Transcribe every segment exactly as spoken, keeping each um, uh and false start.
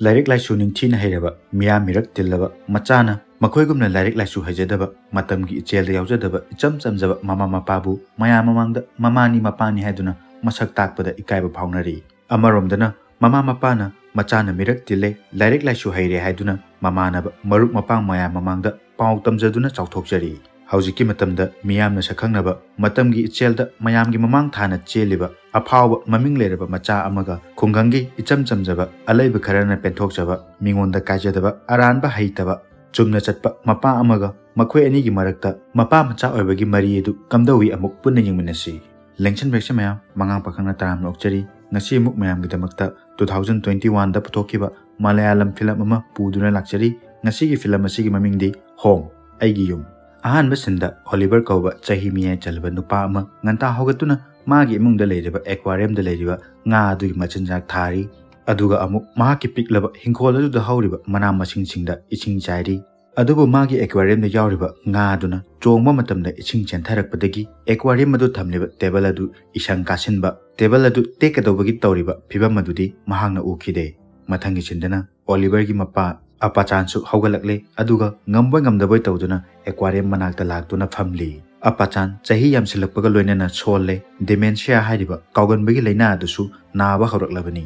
ꯂꯥꯏꯔꯤꯛ ꯂꯥꯏꯁꯨ ꯅꯤꯡꯊꯤꯅ ꯍꯩꯔꯕ, ꯃꯤꯌꯥꯝ ꯃꯤꯔꯛ ꯇꯤꯜꯂꯕ ꯃꯆꯥꯅ ꯃꯈꯣꯏꯒꯨꯝꯅ ꯂꯥꯏꯔꯤꯛ ꯂꯥꯏꯁꯨ ꯍꯩꯖꯗꯕ, ꯃꯇꯝꯒꯤ ꯏꯆꯦꯜꯗ ꯌꯥꯎꯖꯗꯕ ꯏꯆꯝ ꯆꯝꯖꯕ ꯃꯃꯥ ꯃꯄꯥꯕꯨ ꯃꯌꯥꯝ ꯃꯃꯥꯡꯗ ꯃꯃꯥꯅꯤ ꯃꯄꯥꯅꯤ ꯍꯥꯏꯗꯨꯅ ꯃꯁꯛ ꯇꯥꯛꯄꯗ ꯏꯀꯥꯏꯕ ꯐꯥꯎꯅꯔꯤ꯫ ꯑꯃꯔꯣꯝꯗꯅ ꯃꯃꯥ ꯃꯄꯥꯅ ꯃꯆꯥꯅ ꯃꯤꯔꯛ ꯇꯤꯜꯂꯦ, ꯂꯥꯏꯔꯤꯛ ꯂꯥꯏꯁꯨ ꯍꯩꯔꯦ ꯍꯥꯏꯗꯨꯅ ꯃꯃꯥꯟꯅꯕ ꯃꯔꯨꯞ ꯃꯄꯥꯡ ꯃꯌꯥꯝ ꯃꯃꯥꯡꯗ ꯄꯥꯎ ꯇꯝꯖꯗꯨꯅ ꯆꯥꯎꯊꯣꯛꯆꯔꯤ꯫ ꯍꯧꯖꯤꯛꯀꯤ ꯃꯇꯝꯗ ꯃꯤꯌꯥꯝꯅ ꯁꯛꯈꯪꯅꯕ, ꯃꯇꯝꯒꯤ ꯏꯆꯦꯜꯗ ꯃꯌꯥꯝꯒꯤ ꯃꯃꯥꯡ ꯊꯥꯅ ꯆꯦꯜꯂꯤꯕ ꯑꯐꯥꯎꯕ ꯃꯃꯤꯡ ꯂꯩꯔꯕ ꯃꯆꯥ ꯑꯃꯒ ꯈꯨꯡꯒꯪꯒꯤ ꯏꯆꯝ ꯆꯝꯖꯕ ꯑꯂꯩꯕ ꯈꯔꯅ ꯄꯦꯟꯊꯣꯛꯆꯕ, ꯃꯤꯉꯣꯟꯗ ꯀꯥꯏꯖꯗꯕ, ꯑꯔꯥꯟꯕ ꯍꯩꯇꯕ, ꯆꯨꯝꯅ ꯆꯠꯄ ꯃꯄꯥ ꯑꯃꯒ ꯃꯈꯣꯏ ꯑꯅꯤꯒꯤ ꯃꯔꯛꯇ ꯃꯄꯥ ꯃꯆꯥ ꯑꯣꯏꯕꯒꯤ ꯃꯔꯤ ꯑꯗꯨ ꯀꯝꯗꯧꯏ ꯑꯃꯨꯛ ꯄꯨꯟꯅ ꯌꯦꯡꯃꯤꯟꯅꯁꯤ꯫ ꯂꯦꯡꯁꯟꯕꯤꯔꯛꯁꯤ ꯃꯌꯥꯝ, ꯃꯉꯥꯡ ꯄꯥꯈꯪꯅ ꯇꯔꯥꯝꯅ ꯑꯣꯛꯆꯔꯤ꯫ ꯉꯁꯤ ꯑꯃꯨꯛ ꯃꯌꯥꯝꯒꯤꯗꯃꯛꯇ two thousand twenty one ꯗ ꯄꯨꯊꯣꯛꯈꯤꯕ ꯃꯂꯌꯥꯂꯝ ꯐꯤꯂꯝ ꯑꯃ ꯄꯨꯗꯨꯅ ꯂꯥꯛꯆꯔꯤ꯫ ꯉꯁꯤꯒꯤ ꯐꯤꯂꯝ ꯑꯁꯤꯒꯤ ꯃꯃꯤꯡꯗꯤ ꯍꯣꯝ, ꯑꯩꯒꯤ ꯌꯨꯝ꯫ ꯑꯍꯥꯟꯕ ꯁꯤꯟꯗ ꯑꯣꯂꯤꯚꯔ ꯀꯧꯕ ꯆꯍꯤ ꯃꯤꯌꯥꯏ ꯆꯜꯂꯕ ꯅꯨꯄꯥ ꯑꯃ ꯉꯟꯇꯥ ꯍꯧꯒꯠꯇꯨꯅ ꯃꯥꯒꯤ ꯏꯃꯨꯡꯗ ꯂꯩꯔꯤꯕ ꯑꯦꯀ꯭ꯋꯥꯔꯤꯌꯝꯗ ꯂꯩꯔꯤꯕ ꯉꯥ ꯑꯗꯨꯒꯤ ꯃꯆꯤꯟꯖꯥꯛ ꯊꯥꯔꯤ꯫ ꯑꯗꯨꯒ ꯑꯃꯨꯛ ꯃꯍꯥꯛꯀꯤ ꯄꯤꯛꯂꯕ ꯍꯤꯡꯈꯣꯜ ꯑꯗꯨꯗ ꯍꯧꯔꯤꯕ ꯃꯅꯥ ꯃꯁꯤꯡꯁꯤꯡꯗ ꯏꯁꯤꯡ ꯆꯥꯏꯔꯤ꯫ ꯑꯗꯨꯕꯨ ꯃꯥꯒꯤ ꯑꯦꯀ꯭ꯋꯥꯔꯤꯌꯝꯗ ꯌꯥꯎꯔꯤꯕ ꯉꯥ ꯑꯗꯨꯅ ꯆꯣꯡꯕ ꯃꯇꯝꯗ ꯏꯁꯤꯡ ꯆꯦꯟꯊꯔꯛꯄꯗꯒꯤ ꯑꯦꯀ꯭ꯋꯥꯔꯤꯌꯝ ꯑꯗꯨ ꯊꯝꯂꯤꯕ ꯇꯦꯕꯜ ꯑꯗꯨ ꯏꯁꯪ ꯀꯥꯁꯤꯟꯕ, ꯇꯦꯕꯜ ꯑꯗꯨ ꯇꯦꯛꯀꯗꯧꯕꯒꯤ ꯇꯧꯔꯤꯕ ꯐꯤꯕꯝ ꯑꯗꯨꯗꯤ ꯃꯍꯥꯛꯅ ꯎꯈꯤꯗꯦ꯫ ꯃꯊꯪꯒꯤ ꯁꯤꯟꯗꯅ ꯑꯣꯂꯤꯚꯔꯒꯤ ꯃꯄꯥ ꯑꯄꯥꯆꯥꯟꯁꯨ ꯍꯧꯒꯠꯂꯛꯂꯦ, ꯑꯗꯨꯒ ꯉꯝꯕꯣꯏ ꯉꯝꯗꯕꯣꯏ ꯇꯧꯗꯨꯅ ꯑꯦꯀ꯭ꯋꯥꯔꯤꯌꯝ ꯃꯅꯥꯛꯇ ꯂꯥꯛꯇꯨꯅ ꯐꯝꯂꯤ꯫ ꯑꯄꯥꯆꯥꯟ ꯆꯍꯤ ꯌꯥꯝꯁꯤꯜꯂꯛꯄꯒ ꯂꯣꯏꯅꯅ ꯁꯣꯜꯂꯦ, ꯗꯤꯃꯦꯟꯁꯤꯌꯥ ꯍꯥꯏꯔꯤꯕ ꯀꯥꯎꯒꯟꯕꯒꯤ ꯂꯥꯏꯅꯥ ꯑꯗꯨꯁꯨ ꯅꯥꯕ ꯍꯧꯔꯛꯂꯕꯅꯤ꯫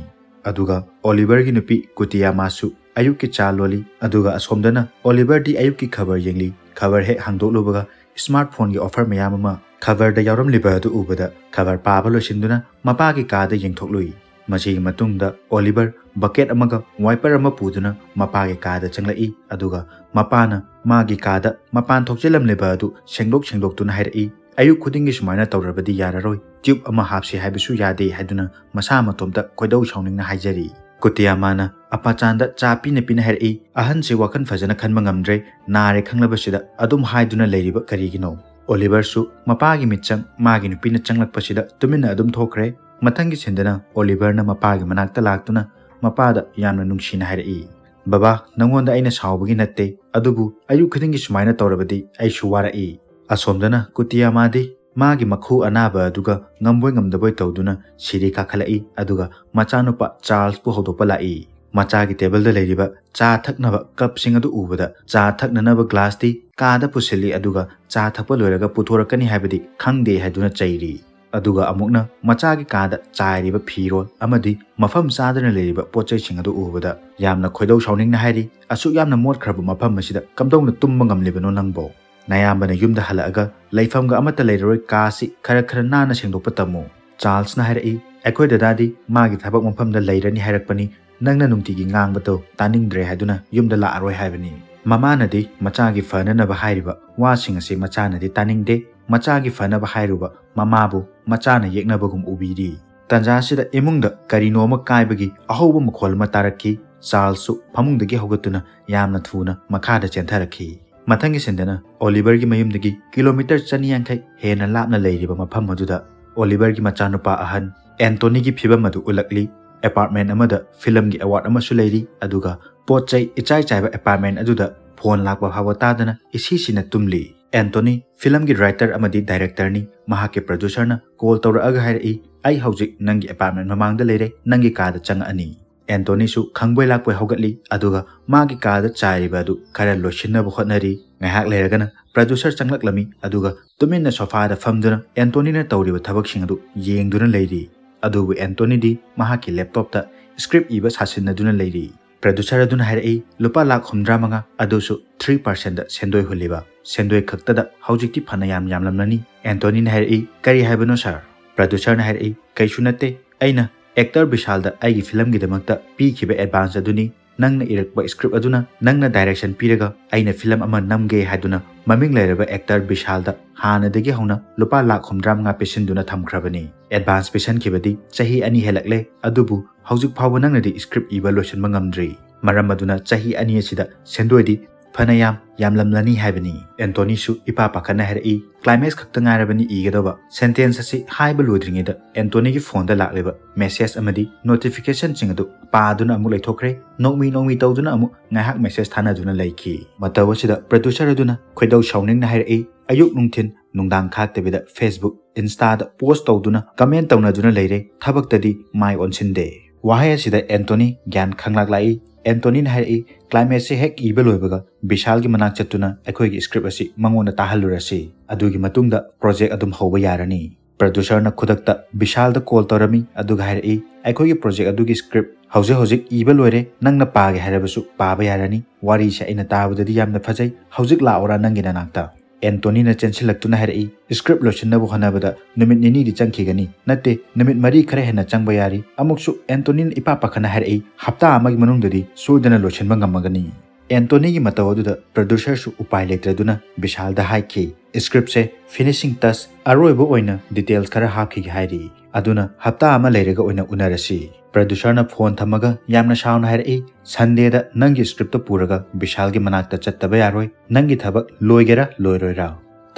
ꯑꯗꯨꯒ ꯑꯣꯂꯤꯚꯔꯒꯤ ꯅꯨꯄꯤ ꯀꯨꯇꯤꯌꯥꯃꯥꯁꯨ ꯑꯌꯨꯛꯀꯤ ꯆꯥ ꯂꯣꯜꯂꯤ, ꯑꯗꯨꯒ ꯑꯁꯣꯝꯗꯅ ꯑꯣꯂꯤꯚꯔꯗꯤ ꯑꯌꯨꯛꯀꯤ ꯈꯕꯔ ꯌꯦꯡꯂꯤ꯫ ꯈꯕꯔ ꯍꯦꯛ ꯍꯥꯡꯗꯣꯛꯂꯨꯕꯒ ꯁ꯭ꯃꯥꯔꯠ ꯐꯣꯟꯒꯤ ꯑꯣꯐꯔ ꯃꯌꯥꯝ ꯑꯃ ꯈꯕꯔꯗ ꯌꯥꯎꯔꯝꯂꯤꯕ ꯑꯗꯨ ꯎꯕꯗ ꯈꯕꯔ ꯄꯥꯕ ꯂꯣꯏꯁꯤꯟꯗꯨꯅ ꯃꯄꯥꯒꯤ ꯀꯥꯗ ꯌꯦꯡꯊꯣꯛꯂꯨꯏ꯫ ꯃꯁꯤꯒꯤ ꯃꯇꯨꯡꯗ ꯑꯣꯂꯤꯚꯔ ꯕꯀꯦꯠ ꯑꯃꯒ ꯋꯥꯏꯄꯔ ꯑꯃ ꯄꯨꯗꯨꯅ ꯃꯄꯥꯒꯤ ꯀꯥꯗ ꯆꯪꯂꯛꯏ, ꯑꯗꯨꯒ ꯃꯄꯥꯅ ꯃꯥꯒꯤ ꯀꯥꯗ ꯃꯄꯥꯟ ꯊꯣꯛꯆꯤꯜꯂꯝꯂꯤꯕ ꯑꯗꯨ ꯁꯦꯡꯗꯣꯛ ꯁꯦꯡꯗꯣꯛꯇꯨꯅ ꯍꯥꯏꯔꯛꯏ꯫ ꯑꯌꯨꯛ ꯈꯨꯗꯤꯡꯒꯤ ꯁꯨꯃꯥꯏꯅ ꯇꯧꯔꯕꯗꯤ ꯌꯥꯔꯔꯣꯏ, ꯇ꯭ꯌꯨꯕ ꯑꯃ ꯍꯥꯞꯁꯤ ꯍꯥꯏꯕꯁꯨ ꯌꯥꯗꯦ ꯍꯥꯏꯗꯨꯅ ꯃꯁꯥ ꯃꯇꯣꯝꯇ ꯈꯣꯏꯗꯧ ꯁꯥꯎꯅꯤꯡꯅ ꯍꯥꯏꯖꯔꯤ꯫ ꯀꯨꯇꯤꯌꯥꯃꯥꯅ ꯑꯄꯥꯆꯥꯟꯗ ꯆꯥ ꯄꯤꯅ ꯄꯤꯅ ꯍꯥꯏꯔꯛꯏ, "ꯑꯍꯟꯁꯦ ꯋꯥꯈꯜ ꯐꯖꯅ ꯈꯟꯕ ꯉꯝꯗ꯭ꯔꯦ, ꯅꯥꯔꯦ ꯈꯪꯂꯕꯁꯤꯗ ꯑꯗꯨꯝ ꯍꯥꯏꯗꯨꯅ ꯂꯩꯔꯤꯕ ꯀꯔꯤꯒꯤꯅꯣ?" ꯑꯣꯂꯤꯚꯔꯁꯨ ꯃꯄꯥꯒꯤ ꯃꯤꯠꯆꯪ ꯃꯥꯒꯤ ꯅꯨꯄꯤꯅ ꯆꯪꯂꯛꯄꯁꯤꯗ ꯇꯨꯃꯤꯟꯅ ꯑꯗꯨꯝ ꯊꯣꯛꯈ꯭ꯔꯦ꯫ ꯃꯊꯪꯒꯤ ꯁꯤꯟꯗꯅ ꯑꯣꯂꯤꯚꯔꯅ ꯃꯄꯥꯒꯤ ꯃꯅꯥꯛꯇ ꯂꯥꯛꯇꯨꯅ ꯃꯄꯥꯗ ꯌꯥꯝꯅ ꯅꯨꯡꯁꯤꯅ ꯍꯥꯏꯔꯛꯏ, "ꯕꯕꯥ, ꯅꯪꯉꯣꯟꯗ ꯑꯩꯅ ꯁꯥꯎꯕꯒꯤ ꯅꯠꯇꯦ, ꯑꯗꯨꯕꯨ ꯑꯌꯨꯛ ꯈꯨꯗꯤꯡꯒꯤ ꯁꯨꯃꯥꯏꯅ ꯇꯧꯔꯕꯗꯤ ꯑꯩꯁꯨ ꯋꯥꯔꯛꯏ꯫" ꯑꯁꯣꯝꯗꯅ ꯀꯨꯇꯤꯌꯥꯃꯥꯗꯤ ꯃꯥꯒꯤ ꯃꯈꯨ ꯑꯅꯥꯕ ꯑꯗꯨꯒ ꯉꯝꯕꯣꯏ ꯉꯝꯗꯕꯣꯏ ꯇꯧꯗꯨꯅ ꯁꯤꯔꯤ ꯀꯥꯈꯠꯂꯛꯏ, ꯑꯗꯨꯒ ꯃꯆꯥꯅꯨꯄꯥ ꯆꯥꯔꯜꯁꯄꯨ ꯍꯧꯗꯣꯛꯄ ꯂꯥꯛꯏ꯫ ꯃꯆꯥꯒꯤ ꯇꯦꯕꯜꯗ ꯂꯩꯔꯤꯕ ꯆꯥ ꯊꯛꯅꯕ ꯀꯞꯁꯤꯡ ꯑꯗꯨ ꯎꯕꯗ ꯆꯥ ꯊꯛꯅꯅꯕ ꯒ꯭ꯂꯥꯁꯇꯤ ꯀꯥꯗ ꯄꯨꯁꯤꯜꯂꯤ, ꯑꯗꯨꯒ ꯆꯥ ꯊꯛꯄ ꯂꯣꯏꯔꯒ ꯄꯨꯊꯣꯔꯛꯀꯅꯤ ꯍꯥꯏꯕꯗꯤ ꯈꯪꯗꯦ ꯍꯥꯏꯗꯨꯅ ꯆꯩꯔꯤ꯫ ꯑꯗꯨꯒ ꯑꯃꯨꯛꯅ ꯃꯆꯥꯒꯤ ꯀꯥꯗ ꯆꯥꯏꯔꯤꯕ ꯐꯤꯔꯣꯜ ꯑꯃꯗꯤ ꯃꯐꯝ ꯆꯥꯗꯅ ꯂꯩꯔꯤꯕ ꯄꯣꯠ ꯆꯩꯁꯤꯡ ꯑꯗꯨ ꯎꯕꯗ ꯌꯥꯝꯅ ꯈꯣꯏꯗꯧ ꯁꯥꯎꯅꯤꯡꯅ ꯍꯥꯏꯔꯤ, "ꯑꯁꯨꯛ ꯌꯥꯝꯅ ꯃꯣꯠꯈ꯭ꯔꯕ ꯃꯐꯝ ꯑꯁꯤꯗ ꯀꯝꯗꯧꯅ ꯇꯨꯝꯕ ꯉꯝꯂꯤꯕꯅꯣ ꯅꯪꯕꯣ? ꯅꯌꯥꯝꯕꯅ ꯌꯨꯝꯗ ꯍꯜꯂꯛꯑꯒ ꯂꯩꯐꯝꯒ ꯑꯃꯠꯇ ꯂꯩꯔꯔꯣꯏ, ꯀꯥꯁꯤ ꯈꯔ ꯈꯔ ꯅꯥꯟꯅ ꯁꯦꯡꯗꯣꯛꯄ ꯇꯝꯃꯨ꯫" ꯆꯥꯔꯜꯁꯅ ꯍꯥꯏꯔꯛꯏ, "ꯑꯩꯈꯣꯏ ꯗꯗꯥꯗꯤ ꯃꯥꯒꯤ ꯊꯕꯛ ꯃꯐꯝꯗ ꯂꯩꯔꯅꯤ ꯍꯥꯏꯔꯛꯄꯅꯤ, ꯅꯪꯅ ꯅꯨꯡꯇꯤꯒꯤ ꯉꯥꯡꯕꯗꯣ ꯇꯥꯅꯤꯡꯗ꯭ꯔꯦ ꯍꯥꯏꯗꯨꯅ ꯌꯨꯝꯗ ꯂꯥꯛꯑꯔꯣꯏ ꯍꯥꯏꯕꯅꯤ꯫" ꯃꯃꯥꯅꯗꯤ ꯃꯆꯥꯒꯤ ꯐꯅꯅꯕ ꯍꯥꯏꯔꯤꯕ ꯋꯥꯁꯤꯡ ꯑꯁꯤ ꯃꯆꯥꯅꯗꯤ ꯇꯥꯅꯤꯡꯗꯦ꯫ ꯃꯆꯥꯒꯤ ꯐꯅꯕ ꯍꯥꯏꯔꯨꯕ ꯃꯃꯥꯕꯨ ꯃꯆꯥꯅ ꯌꯦꯛꯅꯕꯒꯨꯝ ꯎꯕꯤꯔꯤ꯫ ꯇꯥꯟꯖꯥ ꯑꯁꯤꯗ ꯏꯃꯨꯡꯗ ꯀꯔꯤꯅꯣ ꯑꯃ ꯀꯥꯏꯕꯒꯤ ꯑꯍꯧꯕ ꯃꯈꯣꯜ ꯑꯃ ꯇꯥꯔꯛꯈꯤ꯫ ꯆꯥꯔꯜꯁꯁꯨ ꯐꯃꯨꯡꯗꯒꯤ ꯍꯧꯒꯠꯇꯨꯅ ꯌꯥꯝꯅ ꯊꯨꯅ ꯃꯈꯥꯗ ꯆꯦꯟꯊꯔꯛꯈꯤ꯫ ꯃꯊꯪꯒꯤ ꯁꯤꯟꯗꯅ ꯑꯣꯂꯤꯚꯔꯒꯤ ꯃꯌꯨꯝꯗꯒꯤ ꯀꯤꯂꯣꯃꯤꯇꯔ ꯆꯅꯤ ꯌꯥꯡꯈꯩ ꯍꯦꯟꯅ ꯂꯥꯞꯅ ꯂꯩꯔꯤꯕ ꯃꯐꯝ ꯑꯗꯨꯗ ꯑꯣꯂꯤꯚꯔꯒꯤ ꯃꯆꯥꯅꯨꯄꯥ ꯑꯍꯟ ꯑꯦꯟꯇꯣꯅꯤꯒꯤ ꯐꯤꯕꯝ ꯑꯗꯨ ꯎꯠꯂꯛꯂꯤ꯫ ꯑꯦꯄꯥꯔꯠꯃꯦꯟ ꯑꯃꯗ ꯐꯤꯂꯝꯒꯤ ꯑꯦꯋꯥꯔꯗ ꯑꯃꯁꯨ ꯂꯩꯔꯤ, ꯑꯗꯨꯒ ꯄꯣꯠ ꯆꯩ ꯏꯆꯥꯏ ꯆꯥꯏꯕ ꯑꯦꯄꯥꯔꯠꯃꯦꯟ ꯑꯗꯨꯗ ꯐꯣꯟ ꯂꯥꯛꯄ ꯐꯥꯎꯕ ꯇꯥꯗꯅ ꯏꯁꯤ ꯁꯤꯅ ꯇꯨꯝꯂꯤ꯫ ꯑꯦꯟꯇꯣꯅꯤ ꯐꯤꯂꯝꯒꯤ ꯔꯥꯏꯇꯔ ꯑꯃꯗꯤ ꯗꯥꯏꯔꯦꯛꯇꯔꯅꯤ꯫ ꯃꯍꯥꯛꯀꯤ ꯄ꯭ꯔꯣꯗ꯭ꯌꯨꯁꯔꯅ ꯀꯣꯜ ꯇꯧꯔꯛꯑꯒ ꯍꯥꯏꯔꯛꯏ, "ꯑꯩ ꯍꯧꯖꯤꯛ ꯅꯪꯒꯤ ꯑꯦꯄꯥꯔꯠꯃꯦꯟ ꯃꯃꯥꯡꯗ ꯂꯩꯔꯦ, ꯅꯪꯒꯤ ꯀꯥꯗ ꯆꯪꯉꯛꯑꯅꯤ꯫" ꯑꯦꯟꯇꯣꯅꯤꯁꯨ ꯈꯪꯕꯣꯏ ꯂꯥꯛꯄꯣꯏ ꯍꯧꯒꯠꯂꯤ, ꯑꯗꯨꯒ ꯃꯥꯒꯤ ꯀꯥꯗ ꯆꯥꯏꯔꯤꯕ ꯑꯗꯨ ꯈꯔ ꯂꯣꯏꯁꯤꯟꯅꯕ ꯍꯣꯠꯅꯔꯤ꯫ ꯉꯥꯏꯍꯥꯛ ꯂꯩꯔꯒꯅ ꯄ꯭ꯔꯣꯗ꯭ꯌꯨꯁꯔ ꯆꯪꯂꯛꯂꯝꯃꯤ, ꯑꯗꯨꯒ ꯇꯨꯃꯤꯟꯅ ꯁꯣꯐꯥꯗ ꯐꯝꯗꯨꯅ ꯑꯦꯟꯇꯣꯅꯤꯅ ꯇꯧꯔꯤꯕ ꯊꯕꯛꯁꯤꯡ ꯑꯗꯨ ꯌꯦꯡꯗꯨꯅ ꯂꯩꯔꯤ꯫ ꯑꯗꯨꯕꯨ ꯑꯦꯟꯇꯣꯅꯤꯗꯤ ꯃꯍꯥꯛꯀꯤ ꯂꯦꯞꯇꯣꯞꯇ ꯁ꯭ꯀ꯭ꯔꯤꯞ ꯏꯕ ꯁꯥꯁꯤꯟꯅꯗꯨꯅ ꯂꯩꯔꯤ꯫ ꯄ꯭ꯔꯣꯗ꯭ꯌꯨꯁꯔ ꯑꯗꯨꯅ ꯍꯥꯏꯔꯛꯏ, "ꯂꯨꯄꯥ ꯂꯥꯈ ꯍꯨꯝꯗ꯭ꯔꯥ ꯃꯉꯥ, ꯑꯗꯨꯁꯨ ꯊ꯭ꯔꯤ ꯄꯥꯔꯁꯦꯟꯗ ꯁꯦꯟꯗꯣꯏ ꯍꯨꯜꯂꯤꯕ꯫ ꯁꯦꯟꯗꯣꯏ ꯈꯛꯇꯗ ꯍꯧꯖꯤꯛꯇꯤ ꯐꯅ ꯌꯥꯝ ꯌꯥꯝꯂꯝꯂꯅꯤ꯫" ꯑꯦꯟꯇꯣꯅꯤꯅ ꯍꯥꯏꯔꯛꯏ, "ꯀꯔꯤ ꯍꯥꯏꯕꯅꯣ ꯁꯥꯔ?" ꯄ꯭ꯔꯣꯗ꯭ꯌꯨꯁꯔꯅ ꯍꯥꯏꯔꯛꯏ, "ꯀꯩꯁꯨ ꯅꯠꯇꯦ, ꯑꯩꯅ ꯑꯦꯛꯇꯔ ꯕꯤꯁꯥꯜꯗ ꯑꯩꯒꯤ ꯐꯤꯂꯝꯒꯤꯗꯃꯛꯇ ꯄꯤꯈꯤꯕ ꯑꯦꯗꯚꯥꯟꯁ ꯑꯗꯨꯅꯤ꯫ ꯅꯪꯅ ꯏꯔꯛꯄ ꯁ꯭ꯀ꯭ꯔꯤꯞ ꯑꯗꯨꯅ ꯅꯪꯅ ꯗꯥꯏꯔꯦꯛꯁꯟ ꯄꯤꯔꯒ ꯑꯩꯅ ꯐꯤꯂꯝ ꯑꯃ ꯅꯝꯒꯦ ꯍꯥꯏꯗꯨꯅ ꯃꯃꯤꯡ ꯂꯩꯔꯕ ꯑꯦꯛꯇꯔ ꯕꯤꯁꯥꯜꯗ ꯍꯥꯟꯅꯗꯒꯤ ꯍꯧꯅ ꯂꯨꯄꯥ ꯂꯥꯈ ꯍꯨꯝꯗ꯭ꯔꯥ ꯃꯉꯥ ꯄꯤꯁꯤꯟꯗꯨꯅ ꯊꯝꯈ꯭ꯔꯕꯅꯤ꯫ ꯑꯦꯗꯚꯥꯟꯁ ꯄꯤꯁꯟꯈꯤꯕꯗꯤ ꯆꯍꯤ ꯑꯅꯤ ꯍꯦꯜꯂꯛꯂꯦ, ꯑꯗꯨꯕꯨ ꯍꯧꯖꯤꯛ ꯐꯥꯎꯕ ꯅꯪꯅꯗꯤ ꯁ꯭ꯀ꯭ꯔꯤꯞ ꯏꯕ ꯂꯣꯏꯁꯤꯟꯕ ꯉꯝꯗ꯭ꯔꯤ꯫ ꯃꯔꯝ ꯑꯗꯨꯅ ꯆꯍꯤ ꯑꯅꯤ ꯑꯁꯤꯗ ꯁꯦꯟꯗꯣꯏꯗꯤ ꯐꯅꯌꯥꯝ ꯌꯥꯝꯂꯝꯂꯅꯤ ꯍꯥꯏꯕꯅꯤ꯫" ꯑꯦꯟꯇꯣꯅꯤꯁꯨ ꯏꯄꯥ ꯄꯥꯈꯠꯅ ꯍꯥꯏꯔꯛꯏ, "ꯀ꯭ꯂꯥꯏꯃꯦꯛꯁ ꯈꯛꯇ ꯉꯥꯏꯔꯕꯅꯤ ꯏꯒꯗꯕ꯫ ꯁꯦꯟꯇꯦꯟꯁ ꯑꯁꯤ ꯍꯥꯏꯕ ꯂꯣꯏꯗ꯭ꯔꯤꯉꯩꯗ ꯑꯦꯟꯇꯣꯅꯤꯒꯤ ꯐꯣꯟꯗ ꯂꯥꯛꯂꯤꯕ ꯃꯦꯁꯦꯖ ꯑꯃꯗꯤ ꯅꯣꯇꯤꯐꯤꯀꯦꯁꯟꯁꯤꯡ ꯑꯗꯨ ꯄꯥꯗꯨꯅ ꯑꯃꯨꯛ ꯂꯩꯊꯣꯛꯈ꯭ꯔꯦ꯫ ꯅꯣꯛꯃꯤ ꯅꯣꯛꯃꯤ ꯇꯧꯗꯨꯅ ꯑꯃꯨꯛ ꯉꯥꯏꯍꯥꯛ ꯃꯦꯁꯦꯖ ꯊꯥꯅꯗꯨꯅ ꯂꯩꯈꯤ꯫ ꯃꯇꯧ ꯑꯁꯤꯗ ꯄ꯭ꯔꯣꯗ꯭ꯌꯨꯁꯔ ꯑꯗꯨꯅ ꯈꯣꯏꯗꯧ ꯁꯥꯎꯅꯤꯡꯅ ꯍꯥꯏꯔꯛꯏ, "ꯑꯌꯨꯛ ꯅꯨꯡꯊꯤꯟ ꯅꯨꯡꯗꯥꯡ ꯈꯥꯛꯇꯕꯤꯗ ꯐꯦꯁꯕꯨꯛ, ꯏꯟꯁꯇꯥꯗ ꯄꯣꯁ ꯇꯧꯗꯨꯅ ꯀꯃꯦꯟ ꯇꯧꯅꯗꯨꯅ ꯂꯩꯔꯦ, ꯊꯕꯛꯇꯗꯤ ꯃꯥꯏ ꯑꯣꯟꯁꯤꯟꯗꯦ꯫ ꯋꯥꯍꯩ ꯑꯁꯤꯗ ꯑꯦꯟꯇꯣꯅꯤ ꯒ꯭ꯌꯥꯟ ꯈꯪꯂꯥꯛ ꯂꯥꯛꯏ꯫ ꯑꯦꯟꯇꯣꯅꯤꯅ ꯍꯥꯏꯔꯛꯏ, "ꯀ꯭ꯂꯥꯏꯃꯦꯛꯁꯁꯦ ꯍꯦꯛ ꯏꯕ ꯂꯣꯏꯕꯒ ꯕꯤꯁꯥꯜꯒꯤ ꯃꯅꯥꯛ ꯆꯠꯇꯨꯅ ꯑꯩꯈꯣꯏꯒꯤ ꯁ꯭ꯀ꯭ꯔꯤꯞ ꯑꯁꯤ ꯃꯉꯣꯟꯗ ꯇꯥꯍꯜꯂꯨꯔꯁꯤ꯫ ꯑꯗꯨꯒꯤ ꯃꯇꯨꯡꯗ ꯄ꯭ꯔꯣꯖꯦꯛ ꯑꯗꯨꯝ ꯍꯧꯕ ꯌꯥꯔꯅꯤ"꯫ ꯄ꯭ꯔꯗ꯭ꯌꯨꯁꯔꯅ ꯈꯨꯗꯛꯇ ꯕꯤꯁꯥꯜꯗ ꯀꯣꯜ ꯇꯧꯔꯝꯃꯤ, ꯑꯗꯨꯒ ꯍꯥꯏꯔꯛꯏ, "ꯑꯩꯈꯣꯏꯒꯤ ꯄ꯭ꯔꯣꯖꯦꯛ ꯑꯗꯨꯒꯤ ꯁ꯭ꯀ꯭ꯔꯤꯞ ꯍꯧꯖꯤꯛ ꯍꯧꯖꯤꯛ ꯏꯕ ꯂꯣꯏꯔꯦ, ꯅꯪꯅ ꯄꯥꯒꯦ ꯍꯥꯏꯔꯕꯁꯨ ꯄꯥꯕ ꯌꯥꯔꯅꯤ꯫ ꯋꯥꯔꯤꯁꯦ ꯑꯩꯅ ꯇꯥꯕꯗꯗꯤ ꯌꯥꯝꯅ ꯐꯖꯩ, ꯍꯧꯖꯤꯛ ꯂꯥꯛꯑꯣꯔꯥ ꯅꯪꯒꯤ ꯅꯅꯥꯛꯇ?" ꯑꯦꯟꯇꯣꯅꯤꯅ ꯆꯦꯟꯁꯤꯜꯂꯛꯇꯨꯅ ꯍꯥꯏꯔꯛꯏ, "ꯁ꯭ꯀ꯭ꯔꯤꯞ ꯂꯣꯏꯁꯤꯟꯅꯕ ꯍꯣꯠꯅꯕꯗ ꯅꯨꯃꯤꯠ ꯅꯤꯅꯤꯗꯤ ꯆꯪꯈꯤꯒꯅꯤ, ꯅꯠꯇꯦ, ꯅꯨꯃꯤꯠ ꯃꯔꯤ ꯈꯔ ꯍꯦꯟꯅ ꯆꯪꯕ ꯌꯥꯔꯤ"꯫ ꯑꯃꯨꯛꯁꯨ ꯑꯦꯟꯇꯣꯅꯤꯅ ꯏꯄꯥ ꯄꯥꯈꯠꯅ ꯍꯥꯏꯔꯛꯏ, "ꯍꯞꯇꯥ ꯑꯃꯒꯤ ꯃꯅꯨꯡꯗꯗꯤ ꯁꯣꯏꯗꯅ ꯂꯣꯏꯁꯤꯟꯕ ꯉꯝꯃꯒꯅꯤ"꯫ ꯑꯦꯟꯇꯣꯅꯤꯒꯤ ꯃꯇꯧ ꯑꯗꯨꯗ ꯄ꯭ꯔꯗ꯭ꯌꯨꯁꯔꯁꯨ ꯎꯄꯥꯏ ꯂꯩꯇ꯭ꯔꯗꯨꯅ ꯕꯤꯁꯥꯜꯗ ꯍꯥꯏꯈꯤ, "ꯁ꯭ꯀ꯭ꯔꯤꯞꯁꯦ ꯐꯤꯅꯤꯁꯤꯡ ꯇꯆ, ꯑꯔꯣꯏꯕ ꯑꯣꯏꯅ ꯗꯤꯇꯦꯜꯁ ꯈꯔ ꯍꯥꯞꯈꯤꯒꯦ ꯍꯥꯏꯔꯤ, ꯑꯗꯨꯅ ꯍꯞꯇꯥ ꯑꯃ ꯂꯩꯔꯒ ꯑꯣꯏꯅ ꯎꯅꯔꯁꯤ"꯫ ꯄ꯭ꯔꯗ꯭ꯌꯨꯁꯔꯅ ꯐꯣꯟ ꯊꯝꯃꯒ ꯌꯥꯝꯅ ꯁꯥꯎꯅ ꯍꯥꯏꯔꯛꯏ, "ꯁꯟꯗꯦꯗ ꯅꯪꯒꯤ ꯁ꯭ꯀ꯭ꯔꯤꯞꯇꯣ ꯄꯨꯔꯒ ꯕꯤꯁꯥꯜꯒꯤ ꯃꯅꯥꯛꯇ ꯆꯠꯇꯕ ꯌꯥꯔꯣꯏ, ꯅꯪꯒꯤ ꯊꯕꯛ ꯂꯣꯏꯒꯦꯔꯥ ꯂꯣꯏꯔꯣꯏꯔꯥ?"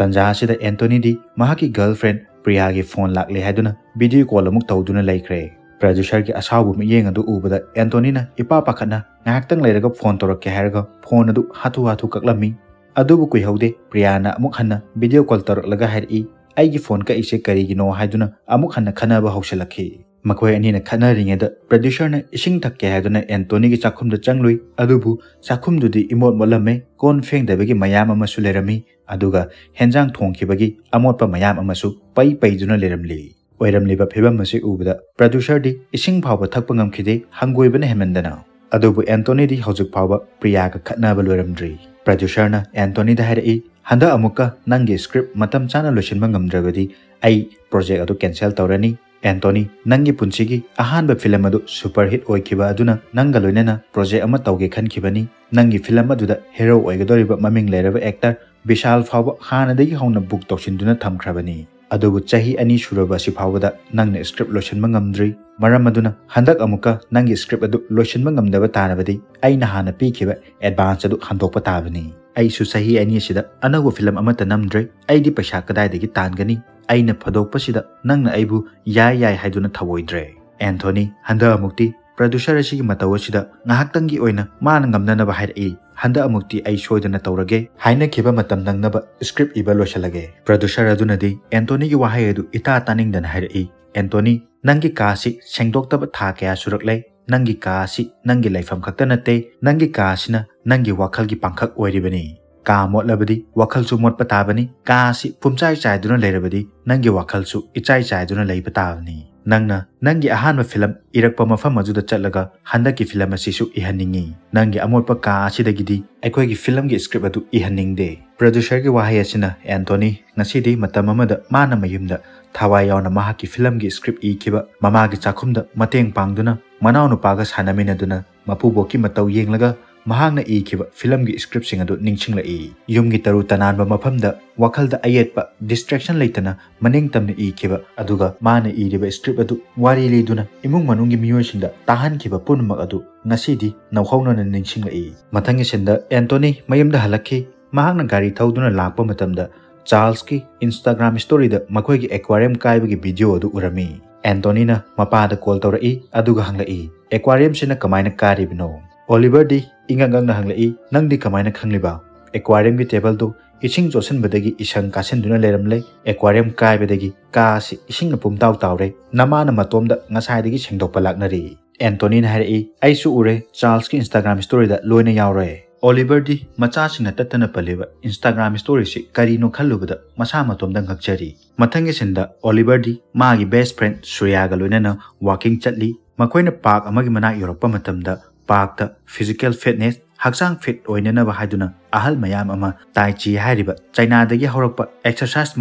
ꯇꯟꯖꯥ ꯑꯁꯤꯗ ꯑꯦꯟꯇꯣꯅꯤꯗꯤ ꯃꯍꯥꯛꯀꯤ ꯒꯔꯜꯐ꯭ꯔꯦꯟ ꯄ꯭ꯔꯤꯌꯥꯒꯤ ꯐꯣꯟ ꯂꯥꯛꯂꯦ ꯍꯥꯏꯗꯨꯅ ꯚꯤꯗꯤꯑꯣ ꯀꯣꯜ ꯑꯃꯨꯛ ꯇꯧꯗꯨꯅ ꯂꯩꯈ꯭ꯔꯦ꯫ ꯄ꯭ꯔꯗ꯭ꯌꯨꯁꯔꯒꯤ ꯑꯁꯥꯎꯕ ꯃꯤꯠꯌꯦꯡ ꯑꯗꯨ ꯎꯕꯗ ꯑꯦꯟꯇꯣꯅꯤꯅ ꯏꯄꯥ ꯄꯥꯈꯠꯅ ꯉꯥꯏꯍꯥꯛꯇꯪ ꯂꯩꯔꯒ ꯐꯣꯟ ꯇꯧꯔꯛꯀꯦ ꯍꯥꯏꯔꯒ ꯐꯣꯟ ꯑꯗꯨ ꯍꯥꯊꯨ ꯍꯥꯊꯨ ꯀꯛꯂꯝꯃꯤ꯫ ꯑꯗꯨꯕꯨ ꯀꯨꯏꯍꯧꯗꯦ, ꯄ꯭ꯔꯤꯌꯥꯅ ꯑꯃꯨꯛ ꯍꯟꯅ ꯚꯤꯗꯤꯑꯣ ꯀꯣꯜ ꯇꯧꯔꯛꯂꯒ ꯍꯥꯏꯔꯛꯏ, "ꯑꯩꯒꯤ ꯐꯣꯟ ꯀꯛꯏꯁꯦ ꯀꯔꯤꯒꯤꯅꯣ?" ꯍꯥꯏꯗꯨꯅ ꯑꯃꯨꯛ ꯍꯟꯅ ꯈꯠꯅꯕ ꯍꯧꯁꯤꯜꯂꯛꯈꯤ꯫ ꯃꯈꯣꯏ ꯑꯅꯤꯅ ꯈꯠꯅꯔꯤꯉꯩꯗ ꯄ꯭ꯔꯗ꯭ꯌꯨꯁꯔꯅ ꯏꯁꯤꯡ ꯊꯛꯀꯦ ꯍꯥꯏꯗꯨꯅ ꯑꯦꯟꯇꯣꯅꯤꯒꯤ ꯆꯥꯛꯈꯨꯝꯗ ꯆꯪꯂꯨꯏ, ꯑꯗꯨꯕꯨ ꯆꯥꯛꯈꯨꯝꯗꯨꯗꯤ ꯏꯃꯣꯠ ꯃꯣꯠꯂꯝꯃꯦ, ꯀꯣꯟ ꯐꯦꯡꯗꯕꯒꯤ ꯃꯌꯥꯝ ꯑꯃꯁꯨ ꯂꯩꯔꯝꯃꯤ, ꯑꯗꯨꯒ ꯍꯦꯟꯖꯥꯡ ꯊꯣꯡꯈꯤꯕꯒꯤ ꯑꯃꯣꯠꯄ ꯃꯌꯥꯝ ꯑꯃꯁꯨ ꯄꯩ ꯄꯩꯗꯨꯅ ꯂꯩꯔꯝꯂꯤ꯫ ꯑꯣꯏꯔꯝꯂꯤꯕ ꯐꯤꯕꯝ ꯑꯁꯤ ꯎꯕꯗ ꯄ꯭ꯔꯗ꯭ꯌꯨꯁꯔꯗꯤ ꯏꯁꯤꯡ ꯐꯥꯎꯕ ꯊꯛꯄ ꯉꯝꯈꯤꯗꯦ, ꯍꯪꯒꯣꯏꯕꯅ ꯍꯦꯟꯃꯟꯗꯅ꯫ ꯑꯗꯨꯕꯨ ꯑꯦꯟꯇꯣꯅꯤꯗꯤ ꯍꯧꯖꯤꯛ ꯐꯥꯎꯕ ꯄ꯭ꯔꯤꯌꯥꯒ ꯈꯠꯅꯕ ꯂꯣꯏꯔꯝꯗ꯭ꯔꯤ꯫ ꯄ꯭ꯔꯗ꯭ꯌꯨꯁꯔꯅ ꯑꯦꯟꯇꯣꯅꯤꯗ ꯍꯥꯏꯔꯛꯏ, "ꯍꯟꯗꯛ ꯑꯃꯨꯛꯀ ꯅꯪꯒꯤ ꯁ꯭ꯀ꯭ꯔꯤꯞ ꯃꯇꯝ ꯆꯥꯅ ꯂꯣꯏꯁꯤꯟꯕ ꯉꯝꯗ꯭ꯔꯕꯗꯤ ꯑꯩ ꯄ꯭ꯔꯣꯖꯦꯛ ꯑꯗꯨ ꯀꯦꯟꯁꯦꯜ ꯇꯧꯔꯅꯤ꯫ ꯑꯦꯟꯇꯣꯅꯤ, ꯅꯪꯒꯤ ꯄꯨꯟꯁꯤꯒꯤ ꯑꯍꯥꯟꯕ ꯐꯤꯂꯝ ꯑꯗꯨ ꯁꯨꯄꯔ ꯍꯤꯠ ꯑꯣꯏꯈꯤꯕ ꯑꯗꯨꯅ ꯅꯪꯒ ꯂꯣꯏꯅꯅ ꯄ꯭ꯔꯣꯖꯦꯛ ꯑꯃ ꯇꯧꯒꯦ ꯈꯟꯈꯤꯕꯅꯤ꯫ ꯅꯪꯒꯤ ꯐꯤꯂꯝ ꯑꯗꯨꯗ ꯍꯦꯔꯣ ꯑꯣꯏꯒꯗꯧꯔꯤꯕ ꯃꯃꯤꯡ ꯂꯩꯔꯕ ꯑꯦꯛꯇꯔ ꯕꯤꯁꯥꯜ ꯐꯥꯎꯕ ꯍꯥꯟꯅꯗꯒꯤ ꯍꯧꯅ ꯕꯨꯛ ꯇꯧꯁꯤꯟꯗꯨꯅ ꯊꯝꯈ꯭ꯔꯕꯅꯤ꯫ ꯑꯗꯨꯕꯨ ꯆꯍꯤ ꯑꯅꯤ ꯁꯨꯔꯕ ꯑꯁꯤ ꯐꯥꯎꯕꯗ ꯅꯪꯅ ꯁ꯭ꯀ꯭ꯔꯤꯞ ꯂꯣꯏꯁꯤꯟꯕ ꯉꯝꯗ꯭ꯔꯤ꯫ ꯃꯔꯝ ꯑꯗꯨꯅ ꯍꯟꯗꯛ ꯑꯃꯨꯛꯀ ꯅꯪꯒꯤ ꯁ꯭ꯀ꯭ꯔꯤꯞ ꯑꯗꯨ ꯂꯣꯏꯁꯤꯟꯕ ꯉꯝꯗꯕ ꯇꯥꯔꯕꯗꯤ ꯑꯩꯅ ꯍꯥꯟꯅ ꯄꯤꯈꯤꯕ ꯑꯦꯗꯚꯥꯟꯁ ꯑꯗꯨ ꯍꯟꯗꯣꯛꯄ ꯇꯥꯕꯅꯤ꯫ ꯑꯩꯁꯨ ꯆꯍꯤ ꯑꯅꯤ ꯑꯁꯤꯗ ꯑꯅꯧꯕ ꯐꯤꯂꯝ ꯑꯃꯠꯇ ꯅꯝꯗ꯭ꯔꯦ꯫ ꯑꯩꯗꯤ ꯄꯩꯁꯥ ꯀꯗꯥꯏꯗꯒꯤ ꯇꯥꯟꯒꯅꯤ? ꯑꯩꯅ ꯐꯥꯗꯣꯛꯄꯁꯤꯗ ꯅꯪꯅ ꯑꯩꯕꯨ ꯌꯥꯏ ꯌꯥꯏ ꯍꯥꯏꯗꯨꯅ ꯊꯧꯑꯣꯏꯗ꯭ꯔꯦ꯫ ꯑꯦꯟꯊꯣꯅꯤ, ꯍꯟꯗꯛ ꯑꯃꯨꯛꯇꯤ ꯄ꯭ꯔꯗ꯭ꯌꯨꯁꯔ ꯑꯁꯤꯒꯤ ꯃꯇꯧ ꯑꯁꯤꯗ ꯉꯥꯏꯍꯥꯛꯇꯪꯒꯤ ꯑꯣꯏꯅ ꯃꯥꯅ ꯉꯝꯅꯅꯕ ꯍꯥꯏꯔꯛꯏ, "ꯍꯟꯗꯛ ꯑꯃꯨꯛꯇꯤ ꯑꯩ ꯁꯣꯏꯗꯅ ꯇꯧꯔꯒꯦ, ꯍꯥꯏꯅꯈꯤꯕ ꯃꯇꯝ ꯅꯪꯅꯕ ꯁ꯭ꯀ꯭ꯔꯤꯞ ꯏꯕ ꯂꯣꯏꯁꯤꯜꯂꯒꯦ"꯫ ꯄ꯭ꯔꯗ꯭ꯌꯨꯁꯔ ꯑꯗꯨꯅꯗꯤ ꯑꯦꯟꯇꯣꯅꯤꯒꯤ ꯋꯥꯍꯩ ꯑꯗꯨ ꯏꯇꯥ ꯇꯥꯅꯤꯡꯗꯅ ꯍꯥꯏꯔꯛꯏ, "ꯑꯦꯟꯇꯣꯅꯤ, ꯅꯪꯒꯤ ꯀꯥ ꯑꯁꯤ ꯁꯦꯡꯗꯣꯛꯇꯕ ꯊꯥ ꯀꯌꯥ ꯁꯨꯔꯛꯂꯦ꯫ ꯅꯪꯒꯤ ꯀꯥ ꯑꯁꯤ ꯅꯪꯒꯤ ꯂꯩꯐꯝ ꯈꯛꯇ ꯅꯠꯇꯦ, ꯅꯪꯒꯤ ꯀꯥ ꯑꯁꯤꯅ ꯅꯪꯒꯤ ꯋꯥꯈꯜꯒꯤ ꯄꯥꯡꯈꯛ ꯑꯣꯏꯔꯤꯕꯅꯤ꯫ ꯀꯥ ꯃꯣꯠꯂꯕꯗꯤ ꯋꯥꯈꯜꯁꯨ ꯃꯣꯠꯄ ꯇꯥꯕꯅꯤ꯫ ꯀꯥ ꯑꯁꯤ ꯄꯨꯝꯆꯥꯏ ꯆꯥꯏꯗꯨꯅ ꯂꯩꯔꯕꯗꯤ ꯅꯪꯒꯤ ꯋꯥꯈꯜꯁꯨ ꯏꯆꯥꯏ ꯆꯥꯏꯗꯨꯅ ꯂꯩꯕ ꯇꯥꯕꯅꯤ꯫ ꯅꯪꯅ ꯅꯪꯒꯤ ꯑꯍꯥꯟꯕ ꯐꯤꯂꯝ ꯏꯔꯛꯄ ꯃꯐꯝ ꯑꯗꯨꯗ ꯆꯠꯂꯒ ꯍꯟꯗꯛꯀꯤ ꯐꯤꯂꯝ ꯑꯁꯤꯁꯨ ꯏꯍꯟꯅꯤꯡꯏ꯫ ꯅꯪꯒꯤ ꯑꯃꯣꯠꯄ ꯀꯥ ꯑꯁꯤꯗꯒꯤꯗꯤ ꯑꯩꯈꯣꯏꯒꯤ ꯐꯤꯂꯝꯒꯤ ꯁ꯭ꯀ꯭ꯔꯤꯞ ꯑꯗꯨ ꯏꯍꯟꯅꯤꯡꯗꯦ"꯫ ꯄ꯭ꯔꯗ꯭ꯌꯨꯁꯔꯒꯤ ꯋꯥꯍꯩ ꯑꯁꯤꯅ ꯑꯦꯟꯇꯣꯅꯤ ꯉꯁꯤꯗꯤ ꯃꯇꯝ ꯑꯃꯗ ꯃꯥꯅ ꯃꯌꯨꯝꯗ ꯊꯋꯥꯏ ꯌꯥꯎꯅ ꯃꯍꯥꯛꯀꯤ ꯐꯤꯂꯝꯒꯤ ꯁ꯭ꯀ꯭ꯔꯤꯞ ꯏꯈꯤꯕ, ꯃꯃꯥꯒꯤ ꯆꯥꯛꯈꯨꯝꯗ ꯃꯇꯦꯡ ꯄꯥꯡꯗꯨꯅ, ꯃꯅꯥꯎꯅꯨꯄꯥꯒ ꯁꯥꯟꯅꯃꯤꯟꯅꯗꯨꯅ, ꯃꯄꯨꯕꯣꯛꯀꯤ ꯃꯇꯧ ꯌꯦꯡꯂꯒ ꯃꯍꯥꯛꯅ ꯏꯈꯤꯕ ꯐꯤꯂꯝꯒꯤ ꯁ꯭ꯀ꯭ꯔꯤꯞꯁꯤꯡ ꯑꯗꯨ ꯅꯤꯡꯁꯤꯡꯂꯛꯏ꯫ ꯌꯨꯝꯒꯤ ꯇꯔꯨ ꯇꯅꯥꯟꯕ ꯃꯐꯝꯗ ꯋꯥꯈꯜꯗ ꯑꯌꯦꯠꯄ, ꯗꯤꯁꯇ꯭ꯔꯦꯛꯁꯟ ꯂꯩꯇꯅ ꯃꯅꯤꯡ ꯇꯝꯅ ꯏꯈꯤꯕ, ꯑꯗꯨꯒ ꯃꯥꯅ ꯏꯔꯤꯕ ꯁ꯭ꯀ꯭ꯔꯤꯞ ꯑꯗꯨ ꯋꯥꯔꯤ ꯂꯤꯗꯨꯅ ꯏꯃꯨꯡ ꯃꯅꯨꯡꯒꯤ ꯃꯤꯑꯣꯏꯁꯤꯡꯗ ꯇꯥꯍꯟꯈꯤꯕ ꯄꯨꯝꯅꯃꯛ ꯑꯗꯨ ꯉꯁꯤꯗꯤ ꯅꯧꯍꯧꯅꯅ ꯅꯤꯡꯁꯤꯡꯂꯛꯏ꯫ ꯃꯊꯪꯒꯤ ꯁꯤꯟꯗ ꯑꯦꯟꯇꯣꯅꯤ ꯃꯌꯨꯝꯗ ꯍꯜꯂꯛꯈꯤ꯫ ꯃꯍꯥꯛꯅ ꯒꯥꯔꯤ ꯊꯧꯗꯨꯅ ꯂꯥꯛꯄ ꯃꯇꯝꯗ ꯆꯥꯔꯜꯁꯀꯤ Instagram ꯁ꯭ꯇꯣꯔꯤꯗ ꯃꯈꯣꯏꯒꯤ ꯑꯦꯀ꯭ꯋꯥꯔꯤꯌꯝ ꯀꯥꯏꯕꯒꯤ ꯚꯤꯗꯤꯑꯣ ꯑꯗꯨ ꯎꯔꯝꯃꯤ꯫ ꯑꯦꯟꯇꯣꯅꯤꯅ ꯃꯄꯥꯗ ꯀꯣꯜ ꯇꯧꯔꯛꯏ, ꯑꯗꯨꯒ ꯍꯪꯂꯛꯏ, "ꯑꯦꯀ꯭ꯋꯥꯔꯤꯌꯝꯁꯤꯅ ꯀꯃꯥꯏꯅ ꯀꯥꯔꯤꯕꯅꯣ?" ꯑꯣꯂꯤꯚꯔꯗꯤ ꯏꯉꯛ ꯉꯛꯅ ꯍꯪꯂꯛꯏ, "ꯅꯪꯗꯤ ꯀꯃꯥꯏꯅ ꯈꯪꯂꯤꯕ? ꯑꯦꯀ꯭ꯋꯥꯔꯤꯌꯝꯒꯤ ꯇꯦꯕꯜꯗꯨ ꯏꯁꯤꯡ ꯆꯣꯠꯁꯤꯟꯕꯗꯒꯤ ꯏꯁꯪ ꯀꯥꯁꯤꯟꯗꯨꯅ ꯂꯩꯔꯝꯂꯦ꯫ ꯑꯦꯀ꯭ꯋꯥꯔꯤꯌꯝ ꯀꯥꯏꯕꯗꯒꯤ ꯀꯥ ꯑꯁꯤ ꯏꯁꯤꯡꯅ ꯄꯨꯝꯇꯥꯎ ꯇꯥꯎꯔꯦ꯫ ꯅꯃꯥꯅ ꯃꯇꯣꯝꯗ ꯉꯁꯥꯏꯗꯒꯤ ꯁꯦꯡꯗꯣꯛꯄ ꯂꯥꯛꯅꯔꯤ"꯫ ꯑꯦꯟꯇꯣꯅꯤꯅ ꯍꯥꯏꯔꯛꯏ, "ꯑꯩꯁꯨ ꯎꯔꯦ, ꯆꯥꯔꯜꯁꯀꯤ Instagram ꯁ꯭ꯇꯣꯔꯤꯗ ꯂꯣꯏꯅ ꯌꯥꯎꯔꯦ"꯫ ꯑꯣꯂꯤꯚꯔꯗꯤ ꯃꯆꯥꯁꯤꯡꯅ ꯇꯠꯇꯅ ꯄꯜꯂꯤꯕ Instagram ꯁ꯭ꯇꯣꯔꯤꯁꯤ ꯀꯔꯤꯅꯣ ꯈꯜꯂꯨꯕꯗ ꯃꯁꯥ ꯃꯇꯣꯝꯗ ꯉꯛꯆꯔꯤ꯫ ꯃꯊꯪꯒꯤ ꯁꯤꯟꯗ ꯑꯣꯂꯤꯚꯔꯗꯤ ꯃꯥꯒꯤ ꯕꯦꯁ ꯐ꯭ꯔꯦꯟ ꯁꯨꯔꯤꯌꯥꯒ ꯂꯣꯏꯅꯅ ꯋꯥꯀꯤꯡ ꯆꯠꯂꯤ꯫ ꯃꯈꯣꯏꯅ ꯄꯥꯔꯛ ꯑꯃꯒꯤ ꯃꯅꯥꯛ ꯌꯧꯔꯛꯄ ꯃꯇꯝꯗ ꯄꯥꯔꯛꯇ ꯐꯤꯖꯤꯀꯦꯜ ꯐꯤꯠꯅꯦꯁ, ꯍꯛꯆꯥꯡ ꯐꯤꯠ ꯑꯣꯏꯅꯅꯕ ꯍꯥꯏꯗꯨꯅ ꯑꯍꯜ ꯃꯌꯥꯝ ꯑꯃ ꯇꯥꯏ ꯆꯤ ꯍꯥꯏꯔꯤꯕ ꯆꯥꯏꯅꯥꯗꯒꯤ ꯍꯧꯔꯛꯄ ꯑꯦꯛꯁꯔꯁꯥꯏꯁ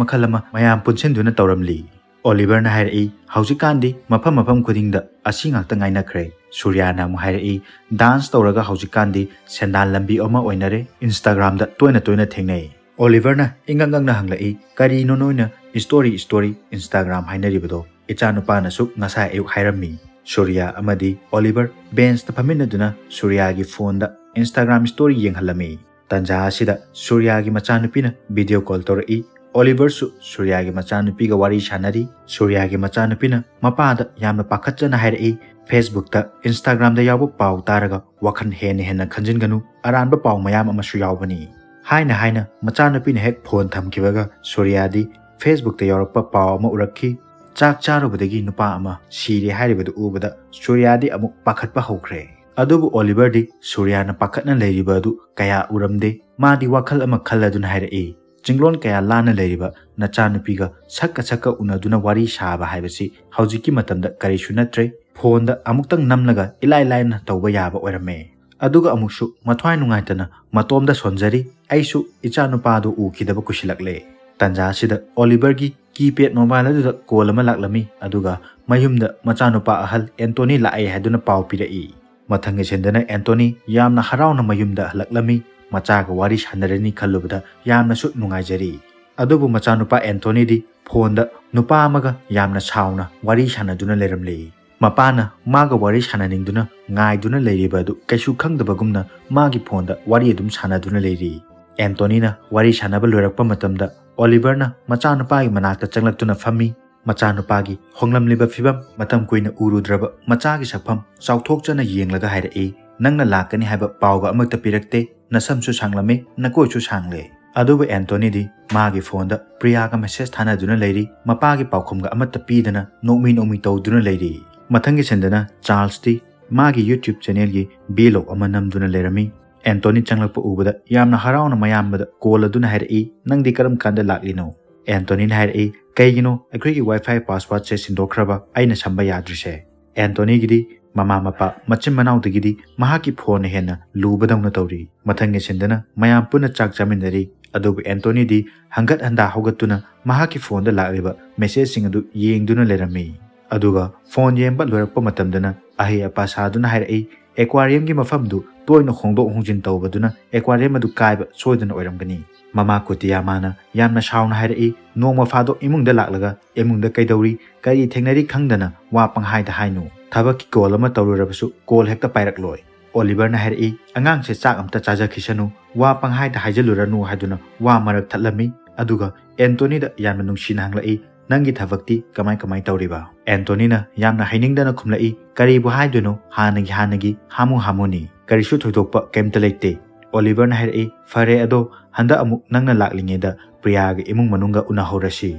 ꯃꯈꯜ ꯑꯃ ꯃꯌꯥꯝ ꯄꯨꯟꯁꯤꯟꯗꯨꯅ ꯇꯧꯔꯝꯂꯤ꯫ ꯑꯣꯂꯤꯚꯔꯅ ꯍꯥꯏꯔꯛꯏ, "ꯍꯧꯖꯤꯛꯀꯥꯟꯗꯤ ꯃꯐꯝ ꯃꯐꯝ ꯈꯨꯗꯤꯡꯗ ꯑꯁꯤ ꯉꯥꯛꯇ ꯉꯥꯏꯅꯈ꯭ꯔꯦ"꯫ ꯁꯨꯔꯤꯌꯥꯅ ꯑꯃꯨꯛ ꯍꯥꯏꯔꯛꯏ, "ꯗꯥꯟꯁ ꯇꯧꯔꯒ ꯍꯧꯖꯤꯛꯀꯥꯟꯗꯤ ꯁꯦꯟꯗꯥꯟ ꯂꯝꯕꯤ ꯑꯃ ꯑꯣꯏꯅꯔꯦ, Instagram ꯗ ꯇꯣꯏꯅ ꯇꯣꯏꯅ ꯊꯦꯡꯅꯩ"꯫ ꯑꯣꯂꯤꯚꯔꯅ ꯏꯉꯛ ꯉꯛꯅ ꯍꯪꯂꯛꯏ, "ꯀꯔꯤꯅꯣ ꯅꯣꯏꯅ ꯁ꯭ꯇꯣꯔꯤ, ꯁ꯭ꯇꯣꯔꯤ, Instagram ꯍꯥꯏꯅꯔꯤꯕꯗꯣ?" ꯏꯆꯥꯅꯨꯄꯥꯅꯁꯨ ꯉꯁꯥꯏ ꯑꯌꯨꯛ ꯍꯥꯏꯔꯝꯃꯤ꯫ ꯁꯨꯔꯤꯌꯥ ꯑꯃꯗꯤ ꯑꯣꯂꯤꯚꯔ ꯕꯦꯟꯁꯇ ꯐꯝꯃꯤꯟꯅꯗꯨꯅ ꯁꯨꯔꯤꯌꯥꯒꯤ ꯐꯣꯟꯗ Instagram ꯁ꯭ꯇꯣꯔꯤ ꯌꯦꯡꯍꯜꯂꯝꯃꯤ꯫ ꯇꯟꯖꯥ ꯑꯁꯤꯗ ꯁꯨꯔꯤꯌꯥꯒꯤ ꯃꯆꯥꯅꯨꯄꯤꯅ ꯚꯤꯗꯤꯑꯣ ꯀꯣꯜ ꯇꯧꯔꯛꯏ꯫ ꯑꯣꯂꯤꯚꯔꯁꯨ ꯁꯨꯔꯤꯌꯥꯒꯤ ꯃꯆꯥꯅꯨꯄꯤꯒ ꯋꯥꯔꯤ ꯁꯥꯟꯅꯔꯤ꯫ ꯁꯨꯔꯤꯌꯥꯒꯤ ꯃꯆꯥꯅꯨꯄꯤꯅ ꯃꯄꯥꯗ ꯌꯥꯝꯅ ꯄꯥꯈꯠꯆꯅ ꯍꯥꯏꯔꯛꯏ, "ꯐꯦꯁꯕꯨꯛꯇ, ꯏꯟꯁꯇꯥꯒ꯭ꯔꯥꯝꯗ ꯌꯥꯎꯕ ꯄꯥꯎ ꯇꯥꯔꯒ ꯋꯥꯈꯜ ꯍꯦꯟꯅ ꯍꯦꯟꯅ ꯈꯟꯖꯤꯟꯒꯅꯨ, ꯑꯔꯥꯟꯕ ꯄꯥꯎ ꯃꯌꯥꯝ ꯑꯃꯁꯨ ꯌꯥꯎꯕꯅꯤ"꯫ ꯍꯥꯏꯅ ꯍꯥꯏꯅ ꯃꯆꯥꯅꯨꯄꯤꯅ ꯍꯦꯛ ꯐꯣꯟ ꯊꯝꯈꯤꯕꯒ ꯁꯨꯔꯤꯌꯥꯗꯤ ꯐꯦꯁꯕꯨꯛꯇ ꯌꯥꯎꯔꯛꯄ ꯄꯥꯎ ꯑꯃ ꯎꯔꯛꯈꯤ꯫ "ꯆꯥꯛ ꯆꯥꯔꯨꯕꯗꯒꯤ ꯅꯨꯄꯥ ꯑꯃ ꯁꯤꯔꯦ" ꯍꯥꯏꯔꯤꯕꯗꯨ ꯎꯕꯗ ꯁꯨꯔꯤꯌꯥꯗꯤ ꯑꯃꯨꯛ ꯄꯥꯈꯠꯄ ꯍꯧꯈ꯭ꯔꯦ꯫ ꯑꯗꯨꯕꯨ ꯑꯣꯂꯤꯚꯔꯗꯤ ꯁꯨꯔꯤꯌꯥꯅ ꯄꯥꯈꯠꯅ ꯂꯩꯔꯤꯕ ꯑꯗꯨ ꯀꯌꯥ ꯎꯔꯝꯗꯦ꯫ ꯃꯥꯗꯤ ꯋꯥꯈꯜ ꯑꯃ ꯈꯜꯂꯗꯨꯅ ꯍꯥꯏꯔꯛꯏ, "ꯆꯤꯡꯂꯣꯟ ꯀꯌꯥ ꯂꯥꯟꯅ ꯂꯩꯔꯤꯕ ꯅꯆꯥꯅꯨꯄꯤꯒ ꯁꯛꯀ ꯁꯛꯀ ꯎꯅꯗꯨꯅ ꯋꯥꯔꯤ ꯁꯥꯕ ꯍꯥꯏꯕꯁꯤ ꯍꯧꯖꯤꯛꯀꯤ ꯃꯇꯝꯗ ꯀꯔꯤꯁꯨ ꯅꯠꯇ꯭ꯔꯦ꯫ ꯐꯣꯟꯗ ꯑꯃꯨꯛꯇꯪ ꯅꯝꯂꯒ ꯏꯂꯥꯏ ꯂꯥꯏꯅ ꯇꯧꯕ ꯌꯥꯕ ꯑꯣꯏꯔꯝꯃꯦ꯫ ꯑꯗꯨꯒ ꯑꯃꯨꯛꯁꯨ ꯃꯊ꯭ꯋꯥꯏ ꯅꯨꯡꯉꯥꯏꯇꯅ ꯃꯇꯣꯝꯗ ꯁꯣꯟꯖꯔꯤ꯫ ꯑꯩꯁꯨ ꯏꯆꯥꯅꯨꯄꯥꯗꯨ ꯎꯈꯤꯗꯕ ꯀꯨꯏꯁꯤꯜꯂꯛꯂꯦ"꯫ ꯇꯟꯖꯥ ꯑꯁꯤꯗ ꯑꯣꯂꯤꯚꯔꯒꯤ ꯀꯤꯄꯦꯗ ꯃꯣꯕꯥꯏꯜ ꯑꯗꯨꯗ ꯀꯣꯜ ꯑꯃ ꯂꯥꯛꯂꯝꯃꯤ꯫ ꯑꯗꯨꯒ ꯃꯌꯨꯝꯗ ꯃꯆꯥꯅꯨꯄꯥ ꯑꯍꯜ ꯑꯦꯟꯇꯣꯅꯤ ꯂꯥꯛꯑꯦ ꯍꯥꯏꯗꯨꯅ ꯄꯥꯎ ꯄꯤꯔꯛꯏ꯫ ꯃꯊꯪꯒꯤ ꯁꯤꯟꯗꯅ ꯑꯦꯟꯇꯣꯅꯤ ꯌꯥꯝꯅ ꯍꯔꯥꯎꯅ ꯃꯌꯨꯝꯗ ꯍꯜꯂꯛꯂꯝꯃꯤ꯫ ꯃꯆꯥꯒ ꯋꯥꯔꯤ ꯁꯥꯟꯅꯔꯅꯤ ꯈꯜꯂꯨꯕꯗ ꯌꯥꯝꯅꯁꯨ ꯅꯨꯡꯉꯥꯏꯖꯔꯤ꯫ ꯑꯗꯨꯕꯨ ꯃꯆꯥꯅꯨꯄꯥ ꯑꯦꯟꯇꯣꯅꯤꯗꯤ ꯐꯣꯟꯗ ꯅꯨꯄꯥ ꯑꯃꯒ ꯌꯥꯝꯅ ꯁꯥꯎꯅ ꯋꯥꯔꯤ ꯁꯥꯟꯅꯗꯨꯅ ꯂꯩꯔꯝꯂꯦ꯫ ꯃꯄꯥꯅ ꯃꯥꯒ ꯋꯥꯔꯤ ꯁꯥꯟꯅꯅꯤꯡꯗꯨꯅ ꯉꯥꯏꯗꯨꯅ ꯂꯩꯔꯤꯕ ꯑꯗꯨ ꯀꯩꯁꯨ ꯈꯪꯗꯕꯒꯨꯝꯅ ꯃꯥꯒꯤ ꯐꯣꯟꯗ ꯋꯥꯔꯤ ꯑꯗꯨꯝ ꯁꯥꯟꯅꯗꯨꯅ ꯂꯩꯔꯤ꯫ ꯑꯦꯟꯇꯣꯅꯤꯅ ꯋꯥꯔꯤ ꯁꯥꯟꯅꯕ ꯂꯣꯏꯔꯛꯄ ꯃꯇꯝꯗ ꯑꯣꯂꯤꯚꯔꯅ ꯃꯆꯥꯅꯨꯄꯥꯒꯤ ꯃꯅꯥꯛꯇ ꯆꯪꯂꯛꯇꯨꯅ ꯐꯝꯃꯤ꯫ ꯃꯆꯥꯅꯨꯄꯥꯒꯤ ꯍꯣꯡꯂꯝꯂꯤꯕ ꯐꯤꯕꯝ, ꯃꯇꯝ ꯀꯨꯏꯅ ꯎꯔꯨꯗ꯭ꯔꯕ ꯃꯆꯥꯒꯤ ꯁꯛꯐꯝ ꯆꯥꯎꯊꯣꯛꯆꯅ ꯌꯦꯡꯂꯒ ꯍꯥꯏꯔꯛꯏ, "ꯅꯪꯅ ꯂꯥꯛꯀꯅꯤ ꯍꯥꯏꯕ ꯄꯥꯎꯒ ꯑꯃꯠꯇ ꯄꯤꯔꯛꯇꯦ, ꯅꯁꯝꯁꯨ ꯁꯥꯡꯂꯝꯃꯤ, ꯅꯀꯣꯏꯁꯨ ꯁꯥꯡꯂꯦ"꯫ ꯑꯗꯨꯕꯨ ꯑꯦꯟꯇꯣꯅꯤꯗꯤ ꯃꯥꯒꯤ ꯐꯣꯟꯗ ꯄ꯭ꯔꯤꯌꯥꯒ ꯃꯦꯁꯦꯖ ꯊꯥꯅꯗꯨꯅ ꯂꯩꯔꯤ, ꯃꯄꯥꯒꯤ ꯄꯥꯎꯈꯨꯝꯒ ꯑꯃꯠꯇ ꯄꯤꯗꯅ ꯅꯣꯛꯃꯤ ꯅꯣꯛꯃꯤ ꯇꯧꯗꯨꯅ ꯂꯩꯔꯤ꯫ ꯃꯊꯪꯒꯤ ꯁꯤꯟꯗꯅ ꯆꯥꯔꯜꯁꯇꯤ ꯃꯥꯒꯤ ꯌꯨꯇ꯭ꯌꯨꯕ ꯆꯦꯅꯦꯜꯒꯤ ꯚꯤꯂꯣꯒ ꯑꯃ ꯅꯝꯗꯨꯅ ꯂꯩꯔꯝꯃꯤ꯫ ꯑꯦꯟꯇꯣꯅꯤ ꯆꯪꯂꯛꯄ ꯎꯕꯗ ꯌꯥꯝꯅ ꯍꯔꯥꯎꯅ ꯃꯌꯥꯝꯕꯗ ꯀꯣꯜ ꯑꯗꯨꯅ ꯍꯥꯏꯔꯛꯏ, "ꯅꯪꯗꯤ ꯀꯔꯝ ꯀꯥꯟꯗ ꯂꯥꯛꯂꯤꯅꯣ?" ꯑꯦꯟꯇꯣꯅꯤꯅ ꯍꯥꯏꯔꯛꯏ, "ꯀꯩꯒꯤꯅꯣ ꯑꯩꯈꯣꯏꯒꯤ ꯋꯥꯏꯐꯥꯏ ꯄꯥꯁꯋꯥꯔꯗꯁꯦ ꯁꯤꯟꯗꯣꯛꯈ꯭ꯔꯕ ꯑꯩꯅ ꯁꯝꯕ ꯌꯥꯗ꯭ꯔꯤꯁꯦ?" ꯑꯦꯟꯇꯣꯅꯤꯒꯤꯗꯤ ꯃꯃꯥ ꯃꯄꯥ ꯃꯆꯤꯟ ꯃꯅꯥꯎꯗꯒꯤꯗꯤ ꯃꯍꯥꯛꯀꯤ ꯐꯣꯟꯅ ꯍꯦꯟꯅ ꯂꯨꯕꯗꯧꯅ ꯇꯧꯔꯤ꯫ ꯃꯊꯪꯒꯤ ꯁꯤꯟꯗꯅ ꯃꯌꯥꯝ ꯄꯨꯟꯅ ꯆꯥꯛ ꯆꯥꯃꯤꯟꯅꯔꯤ꯫ ꯑꯗꯨꯕꯨ ꯑꯦꯟꯇꯣꯅꯤꯗꯤ ꯍꯪꯒꯠ ꯍꯟꯗꯥ ꯍꯧꯒꯠꯇꯨꯅ ꯃꯍꯥꯛꯀꯤ ꯐꯣꯟꯗ ꯂꯥꯛꯂꯤꯕ ꯃꯦꯁꯦꯖꯁꯤꯡ ꯑꯗꯨ ꯌꯦꯡꯗꯨꯅ ꯂꯩꯔꯝꯃꯤ꯫ ꯑꯗꯨꯒ ꯐꯣꯟ ꯌꯦꯡꯕ ꯂꯣꯏꯔꯛꯄ ꯃꯇꯝꯗꯅ ꯑꯍꯩ ꯑꯄꯥ ꯁꯥꯗꯨꯅ ꯍꯥꯏꯔꯛꯏ, "ꯑꯦꯀ꯭ꯋꯥꯔꯤꯌꯝꯒꯤ ꯃꯐꯝꯗꯨ ꯇꯣꯏꯅ ꯍꯣꯡꯗꯣꯛ ꯍꯣꯡꯖꯤꯟ ꯇꯧꯕꯗꯨꯅ ꯑꯦꯀ꯭ꯋꯥꯔꯤꯌꯝ ꯑꯗꯨ ꯀꯥꯏꯕ ꯁꯣꯏꯗꯅ ꯑꯣꯏꯔꯝꯒꯅꯤ"꯫ ꯃꯃꯥ ꯀꯨꯇꯤꯌꯥꯃꯥꯅ ꯌꯥꯝꯅ ꯁꯥꯎꯅ ꯍꯥꯏꯔꯛꯏ, "ꯅꯣꯡꯃ ꯐꯥꯗꯣꯛ ꯏꯃꯨꯡꯗ ꯂꯥꯛꯂꯒ ꯏꯃꯨꯡꯗ ꯀꯩꯗꯧꯔꯤ, ꯀꯔꯤ ꯊꯦꯡꯅꯔꯤ ꯈꯪꯗꯅ ꯋꯥ ꯄꯪꯍꯥꯏꯗ ꯍꯥꯏꯅꯨ꯫ ꯊꯕꯛꯀꯤ ꯀꯣꯜ ꯑꯃ ꯇꯧꯔꯨꯔꯕꯁꯨ ꯀꯣꯜ ꯍꯦꯛꯇ ꯄꯥꯏꯔꯛꯂꯣꯏ"꯫ ꯑꯣꯂꯤꯚꯔꯅ ꯍꯥꯏꯔꯛꯏ, "ꯑꯉꯥꯡꯁꯦ ꯆꯥꯛ ꯑꯝꯇ ꯆꯥꯖꯈꯤꯁꯅꯨ, ꯋꯥ ꯄꯪꯍꯥꯏꯗ ꯍꯥꯏꯖꯜꯂꯨꯔꯅꯨ" ꯍꯥꯏꯗꯨꯅ ꯋꯥ ꯃꯔꯛ ꯊꯠꯂꯝꯃꯤ꯫ ꯑꯗꯨꯒ ꯑꯦꯟꯇꯣꯅꯤꯗ ꯌꯥꯝꯅ ꯅꯨꯡꯁꯤꯅ ꯍꯪꯂꯛꯏ, "ꯅꯪꯒꯤ ꯊꯕꯛꯇꯤ ꯀꯃꯥꯏ ꯀꯃꯥꯏ ꯇꯧꯔꯤꯕ?" ꯑꯦꯟꯇꯣꯅꯤꯅ ꯌꯥꯝꯅ ꯍꯩꯅꯤꯡꯗꯅ ꯈꯨꯝꯂꯛꯏ, "ꯀꯔꯤꯕꯨ ꯍꯥꯏꯗꯣꯏꯅꯣ, ꯍꯥꯟꯅꯒꯤ ꯍꯥꯟꯅꯒꯤ, ꯍꯥꯃꯨ ꯍꯥꯃꯨꯅꯤ꯫ ꯀꯔꯤꯁꯨ ꯊꯣꯏꯗꯣꯛꯄ ꯀꯩꯝꯇ ꯂꯩꯇꯦ꯫" ꯑꯣꯂꯤꯚꯔꯅ ꯍꯥꯏꯔꯛꯏ, "ꯐꯔꯦ, ꯑꯗꯣ ꯍꯟꯗꯛ ꯑꯃꯨꯛ ꯅꯪꯅ ꯂꯥꯛꯂꯤꯉꯩꯗ ꯄ꯭ꯔꯤꯌꯥꯒ ꯏꯃꯨꯡ ꯃꯅꯨꯡꯒ ꯎꯅꯍꯧꯔꯁꯤ꯫"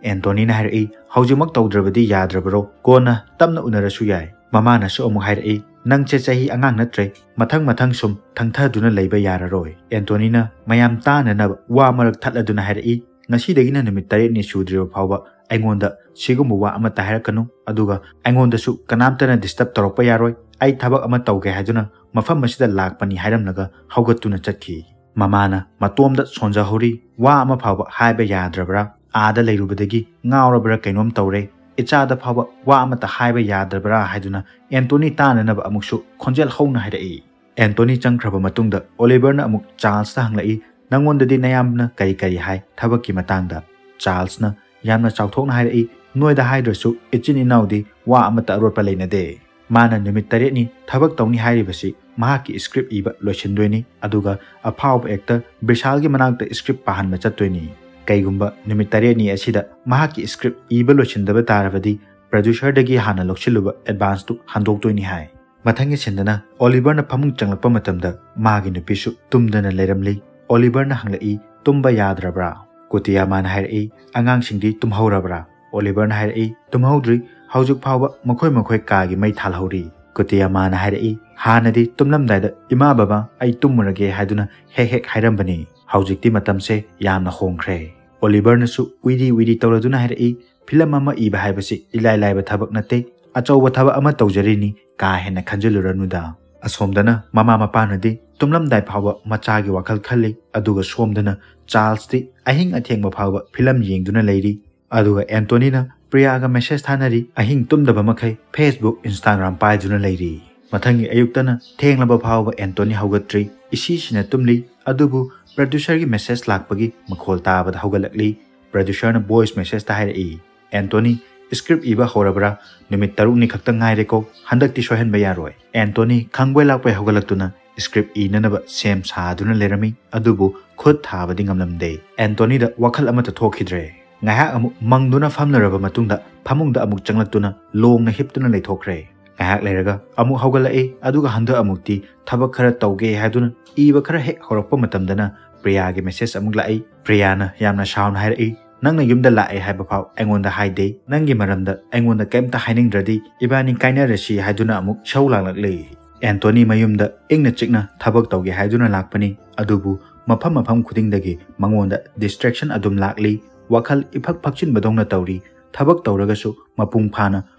ꯑꯦꯟꯇꯣꯅꯤꯅ ꯍꯥꯏꯔꯛꯏ, "ꯍꯧꯖꯤꯛꯃꯛ ꯇꯧꯗ꯭ꯔꯕꯗꯤ ꯌꯥꯗ꯭ꯔꯕꯔꯣ? ꯀꯣꯟꯅ ꯇꯞꯅ ꯎꯅꯔꯁꯨ ꯌꯥꯏ꯫" ꯃꯃꯥꯅꯁꯨ ꯑꯃꯨꯛ ꯍꯥꯏꯔꯛꯏ, "ꯅꯪꯁꯦ ꯆꯍꯤ ꯑꯉꯥꯡ ꯅꯠꯇ꯭ꯔꯦ, ꯃꯊꯪ ꯃꯊꯪ ꯁꯨꯝ ꯊꯪꯊꯗꯨꯅ ꯂꯩꯕ ꯌꯥꯔꯔꯣꯏ꯫" ꯑꯦꯟꯇꯣꯅꯤꯅ ꯃꯌꯥꯝ ꯇꯥꯅꯅꯕ ꯋꯥ ꯃꯔꯛ ꯊꯠꯂꯗꯨꯅ ꯍꯥꯏꯔꯛꯏ, "ꯉꯁꯤꯗꯒꯤꯅ ꯅꯨꯃꯤꯠ ꯇꯔꯦꯠꯅꯤ ꯁꯨꯗ꯭ꯔꯤꯕ ꯐꯥꯎꯕ ꯑꯩꯉꯣꯟꯗ ꯁꯤꯒꯨꯝꯕ ꯋꯥ ꯑꯃꯠꯇ ꯍꯥꯏꯔꯛꯀꯅꯨ, ꯑꯗꯨꯒ ꯑꯩꯉꯣꯟꯗꯁꯨ ꯀꯅꯥꯝꯇꯅ ꯗꯤꯁꯇꯔꯕ ꯇꯧꯔꯛꯄ ꯌꯥꯔꯣꯏ꯫ ꯑꯩ ꯊꯕꯛ ꯑꯃ ꯇꯧꯒꯦ ꯍꯥꯏꯗꯨꯅ ꯃꯐꯝ ꯑꯁꯤꯗ ꯂꯥꯛꯄꯅꯤ" ꯍꯥꯏꯔꯝꯂꯒ ꯍꯧꯒꯠꯇꯨꯅ ꯆꯠꯈꯤ꯫ ꯃꯃꯥꯅ ꯃꯇꯣꯝꯗ ꯁꯣꯟꯖꯍꯧꯔꯤ, ꯋꯥ ꯑꯃ ꯐꯥꯎꯕ ꯍꯥꯏꯕ ꯌꯥꯗ꯭ꯔꯕ꯭ꯔꯥ? ꯑꯥꯗ ꯂꯩꯔꯨꯕꯗꯒꯤ ꯉꯥꯎꯔꯕ꯭ꯔꯥ ꯀꯩꯅꯣꯝ ꯇꯧꯔꯦ꯫ ꯏꯆꯥꯗ ꯐꯥꯎꯕ ꯋꯥ ꯑꯃꯠꯇ ꯍꯥꯏꯕ ꯌꯥꯗ꯭ꯔꯕ꯭ꯔꯥ ꯍꯥꯏꯗꯨꯅ ꯑꯦꯟꯇꯣꯅꯤ ꯇꯥꯅꯅꯕ ꯑꯃꯨꯛꯁꯨ ꯈꯣꯟꯖꯦꯜ ꯍꯧꯅ ꯍꯥꯏꯔꯛꯏ꯫ ꯑꯦꯟꯇꯣꯅꯤ ꯆꯪꯈ꯭ꯔꯕ ꯃꯇꯨꯡꯗ ꯑꯣꯂꯤꯚꯔꯅ ꯑꯃꯨꯛ ꯆꯥꯔꯜꯁꯇ ꯍꯪꯂꯛꯏ, "ꯅꯪꯉꯣꯟꯗꯗꯤ ꯅꯌꯥꯝꯕꯅ ꯀꯔꯤ ꯀꯔꯤ ꯍꯥꯏ ꯊꯕꯛꯀꯤ ꯃꯇꯥꯡꯗ?" ꯆꯥꯔꯜꯁꯅ ꯌꯥꯝꯅ ꯆꯥꯎꯊꯣꯛꯅ ꯍꯥꯏꯔꯛꯏ, "ꯅꯣꯏꯗ ꯍꯥꯏꯗ꯭ꯔꯁꯨ ꯏꯆꯤꯟ ꯏꯅꯥꯎꯗꯤ ꯋꯥ ꯑꯃꯠꯇ ꯑꯔꯣꯠꯄ ꯂꯩꯅꯗꯦ꯫ ꯃꯥꯅ ꯅꯨꯃꯤꯠ ꯇꯔꯦꯠꯅꯤ ꯊꯕꯛ ꯇꯧꯅꯤ ꯍꯥꯏꯔꯤꯕꯁꯤ ꯃꯍꯥꯛꯀꯤ ꯁ꯭ꯀ꯭ꯔꯤꯞ ꯏꯕ ꯂꯣꯏꯁꯤꯟꯗꯣꯏꯅꯤ, ꯑꯗꯨꯒ ꯑꯐꯥꯎꯕ ꯑꯦꯛꯇꯔ ꯕꯤꯁꯥꯜꯒꯤ ꯃꯅꯥꯛꯇ ꯁ꯭ꯀ꯭ꯔꯤꯞ ꯄꯥꯍꯟꯕ ꯆꯠꯇꯣꯏꯅꯤ꯫ ꯀꯩꯒꯨꯝꯕ ꯅꯨꯃꯤꯠ ꯇꯔꯦꯠꯅꯤ ꯑꯁꯤꯗ ꯃꯍꯥꯛꯀꯤ ꯁ꯭ꯀ꯭ꯔꯤꯞ ꯏꯕ ꯂꯣꯏꯁꯤꯟꯗꯕ ꯇꯥꯔꯕꯗꯤ ꯄ꯭ꯔꯗ꯭ꯌꯨꯁꯔꯗꯒꯤ ꯍꯥꯟꯅ ꯂꯧꯁꯤꯜꯂꯨꯕ ꯑꯦꯗꯚꯥꯟꯁꯇꯨ ꯍꯟꯗꯣꯛꯇꯣꯏꯅꯤ" ꯍꯥꯏ꯫ ꯃꯊꯪꯒꯤ ꯁꯤꯟꯗꯅ ꯑꯣꯂꯤꯚꯔꯅ ꯐꯃꯨꯡ ꯆꯪꯂꯛꯄ ꯃꯇꯝꯗ ꯃꯥꯒꯤ ꯅꯨꯄꯤꯁꯨ ꯇꯨꯝꯗꯅ ꯂꯩꯔꯝꯂꯤ꯫ ꯑꯣꯂꯤꯚꯔꯅ ꯍꯪꯂꯛꯏ, "ꯇꯨꯝꯕ ꯌꯥꯗ꯭ꯔꯕ꯭ꯔꯥ?" ꯀꯨꯇꯤꯌꯥꯃꯥꯅ ꯍꯥꯏꯔꯛꯏ, "ꯑꯉꯥꯡꯁꯤꯡꯗꯤ ꯇꯨꯝꯍꯧꯔꯕ꯭ꯔꯥ?" ꯑꯣꯂꯤꯚꯔꯅ ꯍꯥꯏꯔꯛꯏ, "ꯇꯨꯝꯍꯧꯗ꯭ꯔꯤ, ꯍꯧꯖꯤꯛ ꯐꯥꯎꯕ ꯃꯈꯣꯏ ꯃꯈꯣꯏ ꯀꯥꯒꯤ ꯃꯩ ꯊꯥꯜꯍꯧꯔꯤ꯫" ꯀꯨꯇꯤꯌꯥꯃꯥꯅ ꯍꯥꯏꯔꯛꯏ, "ꯍꯥꯟꯅꯗꯤ ꯇꯨꯝꯂꯝꯗꯥꯏꯗ 'ꯏꯃꯥ, ꯕꯕꯥ, ꯑꯩ ꯇꯨꯝꯃꯨꯔꯒꯦ' ꯍꯥꯏꯗꯨꯅ ꯍꯦꯛ ꯍꯦꯛ ꯍꯥꯏꯔꯝꯕꯅꯤ꯫ ꯍꯧꯖꯤꯛꯇꯤ ꯃꯇꯝꯁꯦ ꯌꯥꯝꯅ ꯍꯣꯡꯈ꯭ꯔꯦ꯫" ꯑꯣꯂꯤꯚꯔꯅꯁꯨ ꯎꯏꯔꯤ ꯎꯏꯔꯤ ꯇꯧꯔꯗꯨꯅ ꯍꯥꯏꯔꯛꯏ, "ꯐꯤꯂꯝ ꯑꯃ ꯏꯕ ꯍꯥꯏꯕꯁꯤ ꯏꯂꯥꯏ ꯂꯥꯏꯕ ꯊꯕꯛ ꯅꯠꯇꯦ꯫ ꯑꯆꯧꯕ ꯊꯕꯛ ꯑꯃ ꯇꯧꯖꯔꯤꯅꯤ, ꯀꯥ ꯍꯦꯟꯅ ꯈꯟꯖꯤꯜꯂꯨꯔꯅꯨꯗ꯫" ꯑꯁꯣꯝꯗꯅ ꯃꯃꯥ ꯃꯄꯥꯅꯗꯤ ꯇꯨꯝꯂꯝꯗꯥꯏ ꯐꯥꯎꯕ ꯃꯆꯥꯒꯤ ꯋꯥꯈꯜ ꯈꯜꯂꯤ, ꯑꯗꯨꯒ ꯁꯣꯝꯗꯅ ꯆꯥꯔꯜꯁꯇꯤ ꯑꯍꯤꯡ ꯑꯊꯦꯡꯕ ꯐꯥꯎꯕ ꯐꯤꯂꯝ ꯌꯦꯡꯗꯨꯅ ꯂꯩꯔꯤ꯫ ꯑꯗꯨꯒ ꯑꯦꯟꯇꯣꯅꯤꯅ ꯄ꯭ꯔꯤꯌꯥꯒ ꯃꯦꯁꯦꯖ ꯊꯥꯅꯔꯤ, ꯑꯍꯤꯡ ꯇꯨꯝꯗꯕ ꯃꯈꯩ Facebook, Instagram ꯄꯥꯏꯗꯨꯅ ꯂꯩꯔꯤ꯫ ꯃꯊꯪꯒꯤ ꯑꯌꯨꯛꯇꯅ ꯊꯦꯡꯂꯕ ꯐꯥꯎꯕ ꯑꯦꯟꯇꯣꯅꯤ ꯍꯧꯒꯠꯇ꯭ꯔꯤ, ꯏꯁꯤꯁꯤꯅ ꯇꯨꯝꯂꯤ꯫ ꯑꯗꯨꯕꯨ ꯄ꯭ꯔꯗ꯭ꯌꯨꯁꯔꯒꯤ ꯃꯦꯁꯦꯖ ꯂꯥꯛꯄꯒꯤ ꯃꯈꯣꯜ ꯇꯥꯕꯗ ꯍꯧꯒꯠꯂꯛꯂꯤ꯫ ꯄ꯭ꯔꯗ꯭ꯌꯨꯁꯔꯅ ꯚꯣꯏꯁ ꯃꯦꯁꯦꯖꯇ ꯍꯥꯏꯔꯛꯏ, "ꯑꯦꯟꯇꯣꯅꯤ, "Script ꯏꯕ ꯍꯧꯔꯕ꯭ꯔꯥ? ꯅꯨꯃꯤꯠ ꯇꯔꯨꯛꯅꯤ ꯈꯛꯇ ꯉꯥꯏꯔꯦꯀꯣ, ꯍꯟꯗꯛꯇꯤ ꯁꯣꯏꯍꯟꯕ ꯌꯥꯔꯣꯏ"꯫ ꯑꯦꯟꯇꯣꯅꯤ ꯈꯪꯕꯣꯏ ꯂꯥꯛꯄꯣꯏ ꯍꯧꯒꯠꯂꯛꯇꯨꯅ script ꯏꯅꯅꯕ ꯁꯦꯝ ꯁꯥꯗꯨꯅ ꯂꯩꯔꯝꯃꯤ, ꯑꯗꯨꯕꯨ ꯈꯨꯠ ꯊꯥꯕꯗꯤ ꯉꯝꯂꯝꯗꯦ꯫ ꯑꯦꯟꯇꯣꯅꯤꯗ ꯋꯥꯈꯜ ꯑꯃꯠꯇ ꯊꯣꯛꯈꯤꯗ꯭ꯔꯦ꯫ ꯉꯥꯏꯍꯥꯛ ꯑꯃꯨꯛ ꯃꯪꯗꯨꯅ ꯐꯝꯂꯔꯕ ꯃꯇꯨꯡꯗ ꯐꯃꯨꯡꯗ ꯑꯃꯨꯛ ꯆꯪꯂꯛꯇꯨꯅ ꯂꯣꯡꯅ ꯍꯤꯞꯇꯨꯅ ꯂꯩꯊꯣꯛꯈ꯭ꯔꯦ꯫ ꯉꯥꯏꯍꯥꯛ ꯂꯩꯔꯒ ꯑꯃꯨꯛ ꯍꯧꯒꯠꯂꯛꯏ, ꯑꯗꯨꯒ ꯍꯟꯗꯛ ꯑꯃꯨꯛꯇꯤ ꯊꯕꯛ ꯈꯔ ꯇꯧꯒꯦ ꯍꯥꯏꯗꯨꯅ ꯏꯕ ꯈꯔ ꯍꯦꯛ ꯍꯧꯔꯛꯄ ꯃꯇꯝꯗꯅ ꯄ꯭ꯔꯤꯌꯥꯒꯤ message ꯑꯃꯨꯛ ꯂꯥꯛꯏ꯫ ꯄ꯭ꯔꯤꯌꯥꯅ ꯌꯥꯝꯅ ꯁꯥꯎꯅ ꯍꯥꯏꯔꯛꯏ, "ꯅꯪꯅ ꯌꯨꯝꯗ ꯂꯥꯛꯑꯦ ꯍꯥꯏꯕ ꯐꯥꯎ ꯑꯩꯉꯣꯟꯗ ꯍꯥꯏꯗꯦ꯫ ꯅꯪꯒꯤ ꯃꯔꯝꯗ ꯑꯩꯉꯣꯟꯗ ꯀꯩꯝꯇ ꯍꯥꯏꯅꯤꯡꯗ꯭ꯔꯗꯤ ꯏꯕꯥꯅꯤ ꯀꯥꯏꯅꯔꯁꯤ" ꯍꯥꯏꯗꯨꯅ ꯑꯃꯨꯛ ꯁꯧ ꯂꯥꯡꯂꯛꯂꯦ꯫ ꯑꯦꯟꯇꯣꯅꯤ ꯃꯌꯨꯝꯗ ꯏꯪꯅ ꯆꯤꯛꯅ ꯊꯕꯛ ꯇꯧꯒꯦ ꯍꯥꯏꯗꯨꯅ ꯂꯥꯛꯄꯅꯤ, ꯑꯗꯨꯕꯨ ꯃꯐꯝ ꯃꯐꯝ ꯈꯨꯗꯤꯡꯗꯒꯤ ꯃꯉꯣꯟꯗ distraction ꯑꯗꯨꯝ ꯂꯥꯛꯂꯤ꯫ ꯋꯥꯈꯜ ꯏꯐꯛ ꯐꯛꯆꯤꯟꯕꯗꯧꯅ ꯇꯧꯔꯤ꯫ ꯊꯕꯛ ꯇꯧꯔꯒꯁꯨ ꯃꯄꯨꯡ ꯐꯥꯅ,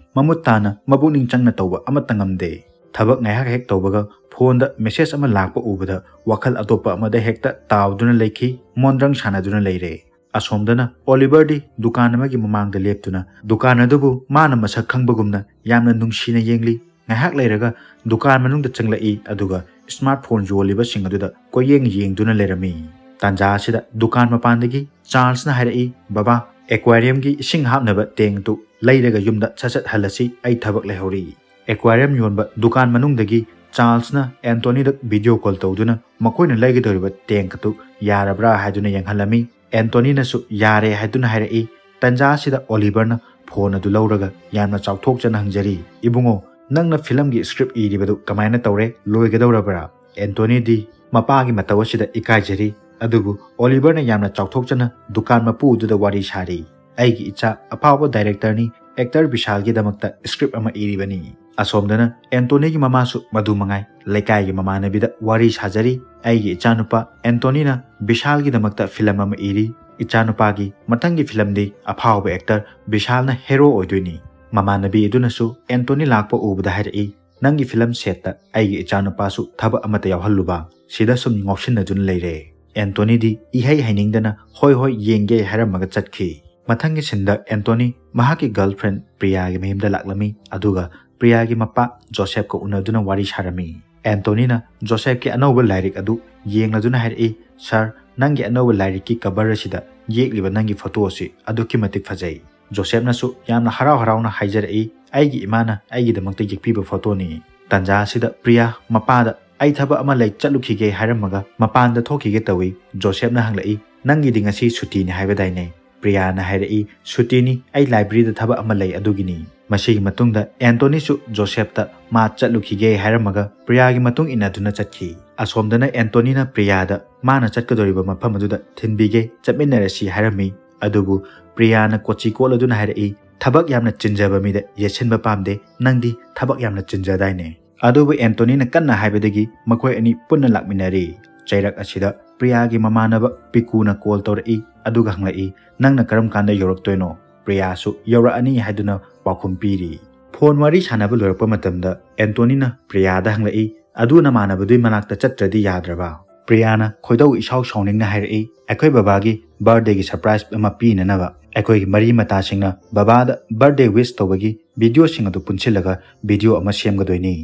ꯃꯃꯨꯠ ꯇꯥꯅ, ꯃꯄꯨꯛꯅꯤꯡ ꯆꯪꯅ ꯇꯧꯕ ꯑꯃꯠꯇ ꯉꯝꯗꯦ꯫ ꯊꯕꯛ ꯉꯥꯏꯍꯥꯛ ꯍꯦꯛ ꯇꯧꯕꯒ phoneꯗ message ꯑꯃ ꯂꯥꯛꯄ ꯎꯕꯗ ꯋꯥꯈꯜ ꯑꯇꯣꯞꯄ ꯑꯃꯗ ꯍꯦꯛꯇ ꯇꯥꯎꯗꯨꯅ ꯂꯩꯈꯤ, ꯃꯣꯟꯗ꯭ꯔꯪ ꯁꯥꯟꯅꯗꯨꯅ ꯂꯩꯔꯦ꯫ ꯑꯁꯣꯝꯗꯅ ꯑꯣꯂꯤꯚꯔꯗꯤ ꯗꯨꯀꯥꯟ ꯑꯃꯒꯤ ꯃꯃꯥꯡꯗ ꯂꯦꯞꯇꯨꯅ ꯗꯨꯀꯥꯟ ꯑꯗꯨꯕꯨ ꯃꯥꯅ ꯃꯁꯛ ꯈꯪꯕꯒꯨꯝꯅ ꯌꯥꯝꯅ ꯅꯨꯡꯁꯤꯅ ꯌꯦꯡꯂꯤ꯫ ꯉꯥꯏꯍꯥꯛ ꯂꯩꯔꯒ ꯗꯨꯀꯥꯟ ꯃꯅꯨꯡꯗ ꯆꯪꯂꯛꯏ, ꯑꯗꯨꯒ smartphone ꯌꯣꯜꯂꯤꯕꯁꯤꯡ ꯑꯗꯨꯗ ꯀꯣꯏꯌꯦꯡ ꯌꯦꯡꯗꯨꯅ ꯂꯩꯔꯝꯃꯤ꯫ ꯇꯥꯟꯖꯥ ꯑꯁꯤꯗ ꯗꯨꯀꯥꯟ ꯃꯄꯥꯟꯗꯒꯤ ꯆꯥꯔꯜꯁꯅ ꯍꯥꯏꯔꯛꯏ, "ꯕꯕꯥ, aquariumꯒꯤ ꯏꯁꯤꯡ ꯍꯥꯞꯅꯕ tankꯇꯨ ꯂꯩꯔꯒ ꯌꯨꯝꯗ ꯁꯠ ꯁꯠ ꯍꯜꯂꯁꯤ, ꯑꯩ ꯊꯕꯛ ꯂꯩꯍꯧꯔꯤ"꯫ Aquarium ꯌꯣꯟꯕ ꯗꯨꯀꯥꯟ ꯃꯅꯨꯡꯗꯒꯤ ꯆꯥꯔꯜꯁꯅ ꯑꯦꯟꯇꯣꯅꯤꯗ video call ꯇꯧꯗꯨꯅ ꯃꯈꯣꯏꯅ ꯂꯩꯒꯗꯧꯔꯤꯕ tank ꯑꯗꯨ ꯌꯥꯔꯕ꯭ꯔꯥ ꯍꯥꯏꯗꯨꯅ ꯌꯦꯡꯍꯜꯂꯝꯃꯤ꯫ ꯑꯦꯟꯇꯣꯅꯤꯅꯁꯨ ꯌꯥꯔꯦ ꯍꯥꯏꯗꯨꯅ ꯍꯥꯏꯔꯛꯏ꯫ ꯇꯟꯖꯥ ꯑꯁꯤꯗ ꯑꯣꯂꯤꯚꯔꯅ phone ꯑꯗꯨ ꯂꯧꯔꯒ ꯌꯥꯝꯅ ꯆꯥꯎꯊꯣꯛꯆꯅ ꯍꯪꯖꯔꯤ, "ꯏꯕꯨꯡꯉꯣ, ꯅꯪꯅ filmꯒꯤ script ꯏꯔꯤꯕꯗꯨ ꯀꯃꯥꯏꯅ ꯇꯧꯔꯦ? ꯂꯣꯏꯒꯗꯧꯔꯕ꯭ꯔꯥ?" ꯑꯦꯟꯇꯣꯅꯤꯗꯤ ꯃꯄꯥꯒꯤ ꯃꯇꯧ ꯑꯁꯤꯗ ꯏꯀꯥꯏꯖꯔꯤ, ꯑꯗꯨꯕꯨ ꯑꯣꯂꯤꯚꯔꯅ ꯌꯥꯝꯅ ꯆꯥꯎꯊꯣꯛꯆꯅ ꯗꯨꯀꯥꯟ ꯃꯄꯨ ꯑꯗꯨꯗ ꯋꯥꯔꯤ ꯁꯥꯔꯤ꯫ "ꯑꯩꯒꯤ ꯏꯆꯥ ꯑꯐꯥꯎꯕ directorꯅꯤ, actor ꯕꯤꯁꯥꯜꯒꯤꯗꯃꯛꯇ script ꯑꯃ ꯏꯔꯤꯕꯅꯤ"꯫ ꯑꯁꯣꯝꯗꯅ ꯑꯦꯟꯇꯣꯅꯤꯒꯤ ꯃꯃꯥꯁꯨ ꯃꯗꯨ ꯃꯉꯥꯏ, ꯂꯩꯀꯥꯏꯒꯤ ꯃꯃꯥꯟꯅꯕꯤꯗ ꯋꯥꯔꯤ ꯁꯥꯖꯔꯤ꯫ "ꯑꯩꯒꯤ ꯏꯆꯥꯅꯨꯄꯥ ꯑꯦꯟꯇꯣꯅꯤꯅ ꯕꯤꯁꯥꯜꯒꯤꯗꯃꯛꯇ film ꯑꯃ ꯏꯔꯤ꯫ ꯏꯆꯥꯅꯨꯄꯥꯒꯤ ꯃꯊꯪꯒꯤ filmꯗꯤ ꯑꯐꯥꯎꯕ actor ꯕꯤꯁꯥꯜꯅ hero ꯑꯣꯏꯗꯣꯏꯅꯤ"꯫ ꯃꯃꯥꯟꯅꯕꯤ ꯑꯗꯨꯅꯁꯨ ꯑꯦꯟꯇꯣꯅꯤ ꯂꯥꯛꯄ ꯎꯕꯗ ꯍꯥꯏꯔꯛꯏ, "ꯅꯪꯒꯤ film setꯇ ꯑꯩꯒꯤ ꯏꯆꯥꯅꯨꯄꯥꯁꯨ ꯊꯕꯛ ꯑꯃꯠꯇ ꯌꯥꯎꯍꯜꯂꯨꯕ"꯫ ꯁꯤꯗ ꯁꯨꯝ ꯉꯥꯎꯁꯤꯟꯅꯗꯨꯅ ꯂꯩꯔꯦ꯫ ꯑꯦꯟꯇꯣꯅꯤꯗꯤ ꯏꯍꯩ ꯍꯩꯅꯤꯡꯗꯅ "ꯍꯣꯏ ꯍꯣꯏ, ꯌꯦꯡꯒꯦ" ꯍꯥꯏꯔꯝꯃꯒ ꯆꯠꯈꯤ꯫ ꯃꯊꯪꯒꯤ sceneꯗ ꯑꯦꯟꯇꯣꯅꯤ ꯃꯍꯥꯛꯀꯤ girlfriend ꯄ꯭ꯔꯤꯌꯥꯒꯤ ꯃꯌꯨꯝꯗ ꯂꯥꯛꯂꯝꯃꯤ, ꯑꯗꯨꯒ ꯄ꯭ꯔꯤꯌꯥꯒꯤ ꯃꯄꯥ ꯖꯣꯁꯦꯐꯀ ꯎꯅꯗꯨꯅ ꯋꯥꯔꯤ ꯁꯥꯔꯝꯃꯤ꯫ ꯑꯦꯟꯇꯣꯅꯤꯅ ꯖꯣꯁꯦꯐꯀꯤ ꯑꯅꯧꯕ ꯂꯥꯏꯔꯤꯛ ꯑꯗꯨ ꯌꯦꯡꯂꯗꯨꯅ ꯍꯥꯏꯔꯛꯏ, "Sir, ꯅꯪꯒꯤ ꯑꯅꯧꯕ ꯂꯥꯏꯔꯤꯛꯀꯤ cover ꯑꯁꯤꯗ ꯌꯦꯛꯂꯤꯕ ꯅꯪꯒꯤ photo ꯑꯁꯤ ꯑꯗꯨꯛꯀꯤ ꯃꯇꯤꯛ ꯐꯖꯩ"꯫ ꯖꯣꯁꯦꯞꯅꯁꯨ ꯌꯥꯝꯅ ꯍꯔꯥꯎ ꯍꯔꯥꯎꯅ ꯍꯥꯏꯖꯔꯛꯏ, "ꯑꯩꯒꯤ ꯏꯃꯥꯅ ꯑꯩꯒꯤꯗꯃꯛꯇ ꯌꯦꯛꯄꯤꯕ ꯐꯣꯇꯣꯅꯤ"꯫ ꯇꯥꯟꯖꯥ ꯑꯁꯤꯗ ꯄ꯭ꯔꯤꯌꯥ ꯃꯄꯥꯗ "ꯑꯩ ꯊꯕꯛ ꯑꯃ ꯂꯩ, ꯆꯠꯂꯨꯈꯤꯒꯦ" ꯍꯥꯏꯔꯝꯃꯒ ꯃꯄꯥꯟꯗ ꯊꯣꯛꯈꯤꯒꯦ ꯇꯧꯏ꯫ ꯖꯣꯁꯦꯞꯅ ꯍꯪꯂꯛꯏ, "ꯅꯪꯒꯤꯗꯤ ꯉꯁꯤ ꯁꯨꯇꯤꯅꯤ ꯍꯥꯏꯕꯗꯥꯏꯅꯦ?" ꯄ꯭ꯔꯤꯌꯥꯅ ꯍꯥꯏꯔꯛꯏ, "ꯁꯨꯇꯤꯅꯤ, ꯑꯩ ꯂꯥꯏꯕ꯭ꯔꯦꯔꯤꯗ ꯊꯕꯛ ꯑꯃ ꯂꯩ, ꯑꯗꯨꯒꯤꯅꯤ"꯫ ꯃꯁꯤꯒꯤ ꯃꯇꯨꯡꯗ ꯑꯦꯟꯇꯣꯅꯤꯁꯨ ꯖꯣꯁꯦꯞꯇ ꯃꯥ ꯆꯠꯂꯨꯈꯤꯒꯦ ꯍꯥꯏꯔꯝꯃꯒ ꯄ꯭ꯔꯤꯌꯥꯒꯤ ꯃꯇꯨꯡ ꯏꯟꯅꯗꯨꯅ ꯆꯠꯈꯤ꯫ ꯑꯁꯣꯝꯗꯅ ꯑꯦꯟꯇꯣꯅꯤꯅ ꯄ꯭ꯔꯤꯌꯥꯗ ꯃꯥꯅ ꯆꯠꯀꯗꯧꯔꯤꯕ ꯃꯐꯝ ꯑꯗꯨꯗ "ꯊꯤꯟꯕꯤꯒꯦ, ꯆꯠꯃꯤꯟꯅꯔꯁꯤ" ꯍꯥꯏꯔꯝꯃꯤ꯫ ꯑꯗꯨꯕꯨ ꯄ꯭ꯔꯤꯌꯥꯅ ꯀꯣꯆꯤ ꯀꯣꯠꯂꯗꯨꯅ ꯍꯥꯏꯔꯛꯏ, "ꯊꯕꯛ ꯌꯥꯝꯅ ꯆꯤꯟꯖꯕ ꯃꯤꯗ ꯌꯦꯠꯁꯤꯟꯕ ꯄꯥꯝꯗꯦ, ꯅꯪꯗꯤ ꯊꯕꯛ ꯌꯥꯝꯅ ꯆꯤꯟꯖꯗꯥꯏꯅꯦ?" ꯑꯗꯨꯕꯨ ꯑꯦꯟꯇꯣꯅꯤꯅ ꯀꯟꯅ ꯍꯥꯏꯕꯗꯒꯤ ꯃꯈꯣꯏ ꯑꯅꯤ ꯄꯨꯟꯅ ꯂꯥꯛꯃꯤꯟꯅꯔꯤ꯫ ꯆꯩꯔꯛ ꯑꯁꯤꯗ ꯄ꯭ꯔꯤꯌꯥꯒꯤ ꯃꯃꯥꯟꯅꯕ ꯄꯤꯀꯨꯅ ꯀꯣꯜ ꯇꯧꯔꯛꯏ, ꯑꯗꯨꯒ ꯍꯪꯂꯛꯏ, "ꯅꯪꯅ ꯀꯔꯝ ꯀꯥꯟꯗ ꯌꯧꯔꯛꯇꯣꯏꯅꯣ?" "ꯄ꯭ꯔꯤꯌꯥꯁꯨ ꯌꯧꯔꯛꯑꯅꯤ" ꯍꯥꯏꯗꯨꯅ ꯄꯥꯎꯈꯨꯝ ꯄꯤꯔꯤ꯫ ꯐꯣꯟ ꯋꯥꯔꯤ ꯁꯥꯟꯅꯕ ꯂꯣꯏꯔꯛꯄ ꯃꯇꯝꯗ ꯑꯦꯟꯇꯣꯅꯤꯅ ꯄ꯭ꯔꯤꯌꯥꯗ ꯍꯪꯂꯛꯏ, "ꯑꯗꯨ ꯅꯃꯥꯟꯅꯕꯗꯨꯒꯤ ꯃꯅꯥꯛꯇ ꯆꯠꯇ꯭ꯔꯗꯤ ꯌꯥꯗ꯭ꯔꯕ?" ꯄ꯭ꯔꯤꯌꯥꯅ ꯈꯣꯏꯗꯧ ꯏꯁꯥꯎ ꯁꯥꯎꯅꯤꯡꯅ ꯍꯥꯏꯔꯛꯏ, "ꯑꯩꯈꯣꯏ ꯕꯕꯥꯒꯤ ꯕꯥꯔꯗꯦꯒꯤ ꯁꯔꯄ꯭ꯔꯥꯏꯖ ꯑꯃ ꯄꯤꯅꯅꯕ ꯑꯩꯈꯣꯏꯒꯤ ꯃꯔꯤ ꯃꯇꯥꯁꯤꯡꯅ ꯕꯕꯥꯗ ꯕꯥꯔꯗꯦ ꯋꯤꯁ ꯇꯧꯕꯒꯤ ꯚꯤꯗꯤꯑꯣꯁꯤꯡ ꯑꯗꯨ ꯄꯨꯟꯁꯤꯜꯂꯒ ꯚꯤꯗꯤꯑꯣ ꯑꯃ ꯁꯦꯝꯒꯗꯣꯏꯅꯤ꯫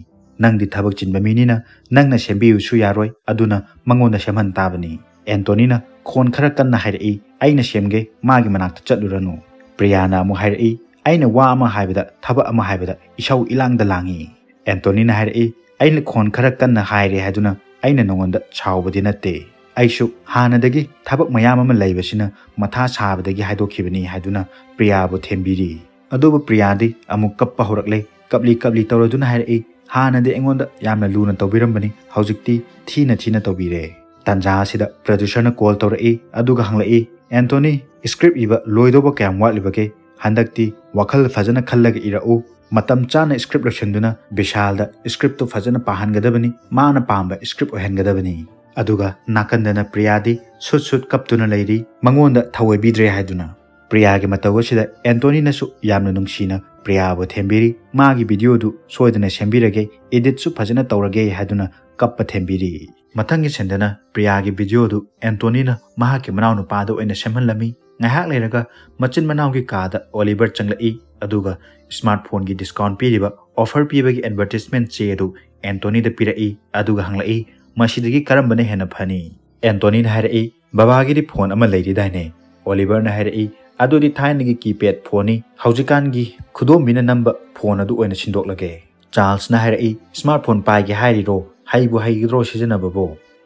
ꯅꯪꯗꯤ ꯊꯕꯛ ꯆꯤꯟꯕ ꯃꯤꯅꯤꯅ ꯅꯪꯅ ꯁꯦꯝꯕꯤꯌꯨꯁꯨ ꯌꯥꯔꯣꯏ, ꯑꯗꯨꯅ ꯃꯉꯣꯟꯗ ꯁꯦꯝꯍꯟ ꯇꯥꯕꯅꯤ"꯫ ꯑꯦꯟꯇꯣꯅꯤꯅ ꯈꯣꯟ ꯈꯔ ꯀꯟꯅ ꯍꯥꯏꯔꯛꯏ, "ꯑꯩꯅ ꯁꯦꯝꯒꯦ, ꯃꯥꯒꯤ ꯃꯅꯥꯛꯇ ꯆꯠꯂꯨꯔꯅꯨ"꯫ ꯄ꯭ꯔꯤꯌꯥꯅ ꯑꯃꯨꯛ ꯍꯥꯏꯔꯛꯏ, "ꯑꯩꯅ ꯋꯥ ꯑꯃ ꯍꯥꯏꯕꯗ ꯊꯕꯛ ꯑꯃ ꯍꯥꯏꯕꯗ ꯏꯁꯧ ꯏꯂꯥꯡꯗ ꯂꯥꯡꯉꯤ"꯫ ꯑꯦꯟꯇꯣꯅꯤꯅ ꯍꯥꯏꯔꯛꯏ, "ꯑꯩꯅ ꯈꯣꯟ ꯈꯔ ꯀꯟꯅ ꯍꯥꯏꯔꯦ ꯍꯥꯏꯗꯨꯅ ꯑꯩꯅ ꯅꯉꯣꯟꯗ ꯁꯥꯎꯕꯗꯤ ꯅꯠꯇꯦ꯫ ꯑꯩꯁꯨ ꯍꯥꯟꯅꯗꯒꯤ ꯊꯕꯛ ꯃꯌꯥꯝ ꯑꯃ ꯂꯩꯕꯁꯤꯅ ꯃꯊꯥ ꯁꯥꯕꯗꯒꯤ ꯍꯥꯏꯗꯣꯛꯈꯤꯕꯅꯤ" ꯍꯥꯏꯗꯨꯅ ꯄ꯭ꯔꯤꯌꯥꯕꯨ ꯊꯦꯝꯕꯤꯔꯤ꯫ ꯑꯗꯨꯕꯨ ꯄ꯭ꯔꯤꯌꯥꯗꯤ ꯑꯃꯨꯛ ꯀꯞꯄ ꯍꯧꯔꯛꯂꯦ꯫ ꯀꯞꯂꯤ ꯀꯞꯂꯤ ꯇꯧꯔꯗꯨꯅ ꯍꯥꯏꯔꯛꯏ, "ꯍꯥꯟꯅꯗꯤ ꯑꯩꯉꯣꯟꯗ ꯌꯥꯝꯅ ꯂꯨꯅ ꯇꯧꯕꯤꯔꯝꯕꯅꯤ, ꯍꯧꯖꯤꯛꯇꯤ ꯊꯤꯅ ꯊꯤꯅ ꯇꯧꯕꯤꯔꯦ"꯫ ꯇꯥꯟꯖꯥ ꯑꯁꯤꯗ ꯄ꯭ꯔꯗ꯭ꯌꯨꯁꯔꯅ ꯀꯣꯜ ꯇꯧꯔꯛꯏ, ꯑꯗꯨꯒ ꯍꯪꯂꯛꯏ, "ꯑꯦꯟꯇꯣꯅꯤ, ꯁ꯭ꯀ꯭ꯔꯤꯞ ꯏꯕ ꯂꯣꯏꯗꯧꯕ ꯀꯌꯥꯝ ꯋꯥꯠꯂꯤꯕꯒꯦ? ꯍꯟꯗꯛꯇꯤ ꯋꯥꯈꯜ ꯐꯖꯅ ꯈꯜꯂꯒ ꯏꯔꯛꯎ꯫ ꯃꯇꯝ ꯆꯥꯅ ꯁ꯭ꯀ꯭ꯔꯤꯞ ꯂꯣꯏꯁꯤꯟꯗꯨꯅ ꯕꯤꯁꯥꯜꯗ ꯁ꯭ꯀ꯭ꯔꯤꯞꯇꯨ ꯐꯖꯅ ꯄꯥꯍꯟꯒꯗꯕꯅꯤ, ꯃꯥꯅ ꯄꯥꯝꯕ ꯁ꯭ꯀ꯭ꯔꯤꯞ ꯑꯣꯏꯍꯟꯒꯗꯕꯅꯤ"꯫ ꯑꯗꯨꯒ ꯅꯥꯀꯟꯗꯅ ꯄ꯭ꯔꯤꯌꯥꯗꯤ ꯁꯨꯠ ꯁꯨꯠ ꯀꯞꯇꯨꯅ ꯂꯩꯔꯤ, ꯃꯉꯣꯟꯗ ꯊꯑꯣꯏꯕꯤꯗ꯭ꯔꯦ ꯍꯥꯏꯗꯨꯅ꯫ ꯄ꯭ꯔꯤꯌꯥꯒꯤ ꯃꯇꯧ ꯑꯁꯤꯗ ꯑꯦꯟꯇꯣꯅꯤꯅꯁꯨ ꯌꯥꯝꯅ ꯅꯨꯡꯁꯤꯅ ꯄ꯭ꯔꯤꯌꯥꯕꯨ ꯊꯦꯝꯕꯤꯔꯤ, "ꯃꯥꯒꯤ ꯚꯤꯗꯤꯑꯣꯗꯨ ꯁꯣꯏꯗꯅ ꯁꯦꯝꯕꯤꯔꯒꯦ, ꯏꯗꯤꯠꯁꯨ ꯐꯖꯅ ꯇꯧꯔꯒꯦ" ꯍꯥꯏꯗꯨꯅ ꯀꯞꯄ ꯊꯦꯝꯕꯤꯔꯤ꯫ ꯃꯊꯪꯒꯤ ꯁꯤꯟꯗꯅ ꯄ꯭ꯔꯤꯌꯥꯒꯤ ꯚꯤꯗꯤꯑꯣꯗꯨ ꯑꯦꯟꯇꯣꯅꯤꯅ ꯃꯍꯥꯛꯀꯤ ꯃꯅꯥꯎꯅꯨꯄꯥꯗ ꯑꯣꯏꯅ ꯁꯦꯝꯍꯜꯂꯝꯃꯤ꯫ ꯉꯥꯏꯍꯥꯛ ꯂꯩꯔꯒ ꯃꯆꯤꯟ ꯃꯅꯥꯎꯒꯤ ꯀꯥꯗ ꯑꯣꯂꯤꯚꯔ ꯆꯪꯂꯛꯏ, ꯑꯗꯨꯒ ꯁ꯭ꯃꯥꯔꯠ ꯐꯣꯟꯒꯤ ꯗꯤꯁꯀꯥꯎꯟ ꯄꯤꯔꯤꯕ ꯑꯣꯐꯔ ꯄꯤꯕꯒꯤ ꯑꯦꯗꯚꯔꯇꯤꯁꯃꯦꯟꯠ ꯆꯦ ꯑꯗꯨ ꯑꯦꯟꯇꯣꯅꯤꯗ ꯄꯤꯔꯛꯏ, ꯑꯗꯨꯒ ꯍꯪꯂꯛꯏ, "ꯃꯁꯤꯗꯒꯤ ꯀꯔꯝꯕꯅ ꯍꯦꯟꯅ ꯐꯅꯤ?" ꯑꯦꯟꯇꯣꯅꯤꯅ ꯍꯥꯏꯔꯛꯏ, "ꯕꯕꯥꯒꯤꯗꯤ ꯐꯣꯟ ꯑꯃ ꯂꯩꯔꯤꯗꯥꯏꯅꯦ?" ꯑꯣꯂꯤꯚꯔꯅ ꯍꯥꯏꯔꯛꯏ, "ꯑꯗꯨꯗꯤ ꯊꯥꯏꯅꯒꯤ ꯀꯤꯄꯦꯗ ꯐꯣꯟꯅꯤ, ꯍꯧꯖꯤꯛꯀꯥꯟꯒꯤ ꯈꯨꯗꯣꯝꯕꯤꯅ ꯅꯝꯕ ꯐꯣꯟ ꯑꯗꯨ ꯑꯣꯏꯅ ꯁꯤꯟꯗꯣꯛꯂꯒꯦ"꯫ ꯆꯥꯔꯜꯁꯅ ꯍꯥꯏꯔꯛꯏ, "ꯁ꯭ꯃꯥꯔꯠ ꯐꯣꯟ ꯄꯥꯏꯒꯦ ꯍꯥꯏꯔꯤꯔꯣ? ꯍꯩꯕꯨ ꯍꯩꯒꯗ꯭ꯔꯣ ꯁꯤꯖꯤꯟꯅꯕꯕꯨ?"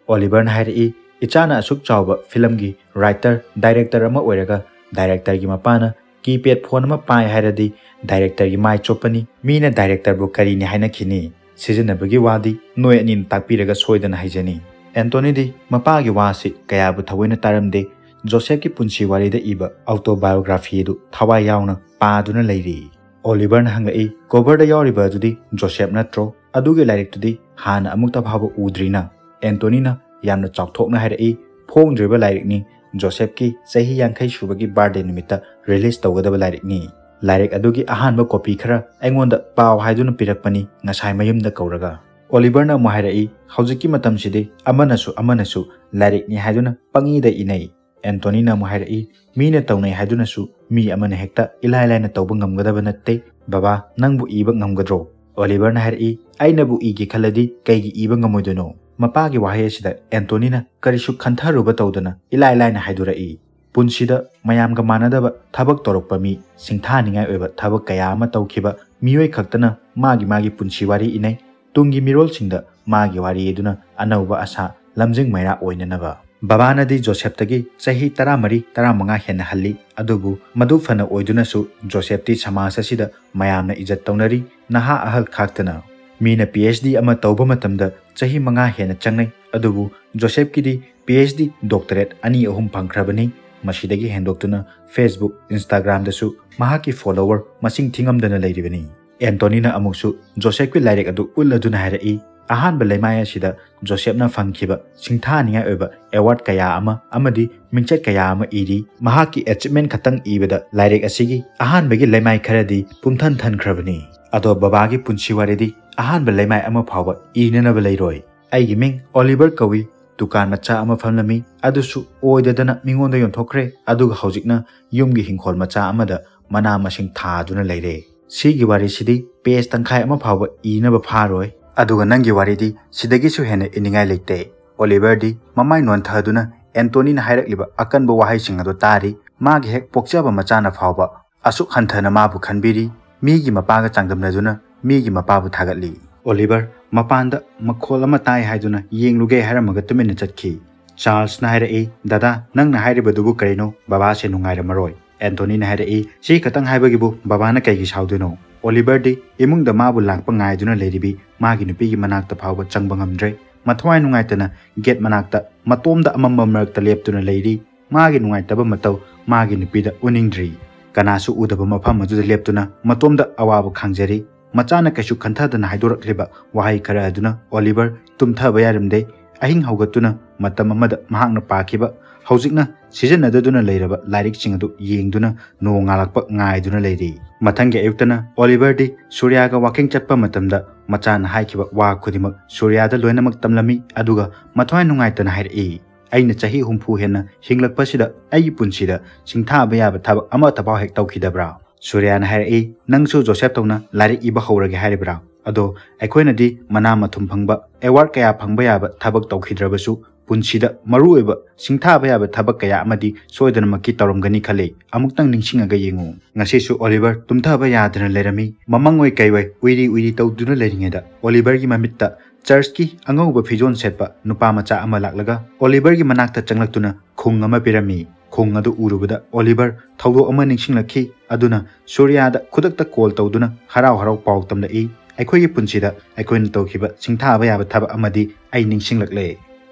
ꯑꯣꯂꯤꯚꯔꯅ ꯍꯥꯏꯔꯛꯏ, "ꯏꯆꯥꯅ ꯑꯁꯨꯛ ꯆꯥꯎꯕ ꯐꯤꯂꯝꯒꯤ ꯔꯥꯏꯇꯔ, ꯗꯥꯏꯔꯦꯛꯇꯔ ꯑꯃ ꯑꯣꯏꯔꯒ ꯗꯥꯏꯔꯦꯛꯇꯔꯒꯤ ꯃꯄꯥꯅ ꯀꯤꯄꯦꯗ ꯐꯣꯟ ꯑꯃ ꯄꯥꯏ ꯍꯥꯏꯔꯗꯤ ꯗꯥꯏꯔꯦꯛꯇꯔꯒꯤ ꯃꯥꯏ ꯆꯣꯞꯄꯅꯤ꯫ ꯃꯤꯅ ꯗꯥꯏꯔꯦꯛꯇꯔꯕꯨ ꯀꯔꯤꯅꯤ ꯍꯥꯏꯅꯈꯤꯅꯤ? ꯁꯤꯖꯤꯟꯅꯕꯒꯤ ꯋꯥꯗꯤ ꯅꯣꯏ ꯑꯅꯤꯅ ꯇꯥꯛꯄꯤꯔꯒ ꯁꯣꯏꯗꯅ ꯍꯩꯖꯅꯤ"꯫ ꯑꯦꯟꯇꯣꯅꯤꯗꯤ ꯃꯄꯥꯒꯤ ꯋꯥꯁꯤ ꯀꯌꯥꯕꯨ ꯊꯑꯣꯏꯅ ꯇꯥꯔꯝꯗꯦ꯫ ꯖꯣꯁꯦꯐꯀꯤ ꯄꯨꯟꯁꯤ ꯋꯥꯔꯤꯗ ꯏꯕ autobiography ꯑꯗꯨ ꯊꯋꯥꯏ ꯌꯥꯎꯅ ꯄꯥꯗꯨꯅ ꯂꯩꯔꯤ꯫ ꯑꯣꯂꯤꯚꯔꯅ ꯍꯪꯂꯛꯏ, "ꯀꯣꯚꯔꯗ ꯌꯥꯎꯔꯤꯕ ꯑꯗꯨꯗꯤ ꯖꯣꯁꯦꯐ ꯅꯠꯇ꯭ꯔꯣ? ꯑꯗꯨꯒꯤ ꯂꯥꯏꯔꯤꯛꯇꯨꯗꯤ ꯍꯥꯟꯅ ꯑꯃꯨꯛꯇ ꯐꯥꯎꯕ ꯎꯗ꯭ꯔꯤꯅ?" ꯑꯦꯟꯇꯣꯅꯤꯅ ꯌꯥꯝꯅ ꯆꯥꯎꯊꯣꯛꯅ ꯍꯥꯏꯔꯛꯏ, "ꯐꯣꯡꯗ꯭ꯔꯤꯕ ꯂꯥꯏꯔꯤꯛꯅꯤ, ꯖꯣꯁꯦꯐꯀꯤ ꯆꯍꯤ ꯌꯥꯡꯈꯩ ꯁꯨꯕꯒꯤ ꯕꯥꯔꯗꯦ ꯅꯨꯃꯤꯠꯇ ꯔꯤꯂꯤꯖ ꯇꯧꯒꯗꯕ ꯂꯥꯏꯔꯤꯛꯅꯤ꯫ ꯂꯥꯏꯔꯤꯛ ꯑꯗꯨꯒꯤ ꯑꯍꯥꯟꯕ ꯀꯣꯄꯤ ꯈꯔ ꯑꯩꯉꯣꯟꯗ ꯄꯥꯎ" ꯍꯥꯏꯗꯨꯅ ꯄꯤꯔꯛꯄꯅꯤ ꯉꯁꯥꯏ ꯃꯌꯨꯝꯗ ꯀꯧꯔꯒ꯫ ꯑꯣꯂꯤꯚꯔꯅ ꯑꯃꯨꯛ ꯍꯥꯏꯔꯛꯏ, "ꯍꯧꯖꯤꯛꯀꯤ ꯃꯇꯝꯁꯤꯗꯤ ꯑꯃꯅꯁꯨ ꯑꯃꯅꯁꯨ ꯂꯥꯏꯔꯤꯛꯅꯤ ꯍꯥꯏꯗꯨꯅ ꯄꯪꯏꯗ ꯏꯅꯩ"꯫ ꯑꯦꯟꯇꯣꯅꯤꯅ ꯑꯃꯨꯛ ꯍꯥꯏꯔꯛꯏ, "ꯃꯤꯅ ꯇꯧꯅꯩ ꯍꯥꯏꯗꯨꯅꯁꯨ ꯃꯤ ꯑꯃꯅ ꯍꯦꯛꯇ ꯏꯂꯥꯏ ꯂꯥꯏꯅ ꯇꯧꯕ ꯉꯝꯒꯗꯕ ꯅꯠꯇꯦ꯫ ꯕꯕꯥ, ꯅꯪꯕꯨ ꯏꯕ ꯉꯝꯒꯗ꯭ꯔꯣ?" ꯑꯣꯂꯤꯚꯔꯅ ꯍꯥꯏꯔꯛꯏ, "ꯑꯩꯅꯕꯨ ꯏꯒꯦ ꯈꯜꯂꯗꯤ ꯀꯩꯒꯤ ꯏꯕ ꯉꯝꯃꯣꯏꯗꯣꯏꯅꯣ?" ꯃꯄꯥꯒꯤ ꯋꯥꯍꯩ ꯑꯁꯤꯗ ꯑꯦꯟꯇꯣꯅꯤꯅ ꯀꯔꯤꯁꯨ ꯈꯟꯊꯔꯨꯕ ꯇꯧꯗꯅ ꯏꯂꯥꯏ ꯂꯥꯏꯅ ꯍꯥꯏꯗꯣꯔꯛꯏ꯫ ꯄꯨꯟꯁꯤꯗ ꯃꯌꯥꯝꯒ ꯃꯥꯟꯅꯗꯕ ꯊꯕꯛ ꯇꯧꯔꯛꯄ ꯃꯤ, ꯁꯤꯡꯊꯥꯅꯤꯡꯉꯥꯏ ꯑꯣꯏꯕ ꯊꯕꯛ ꯀꯌꯥ ꯑꯃ ꯇꯧꯈꯤꯕ ꯃꯤꯑꯣꯏ ꯈꯛꯇꯅ ꯃꯥꯒꯤ ꯃꯥꯒꯤ ꯄꯨꯟꯁꯤ ꯋꯥꯔꯤ ꯏꯅꯩ꯫ ꯇꯨꯡꯒꯤ ꯃꯤꯔꯣꯜꯁꯤꯡꯗ ꯃꯥꯒꯤ ꯋꯥꯔꯤ ꯑꯗꯨꯅ ꯑꯅꯧꯕ ꯑꯁꯥ, ꯂꯝꯖꯤꯡ ꯃꯩꯔꯥ ꯑꯣꯏꯅꯅꯕ꯫ ꯕꯕꯥꯅꯗꯤ ꯖꯣꯁꯦꯐꯇꯒꯤ ꯆꯍꯤ ꯇꯔꯥꯃꯔꯤ, ꯇꯔꯥꯃꯉꯥ ꯍꯦꯟꯅ ꯍꯜꯂꯤ, ꯑꯗꯨꯕꯨ ꯃꯗꯨ ꯐꯅ ꯑꯣꯏꯗꯨꯅꯁꯨ ꯖꯣꯁꯦꯐꯇꯤ ꯁꯃꯥꯖ ꯑꯁꯤꯗ ꯃꯌꯥꯝꯅ ꯏꯖꯠ ꯇꯧꯅꯔꯤ, ꯅꯍꯥ ꯑꯍꯜ ꯈꯥꯛꯇꯅ꯫ ꯃꯤꯅ ꯄꯤ ꯑꯩꯆ ꯗꯤ ꯑꯃ ꯇꯧꯕ ꯃꯇꯝꯗ ꯆꯍꯤ ꯃꯉꯥ ꯍꯦꯟꯅ ꯆꯪꯅꯩ, ꯑꯗꯨꯕꯨ ꯖꯣꯁꯦꯐꯀꯤꯗꯤ ꯄꯤ ꯑꯩꯆ ꯗꯤ ꯗꯣꯛꯇꯔꯦꯠ ꯑꯅꯤ ꯑꯍꯨꯝ ꯐꯪꯈ꯭ꯔꯕꯅꯤ꯫ ꯃꯁꯤꯗꯒꯤ ꯍꯦꯟꯗꯣꯛꯇꯨꯅ Facebook, Instagramꯗꯁꯨ ꯃꯍꯥꯛꯀꯤ follower ꯃꯁꯤꯡ ꯊꯤꯉꯝꯗꯅ ꯂꯩꯔꯤꯕꯅꯤ꯫ ꯑꯦꯟꯇꯣꯅꯤꯅ ꯑꯃꯨꯛꯁꯨ ꯖꯣꯁꯦꯐꯀꯤ ꯂꯥꯏꯔꯤꯛ ꯑꯗꯨ ꯎꯠꯂꯗꯨꯅ ꯍꯥꯏꯔꯛꯏ, "ꯑꯍꯥꯟꯕ ꯂꯩꯃꯥꯏ ꯑꯁꯤꯗ ꯖꯣꯁꯦꯐꯅ ꯐꯪꯈꯤꯕ ꯁꯤꯡꯊꯥꯅꯤꯡꯉꯥꯏ ꯑꯣꯏꯕ award ꯀꯌꯥ ꯑꯃ ꯑꯃꯗꯤ ꯃꯤꯡꯆꯠ ꯀꯌꯥ ꯑꯃ ꯏꯔꯤ꯫ ꯃꯍꯥꯛꯀꯤ achievement ꯈꯛꯇꯪ ꯏꯕꯗ ꯂꯥꯏꯔꯤꯛ ꯑꯁꯤꯒꯤ ꯑꯍꯥꯟꯕꯒꯤ ꯂꯩꯃꯥꯏ ꯈꯔꯗꯤ ꯄꯨꯝꯊꯟ ꯊꯟꯈ꯭ꯔꯕꯅꯤ꯫ ꯑꯗꯣ ꯕꯕꯥꯒꯤ ꯄꯨꯟꯁꯤ ꯋꯥꯔꯤꯗꯤ ꯑꯍꯥꯟꯕ ꯂꯩꯃꯥꯏ ꯑꯃ ꯐꯥꯎꯕ ꯏꯅꯅꯕ ꯂꯩꯔꯣꯏ꯫ ꯑꯩꯒꯤ ꯃꯤꯡ ꯑꯣꯂꯤꯚꯔ ꯀꯧꯏ꯫ ꯗꯨꯀꯥꯟ ꯃꯆꯥ ꯑꯃ ꯐꯝꯂꯝꯃꯤ, ꯑꯗꯨꯁꯨ ꯑꯣꯏꯗꯗꯅ ꯃꯤꯉꯣꯟꯗ ꯌꯣꯟꯊꯣꯛꯈ꯭ꯔꯦ꯫ ꯑꯗꯨꯒ ꯍꯧꯖꯤꯛꯅ ꯌꯨꯝꯒꯤ ꯍꯤꯡꯈꯣꯜ ꯃꯆꯥ ꯑꯃꯗ ꯃꯅꯥ ꯃꯁꯤꯡ ꯊꯥꯗꯨꯅ ꯂꯩꯔꯦ꯫ ꯁꯤꯒꯤ ꯋꯥꯔꯤꯁꯤꯗꯤ ꯄꯦꯖ ꯇꯪꯈꯥꯏ ꯑꯃ ꯐꯥꯎꯕ ꯏꯅꯕ ꯐꯥꯔꯣꯏ꯫ ꯑꯗꯨꯒ ꯅꯪꯒꯤ ꯋꯥꯔꯤꯗꯤ ꯁꯤꯗꯒꯤꯁꯨ ꯍꯦꯟꯅ ꯏꯅꯤꯡꯉꯥꯏ ꯂꯩꯇꯦ"꯫ ꯑꯣꯂꯤꯚꯔꯗꯤ ꯃꯃꯥꯏ ꯅꯣꯟꯊꯗꯨꯅ ꯑꯦꯟꯇꯣꯅꯤꯅ ꯍꯥꯏꯔꯛꯂꯤꯕ ꯑꯀꯟꯕ ꯋꯥꯍꯩꯁꯤꯡ ꯑꯗꯨ ꯇꯥꯔꯤ꯫ ꯃꯥꯒꯤ ꯍꯦꯛ ꯄꯣꯛꯆꯕ ꯃꯆꯥꯅ ꯐꯥꯎꯕ ꯑꯁꯨꯛ ꯍꯟꯊꯅ ꯃꯥꯕꯨ ꯈꯟꯕꯤꯔꯤ꯫ ꯃꯤꯒꯤ ꯃꯄꯥꯒ ꯆꯥꯡꯗꯝꯅꯗꯨꯅ ꯃꯤꯒꯤ ꯃꯄꯥꯕꯨ ꯊꯥꯒꯠꯂꯤ꯫ ꯑꯣꯂꯤꯚꯔ ꯃꯄꯥꯟꯗ ꯃꯈꯣꯜ ꯑꯃ ꯇꯥꯏ ꯍꯥꯏꯗꯨꯅ ꯌꯦꯡꯂꯨꯒꯦ ꯍꯥꯏꯔꯝꯃꯒ ꯇꯨꯃꯤꯟꯅ ꯆꯠꯈꯤ꯫ ꯆꯥꯔꯜꯁꯅ ꯍꯥꯏꯔꯛꯏ, "ꯗꯗꯥ, ꯅꯪꯅ ꯍꯥꯏꯔꯤꯕꯗꯨꯕꯨ ꯀꯔꯤꯅꯣ? ꯕꯕꯥꯁꯦ ꯅꯨꯡꯉꯥꯏꯔꯝꯃꯔꯣꯏ꯫" ꯑꯦꯟꯊꯣꯅꯤꯅ ꯍꯥꯏꯔꯛꯏ, "ꯁꯤ ꯈꯛꯇꯪ ꯍꯥꯏꯕꯒꯤꯕꯨ ꯕꯕꯥꯅ ꯀꯩꯒꯤ ꯁꯥꯎꯗꯣꯏꯅꯣ?" ꯑꯣꯂꯤꯚꯔꯗꯤ ꯏꯃꯨꯡꯗ ꯃꯥꯕꯨ ꯂꯥꯛꯄ ꯉꯥꯏꯗꯨꯅ ꯂꯩꯔꯤꯕꯤ ꯃꯥꯒꯤ ꯅꯨꯄꯤꯒꯤ ꯃꯅꯥꯛꯇ ꯐꯥꯎꯕ ꯆꯪꯕ ꯉꯝꯗ꯭ꯔꯦ꯫ ꯃꯊ꯭ꯋꯥꯏ ꯅꯨꯡꯉꯥꯏꯇꯅ ꯒꯦꯠ ꯃꯅꯥꯛꯇ ꯃꯇꯣꯝꯗ ꯑꯃꯝꯕ ꯃꯔꯛꯇ ꯂꯦꯞꯇꯨꯅ ꯂꯩꯔꯤ꯫ ꯃꯥꯒꯤ ꯅꯨꯡꯉꯥꯏꯇꯕ ꯃꯇꯧ ꯃꯥꯒꯤ ꯅꯨꯄꯤꯗ ꯎꯅꯤꯡꯗ꯭ꯔꯤ꯫ ꯀꯅꯥꯁꯨ ꯎꯗꯕ ꯃꯐꯝ ꯑꯗꯨꯗ ꯂꯦꯞꯇꯨꯅ ꯃꯇꯣꯝꯗ ꯑꯋꯥꯕ ꯈꯥꯡꯖꯔꯤ꯫ ꯃꯆꯥꯅ ꯀꯩꯁꯨ ꯈꯟꯊꯗꯅ ꯍꯥꯏꯗꯣꯔꯛꯂꯤꯕ ꯋꯥꯍꯩ ꯈꯔ ꯑꯗꯨꯅ ꯑꯣꯂꯤꯚꯔ ꯇꯨꯝꯊꯕ ꯌꯥꯔꯝꯗꯦ꯫ ꯑꯍꯤꯡ ꯍꯧꯒꯠꯇꯨꯅ ꯃꯇꯝ ꯑꯃꯗ ꯃꯍꯥꯛꯅ ꯄꯥꯈꯤꯕ, ꯍꯧꯖꯤꯛꯅ ꯁꯤꯖꯤꯟꯅꯗꯗꯨꯅ ꯂꯩꯔꯕ ꯂꯥꯏꯔꯤꯛꯁꯤꯡ ꯑꯗꯨ ꯌꯦꯡꯗꯨꯅ ꯅꯣꯡ ꯉꯥꯜꯂꯛꯄ ꯉꯥꯏꯗꯨꯅ ꯂꯩꯔꯤ꯫ ꯃꯊꯪꯒꯤ ꯑꯌꯨꯛꯇꯅ ꯑꯣꯂꯤꯚꯔꯗꯤ ꯁꯨꯔꯤꯌꯥꯒ ꯋꯥꯀꯤꯡ ꯆꯠꯄ ꯃꯇꯝꯗ ꯃꯆꯥꯅ ꯍꯥꯏꯈꯤꯕ ꯋꯥ ꯈꯨꯗꯤꯡꯃꯛ ꯁꯨꯔꯤꯌꯥꯗ ꯂꯣꯏꯅꯃꯛ ꯇꯝꯂꯝꯃꯤ, ꯑꯗꯨꯒ ꯃꯊ꯭ꯋꯥꯏ ꯅꯨꯡꯉꯥꯏꯇꯅ ꯍꯥꯏꯔꯛꯏ, "ꯑꯩꯅ ꯆꯍꯤ ꯍꯨꯝꯐꯨ ꯍꯦꯟꯅ ꯍꯤꯡꯂꯛꯄꯁꯤꯗ ꯑꯩꯒꯤ ꯄꯨꯟꯁꯤꯗ ꯁꯤꯡꯊꯥꯕ ꯌꯥꯕ ꯊꯕꯛ ꯑꯃꯠꯇꯐꯥꯎ ꯍꯦꯛ ꯇꯧꯈꯤꯗꯕ꯭ꯔꯥ?" ꯁꯨꯔꯤꯌꯥꯅ ꯍꯥꯏꯔꯛꯏ, "ꯅꯪꯁꯨ ꯖꯣꯁꯦꯐ ꯇꯧꯅ ꯂꯥꯏꯔꯤꯛ ꯏꯕ ꯍꯧꯔꯒꯦ ꯍꯥꯏꯔꯤꯕ꯭ꯔꯥ? ꯑꯗꯣ ꯑꯩꯈꯣꯏꯅꯗꯤ ꯃꯅꯥ ꯃꯊꯨꯝ ꯐꯪꯕ, ꯑꯦꯋꯥꯔꯗ ꯀꯌꯥ ꯐꯪꯕ ꯌꯥꯕ ꯊꯕꯛ ꯇꯧꯈꯤꯗ꯭ꯔꯕꯁꯨ, ꯄꯨꯟꯁꯤꯗ ꯃꯔꯨꯑꯣꯏꯕ ꯁꯤꯡꯊꯥꯕ ꯌꯥꯕ ꯊꯕꯛ ꯀꯌꯥ ꯑꯃꯗꯤ ꯁꯣꯏꯗꯅꯃꯛꯀꯤ ꯇꯧꯔꯝꯒꯅꯤ ꯈꯜꯂꯤ꯫ ꯑꯃꯨꯛꯇꯪ ꯅꯤꯡꯁꯤꯡꯉꯒ ꯌꯦꯡꯉꯨ꯫" ꯉꯁꯤꯁꯨ ꯑꯣꯂꯤꯚꯔ ꯇꯨꯝꯊꯕ ꯌꯥꯗꯅ ꯂꯩꯔꯝꯃꯤ꯫ ꯃꯃꯪ ꯑꯣꯏ ꯀꯩ ꯑꯣꯏ ꯎꯏꯔꯤ ꯎꯏꯔꯤ ꯇꯧꯗꯨꯅ ꯂꯩꯔꯤꯉꯩꯗ ꯑꯣꯂꯤꯚꯔꯒꯤ ꯃꯃꯤꯠꯇ ꯆꯔꯆꯀꯤ ꯑꯉꯧꯕ ꯐꯤꯖꯣꯜ ꯁꯦꯠꯄ ꯅꯨꯄꯥ ꯃꯆꯥ ꯑꯃ ꯂꯥꯛꯂꯒ ꯑꯣꯂꯤꯚꯔꯒꯤ ꯃꯅꯥꯛꯇ ꯆꯪꯂꯛꯇꯨꯅ ꯈꯣꯡ ꯑꯃ ꯄꯤꯔꯝꯃꯤ꯫ ꯈꯣꯡ ꯑꯗꯨ ꯎꯔꯨꯕꯗ ꯑꯣꯂꯤꯚꯔ ꯊꯧꯗꯣꯛ ꯑꯃ ꯅꯤꯡꯁꯤꯡꯂꯛꯈꯤ꯫ ꯑꯗꯨꯅ ꯁꯨꯔꯤꯌꯥꯗ ꯈꯨꯗꯛꯇ ꯀꯣꯜ ꯇꯧꯗꯨꯅ ꯍꯔꯥꯎ ꯍꯔꯥꯎ ꯄꯥꯎ ꯇꯝꯂꯛꯏ, "ꯑꯩꯈꯣꯏꯒꯤ ꯄꯨꯟꯁꯤꯗ ꯑꯩꯈꯣꯏꯅ ꯇꯧꯈꯤꯕ ꯁꯤꯡꯊꯥꯕ ꯌꯥꯕ ꯊꯕꯛ ꯑꯃꯗꯤ ꯑꯩ ꯅꯤꯡꯁꯤꯡꯂꯛꯂꯦ꯫"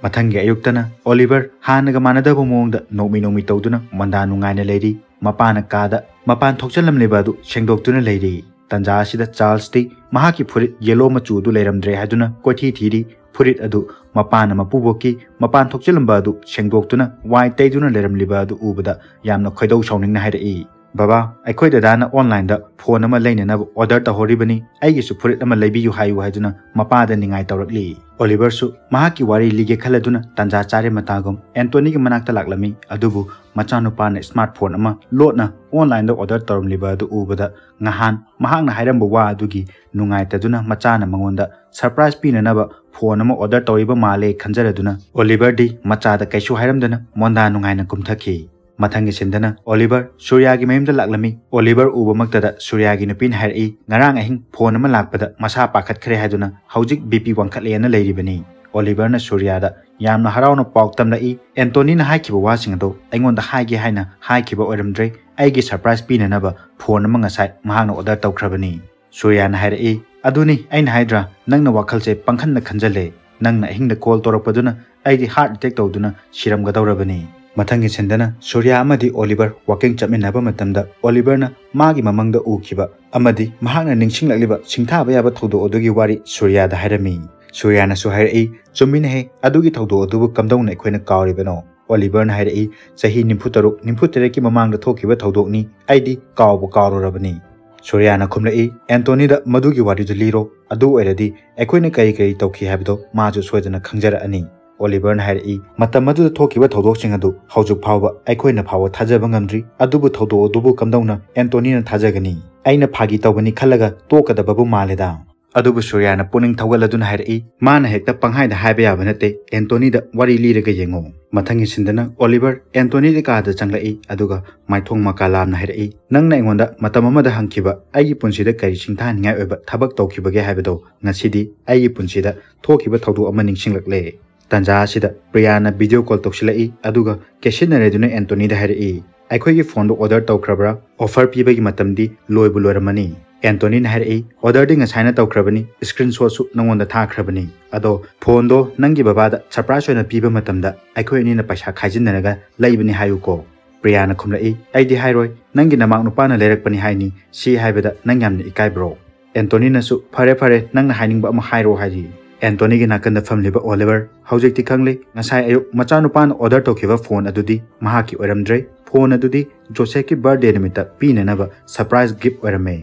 ꯃꯊꯪꯒꯤ ꯑꯌꯨꯛꯇꯅ ꯑꯣꯂꯤꯚꯔ ꯍꯥꯟꯅꯒ ꯃꯥꯟꯅꯗꯕ ꯃꯑꯣꯡꯗ ꯅꯣꯛꯃꯤ ꯅꯣꯛꯃꯤ ꯇꯧꯗꯨꯅ ꯃꯣꯟꯗꯥ ꯅꯨꯡꯉꯥꯏꯅ ꯂꯩꯔꯤ꯫ ꯃꯄꯥꯅ ꯀꯥꯗ ꯃꯄꯥꯟ ꯊꯣꯛꯆꯜꯂꯝꯂꯤꯕ ꯑꯗꯨ ꯁꯦꯡꯗꯣꯛꯇꯨꯅ ꯂꯩꯔꯤ꯫ ꯇꯟꯖꯥ ꯑꯁꯤꯗ ꯆꯥꯔꯜꯁꯇꯤ ꯃꯍꯥꯛꯀꯤ ꯐꯨꯔꯤꯠ ꯌꯦꯂꯣ ꯃꯆꯨ ꯑꯗꯨ ꯂꯩꯔꯝꯗ꯭ꯔꯦ ꯍꯥꯏꯗꯨꯅ ꯀꯣꯏꯊꯤ ꯊꯤꯔꯤ꯫ ꯐꯨꯔꯤꯠ ꯑꯗꯨ ꯃꯄꯥꯅ ꯃꯄꯨꯕꯣꯛꯀꯤ ꯃꯄꯥꯟ ꯊꯣꯛꯆꯜꯂꯝꯕ ꯑꯗꯨ ꯁꯦꯡꯗꯣꯛꯇꯨꯅ ꯋꯥꯏ ꯇꯩꯗꯨꯅ ꯂꯩꯔꯝꯂꯤꯕ ꯑꯗꯨ ꯎꯕꯗ ꯌꯥꯝꯅ ꯈꯣꯏꯗꯧ ꯁꯥꯎꯅꯤꯡꯅ ꯍꯥꯏꯔꯛꯏ, "ꯕꯕꯥ, ꯑꯩꯈꯣꯏ ꯗꯗꯥꯅ ꯑꯣꯟꯂꯥꯏꯟꯗ ꯐꯣꯟ ꯑꯃ ꯂꯩꯅꯅꯕ ꯑꯣꯔꯗꯔ ꯇꯧꯍꯧꯔꯤꯕꯅꯤ, ꯑꯩꯒꯤꯁꯨ ꯐꯨꯔꯤꯠ ꯑꯃ ꯂꯩꯕꯤꯌꯨ ꯍꯥꯏꯌꯨ" ꯍꯥꯏꯗꯨꯅ ꯃꯄꯥꯗ ꯅꯤꯡꯉꯥꯏ ꯇꯧꯔꯛꯂꯤ꯫ ꯑꯣꯂꯤꯚꯔꯁꯨ ꯃꯍꯥꯛꯀꯤ ꯋꯥꯔꯤ ꯂꯤꯒꯦ ꯈꯜꯂꯗꯨꯅ ꯇꯥꯟꯖꯥ ꯆꯥꯔꯦ ꯃꯇꯥꯒꯨꯝ ꯑꯦꯟꯇꯣꯅꯤꯒꯤ ꯃꯅꯥꯛꯇ ꯂꯥꯛꯂꯝꯃꯤ꯫ ꯑꯗꯨꯕꯨ ꯃꯆꯥꯅꯨꯄꯥꯅ ꯁ꯭ꯃꯥꯔꯠ ꯐꯣꯟ ꯑꯃ ꯂꯣꯠꯅ ꯑꯣꯟꯂꯥꯏꯟꯗ ꯑꯣꯔꯗꯔ ꯇꯧꯔꯝꯂꯤꯕ ꯑꯗꯨ ꯎꯕꯗ ꯉꯍꯥꯟ ꯃꯍꯥꯛꯅ ꯍꯥꯏꯔꯝꯕ ꯋꯥ ꯑꯗꯨꯒꯤ ꯅꯨꯡꯉꯥꯏꯇꯗꯨꯅ ꯃꯆꯥꯅ ꯃꯉꯣꯟꯗ ꯁꯔꯄ꯭ꯔꯥꯏꯖ ꯄꯤꯅꯅꯕ ꯐꯣꯟ ꯑꯃ ꯑꯣꯔꯗꯔ ꯇꯧꯔꯤꯕ ꯃꯥꯜꯂꯦ ꯈꯟꯖꯔꯗꯨꯅ ꯑꯣꯂꯤꯚꯔꯗꯤ ꯃꯆꯥꯗ ꯀꯩꯁꯨ ꯍꯥꯏꯔꯝꯗꯅ ꯃꯣꯟꯗꯥ ꯅꯨꯡꯉꯥꯏꯅ ꯀꯨꯝꯊꯈꯤ꯫ ꯃꯊꯪꯒꯤ ꯁꯤꯟꯗꯅ ꯑꯣꯂꯤꯚꯔ ꯁꯨꯔꯤꯌꯥꯒꯤ ꯃꯌꯨꯝꯗ ꯂꯥꯛꯂꯝꯃꯤ꯫ ꯑꯣꯂꯤꯚꯔ ꯎꯕꯃꯛꯇꯗ ꯁꯨꯔꯤꯌꯥꯒꯤ ꯅꯨꯄꯤꯅ ꯍꯥꯏꯔꯛꯏ, "ꯉꯔꯥꯡ ꯑꯍꯤꯡ ꯐꯣꯟ ꯑꯃ ꯂꯥꯛꯄꯗ ꯃꯁꯥ ꯄꯥꯈꯠꯈ꯭ꯔꯦ ꯍꯥꯏꯗꯨꯅ ꯍꯧꯖꯤꯛ ꯕꯤ ꯄꯤ ꯋꯥꯡꯈꯠꯂꯦꯅ ꯂꯩꯔꯤꯕꯅꯤ"꯫ ꯑꯣꯂꯤꯚꯔꯅ ꯁꯨꯔꯤꯌꯥꯗ ꯌꯥꯝꯅ ꯍꯔꯥꯎꯅ ꯄꯥꯎ ꯇꯝꯂꯛꯏ, "ꯑꯦꯟꯇꯣꯅꯤꯅ ꯍꯥꯏꯈꯤꯕ ꯋꯥꯁꯤꯡ ꯑꯗꯣ ꯑꯩꯉꯣꯟꯗ ꯍꯥꯏꯒꯦ ꯍꯥꯏꯅ ꯍꯥꯏꯈꯤꯕ ꯑꯣꯏꯔꯝꯗ꯭ꯔꯦ꯫ ꯑꯩꯒꯤ ꯁꯔꯄ꯭ꯔꯥꯏꯖ ꯄꯤꯅꯅꯕ ꯐꯣꯟ ꯑꯃ ꯉꯁꯥꯏ ꯃꯍꯥꯛꯅ ꯑꯣꯔꯗꯔ ꯇꯧꯈ꯭ꯔꯕꯅꯤ"꯫ ꯁꯨꯔꯤꯌꯥꯅ ꯍꯥꯏꯔꯛꯏ, "ꯑꯗꯨꯅꯤ ꯑꯩꯅ ꯍꯥꯏꯗ꯭ꯔꯥ, ꯅꯪꯅ ꯋꯥꯈꯜꯁꯦ ꯄꯪꯈꯟꯗ ꯈꯟꯖꯜꯂꯦ꯫ ꯅꯪꯅ ꯑꯍꯤꯡꯗ ꯀꯣꯜ ꯇꯧꯔꯛꯄꯗꯨꯅ ꯑꯩꯗꯤ ꯍꯥꯔꯠ ꯑꯦꯇꯦꯛ ꯇꯧꯗꯨꯅ ꯁꯤꯔꯝꯒꯗꯧꯔꯕꯅꯤ"꯫ ꯃꯊꯪꯒꯤ ꯁꯤꯟꯗꯅ ꯁꯨꯔꯤꯌꯥ ꯑꯃꯗꯤ ꯑꯣꯂꯤꯚꯔ ꯋꯥꯀꯤꯡ ꯆꯠꯃꯤꯟꯅꯕ ꯃꯇꯝꯗ ꯑꯣꯂꯤꯚꯔꯅ ꯃꯥꯒꯤ ꯃꯃꯪꯗ ꯎꯈꯤꯕ ꯑꯃꯗꯤ ꯃꯍꯥꯛꯅ ꯅꯤꯡꯁꯤꯡꯂꯛꯂꯤꯕ ꯁꯤꯡꯊꯥꯕ ꯌꯥꯕ ꯊꯧꯗꯣꯛ ꯑꯗꯨꯒꯤ ꯋꯥꯔꯤ ꯁꯨꯔꯤꯌꯥꯗ ꯍꯥꯏꯔꯝꯃꯤ꯫ ꯁꯨꯔꯤꯌꯥꯅꯁꯨ ꯍꯥꯏꯔꯛꯏ, "ꯆꯨꯝꯃꯤꯅꯦꯍꯦ, ꯑꯗꯨꯒꯤ ꯊꯧꯗꯣꯛ ꯑꯗꯨꯕꯨ ꯀꯝꯗꯧꯅ ꯑꯩꯈꯣꯏꯅ ꯀꯥꯎꯔꯤꯕꯅꯣ?" ꯑꯣꯂꯤꯚꯔꯅ ꯍꯥꯏꯔꯛꯏ, "ꯆꯍꯤ ꯅꯤꯐꯨ ꯇꯔꯨꯛ, ꯅꯤꯐꯨ ꯇꯔꯦꯠꯀꯤ ꯃꯃꯥꯡꯗ ꯊꯣꯛꯈꯤꯕ ꯊꯧꯗꯣꯛꯅꯤ, ꯑꯩꯗꯤ ꯀꯥꯎꯕ ꯀꯥꯎꯔꯨꯔꯕꯅꯤ"꯫ ꯁꯨꯔꯤꯌꯥꯅ ꯈꯨꯝꯂꯛꯏ, "ꯑꯦꯟꯇꯣꯅꯤꯗ ꯃꯗꯨꯒꯤ ꯋꯥꯔꯤꯗꯨ ꯂꯤꯔꯣ, ꯑꯗꯨ ꯑꯣꯏꯔꯗꯤ ꯑꯩꯈꯣꯏꯅ ꯀꯔꯤ ꯀꯔꯤ ꯇꯧꯈꯤ ꯍꯥꯏꯕꯗꯣ ꯃꯥꯁꯨ ꯁꯣꯏꯗꯅ ꯈꯪꯖꯔꯛꯑꯅꯤ"꯫ ꯑꯣꯂꯤꯚꯔꯅ ꯍꯥꯏꯔꯛꯏ, "ꯃꯇꯝ ꯑꯗꯨꯗ ꯊꯣꯛꯈꯤꯕ ꯊꯧꯗꯣꯛꯁꯤꯡ ꯑꯗꯨ ꯍꯧꯖꯤꯛ ꯐꯥꯎꯕ ꯑꯩꯈꯣꯏꯅ ꯐꯥꯎꯕ ꯊꯥꯖꯕ ꯉꯝꯗ꯭ꯔꯤ, ꯑꯗꯨꯕꯨ ꯊꯧꯗꯣꯛ ꯑꯗꯨꯕꯨ ꯀꯝꯗꯧꯅ ꯑꯦꯟꯇꯣꯅꯤꯅ ꯊꯥꯖꯒꯅꯤ? ꯑꯩꯅ ꯐꯥꯒꯤ ꯇꯧꯕꯅꯤ ꯈꯜꯂꯒ ꯇꯣꯛꯀꯗꯕꯕꯨ ꯃꯥꯜꯂꯦꯗ"꯫ ꯑꯗꯨꯕꯨ ꯁꯨꯔꯤꯌꯥꯅ ꯄꯨꯛꯅꯤꯡ ꯊꯧꯒꯠꯂꯗꯨꯅ ꯍꯥꯏꯔꯛꯏ, "ꯃꯥꯅ ꯍꯦꯛꯇ ꯄꯪꯍꯥꯏꯗ ꯍꯥꯏꯕ ꯌꯥꯕ ꯅꯠꯇꯦ, ꯑꯦꯟꯇꯣꯅꯤꯗ ꯋꯥꯔꯤ ꯂꯤꯔꯒ ꯌꯦꯡꯉꯣ"꯫ ꯃꯊꯪꯒꯤ ꯁꯤꯟꯗꯅ ꯑꯣꯂꯤꯚꯔ ꯑꯦꯟꯇꯣꯅꯤꯒꯤ ꯀꯥꯗ ꯆꯪꯂꯛꯏ, ꯑꯗꯨꯒ ꯃꯥꯏꯊꯣꯡ ꯃꯀꯥ ꯂꯥꯝꯅ ꯍꯥꯏꯔꯛꯏ, "ꯅꯪꯅ ꯑꯩꯉꯣꯟꯗ ꯃꯇꯝ ꯑꯃꯗ ꯍꯪꯈꯤꯕ ꯑꯩꯒꯤ ꯄꯨꯟꯁꯤꯗ ꯀꯔꯤ ꯁꯤꯡꯊꯥꯅꯤꯡꯉꯥꯏ ꯑꯣꯏꯕ ꯊꯕꯛ ꯇꯧꯈꯤꯕꯒꯦ ꯍꯥꯏꯕꯗꯣ ꯉꯁꯤꯗꯤ ꯑꯩꯒꯤ ꯄꯨꯟꯁꯤꯗ ꯊꯣꯛꯈꯤꯕ ꯊꯧꯗꯣꯛ ꯑꯃ ꯅꯤꯡꯁꯤꯡꯂꯛꯂꯦ"꯫ ꯇꯥꯟꯖꯥ ꯑꯁꯤꯗ ꯄ꯭ꯔꯤꯌꯥꯅ ꯚꯤꯗꯤꯑꯣ ꯀꯣꯜ ꯇꯧꯁꯤꯜꯂꯛꯏ, ꯑꯗꯨꯒ ꯀꯦꯁꯤꯟꯅꯔꯦꯗꯨꯅ ꯑꯦꯟꯇꯣꯅꯤꯗ ꯍꯥꯏꯔꯛꯏ, "ꯑꯩꯈꯣꯏꯒꯤ ꯐꯣꯟꯗꯨ ꯑꯣꯔꯗꯔ ꯇꯧꯈ꯭ꯔꯕ꯭ꯔꯥ? ꯑꯣꯐꯔ ꯄꯤꯕꯒꯤ ꯃꯇꯝꯗꯤ ꯂꯣꯏꯕꯨ ꯂꯣꯏꯔꯝꯃꯅꯤ"꯫ ꯑꯦꯟꯇꯣꯅꯤꯅ ꯍꯥꯏꯔꯛꯏ, "ꯑꯣꯔꯗꯔꯗꯤ ꯉꯁꯥꯏꯅ ꯇꯧꯈ꯭ꯔꯕꯅꯤ, ꯁ꯭ꯀ꯭ꯔꯤꯟ ꯁꯣꯠꯁꯨ ꯅꯉꯣꯟꯗ ꯊꯥꯈ꯭ꯔꯕꯅꯤ꯫ ꯑꯗꯣ ꯐꯣꯟꯗꯣ ꯅꯪꯒꯤ ꯕꯕꯥꯗ ꯁꯔꯄ꯭ꯔꯥꯏꯖ ꯑꯣꯏꯅ ꯄꯤꯕ ꯃꯇꯝꯗ ꯑꯩꯈꯣꯏ ꯑꯅꯤꯅ ꯄꯩꯁꯥ ꯈꯥꯏꯖꯤꯟꯅꯔꯒ ꯂꯩꯕꯅꯤ ꯍꯥꯏꯌꯨꯀꯣ"꯫ ꯄ꯭ꯔꯤꯌꯥꯅ ꯈꯨꯝꯂꯛꯏ, "ꯑꯩꯗꯤ ꯍꯥꯏꯔꯣꯏ, ꯅꯪꯒꯤ ꯅꯃꯥꯛ ꯅꯨꯄꯥꯅ ꯂꯩꯔꯛꯄꯅꯤ ꯍꯥꯏꯅꯤ, ꯁꯤ ꯍꯥꯏꯕꯗ ꯅꯪ ꯌꯥꯝꯅ ꯏꯀꯥꯏꯕ꯭ꯔꯣ?" ꯑꯦꯟꯇꯣꯅꯤꯅꯁꯨ, "ꯐꯔꯦ ꯐꯔꯦ, ꯅꯪꯅ ꯍꯥꯏꯅꯤꯡꯕ ꯑꯃ ꯍꯥꯏꯔꯣ" ꯍꯥꯏꯔꯤ꯫ ꯑꯦꯟꯇꯣꯅꯤꯒꯤ ꯅꯥꯀꯟꯗ ꯐꯝꯂꯤꯕ ꯑꯣꯂꯤꯚꯔ ꯍꯧꯖꯤꯛꯇꯤ ꯈꯪꯂꯦ, ꯉꯁꯥꯏ ꯑꯌꯨꯛ ꯃꯆꯥꯅꯨꯄꯥꯅ ꯑꯣꯔꯗꯔ ꯇꯧꯈꯤꯕ ꯐꯣꯟ ꯑꯗꯨꯗꯤ ꯃꯍꯥꯛꯀꯤ ꯑꯣꯏꯔꯝꯗ꯭ꯔꯦ꯫ ꯐꯣꯟ ꯑꯗꯨꯗꯤ ꯖꯣꯁꯦꯐꯀꯤ ꯕꯥꯔꯊꯗꯦ ꯅꯨꯃꯤꯠꯇ ꯄꯤꯅꯅꯕ ꯁꯔꯄ꯭ꯔꯥꯏꯖ ꯒꯤꯐ ꯑꯣꯏꯔꯝꯃꯦ꯫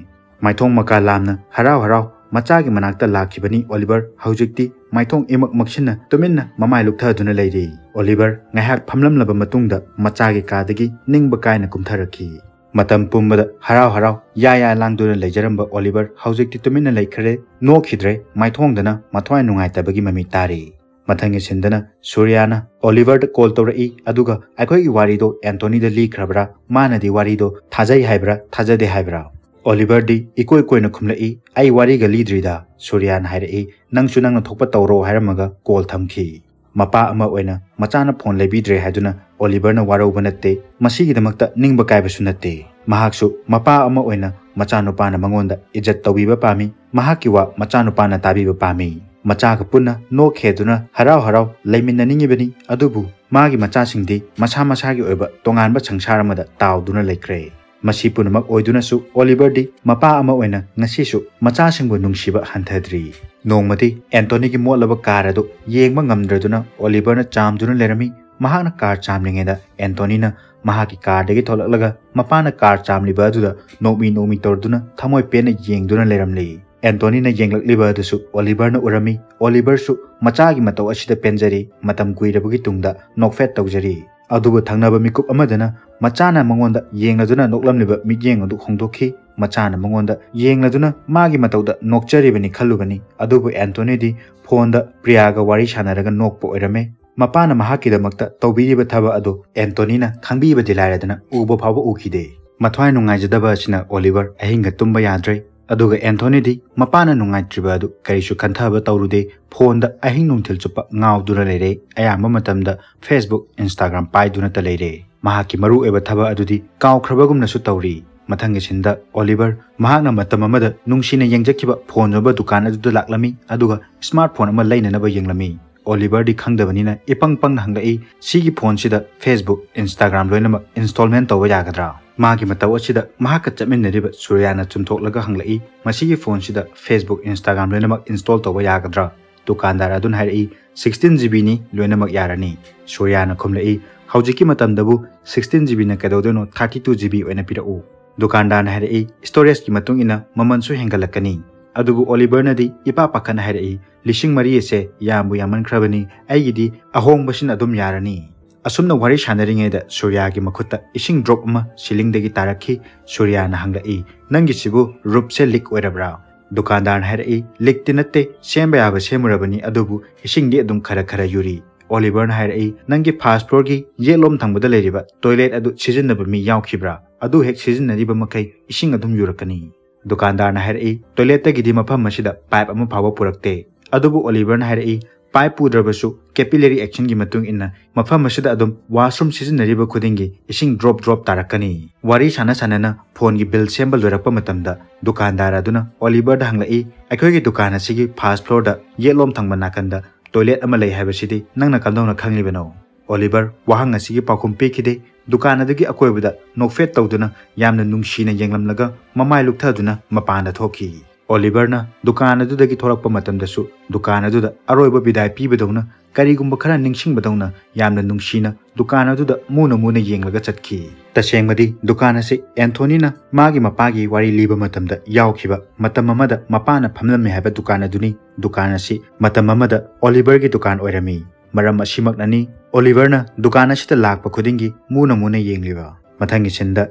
ꯃꯥꯏꯊꯣꯡ ꯃꯀꯥ ꯂꯥꯝꯅ ꯍꯔꯥꯎ ꯍꯔꯥꯎ ꯃꯆꯥꯒꯤ ꯃꯅꯥꯛꯇ ꯂꯥꯛꯈꯤꯕꯅꯤ ꯑꯣꯂꯤꯚꯔ꯫ ꯍꯧꯖꯤꯛꯇꯤ ꯃꯥꯏꯊꯣꯡ ꯏꯃꯛ ꯃꯛꯁꯤꯟꯅ ꯇꯨꯃꯤꯟꯅ ꯃꯃꯥꯏ ꯂꯨꯞꯊꯗꯨꯅ ꯂꯩꯔꯤ꯫ ꯑꯣꯂꯤꯚꯔ ꯉꯥꯏꯍꯥꯛ ꯐꯝꯂꯝꯂꯕ ꯃꯇꯨꯡꯗ ꯃꯆꯥꯒꯤ ꯀꯥꯗꯒꯤ ꯅꯤꯡꯕ ꯀꯥꯏꯅ ꯀꯨꯝꯊꯔꯛꯈꯤ꯫ ꯃꯇꯝ ꯄꯨꯝꯕꯗ ꯍꯔꯥꯎ ꯍꯔꯥꯎ ꯌꯥ ꯌꯥ ꯂꯥꯡꯗꯨꯅ ꯂꯩꯖꯔꯝꯕ ꯑꯣꯂꯤꯚꯔ ꯍꯧꯖꯤꯛꯇꯤ ꯇꯨꯃꯤꯟꯅ ꯂꯩꯈ꯭ꯔꯦ꯫ ꯅꯣꯛꯈꯤꯗ꯭ꯔꯦ, ꯃꯥꯏꯊꯣꯡꯗꯅ ꯃꯊ꯭ꯋꯥꯏ ꯅꯨꯡꯉꯥꯏꯇꯕꯒꯤ ꯃꯃꯤ ꯇꯥꯔꯤ꯫ ꯃꯊꯪꯒꯤ ꯁꯤꯟꯗꯅ ꯁꯨꯔꯤꯌꯥꯅ ꯑꯣꯂꯤꯚꯔꯗ ꯀꯣꯜ ꯇꯧꯔꯛꯏ, ꯑꯗꯨꯒ "ꯑꯩꯈꯣꯏꯒꯤ ꯋꯥꯔꯤꯗꯣ ꯑꯦꯟꯊꯣꯅꯤꯗ ꯂꯤꯈ꯭ꯔꯕ꯭ꯔꯥ? ꯃꯥꯅꯗꯤ ꯋꯥꯔꯤꯗꯣ ꯊꯥꯖꯩ ꯍꯥꯏꯕ꯭ꯔꯥ, ꯊꯥꯖꯗꯦ ꯍꯥꯏꯕ꯭ꯔꯥ?" ꯑꯣꯂꯤꯚꯔꯗꯤ ꯏꯀꯣꯏ ꯀꯣꯏꯅ ꯈꯨꯝꯂꯛꯏ, "ꯑꯩ ꯋꯥꯔꯤꯒ ꯂꯤꯗ꯭ꯔꯤꯗ"꯫ ꯁꯨꯔꯤꯌꯥꯅ ꯍꯥꯏꯔꯛꯏ, "ꯅꯪꯁꯨ ꯅꯪꯅ ꯊꯣꯛꯄ ꯇꯧꯔꯣ" ꯍꯥꯏꯔꯝꯃꯒ ꯀꯣꯜ ꯊꯝꯈꯤ꯫ ꯃꯄꯥ ꯑꯃ ꯑꯣꯏꯅ ꯃꯆꯥꯅ ꯐꯣꯟ ꯂꯩꯕꯤꯗ꯭ꯔꯦ ꯍꯥꯏꯗꯨꯅ ꯑꯣꯂꯤꯚꯔꯅ ꯋꯥꯔꯧꯕ ꯅꯠꯇꯦ꯫ ꯃꯁꯤꯒꯤꯗꯃꯛꯇ ꯅꯤꯡꯕ ꯀꯥꯏꯕꯁꯨ ꯅꯠꯇꯦ꯫ ꯃꯍꯥꯛꯁꯨ ꯃꯄꯥ ꯑꯃ ꯑꯣꯏꯅ ꯃꯆꯥꯅꯨꯄꯥꯅ ꯃꯉꯣꯟꯗ ꯏꯖꯠ ꯇꯧꯕꯤꯕ ꯄꯥꯝꯃꯤ, ꯃꯍꯥꯛꯀꯤ ꯋꯥ ꯃꯆꯥꯅꯨꯄꯥꯅ ꯇꯥꯕꯤꯕ ꯄꯥꯝꯃꯤ꯫ ꯃꯆꯥꯒ ꯄꯨꯟꯅ ꯅꯣꯛꯈꯦꯗꯨꯅ ꯍꯔꯥꯎ ꯍꯔꯥꯎ ꯂꯩꯃꯤꯟꯅꯅꯤꯡꯉꯤꯕꯅꯤ, ꯑꯗꯨꯕꯨ ꯃꯥꯒꯤ ꯃꯆꯥꯁꯤꯡꯗꯤ ꯃꯁꯥ ꯃꯁꯥꯒꯤ ꯑꯣꯏꯕ ꯇꯣꯉꯥꯟꯕ ꯁꯪꯁꯥꯔ ꯑꯃꯗ ꯇꯥꯎꯗꯨꯅ ꯂꯩꯈ꯭ꯔꯦ꯫ ꯃꯁꯤ ꯄꯨꯝꯅꯃꯛ ꯑꯣꯏꯗꯨꯅꯁꯨ ꯑꯣꯂꯤꯚꯔꯗꯤ ꯃꯄꯥ ꯑꯃ ꯑꯣꯏꯅ ꯉꯁꯤꯁꯨ ꯃꯆꯥꯁꯤꯡꯕꯨ ꯅꯨꯡꯁꯤꯕ ꯍꯟꯊꯗ꯭ꯔꯤ꯫ ꯅꯣꯡꯃꯗꯤ ꯑꯦꯟꯊꯣꯅꯤꯒꯤ ꯃꯣꯠꯂꯕ ꯀꯥꯔ ꯑꯗꯨ ꯌꯦꯡꯕ ꯉꯝꯗ꯭ꯔꯗꯨꯅ ꯑꯣꯂꯤꯚꯔꯅ ꯆꯥꯝꯗꯨꯅ ꯂꯩꯔꯝꯃꯤ꯫ ꯃꯍꯥꯛꯅ ꯀꯥꯔ ꯆꯥꯝꯂꯤꯉꯩꯗ ꯑꯦꯟꯊꯣꯅꯤꯅ ꯃꯍꯥꯛꯀꯤ ꯀꯥꯔꯗꯒꯤ ꯊꯣꯛꯂꯛꯂꯒ ꯃꯄꯥꯅ ꯀꯥꯔ ꯆꯥꯝꯂꯤꯕ ꯑꯗꯨꯗ ꯅꯣꯛꯃꯤ ꯅꯣꯛꯃꯤ ꯇꯧꯗꯨꯅ ꯊꯃꯣꯏ ꯄꯦꯟꯅ ꯌꯦꯡꯗꯨꯅ ꯂꯩꯔꯝꯂꯤ꯫ ꯑꯦꯟꯊꯣꯅꯤꯅ ꯌꯦꯡꯂꯛꯂꯤꯕ ꯑꯗꯨꯁꯨ ꯑꯣꯂꯤꯚꯔꯅ ꯎꯔꯝꯃꯤ꯫ ꯑꯣꯂꯤꯚꯔꯁꯨ ꯃꯆꯥꯒꯤ ꯃꯇꯧ ꯑꯁꯤꯗ ꯄꯦꯟꯖꯔꯤ, ꯃꯇꯝ ꯀꯨꯏꯔꯕꯒꯤ ꯇꯨꯡꯗ ꯅꯣꯛꯐꯦꯠ ꯇꯧꯖꯔꯤ꯫ ꯑꯗꯨꯕꯨ ꯊꯪꯅꯕ ꯃꯤꯀꯨꯞ ꯑꯃꯗꯅ ꯃꯆꯥꯅ ꯃꯉꯣꯟꯗ ꯌꯦꯡꯂꯗꯨꯅ ꯅꯣꯛꯂꯝꯂꯤꯕ ꯃꯤꯠꯌꯦꯡ ꯑꯗꯨ ꯍꯣꯡꯗꯣꯛꯈꯤ꯫ ꯃꯆꯥꯅ ꯃꯉꯣꯟꯗ ꯌꯦꯡꯂꯗꯨꯅ ꯃꯥꯒꯤ ꯃꯇꯧꯗ ꯅꯣꯛꯆꯔꯤꯕꯅꯤ ꯈꯜꯂꯨꯕꯅꯤ, ꯑꯗꯨꯕꯨ ꯑꯦꯟꯊꯣꯅꯤꯗꯤ ꯐꯣꯟꯗ ꯄ꯭ꯔꯤꯌꯥꯒ ꯋꯥꯔꯤ ꯁꯥꯟꯅꯔꯒ ꯅꯣꯛꯄ ꯑꯣꯏꯔꯝꯃꯦ꯫ ꯃꯄꯥꯅ ꯃꯍꯥꯛꯀꯤꯗꯃꯛꯇ ꯇꯧꯕꯤꯔꯤꯕ ꯊꯕꯛ ꯑꯗꯨ ꯑꯦꯟꯊꯣꯅꯤꯅ ꯈꯪꯕꯤꯕꯗꯤ ꯂꯥꯏꯔꯗꯅ ꯎꯕ ꯐꯥꯎꯕ ꯎꯈꯤꯗꯦ꯫ ꯃꯊ꯭ꯋꯥꯏ ꯅꯨꯡꯉꯥꯏꯖꯗꯕ ꯑꯁꯤꯅ ꯑꯣꯂꯤꯚꯔ ꯑꯍꯤꯡꯒ ꯇꯨꯝꯕ ꯌꯥꯗ꯭ꯔꯦ꯫ ꯑꯗꯨꯒ ꯑꯦꯟꯊꯣꯅꯤꯗꯤ ꯃꯄꯥꯅ ꯅꯨꯡꯉꯥꯏꯇ꯭ꯔꯤꯕ ꯑꯗꯨ ꯀꯔꯤꯁꯨ ꯈꯟꯊꯕ ꯇꯧꯔꯨꯗꯦ꯫ ꯐꯣꯟꯗ ꯑꯍꯤꯡ ꯅꯨꯡꯊꯤꯜ ꯆꯨꯞꯄ ꯉꯥꯎꯗꯨꯅ ꯂꯩꯔꯦ꯫ ꯑꯌꯥꯝꯕ ꯃꯇꯝꯗ Facebook, Instagram ꯄꯥꯏꯗꯨꯅꯇ ꯂꯩꯔꯦ꯫ ꯃꯍꯥꯛꯀꯤ ꯃꯔꯨꯑꯣꯏꯕ ꯊꯕꯛ ꯑꯗꯨꯗꯤ ꯀꯥꯎꯈ꯭ꯔꯕꯒꯨꯝꯅꯁꯨ ꯇꯧꯔꯤ꯫ ꯃꯊꯪꯒꯤ ꯁꯤꯟꯗ ꯑꯣꯂꯤꯚꯔ ꯃꯍꯥꯛꯅ ꯃꯇꯝ ꯑꯃꯗ ꯅꯨꯡꯁꯤꯅ ꯌꯦꯡꯖꯈꯤꯕ ꯐꯣꯟ ꯌꯣꯟꯕ ꯗꯨꯀꯥꯟ ꯑꯗꯨꯗ ꯂꯥꯛꯂꯝꯃꯤ, ꯑꯗꯨꯒ ꯁ꯭ꯃꯥꯔꯠ ꯐꯣꯟ ꯑꯃ ꯂꯩꯅꯅꯕ ꯌꯦꯡꯂꯝꯃꯤ꯫ ꯑꯣꯂꯤꯚꯔꯗꯤ ꯈꯪꯗꯕꯅꯤꯅ ꯏꯄꯪ ꯄꯪꯅ ꯍꯪꯂꯛꯏ, "ꯁꯤꯒꯤ ꯐꯣꯟꯁꯤꯗ Facebook, Instagram ꯂꯣꯏꯅꯃꯛ ꯏꯟꯁꯇꯣꯜꯃꯦꯟ ꯇꯧꯕ ꯌꯥꯒꯗ꯭ꯔꯥ?" ꯃꯥꯒꯤ ꯃꯇꯧ ꯑꯁꯤꯗ ꯃꯍꯥꯛꯀ ꯆꯠꯃꯤꯟꯅꯔꯤꯕ ꯁꯨꯔꯤꯌꯥꯅ ꯆꯨꯝꯊꯣꯛꯂꯒ ꯍꯪꯂꯛꯏ, "ꯃꯁꯤꯒꯤ ꯐꯣꯟꯁꯤꯗ Facebook, Instagram ꯂꯣꯏꯅꯃꯛ ꯏꯟꯁꯇꯣꯜ ꯇꯧꯕ ꯌꯥꯒꯗ꯭ꯔꯥ?" ꯗꯨꯀꯥꯟꯗꯥꯔ ꯑꯗꯨꯅ ꯍꯥꯏꯔꯛꯏ, "ꯁꯤꯛꯁꯇꯤꯟ ꯖꯤ ꯕꯤꯅꯤ, ꯂꯣꯏꯅꯃꯛ ꯌꯥꯔꯅꯤ"꯫ ꯁꯨꯔꯤꯌꯥꯅ ꯈꯨꯝꯂꯛꯏ, "ꯍꯧꯖꯤꯛꯀꯤ ꯃꯇꯝꯗꯕꯨ ꯁꯤꯛꯁꯇꯤꯟ ꯖꯤ ꯕꯤꯅ ꯀꯩꯗꯧꯗꯣꯏꯅꯣ, ꯊꯥꯔꯇꯤ ꯇꯨ ꯖꯤ ꯕꯤ ꯑꯣꯏꯅ ꯄꯤꯔꯛꯎ"꯫ ꯗꯨꯀꯥꯟꯗꯥꯔꯅ ꯍꯥꯏꯔꯛꯏ, "ꯁ꯭ꯇꯣꯔꯦꯖꯀꯤ ꯃꯇꯨꯡ ꯏꯟꯅ ꯃꯃꯜꯁꯨ ꯍꯦꯟꯒꯠꯂꯛꯀꯅꯤ"꯫ ꯑꯗꯨꯕꯨ ꯑꯣꯂꯤꯚꯔꯅꯗꯤ ꯏꯄꯥ ꯄꯥꯈꯠꯅ ꯍꯥꯏꯔꯛꯏ, "ꯂꯤꯁꯤꯡ ꯃꯔꯤ ꯑꯁꯦ ꯌꯥꯝꯕꯨ ꯌꯥꯝꯃꯟꯈ꯭ꯔꯕꯅꯤ, ꯑꯩꯒꯤꯗꯤ ꯑꯍꯣꯡꯕꯁꯤꯅ ꯑꯗꯨꯝ ꯌꯥꯔꯅꯤ"꯫ ꯑꯁꯨꯝꯅ ꯋꯥꯔꯤ ꯁꯥꯟꯅꯔꯤꯉꯩꯗ ꯁꯨꯔꯤꯌꯥꯒꯤ ꯃꯈꯨꯠꯇ ꯏꯁꯤꯡ ꯗ꯭ꯔꯣꯞ ꯑꯃ ꯁꯤꯂꯤꯡꯗꯒꯤ ꯇꯥꯔꯛꯈꯤ꯫ ꯁꯨꯔꯤꯌꯥꯅ ꯍꯪꯂꯛꯏ, "ꯅꯪꯒꯤꯁꯤꯕꯨ ꯔꯨꯞꯁꯦ ꯂꯤꯛ ꯑꯣꯏꯔꯕ꯭ꯔꯥ?" ꯗꯨꯀꯥꯟꯗꯥꯔꯅ ꯍꯥꯏꯔꯛꯏ, "ꯂꯤꯛꯇꯤ ꯅꯠꯇꯦ, ꯁꯦꯝꯕ ꯌꯥꯕ ꯁꯦꯝꯃꯨꯔꯕꯅꯤ, ꯑꯗꯨꯕꯨ ꯏꯁꯤꯡꯗꯤ ꯑꯗꯨꯝ ꯈꯔ ꯈꯔ ꯌꯨꯔꯤ꯫" ꯑꯣꯂꯤꯚꯔꯅ ꯍꯥꯏꯔꯛꯏ, "ꯅꯪꯒꯤ ꯐꯥꯔꯁ ꯐ꯭ꯂꯣꯔꯒꯤ ꯌꯦꯠꯂꯣꯝ ꯊꯪꯕꯗ ꯂꯩꯔꯤꯕ ꯇꯣꯏꯂꯦꯠ ꯑꯗꯨ ꯁꯤꯖꯤꯟꯅꯕ ꯃꯤ ꯌꯥꯎꯈꯤꯕ꯭ꯔꯥ? ꯑꯗꯨ ꯍꯦꯛ ꯁꯤꯖꯤꯟꯅꯔꯤꯕ ꯃꯈꯩ ꯏꯁꯤꯡ ꯑꯗꯨꯝ ꯌꯨꯔꯛꯀꯅꯤ꯫" ꯗꯨꯀꯥꯟꯗꯥꯔꯅ ꯍꯥꯏꯔꯛꯏ, "ꯇꯣꯏꯂꯦꯠꯇꯒꯤꯗꯤ ꯃꯐꯝ ꯑꯁꯤꯗ ꯄꯥꯏꯞ ꯑꯃ ꯐꯥꯎꯕ ꯄꯨꯔꯛꯇꯦ꯫" ꯑꯗꯨꯕꯨ ꯑꯣꯂꯤꯚꯔꯅ ꯍꯥꯏꯔꯛꯏ, "ꯄꯥꯏꯞ ꯄꯨꯗ꯭ꯔꯕꯁꯨ ꯀꯦꯄꯤꯂꯦꯔꯤ ꯑꯦꯛꯁꯟꯒꯤ ꯃꯇꯨꯡ ꯏꯟꯅ ꯃꯐꯝ ꯑꯁꯤꯗ ꯑꯗꯨꯝ ꯋꯥꯁꯔꯨꯝ ꯁꯤꯖꯤꯟꯅꯔꯤꯕ ꯈꯨꯗꯤꯡꯒꯤ ꯏꯁꯤꯡ ꯗ꯭ꯔꯣꯞ ꯗ꯭ꯔꯣꯞ ꯇꯥꯔꯛꯀꯅꯤ꯫" ꯋꯥꯔꯤ ꯁꯥꯟꯅ ꯁꯥꯟꯅꯅ ꯐꯣꯟꯒꯤ ꯕꯤꯜ ꯁꯦꯝꯕ ꯂꯣꯏꯔꯛꯄ ꯃꯇꯝꯗ ꯗꯨꯀꯥꯟꯗꯥꯔ ꯑꯗꯨꯅ ꯑꯣꯂꯤꯚꯔꯗ ꯍꯪꯂꯛꯏ, "ꯑꯩꯈꯣꯏꯒꯤ ꯗꯨꯀꯥꯟ ꯑꯁꯤꯒꯤ ꯐꯥꯔꯁ ꯐ꯭ꯂꯣꯔꯗ ꯌꯦꯠꯂꯣꯝ ꯊꯪꯕ ꯅꯥꯀꯟꯗ ꯇꯣꯏꯂꯦꯠ ꯑꯃ ꯂꯩ ꯍꯥꯏꯕꯁꯤꯗꯤ ꯅꯪꯅ ꯀꯝꯗꯧꯅ ꯈꯪꯂꯤꯕꯅꯣ?" ꯑꯣꯂꯤꯚꯔ ꯋꯥꯍꯪ ꯑꯁꯤꯒꯤ ꯄꯥꯎꯈꯨꯝ ꯄꯤꯈꯤꯗꯦ꯫ ꯗꯨꯀꯥꯟ ꯑꯗꯨꯒꯤ ꯑꯀꯣꯏꯕꯗ ꯅꯣꯛꯐꯦꯠ ꯇꯧꯗꯨꯅ ꯌꯥꯝꯅ ꯅꯨꯡꯁꯤꯅ ꯌꯦꯡꯂꯝꯂꯒ ꯃꯃꯥꯏ ꯂꯨꯛꯊꯗꯨꯅ ꯃꯄꯥꯟꯗ ꯊꯣꯛꯈꯤ꯫ ꯑꯣꯂꯤꯚꯔꯅ ꯗꯨꯀꯥꯟ ꯑꯗꯨꯗꯒꯤ ꯊꯣꯛꯂꯛꯄ ꯃꯇꯝꯗꯁꯨ ꯗꯨꯀꯥꯟ ꯑꯗꯨꯗ ꯑꯔꯣꯏꯕ ꯕꯤꯗꯥꯏ ꯄꯤꯕꯗꯧꯅ ꯀꯔꯤꯒꯨꯝꯕ ꯈꯔ ꯅꯤꯡꯁꯤꯡꯕꯗꯧꯅ ꯌꯥꯝꯅ ꯅꯨꯡꯁꯤꯅ ꯗꯨꯀꯥꯟ ꯑꯗꯨꯗ ꯃꯨꯅ ꯃꯨꯅ ꯌꯦꯡꯂꯒ ꯆꯠꯈꯤ꯫ ꯇꯁꯦꯡꯕꯗꯤ ꯗꯨꯀꯥꯟ ꯑꯁꯤ ꯑꯦꯟꯊꯣꯅꯤꯅ ꯃꯥꯒꯤ ꯃꯄꯥꯒꯤ ꯋꯥꯔꯤ ꯂꯤꯕ ꯃꯇꯝꯗ ꯌꯥꯎꯈꯤꯕ ꯃꯇꯝ ꯑꯃꯗ ꯃꯄꯥꯅ ꯐꯝꯂꯝꯃꯤ ꯍꯥꯏꯕ ꯗꯨꯀꯥꯟ ꯑꯗꯨꯅꯤ꯫ ꯗꯨꯀꯥꯟ ꯑꯁꯤ ꯃꯇꯝ ꯑꯃꯗ ꯑꯣꯂꯤꯚꯔꯒꯤ ꯗꯨꯀꯥꯟ ꯑꯣꯏꯔꯝꯃꯤ꯫ ꯃꯔꯝ ꯑꯁꯤꯃꯛꯅꯅꯤ ꯑꯣꯂꯤꯚꯔꯅ ꯗꯨꯀꯥꯟ ꯑꯁꯤꯗ ꯂꯥꯛꯄ ꯈꯨꯗꯤꯡꯒꯤ ꯃꯨꯅ ꯃꯨꯅ ꯌꯦꯡꯂꯤꯕ꯫ ꯃꯊꯪꯒꯤ ꯁꯤꯟꯗ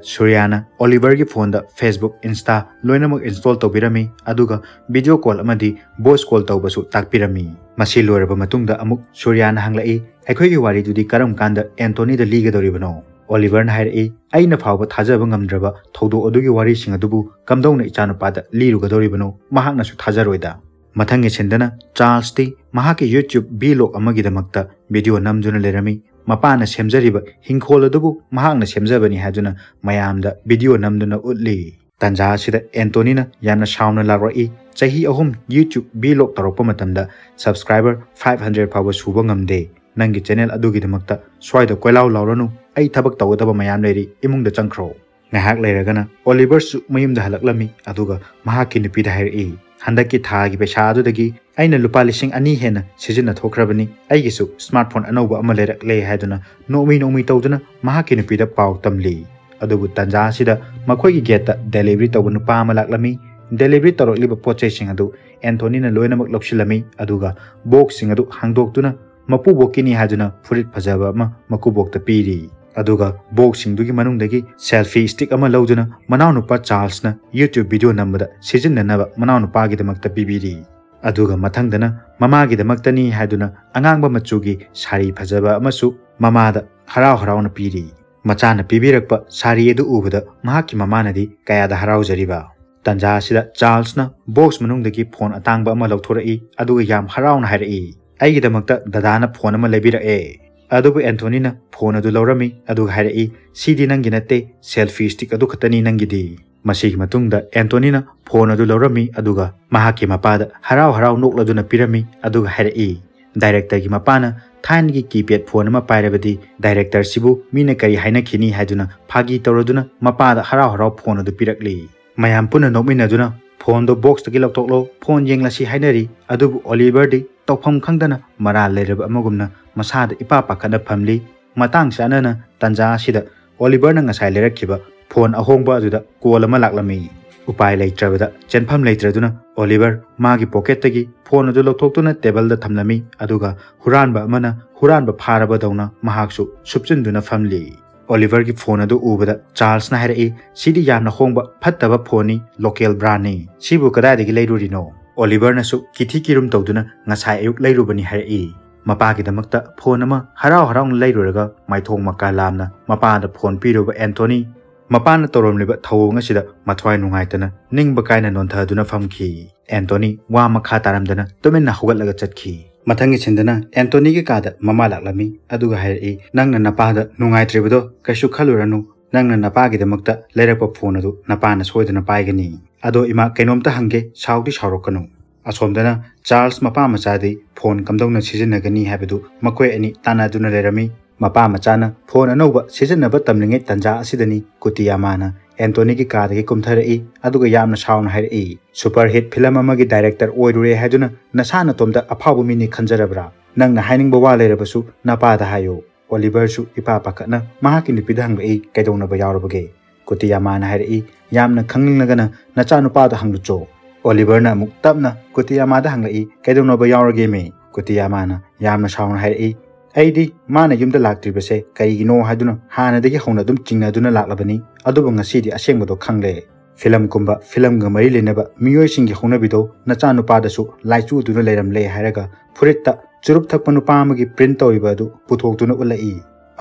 ꯁꯨꯔꯤꯌꯥꯅ ꯑꯣꯂꯤꯚꯔꯒꯤ ꯐꯣꯟꯗ Facebook, Insta ꯂꯣꯏꯅꯃꯛ ꯏꯟꯁꯇꯣꯜ ꯇꯧꯕꯤꯔꯝꯃꯤ, ꯑꯗꯨꯒ ꯚꯤꯗꯤꯑꯣ ꯀꯣꯜ ꯑꯃꯗꯤ ꯚꯣꯏꯁ ꯀꯣꯜ ꯇꯧꯕꯁꯨ ꯇꯥꯛꯄꯤꯔꯝꯃꯤ꯫ ꯃꯁꯤ ꯂꯣꯏꯔꯕ ꯃꯇꯨꯡꯗ ꯑꯃꯨꯛ ꯁꯨꯔꯤꯌꯥꯅ ꯍꯪꯂꯛꯏ, "ꯑꯩꯈꯣꯏꯒꯤ ꯋꯥꯔꯤꯗꯨꯗꯤ ꯀꯔꯝ ꯀꯥꯟꯗ ꯑꯦꯟꯊꯣꯅꯤꯗ ꯂꯤꯒꯗꯧꯔꯤꯕꯅꯣ?" ꯑꯣꯂꯤꯚꯔꯅ ꯍꯥꯏꯔꯛꯏ, "ꯑꯩꯅ ꯐꯥꯎꯕ ꯊꯥꯖꯕ ꯉꯝꯗ꯭ꯔꯕ ꯊꯧꯗꯣꯛ ꯑꯗꯨꯒꯤ ꯋꯥꯔꯤꯁꯤꯡ ꯑꯗꯨꯕꯨ ꯀꯝꯗꯧꯅ ꯏꯆꯥꯅꯨꯄꯥꯗ ꯂꯤꯔꯨꯒꯗꯧꯔꯤꯕꯅꯣ? ꯃꯍꯥꯛꯅꯁꯨ ꯊꯥꯖꯔꯣꯏꯗ꯫" ꯃꯊꯪꯒꯤ ꯁꯤꯟꯗꯅ ꯆꯥꯔꯜꯁꯇꯤ ꯃꯍꯥꯛꯀꯤ YouTube ꯚꯤꯂꯣꯒ ꯑꯃꯒꯤꯗꯃꯛꯇ ꯚꯤꯗꯤꯑꯣ ꯅꯝꯗꯨꯅ ꯂꯩꯔꯝꯃꯤ꯫ ꯃꯄꯥꯅ ꯁꯦꯝꯖꯔꯤꯕ ꯍꯤꯡꯈꯣꯜ ꯑꯗꯨꯕꯨ ꯃꯍꯥꯛꯅ ꯁꯦꯝꯖꯕꯅꯤ ꯍꯥꯏꯗꯨꯅ ꯃꯌꯥꯝꯗ ꯚꯤꯗꯤꯑꯣ ꯅꯝꯗꯨꯅ ꯎꯠꯂꯤ꯫ ꯇꯥꯟꯖꯥ ꯑꯁꯤꯗ ꯑꯦꯟꯇꯣꯅꯤꯅ ꯌꯥꯝꯅ ꯁꯥꯎꯅ ꯂꯥꯎꯔꯛꯏ, "ꯆꯍꯤ ꯑꯍꯨꯝ YouTube ꯚꯤꯂꯣꯒ ꯇꯧꯔꯛꯄ ꯃꯇꯝꯗ subscriber five hundred ꯐꯥꯎꯕ ꯁꯨꯕ ꯉꯝꯗꯦ꯫ ꯅꯪꯒꯤ ꯆꯦꯅꯦꯜ ꯑꯗꯨꯒꯤꯗꯃꯛꯇ ꯁ꯭ꯋꯥꯏꯗ ꯀꯣꯏꯂꯥꯎ ꯂꯥꯎꯔꯅꯨ, ꯑꯩ ꯊꯕꯛ ꯇꯧꯒꯗꯕ ꯃꯌꯥꯝ ꯂꯩꯔꯤ, ꯏꯃꯨꯡꯗ ꯆꯪꯈ꯭ꯔꯣ꯫" ꯉꯥꯏꯍꯥꯛ ꯂꯩꯔꯒꯅ ꯑꯣꯂꯤꯚꯔꯁꯨ ꯃꯌꯨꯝꯗ ꯍꯜꯂꯛꯂꯝꯃꯤ, ꯑꯗꯨꯒ ꯃꯍꯥꯛꯀꯤ ꯅꯨꯄꯤꯗ ꯍꯥꯏꯔꯛꯏ, "ꯍꯟꯗꯛꯀꯤ ꯊꯥꯒꯤ ꯄꯩꯁꯥ ꯑꯗꯨꯗꯒꯤ ꯑꯩꯅ ꯂꯨꯄꯥ ꯂꯤꯁꯤꯡ ꯑꯅꯤ ꯍꯦꯟꯅ ꯁꯤꯖꯤꯟꯅꯊꯣꯛꯈ꯭ꯔꯕꯅꯤ, ꯑꯩꯒꯤꯁꯨ ꯁ꯭ꯃꯥꯔꯠꯐꯣꯟ ꯑꯅꯧꯕ ꯑꯃ ꯂꯩꯔꯛꯂꯦ" ꯍꯥꯏꯗꯨꯅ ꯅꯣꯛꯃꯤ ꯅꯣꯛꯃꯤ ꯇꯧꯗꯨꯅ ꯃꯍꯥꯛꯀꯤ ꯅꯨꯄꯤꯗ ꯄꯥꯎ ꯇꯝꯂꯤ꯫ ꯑꯗꯨꯕꯨ ꯇꯥꯟꯖꯥ ꯑꯁꯤꯗ ꯃꯈꯣꯏꯒꯤ ꯒꯦꯠꯇ ꯗꯦꯂꯤꯚꯔꯤ ꯇꯧꯕ ꯅꯨꯄꯥ ꯑꯃ ꯂꯥꯛꯂꯝꯃꯤ꯫ ꯗꯦꯂꯤꯚꯔꯤ ꯇꯧꯔꯛꯂꯤꯕ ꯄꯣꯠ ꯆꯩꯁꯤꯡ ꯑꯗꯨ ꯑꯦꯟꯊꯣꯅꯤꯅ ꯂꯣꯏꯅꯃꯛ ꯂꯧꯁꯤꯜꯂꯝꯃꯤ, ꯑꯗꯨꯒ ꯕꯣꯛꯁꯁꯤꯡ ꯑꯗꯨ ꯍꯥꯡꯗꯣꯛꯇꯨꯅ ꯃꯄꯨꯕꯣꯛꯀꯤꯅꯤ ꯍꯥꯏꯗꯨꯅ ꯐꯨꯔꯤꯠ ꯐꯖꯕ ꯑꯃ ꯃꯀꯨꯕꯣꯛꯇ ꯄꯤꯔꯤ꯫ ꯑꯗꯨꯒ ꯕꯣꯛꯁꯁꯤꯡꯗꯨꯒꯤ ꯃꯅꯨꯡꯗꯒꯤ ꯁꯦꯜꯐꯤ ꯁ꯭ꯇꯤꯛ ꯑꯃ ꯂꯧꯗꯨꯅ ꯃꯅꯥꯎꯅꯨꯄꯥ ꯆꯥꯔꯜꯁꯅ YouTube ꯚꯤꯗꯤꯑꯣ ꯅꯝꯕꯗ ꯁꯤꯖꯤꯟꯅꯅꯕ ꯃꯅꯥꯎꯅꯨꯄꯥꯒꯤꯗꯃꯛꯇ ꯄꯤꯕꯤꯔꯤ꯫ ꯑꯗꯨꯒ ꯃꯊꯪꯗꯅ ꯃꯃꯥꯒꯤꯗꯃꯛꯇꯅꯤ ꯍꯥꯏꯗꯨꯅ ꯑꯉꯥꯡꯕ ꯃꯆꯨꯒꯤ ꯁꯥꯔꯤ ꯐꯖꯕ ꯑꯃꯁꯨ ꯃꯃꯥꯗ ꯍꯔꯥꯎ ꯍꯔꯥꯎꯅ ꯄꯤꯔꯤ꯫ ꯃꯆꯥꯅ ꯄꯤꯕꯤꯔꯛꯄ ꯁꯥꯔꯤ ꯑꯗꯨ ꯎꯕꯗ ꯃꯍꯥꯛꯀꯤ ꯃꯃꯥꯅꯗꯤ ꯀꯌꯥꯗ ꯍꯔꯥꯎꯖꯔꯤꯕ꯫ ꯇꯟꯖꯥ ꯑꯁꯤꯗ ꯆꯥꯔꯜꯁꯅ ꯕꯣꯛꯁ ꯃꯅꯨꯡꯗꯒꯤ ꯐꯣꯟ ꯑꯇꯥꯡꯕ ꯑꯃ ꯂꯧꯊꯣꯔꯛꯏ, ꯑꯗꯨꯒ ꯌꯥꯝ ꯍꯔꯥꯎꯅ ꯍꯥꯏꯔꯛꯏ, "ꯑꯩꯒꯤꯗꯃꯛꯇ ꯗꯗꯥꯅ ꯐꯣꯟ ꯑꯃ ꯂꯩꯕꯤꯔꯛꯑꯦ"꯫ ꯑꯗꯨꯕꯨ ꯑꯦꯟꯊꯣꯅꯤꯅ ꯐꯣꯟ ꯑꯗꯨ ꯂꯧꯔꯝꯃꯤ, ꯑꯗꯨꯒ ꯍꯥꯏꯔꯛꯏ, "ꯁꯤꯗꯤ ꯅꯪꯒꯤ ꯅꯠꯇꯦ, ꯁꯦꯜꯐꯤ ꯁ꯭ꯇꯤꯛ ꯑꯗꯨ ꯈꯛꯇꯅꯤ ꯅꯪꯒꯤꯗꯤ"꯫ ꯃꯁꯤꯒꯤ ꯃꯇꯨꯡꯗ ꯑꯦꯟꯊꯣꯅꯤꯅ ꯐꯣꯟ ꯑꯗꯨ ꯂꯧꯔꯝꯃꯤ, ꯑꯗꯨꯒ ꯃꯍꯥꯛꯀꯤ ꯃꯄꯥꯗ ꯍꯔꯥꯎ ꯍꯔꯥꯎ ꯅꯣꯛꯂꯗꯨꯅ ꯄꯤꯔꯝꯃꯤ, ꯑꯗꯨꯒ ꯍꯥꯏꯔꯛꯏ, ꯗꯥꯏꯔꯦꯛꯇꯔꯒꯤ ꯃꯄꯥꯅ ꯊꯥꯏꯅꯒꯤ ꯀꯤꯄꯦꯗ ꯐꯣꯟ ꯑꯃ ꯄꯥꯏꯔꯕꯗꯤ ꯗꯥꯏꯔꯦꯛꯇꯔꯁꯤꯕꯨ ꯃꯤꯅ ꯀꯔꯤ ꯍꯥꯏꯅꯈꯤꯅꯤ ꯍꯥꯏꯗꯨꯅ ꯐꯥꯒꯤ ꯇꯧꯔꯗꯨꯅ ꯃꯄꯥꯗ ꯍꯔꯥꯎ ꯍꯔꯥꯎ ꯐꯣꯟ ꯑꯗꯨ ꯄꯤꯔꯛꯂꯤ꯫ ꯃꯌꯥꯝ ꯄꯨꯟꯅ ꯅꯣꯛꯃꯤꯟꯅꯗꯨꯅ ꯐꯣꯟꯗꯣ ꯕꯣꯛꯁꯇꯒꯤ ꯂꯧꯊꯣꯛꯂꯣ, ꯐꯣꯟ ꯌꯦꯡꯂꯁꯤ ꯍꯥꯏꯅꯔꯤ꯫ ꯑꯗꯨꯕꯨ ꯑꯣꯂꯤꯚꯔꯗꯤ ꯇꯧꯐꯝ ꯈꯪꯗꯅ ꯃꯔꯥꯜ ꯂꯩꯔꯕ ꯑꯃꯒꯨꯝꯅ ꯃꯁꯥꯗ ꯏꯄꯥ ꯄꯥꯈꯠꯅ ꯐꯝꯂꯤ꯫ ꯃꯇꯥꯡ ꯆꯥꯅꯅ ꯇꯟꯖꯥ ꯑꯁꯤꯗ ꯑꯣꯂꯤꯚꯔꯅ ꯉꯁꯥꯏ ꯂꯩꯔꯛꯈꯤꯕ ꯐꯣꯟ ꯑꯍꯣꯡꯕ ꯑꯗꯨꯗ ꯀꯣꯜ ꯑꯃ ꯂꯥꯛꯂꯝꯃꯤ꯫ ꯎꯄꯥꯏ ꯂꯩꯇ꯭ꯔꯕꯗ, ꯆꯦꯟꯐꯝ ꯂꯩꯇ꯭ꯔꯗꯨꯅ ꯑꯣꯂꯤꯚꯔ ꯃꯥꯒꯤ ꯄꯣꯀꯦꯠꯇꯒꯤ ꯐꯣꯟ ꯑꯗꯨ ꯂꯧꯊꯣꯛꯇꯨꯅ ꯇꯦꯕꯜꯗ ꯊꯝꯂꯝꯃꯤ, ꯑꯗꯨꯒ ꯍꯨꯔꯥꯟꯕ ꯑꯃꯅ ꯍꯨꯔꯥꯟꯕ ꯐꯥꯔꯕꯗꯧꯅ ꯃꯍꯥꯛꯁꯨ ꯁꯨꯞꯆꯤꯟꯗꯨꯅ ꯐꯝꯂꯤ꯫ ꯑꯣꯂꯤꯚꯔꯒꯤ ꯐꯣꯟ ꯑꯗꯨ ꯎꯕꯗ ꯆꯥꯔꯜꯁꯅ ꯍꯥꯏꯔꯛꯏ, "ꯁꯤꯗꯤ ꯌꯥꯝꯅ ꯍꯣꯡꯕ ꯐꯠꯇꯕ ꯐꯣꯟꯅꯤ, ꯂꯣꯀꯦꯜ ꯕ꯭ꯔꯥꯟꯅꯤ꯫ ꯁꯤꯕꯨ ꯀꯗꯥꯏꯗꯒꯤ ꯂꯩꯔꯨꯔꯤꯅꯣ?" ꯑꯣꯂꯤꯚꯔꯅꯁꯨ ꯀꯤꯊꯤ ꯀꯤꯔꯨꯝ ꯇꯧꯗꯨꯅ ꯉꯁꯥꯏ ꯑꯌꯨꯛ ꯂꯩꯔꯨꯕꯅꯤ ꯍꯥꯏꯔꯛꯏ꯫ ꯃꯄꯥꯒꯤꯗꯃꯛꯇ ꯐꯣꯟ ꯑꯃ ꯍꯔꯥꯎ ꯍꯔꯥꯎꯅ ꯂꯩꯔꯨꯔꯒ ꯃꯥꯏꯊꯣꯡ ꯃꯀꯥ ꯂꯥꯝꯅ ꯃꯄꯥꯗ ꯐꯣꯟ ꯄꯤꯔꯨꯕ ꯑꯦꯟꯊꯣꯅꯤ, ꯃꯄꯥꯅ ꯇꯧꯔꯝꯂꯤꯕ ꯊꯧꯑꯣꯡ ꯑꯁꯤꯗ ꯃꯊ꯭ꯋꯥꯏ ꯅꯨꯡꯉꯥꯏꯇꯅ ꯅꯤꯡꯕ ꯀꯥꯏꯅ ꯅꯣꯟꯊꯗꯨꯅ ꯐꯝꯈꯤ꯫ ꯑꯦꯟꯊꯣꯅꯤ ꯋꯥ ꯃꯈꯥ ꯇꯥꯔꯝꯗꯅ ꯇꯨꯃꯤꯟꯅ ꯍꯧꯒꯠꯂꯒ ꯆꯠꯈꯤ꯫ ꯃꯊꯪꯒꯤ ꯁꯤꯟꯗꯅ ꯑꯦꯟꯊꯣꯅꯤꯒꯤ ꯀꯥꯗ ꯃꯃꯥ ꯂꯥꯛꯂꯝꯃꯤ, ꯑꯗꯨꯒ ꯍꯥꯏꯔꯛꯏ, "ꯅꯪꯅ ꯅꯄꯥꯗ ꯅꯨꯡꯉꯥꯏꯇ꯭ꯔꯤꯕꯗꯣ ꯀꯩꯁꯨ ꯈꯜꯂꯨꯔꯅꯨ, ꯅꯪꯅ ꯅꯄꯥꯒꯤꯗꯃꯛꯇ ꯂꯩꯔꯛꯄ ꯐꯣꯟ ꯑꯗꯨ ꯅꯄꯥꯅ ꯁꯣꯏꯗꯅ ꯄꯥꯏꯒꯅꯤ꯫ ꯑꯗꯣ ꯏꯃꯥ, ꯀꯩꯅꯣꯝꯇ ꯍꯪꯒꯦ, ꯁꯥꯎꯗꯤ ꯁꯥꯎꯔꯛꯀꯅꯨ"꯫ ꯑꯁꯣꯝꯗꯅ ꯆꯥꯔꯜꯁ ꯃꯄꯥ ꯃꯆꯥꯗꯤ ꯐꯣꯟ ꯀꯝꯗꯧꯅ ꯁꯤꯖꯤꯟꯅꯒꯅꯤ ꯍꯥꯏꯕꯗꯨ ꯃꯈꯣꯏ ꯑꯅꯤ ꯇꯥꯟꯅꯗꯨꯅ ꯂꯩꯔꯝꯃꯤ꯫ ꯃꯄꯥ ꯃꯆꯥꯅ ꯐꯣꯟ ꯑꯅꯧꯕ ꯁꯤꯖꯤꯟꯅꯕ ꯇꯝꯂꯤꯉꯩ ꯇꯟꯖꯥ ꯑꯁꯤꯗꯅꯤ ꯀꯨꯇꯤꯌꯥꯃꯥꯅ ꯑꯦꯟꯊꯣꯅꯤꯒꯤ ꯀꯥꯗꯒꯤ ꯀꯨꯝꯊꯔꯛꯏ, ꯑꯗꯨꯒ ꯌꯥꯝꯅ ꯁꯥꯎꯅ ꯍꯥꯏꯔꯛꯏ, "ꯁꯨꯄꯔ ꯍꯤꯠ ꯐꯤꯂꯝ ꯑꯃꯒꯤ ꯗꯥꯏꯔꯦꯛꯇꯔ ꯑꯣꯏꯔꯨꯔꯦ ꯍꯥꯏꯗꯨꯅ ꯅꯁꯥ ꯅꯇꯣꯝꯇ ꯑꯐꯥꯎꯕ ꯃꯤꯅꯤ ꯈꯟꯖꯔꯕ꯭ꯔꯥ? ꯅꯪꯅ ꯍꯥꯏꯅꯤꯡꯕ ꯋꯥ ꯂꯩꯔꯕꯁꯨ ꯅꯄꯥꯗ ꯍꯥꯏꯌꯨ"꯫ ꯑꯣꯂꯤꯚꯔꯁꯨ ꯏꯄꯥ ꯄꯥꯈꯠꯅ ꯃꯍꯥꯛꯀꯤ ꯅꯨꯄꯤꯗ ꯍꯪꯂꯛꯏ, "ꯀꯩꯗꯧꯅꯕ ꯌꯥꯎꯔꯕꯒꯦ?" ꯀꯨꯇꯤꯌꯥꯃꯥꯅ ꯍꯥꯏꯔꯛꯏ, "ꯌꯥꯝꯅ ꯈꯪꯅꯤꯡꯂꯒꯅ ꯅꯆꯥꯅꯨꯄꯥꯗ ꯍꯪꯂꯨꯆꯣ"꯫ ꯑꯣꯂꯤꯚꯔꯅ ꯑꯃꯨꯛ ꯇꯞꯅ ꯀꯨꯇꯤꯌꯥꯃꯥꯗ ꯍꯪꯂꯛꯏ, "ꯀꯩꯗꯧꯅꯕ ꯌꯥꯎꯔꯒꯦꯃꯤ?" ꯀꯨꯇꯤꯌꯥꯃꯥꯅ ꯌꯥꯝꯅ ꯁꯥꯎꯅ ꯍꯥꯏꯔꯛꯏ, ꯑꯩꯗꯤ ꯃꯥꯅ ꯌꯨꯝꯗ ꯂꯥꯛꯇ꯭ꯔꯤꯕꯁꯦ ꯀꯔꯤꯒꯤꯅꯣ ꯍꯥꯏꯗꯨꯅ ꯍꯥꯟꯅꯗꯒꯤ ꯍꯧꯅ ꯑꯗꯨꯝ ꯆꯤꯡꯅꯗꯨꯅ ꯂꯥꯛꯂꯕꯅꯤ, ꯑꯗꯨꯕꯨ ꯉꯁꯤꯗꯤ ꯑꯁꯦꯡꯕꯗꯣ ꯈꯪꯂꯦ꯫ ꯐꯤꯂꯝꯒꯨꯝꯕ, ꯐꯤꯂꯝꯒ ꯃꯔꯤ ꯂꯩꯅꯕ ꯃꯤꯑꯣꯏꯁꯤꯡꯒꯤ ꯍꯧꯅꯕꯤꯗꯣ ꯅꯆꯥꯅꯨꯄꯥꯗꯁꯨ ꯂꯥꯏꯆꯨꯗꯨꯅ ꯂꯩꯔꯝꯂꯦ ꯍꯥꯏꯔꯒ ꯐꯨꯔꯤꯠꯇ ꯆꯨꯔꯨꯞ ꯊꯛꯄ ꯅꯨꯄꯥ ꯑꯃꯒꯤ ꯄ꯭ꯔꯤꯟ ꯇꯧꯔꯤꯕ ꯑꯗꯨ ꯄꯨꯊꯣꯛꯇꯨꯅ ꯎꯠꯂꯛꯏ꯫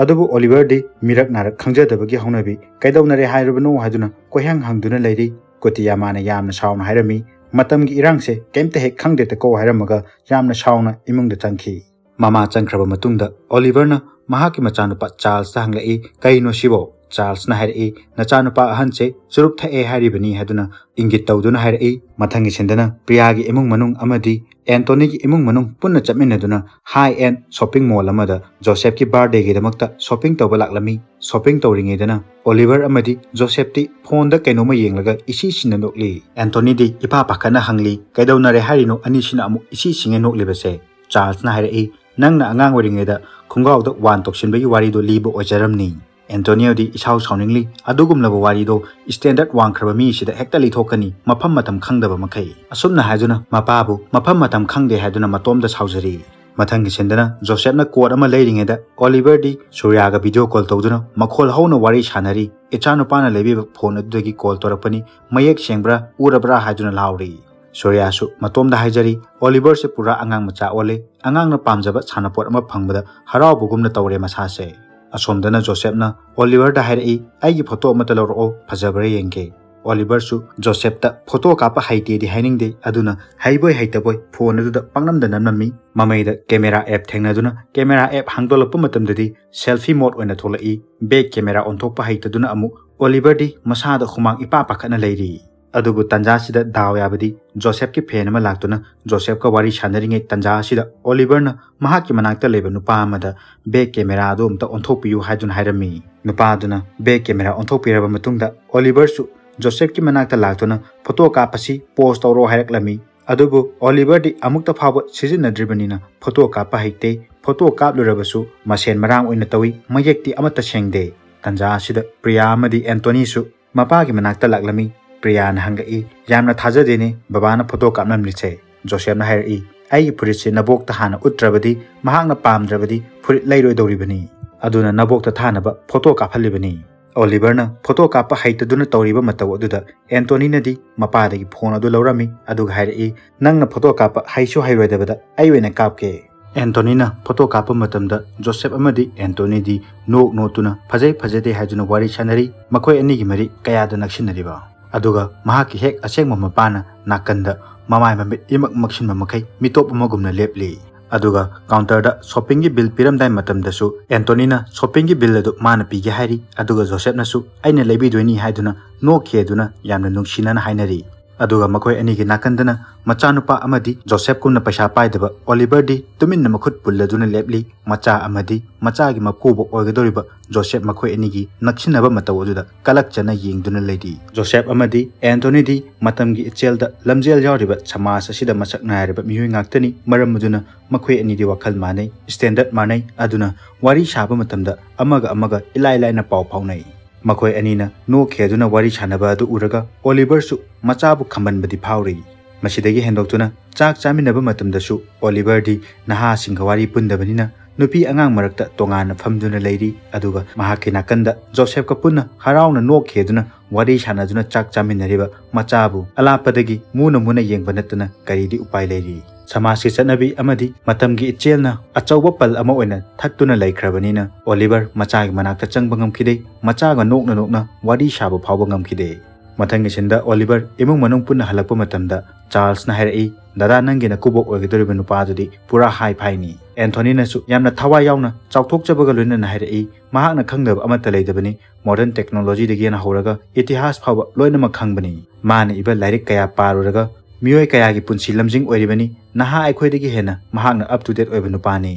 ꯑꯗꯨꯕꯨ ꯑꯣꯂꯤꯚꯔꯗꯤ ꯃꯤꯔꯛ ꯅꯥꯔꯛ ꯈꯪꯖꯗꯕꯒꯤ ꯍꯧꯅꯕꯤ ꯀꯩꯗꯧꯅꯔꯦ ꯍꯥꯏꯔꯕꯅꯣ ꯍꯥꯏꯗꯨꯅ ꯀꯣꯏꯍꯪ ꯍꯪꯗꯨꯅ ꯂꯩꯔꯤ꯫ ꯀꯣꯇꯤꯌꯥꯃꯥꯅ ꯌꯥꯝꯅ ꯁꯥꯎꯅ ꯍꯥꯏꯔꯝꯃꯤ, "ꯃꯇꯝꯒꯤ ꯏꯔꯥꯡꯁꯦ ꯀꯩꯝꯇ ꯍꯦꯛ ꯈꯪꯗꯦꯇꯀꯣ" ꯍꯥꯏꯔꯝꯃꯒ ꯌꯥꯝꯅ ꯁꯥꯎꯅ ꯏꯃꯨꯡꯗ ꯆꯪꯈꯤ꯫ ꯃꯃꯥ ꯆꯪꯈ꯭ꯔꯕ ꯃꯇꯨꯡꯗ ꯑꯣꯂꯤꯚꯔꯅ ꯃꯍꯥꯛꯀꯤ ꯃꯆꯥꯅꯨꯄꯥ ꯆꯥꯔꯜꯁꯇ ꯍꯪꯂꯛꯏ, "ꯀꯩꯅꯣ ꯁꯤꯕꯣ?" ꯆꯥꯔꯜꯁꯅ ꯍꯥꯏꯔꯛꯏ, "ꯅꯆꯥꯅꯨꯄꯥ ꯑꯍꯟꯁꯦ ꯆꯨꯔꯨꯞ ꯊꯛꯑꯦ ꯍꯥꯏꯔꯤꯕꯅꯤ" ꯍꯥꯏꯗꯨꯅ ꯏꯪꯒꯤꯠ ꯇꯧꯗꯨꯅ ꯍꯥꯏꯔꯛꯏ꯫ ꯃꯊꯪꯒꯤ ꯁꯤꯟꯗꯅ ꯄ꯭ꯔꯤꯌꯥꯒꯤ ꯏꯃꯨꯡ ꯃꯅꯨꯡ ꯑꯃꯗꯤ ꯑꯦꯟꯇꯣꯅꯤꯒꯤ ꯏꯃꯨꯡ ꯃꯅꯨꯡ ꯄꯨꯟꯅ ꯆꯠꯃꯤꯟꯅꯗꯨꯅ ꯍꯥꯏ ꯑꯦꯟ ꯁꯣꯄꯤꯡ ꯃꯣꯜ ꯑꯃꯗ ꯖꯣꯁꯦꯐꯀꯤ ꯕꯥꯔꯗꯦꯒꯤꯗꯃꯛꯇ ꯁꯣꯄꯤꯡ ꯇꯧꯕ ꯂꯥꯛꯂꯝꯃꯤ꯫ ꯁꯣꯄꯤꯡ ꯇꯧꯔꯤꯉꯩꯗꯅ ꯑꯣꯂꯤꯚꯔ ꯑꯃꯗꯤ ꯖꯣꯁꯦꯐꯇꯤ ꯐꯣꯟꯗ ꯀꯩꯅꯣꯝꯃ ꯌꯦꯡꯂꯒ ꯏꯁꯤ ꯁꯤꯟꯅ ꯅꯣꯛꯂꯤ꯫ ꯑꯦꯟꯇꯣꯅꯤꯗꯤ ꯏꯄꯥ ꯄꯥꯈꯠꯅ ꯍꯪꯂꯤ, "ꯀꯩꯗꯧꯅꯔꯦ ꯍꯥꯏꯔꯤꯅꯣ ꯑꯅꯤꯁꯤꯅ ꯑꯃꯨꯛ ꯏꯁꯤ ꯁꯤꯡꯉꯦ ꯅꯣꯛꯂꯤꯕꯁꯦ?" ꯆꯥꯔꯜꯁꯅ ꯍꯥꯏꯔꯛꯏ, "ꯅꯪꯅ ꯑꯉꯥꯡ ꯑꯣꯏꯔꯤꯉꯩꯗ ꯈꯣꯡꯒ꯭ꯔꯥꯎꯗ ꯋꯥꯟ ꯇꯧꯁꯤꯟꯕꯒꯤ ꯋꯥꯔꯤꯗꯣ ꯂꯤꯕ ꯑꯣꯏꯖꯔꯝꯅꯤ꯫" ꯑꯦꯟꯇꯣꯅꯤꯌꯣꯗꯤ ꯏꯁꯥꯎ ꯁꯥꯎꯅꯤꯡꯂꯤ, "ꯑꯗꯨꯒꯨꯝꯂꯕ ꯋꯥꯔꯤꯗꯣ ꯁ꯭ꯇꯦꯟꯗꯔꯗ ꯋꯥꯡꯈ꯭ꯔꯕ ꯃꯤꯁꯤꯗ ꯍꯦꯛꯇ ꯂꯤꯊꯣꯛꯀꯅꯤ, ꯃꯐꯝ ꯃꯇꯝ ꯈꯪꯗꯕ ꯃꯈꯩ꯫" ꯑꯁꯨꯝꯅ ꯍꯥꯏꯗꯨꯅ ꯃꯄꯥꯕꯨ ꯃꯐꯝ ꯃꯇꯝ ꯈꯪꯗꯦ ꯍꯥꯏꯗꯨꯅ ꯃꯇꯣꯝꯗ ꯁꯥꯎꯖꯔꯤ꯫ ꯃꯊꯪꯒꯤ ꯁꯤꯟꯗꯅ ꯖꯣꯁꯦꯐꯅ ꯀꯣꯠ ꯑꯃ ꯂꯩꯔꯤꯉꯩꯗ ꯑꯣꯂꯤꯚꯔꯗꯤ ꯁꯨꯔꯤꯌꯥꯒ ꯚꯤꯗꯤꯑꯣ ꯀꯣꯜ ꯇꯧꯗꯨꯅ ꯃꯈꯣꯜ ꯍꯧꯅ ꯋꯥꯔꯤ ꯁꯥꯟꯅꯔꯤ꯫ "ꯏꯆꯥꯅꯨꯄꯥꯅ ꯂꯩꯕꯤꯕ ꯐꯣꯟ ꯑꯗꯨꯗꯒꯤ ꯀꯣꯜ ꯇꯧꯔꯛꯄꯅꯤ, ꯃꯌꯦꯛ ꯁꯦꯡꯕ꯭ꯔꯥ, ꯎꯔꯕ꯭ꯔꯥ?" ꯍꯥꯏꯗꯨꯅ ꯂꯥꯎꯔꯤ꯫ ꯁꯨꯔꯤꯌꯥꯁꯨ ꯃꯇꯣꯝꯗ ꯍꯥꯏꯖꯔꯤ, "ꯑꯣꯂꯤꯚꯔꯁꯦ ꯄꯨꯔꯥ ꯑꯉꯥꯡ ꯃꯆꯥ ꯑꯣꯜꯂꯦ꯫ ꯑꯉꯥꯡꯅ ꯄꯥꯝꯖꯕ ꯁꯥꯟꯅꯄꯣꯠ ꯑꯃ ꯐꯪꯕꯗ ꯍꯔꯥꯎꯕꯒꯨꯝꯅ ꯇꯧꯔꯦ ꯃꯁꯥꯁꯦ꯫" ꯑꯁꯣꯝꯗꯅ ꯖꯣꯁꯦꯐꯅ ꯑꯣꯂꯤꯚꯔꯗ ꯍꯥꯏꯔꯛꯏ, "ꯑꯩꯒꯤ ꯐꯣꯇꯣ ꯑꯃꯠꯇ ꯂꯧꯔꯛꯑꯣ, ꯐꯖꯕ꯭ꯔꯥ ꯌꯦꯡꯒꯦ꯫" ꯑꯣꯂꯤꯚꯔꯁꯨ ꯖꯣꯁꯦꯐꯇ ꯐꯣꯇꯣ ꯀꯥꯞꯄ ꯍꯩꯇꯦꯗꯤ ꯍꯥꯏꯅꯤꯡꯗꯦ, ꯑꯗꯨꯅ ꯍꯩꯕꯣꯏ ꯍꯩꯇꯕꯣꯏ ꯐꯣꯟ ꯑꯗꯨꯗ ꯄꯪꯅꯝꯗ ꯅꯝꯂꯝꯃꯤ꯫ ꯃꯃꯩꯗ ꯀꯦꯃꯦꯔꯥ ꯑꯦꯞ ꯊꯦꯡꯅꯗꯨꯅ ꯀꯦꯃꯦꯔꯥ ꯑꯦꯞ ꯍꯥꯡꯗꯣꯛꯂꯛꯄ ꯃꯇꯝꯗꯗꯤ ꯁꯦꯜꯐꯤ ꯃꯣꯗ ꯑꯣꯏꯅ ꯊꯣꯛꯂꯛꯏ꯫ ꯕꯦꯛ ꯀꯦꯃꯦꯔꯥ ꯑꯣꯟꯊꯣꯛꯄ ꯍꯩꯇꯗꯨꯅ ꯑꯃꯨꯛ ꯑꯣꯂꯤꯚꯔꯗꯤ ꯃꯁꯥꯗ ꯍꯨꯃꯥꯡ ꯏꯄꯥ ꯄꯥꯈꯠꯅ ꯂꯩꯔꯤ꯫ ꯑꯗꯨꯕꯨ ꯇꯟꯖꯥꯁꯤꯗ ꯗꯥꯎ ꯌꯥꯕꯗꯤ ꯖꯣꯁꯦꯐꯀꯤ ꯐꯦꯟ ꯑꯃ ꯂꯥꯛꯇꯨꯅ ꯖꯣꯁꯦꯐꯀ ꯋꯥꯔꯤ ꯁꯥꯟꯅꯔꯤꯉꯩ ꯇꯟꯖꯥ ꯑꯁꯤꯗ ꯑꯣꯂꯤꯚꯔꯅ ꯃꯍꯥꯛꯀꯤ ꯃꯅꯥꯛꯇ ꯂꯩꯕ ꯅꯨꯄꯥ ꯑꯃꯗ ꯕꯦꯛ ꯀꯦꯃꯦꯔꯥ ꯑꯗꯨ ꯑꯝꯇ ꯑꯣꯟꯊꯣꯛꯄꯤꯌꯨ ꯍꯥꯏꯗꯨꯅ ꯍꯥꯏꯔꯝꯃꯤ꯫ ꯅꯨꯄꯥ ꯑꯗꯨꯅ ꯕꯦꯛ ꯀꯦꯃꯦꯔꯥ ꯑꯣꯟꯊꯣꯛꯄꯤꯔꯕ ꯃꯇꯨꯡꯗ ꯑꯣꯂꯤꯚꯔꯁꯨ ꯖꯣꯁꯦꯐꯀꯤ ꯃꯅꯥꯛꯇ ꯂꯥꯛꯇꯨꯅ ꯐꯣꯇꯣ ꯀꯥꯞꯄꯁꯤ, ꯄꯣꯁ ꯇꯧꯔꯣ ꯍꯥꯏꯔꯛꯂꯝꯃꯤ꯫ ꯑꯗꯨꯕꯨ ꯑꯣꯂꯤꯚꯔꯗꯤ ꯑꯃꯨꯛꯇ ꯐꯥꯎꯕ ꯁꯤꯖꯤꯟꯅꯗ꯭ꯔꯤꯕꯅꯤꯅ ꯐꯣꯇꯣ ꯀꯥꯞꯄ ꯍꯩꯇꯦ꯫ ꯐꯣꯇꯣ ꯀꯥꯞꯂꯨꯔꯕꯁꯨ ꯃꯁꯦꯟ ꯃꯔꯥꯡ ꯑꯣꯏꯅ ꯇꯧꯏ, ꯃꯌꯦꯛꯇꯤ ꯑꯃꯠꯇ ꯁꯦꯡꯗꯦ꯫ ꯇꯟꯖꯥ ꯑꯁꯤꯗ ꯄ꯭ꯔꯤꯌꯥ ꯑꯃꯗꯤ ꯑꯦꯟꯇꯣꯅꯤꯁꯨ ꯃꯄꯥꯒꯤ ꯃꯅꯥꯛꯇ ꯂꯥꯛꯂꯝꯃꯤ꯫ ꯄ꯭ꯔꯤꯌꯥꯅ ꯍꯪꯂꯛꯏ, "ꯌꯥꯝꯅ ꯊꯥꯖꯗꯦꯅꯦ ꯕꯕꯥꯅ ꯐꯣꯇꯣ ꯀꯥꯞꯂꯝꯂꯤꯁꯦ꯫" ꯖꯣꯁꯦꯐꯅ ꯍꯥꯏꯔꯛꯏ, "ꯑꯩꯒꯤ ꯐꯨꯔꯤꯠꯁꯦ ꯅꯕꯣꯛꯇ ꯍꯥꯟꯅ ꯎꯠꯇ꯭ꯔꯕꯗꯤ ꯃꯍꯥꯛꯅ ꯄꯥꯝꯗ꯭ꯔꯕꯗꯤ ꯐꯨꯔꯤꯠ ꯂꯩꯔꯣꯏꯗꯧꯔꯤꯕꯅꯤ꯫ ꯑꯗꯨꯅ ꯅꯕꯣꯛꯇ ꯊꯥꯅꯕ ꯐꯣꯇꯣ ꯀꯥꯞꯍꯜꯂꯤꯕꯅꯤ꯫" ꯑꯣꯂꯤꯚꯔꯅ ꯐꯣꯇꯣ ꯀꯥꯞꯄ ꯍꯩꯇꯗꯨꯅ ꯇꯧꯔꯤꯕ ꯃꯇꯧ ꯑꯗꯨꯗ ꯑꯦꯟꯇꯣꯅꯤꯅꯗꯤ ꯃꯄꯥꯗꯒꯤ ꯐꯣꯟ ꯑꯗꯨ ꯂꯧꯔꯝꯃꯤ, ꯑꯗꯨꯒ ꯍꯥꯏꯔꯛꯏ, "ꯅꯪꯅ ꯐꯣꯇꯣ ꯀꯥꯞꯄ ꯍꯩꯁꯨ ꯍꯩꯔꯣꯏꯗꯕꯗ ꯑꯩ ꯑꯣꯏꯅ ꯀꯥꯞꯀꯦ꯫" ꯑꯦꯟꯇꯣꯅꯤꯅ ꯐꯣꯇꯣ ꯀꯥꯞꯄ ꯃꯇꯝꯗ ꯖꯣꯁꯦꯞ ꯑꯃꯗꯤ ꯑꯦꯟꯇꯣꯅꯤꯗꯤ ꯅꯣꯛ ꯅꯣꯛꯇꯨꯅ ꯐꯖꯩ ꯐꯖꯗꯦ ꯍꯥꯏꯗꯨꯅ ꯋꯥꯔꯤ ꯁꯥꯟꯅꯔꯤ꯫ ꯃꯈꯣꯏ ꯑꯅꯤꯒꯤ ꯃꯔꯤ ꯀꯌꯥꯗ ꯅꯛꯁꯤꯟꯅꯔꯤꯕ? ꯑꯗꯨꯒ ꯃꯍꯥꯛꯀꯤ ꯍꯦꯛ ꯑꯁꯦꯡꯕ ꯃꯄꯥꯅ ꯅꯥꯀꯟꯗ ꯃꯃꯥꯏ ꯃꯃꯤꯠ ꯏꯃꯛ ꯃꯛꯁꯤꯟꯕ ꯃꯈꯩ ꯃꯤꯇꯣꯞ ꯑꯃꯒꯨꯝꯅ ꯂꯦꯞꯂꯤ꯫ ꯑꯗꯨꯒ ꯀꯥꯎꯟꯇꯔꯗ ꯁꯣꯞꯄꯤꯡꯒꯤ ꯕꯤꯜ ꯄꯤꯔꯝꯗꯥꯏ ꯃꯇꯝꯗꯁꯨ ꯑꯦꯟꯇꯣꯅꯤꯅ ꯁꯣꯞꯄꯤꯡꯒꯤ ꯕꯤꯜ ꯑꯗꯨ ꯃꯥꯅ ꯄꯤꯒꯦ ꯍꯥꯏꯔꯤ, ꯑꯗꯨꯒ ꯖꯣꯁꯦꯞꯅꯁꯨ "ꯑꯩꯅ ꯂꯩꯕꯤꯗꯣꯏꯅꯤ" ꯍꯥꯏꯗꯨꯅ ꯅꯣꯛꯈꯤ ꯍꯥꯏꯗꯨꯅ ꯌꯥꯝꯅ ꯅꯨꯡꯁꯤꯅꯅ ꯍꯥꯏꯅꯔꯤ꯫ ꯑꯗꯨꯒ ꯃꯈꯣꯏ ꯑꯅꯤꯒꯤ ꯅꯥꯀꯟꯗꯅ ꯃꯆꯥꯅꯨꯄꯥ ꯑꯃꯗꯤ ꯖꯣꯁꯦꯞꯀꯨꯝꯅ ꯄꯩꯁꯥ ꯄꯥꯏꯗꯕ ꯑꯣꯂꯤꯚꯔꯗꯤ ꯇꯨꯃꯤꯟꯅ ꯃꯈꯨꯠ ꯄꯨꯜꯂꯗꯨꯅ ꯂꯦꯞꯂꯤ꯫ ꯃꯆꯥ ꯑꯃꯗꯤ ꯃꯆꯥꯒꯤ ꯃꯄꯨꯕꯣꯛ ꯑꯣꯏꯒꯗꯧꯔꯤꯕ ꯖꯣꯁꯦꯞ ꯃꯈꯣꯏ ꯑꯅꯤꯒꯤ ꯅꯛꯁꯤꯟꯅꯕ ꯃꯇꯧ ꯑꯗꯨꯗ ꯀꯂꯛꯆꯅ ꯌꯦꯡꯗꯨꯅ ꯂꯩꯔꯤ꯫ ꯖꯣꯁꯦꯞ ꯑꯃꯗꯤ ꯑꯦꯟꯇꯣꯅꯤꯗꯤ ꯃꯇꯝꯒꯤ ꯏꯆꯦꯜꯗ ꯂꯝꯖꯦꯜ ꯌꯥꯎꯔꯤꯕ ꯁꯃꯥꯖ ꯑꯁꯤꯗ ꯃꯁꯛ ꯅꯥꯏꯔꯕ ꯃꯤꯑꯣꯏ ꯉꯥꯛꯇꯅꯤ꯫ ꯃꯔꯝ ꯑꯗꯨꯅ ꯃꯈꯣꯏ ꯑꯅꯤꯗꯤ ꯋꯥꯈꯜ ꯃꯥꯟꯅꯩ, ꯁ꯭ꯇꯦꯟꯗꯔꯗ ꯃꯥꯟꯅꯩ꯫ ꯑꯗꯨꯅ ꯋꯥꯔꯤ ꯁꯥꯕ ꯃꯇꯝꯗ ꯑꯃꯒ ꯑꯃꯒ ꯏꯂꯥꯏ ꯂꯥꯏꯅ ꯄꯥꯎ ꯐꯥꯎꯅꯩ꯫ ꯃꯈꯣꯏ ꯑꯅꯤꯅ ꯅꯣꯛꯈꯤ ꯑꯗꯨꯅ ꯋꯥꯔꯤ ꯁꯥꯟꯅꯕ ꯑꯗꯨ ꯎꯔꯒ ꯑꯣꯂꯤꯚꯔꯁꯨ ꯃꯆꯥꯕꯨ ꯈꯝꯕꯟꯕꯗꯤ ꯐꯥꯎꯔꯤ꯫ ꯃꯁꯤꯗꯒꯤ ꯍꯦꯟꯗꯣꯛꯇꯨꯅ ꯆꯥꯛ ꯆꯥꯃꯤꯟꯅꯕ ꯃꯇꯝꯗꯁꯨ ꯑꯣꯂꯤꯚꯔꯗꯤ ꯅꯍꯥꯁꯤꯡꯒ ꯋꯥꯔꯤ ꯄꯨꯟꯗꯕꯅꯤꯅ ꯅꯨꯄꯤ ꯑꯉꯥꯡ ꯃꯔꯛꯇ ꯇꯣꯉꯥꯟꯅ ꯐꯝꯗꯨꯅ ꯂꯩꯔꯤ꯫ ꯑꯗꯨꯒ ꯃꯍꯥꯛꯀꯤ ꯅꯥꯀꯟꯗ ꯖꯣꯁꯦꯞꯀ ꯄꯨꯟꯅ ꯍꯔꯥꯎꯅ ꯅꯣꯛꯈꯤ ꯑꯗꯨꯅ ꯋꯥꯔꯤ ꯁꯥꯟꯅꯗꯨꯅ ꯆꯥꯛ ꯆꯥꯃꯤꯟꯅꯔꯤꯕ ꯃꯆꯥꯕꯨ ꯑꯂꯥꯞꯄꯗꯒꯤ ꯃꯨꯅ ꯃꯨꯅ ꯌꯦꯡꯕ ꯅꯠꯇꯅ ꯀꯔꯤꯗꯤ ꯎꯄꯥꯏ ꯂꯩꯔꯤ? ꯁꯃꯥꯖꯀꯤ ꯆꯠꯅꯕꯤ ꯑꯃꯗꯤ ꯃꯇꯝꯒꯤ ꯏꯆꯦꯜꯅ ꯑꯆꯧꯕ ꯄꯜ ꯑꯃ ꯑꯣꯏꯅ ꯊꯠꯇꯨꯅ ꯂꯩꯈ꯭ꯔꯕꯅꯤꯅ ꯑꯣꯂꯤꯚꯔ ꯃꯆꯥꯒꯤ ꯃꯅꯥꯛꯇ ꯆꯪꯕ ꯉꯝꯈꯤꯗꯦ, ꯃꯆꯥꯒ ꯅꯣꯛꯅ ꯅꯣꯛꯅ ꯋꯥꯔꯤ ꯁꯥꯕ ꯐꯥꯎꯕ ꯉꯝꯈꯤꯗꯦ꯫ ꯃꯊꯪꯒꯤ ꯁꯤꯟꯗ ꯑꯣꯂꯤꯚꯔ ꯏꯃꯨꯡ ꯃꯅꯨꯡ ꯄꯨꯟꯅ ꯍꯜꯂꯛꯄ ꯃꯇꯝꯗ ꯆꯥꯔꯜꯁꯅ ꯍꯥꯏꯔꯛꯏ, "ꯗꯗꯥ, ꯅꯪꯒꯤ ꯅꯀꯨꯕꯣꯛ ꯑꯣꯏꯒꯗꯧꯔꯤꯕ ꯅꯨꯄꯥꯗꯨꯗꯤ ꯄꯨꯔꯥ ꯍꯥꯏ ꯐꯥꯏꯅꯤ꯫" ꯑꯦꯟꯊꯣꯅꯤꯅꯁꯨ ꯌꯥꯝꯅ ꯊꯋꯥꯏ ꯌꯥꯎꯅ ꯆꯥꯎꯊꯣꯛꯆꯕꯒ ꯂꯣꯏꯅꯅ ꯍꯥꯏꯔꯛꯏ, "ꯃꯍꯥꯛꯅ ꯈꯪꯗꯕ ꯑꯃꯠꯇ ꯂꯩꯇꯕꯅꯤ꯫ ꯃꯣꯗꯔꯟ ꯇꯦꯛꯅꯣꯂꯣꯖꯤꯗꯒꯤ ꯍꯦꯟꯅ ꯍꯧꯔꯒ ꯏꯇꯤꯍꯥꯁ ꯐꯥꯎꯕ ꯂꯣꯏꯅꯃꯛ ꯈꯪꯕꯅꯤ꯫ ꯃꯥꯅ ꯏꯕ ꯂꯥꯏꯔꯤꯛ ꯀꯌꯥ ꯄꯥꯔꯨꯔꯒ ꯃꯤꯑꯣꯏ ꯀꯌꯥꯒꯤ ꯄꯨꯟꯁꯤ ꯂꯝꯖꯤꯡ ꯑꯣꯏꯔꯤꯕꯅꯤ꯫ ꯅꯍꯥ ꯑꯩꯈꯣꯏꯗꯒꯤ ꯍꯦꯟꯅ ꯃꯍꯥꯛꯅ up to date ꯑꯣꯏꯕ ꯅꯨꯄꯥꯅꯤ꯫"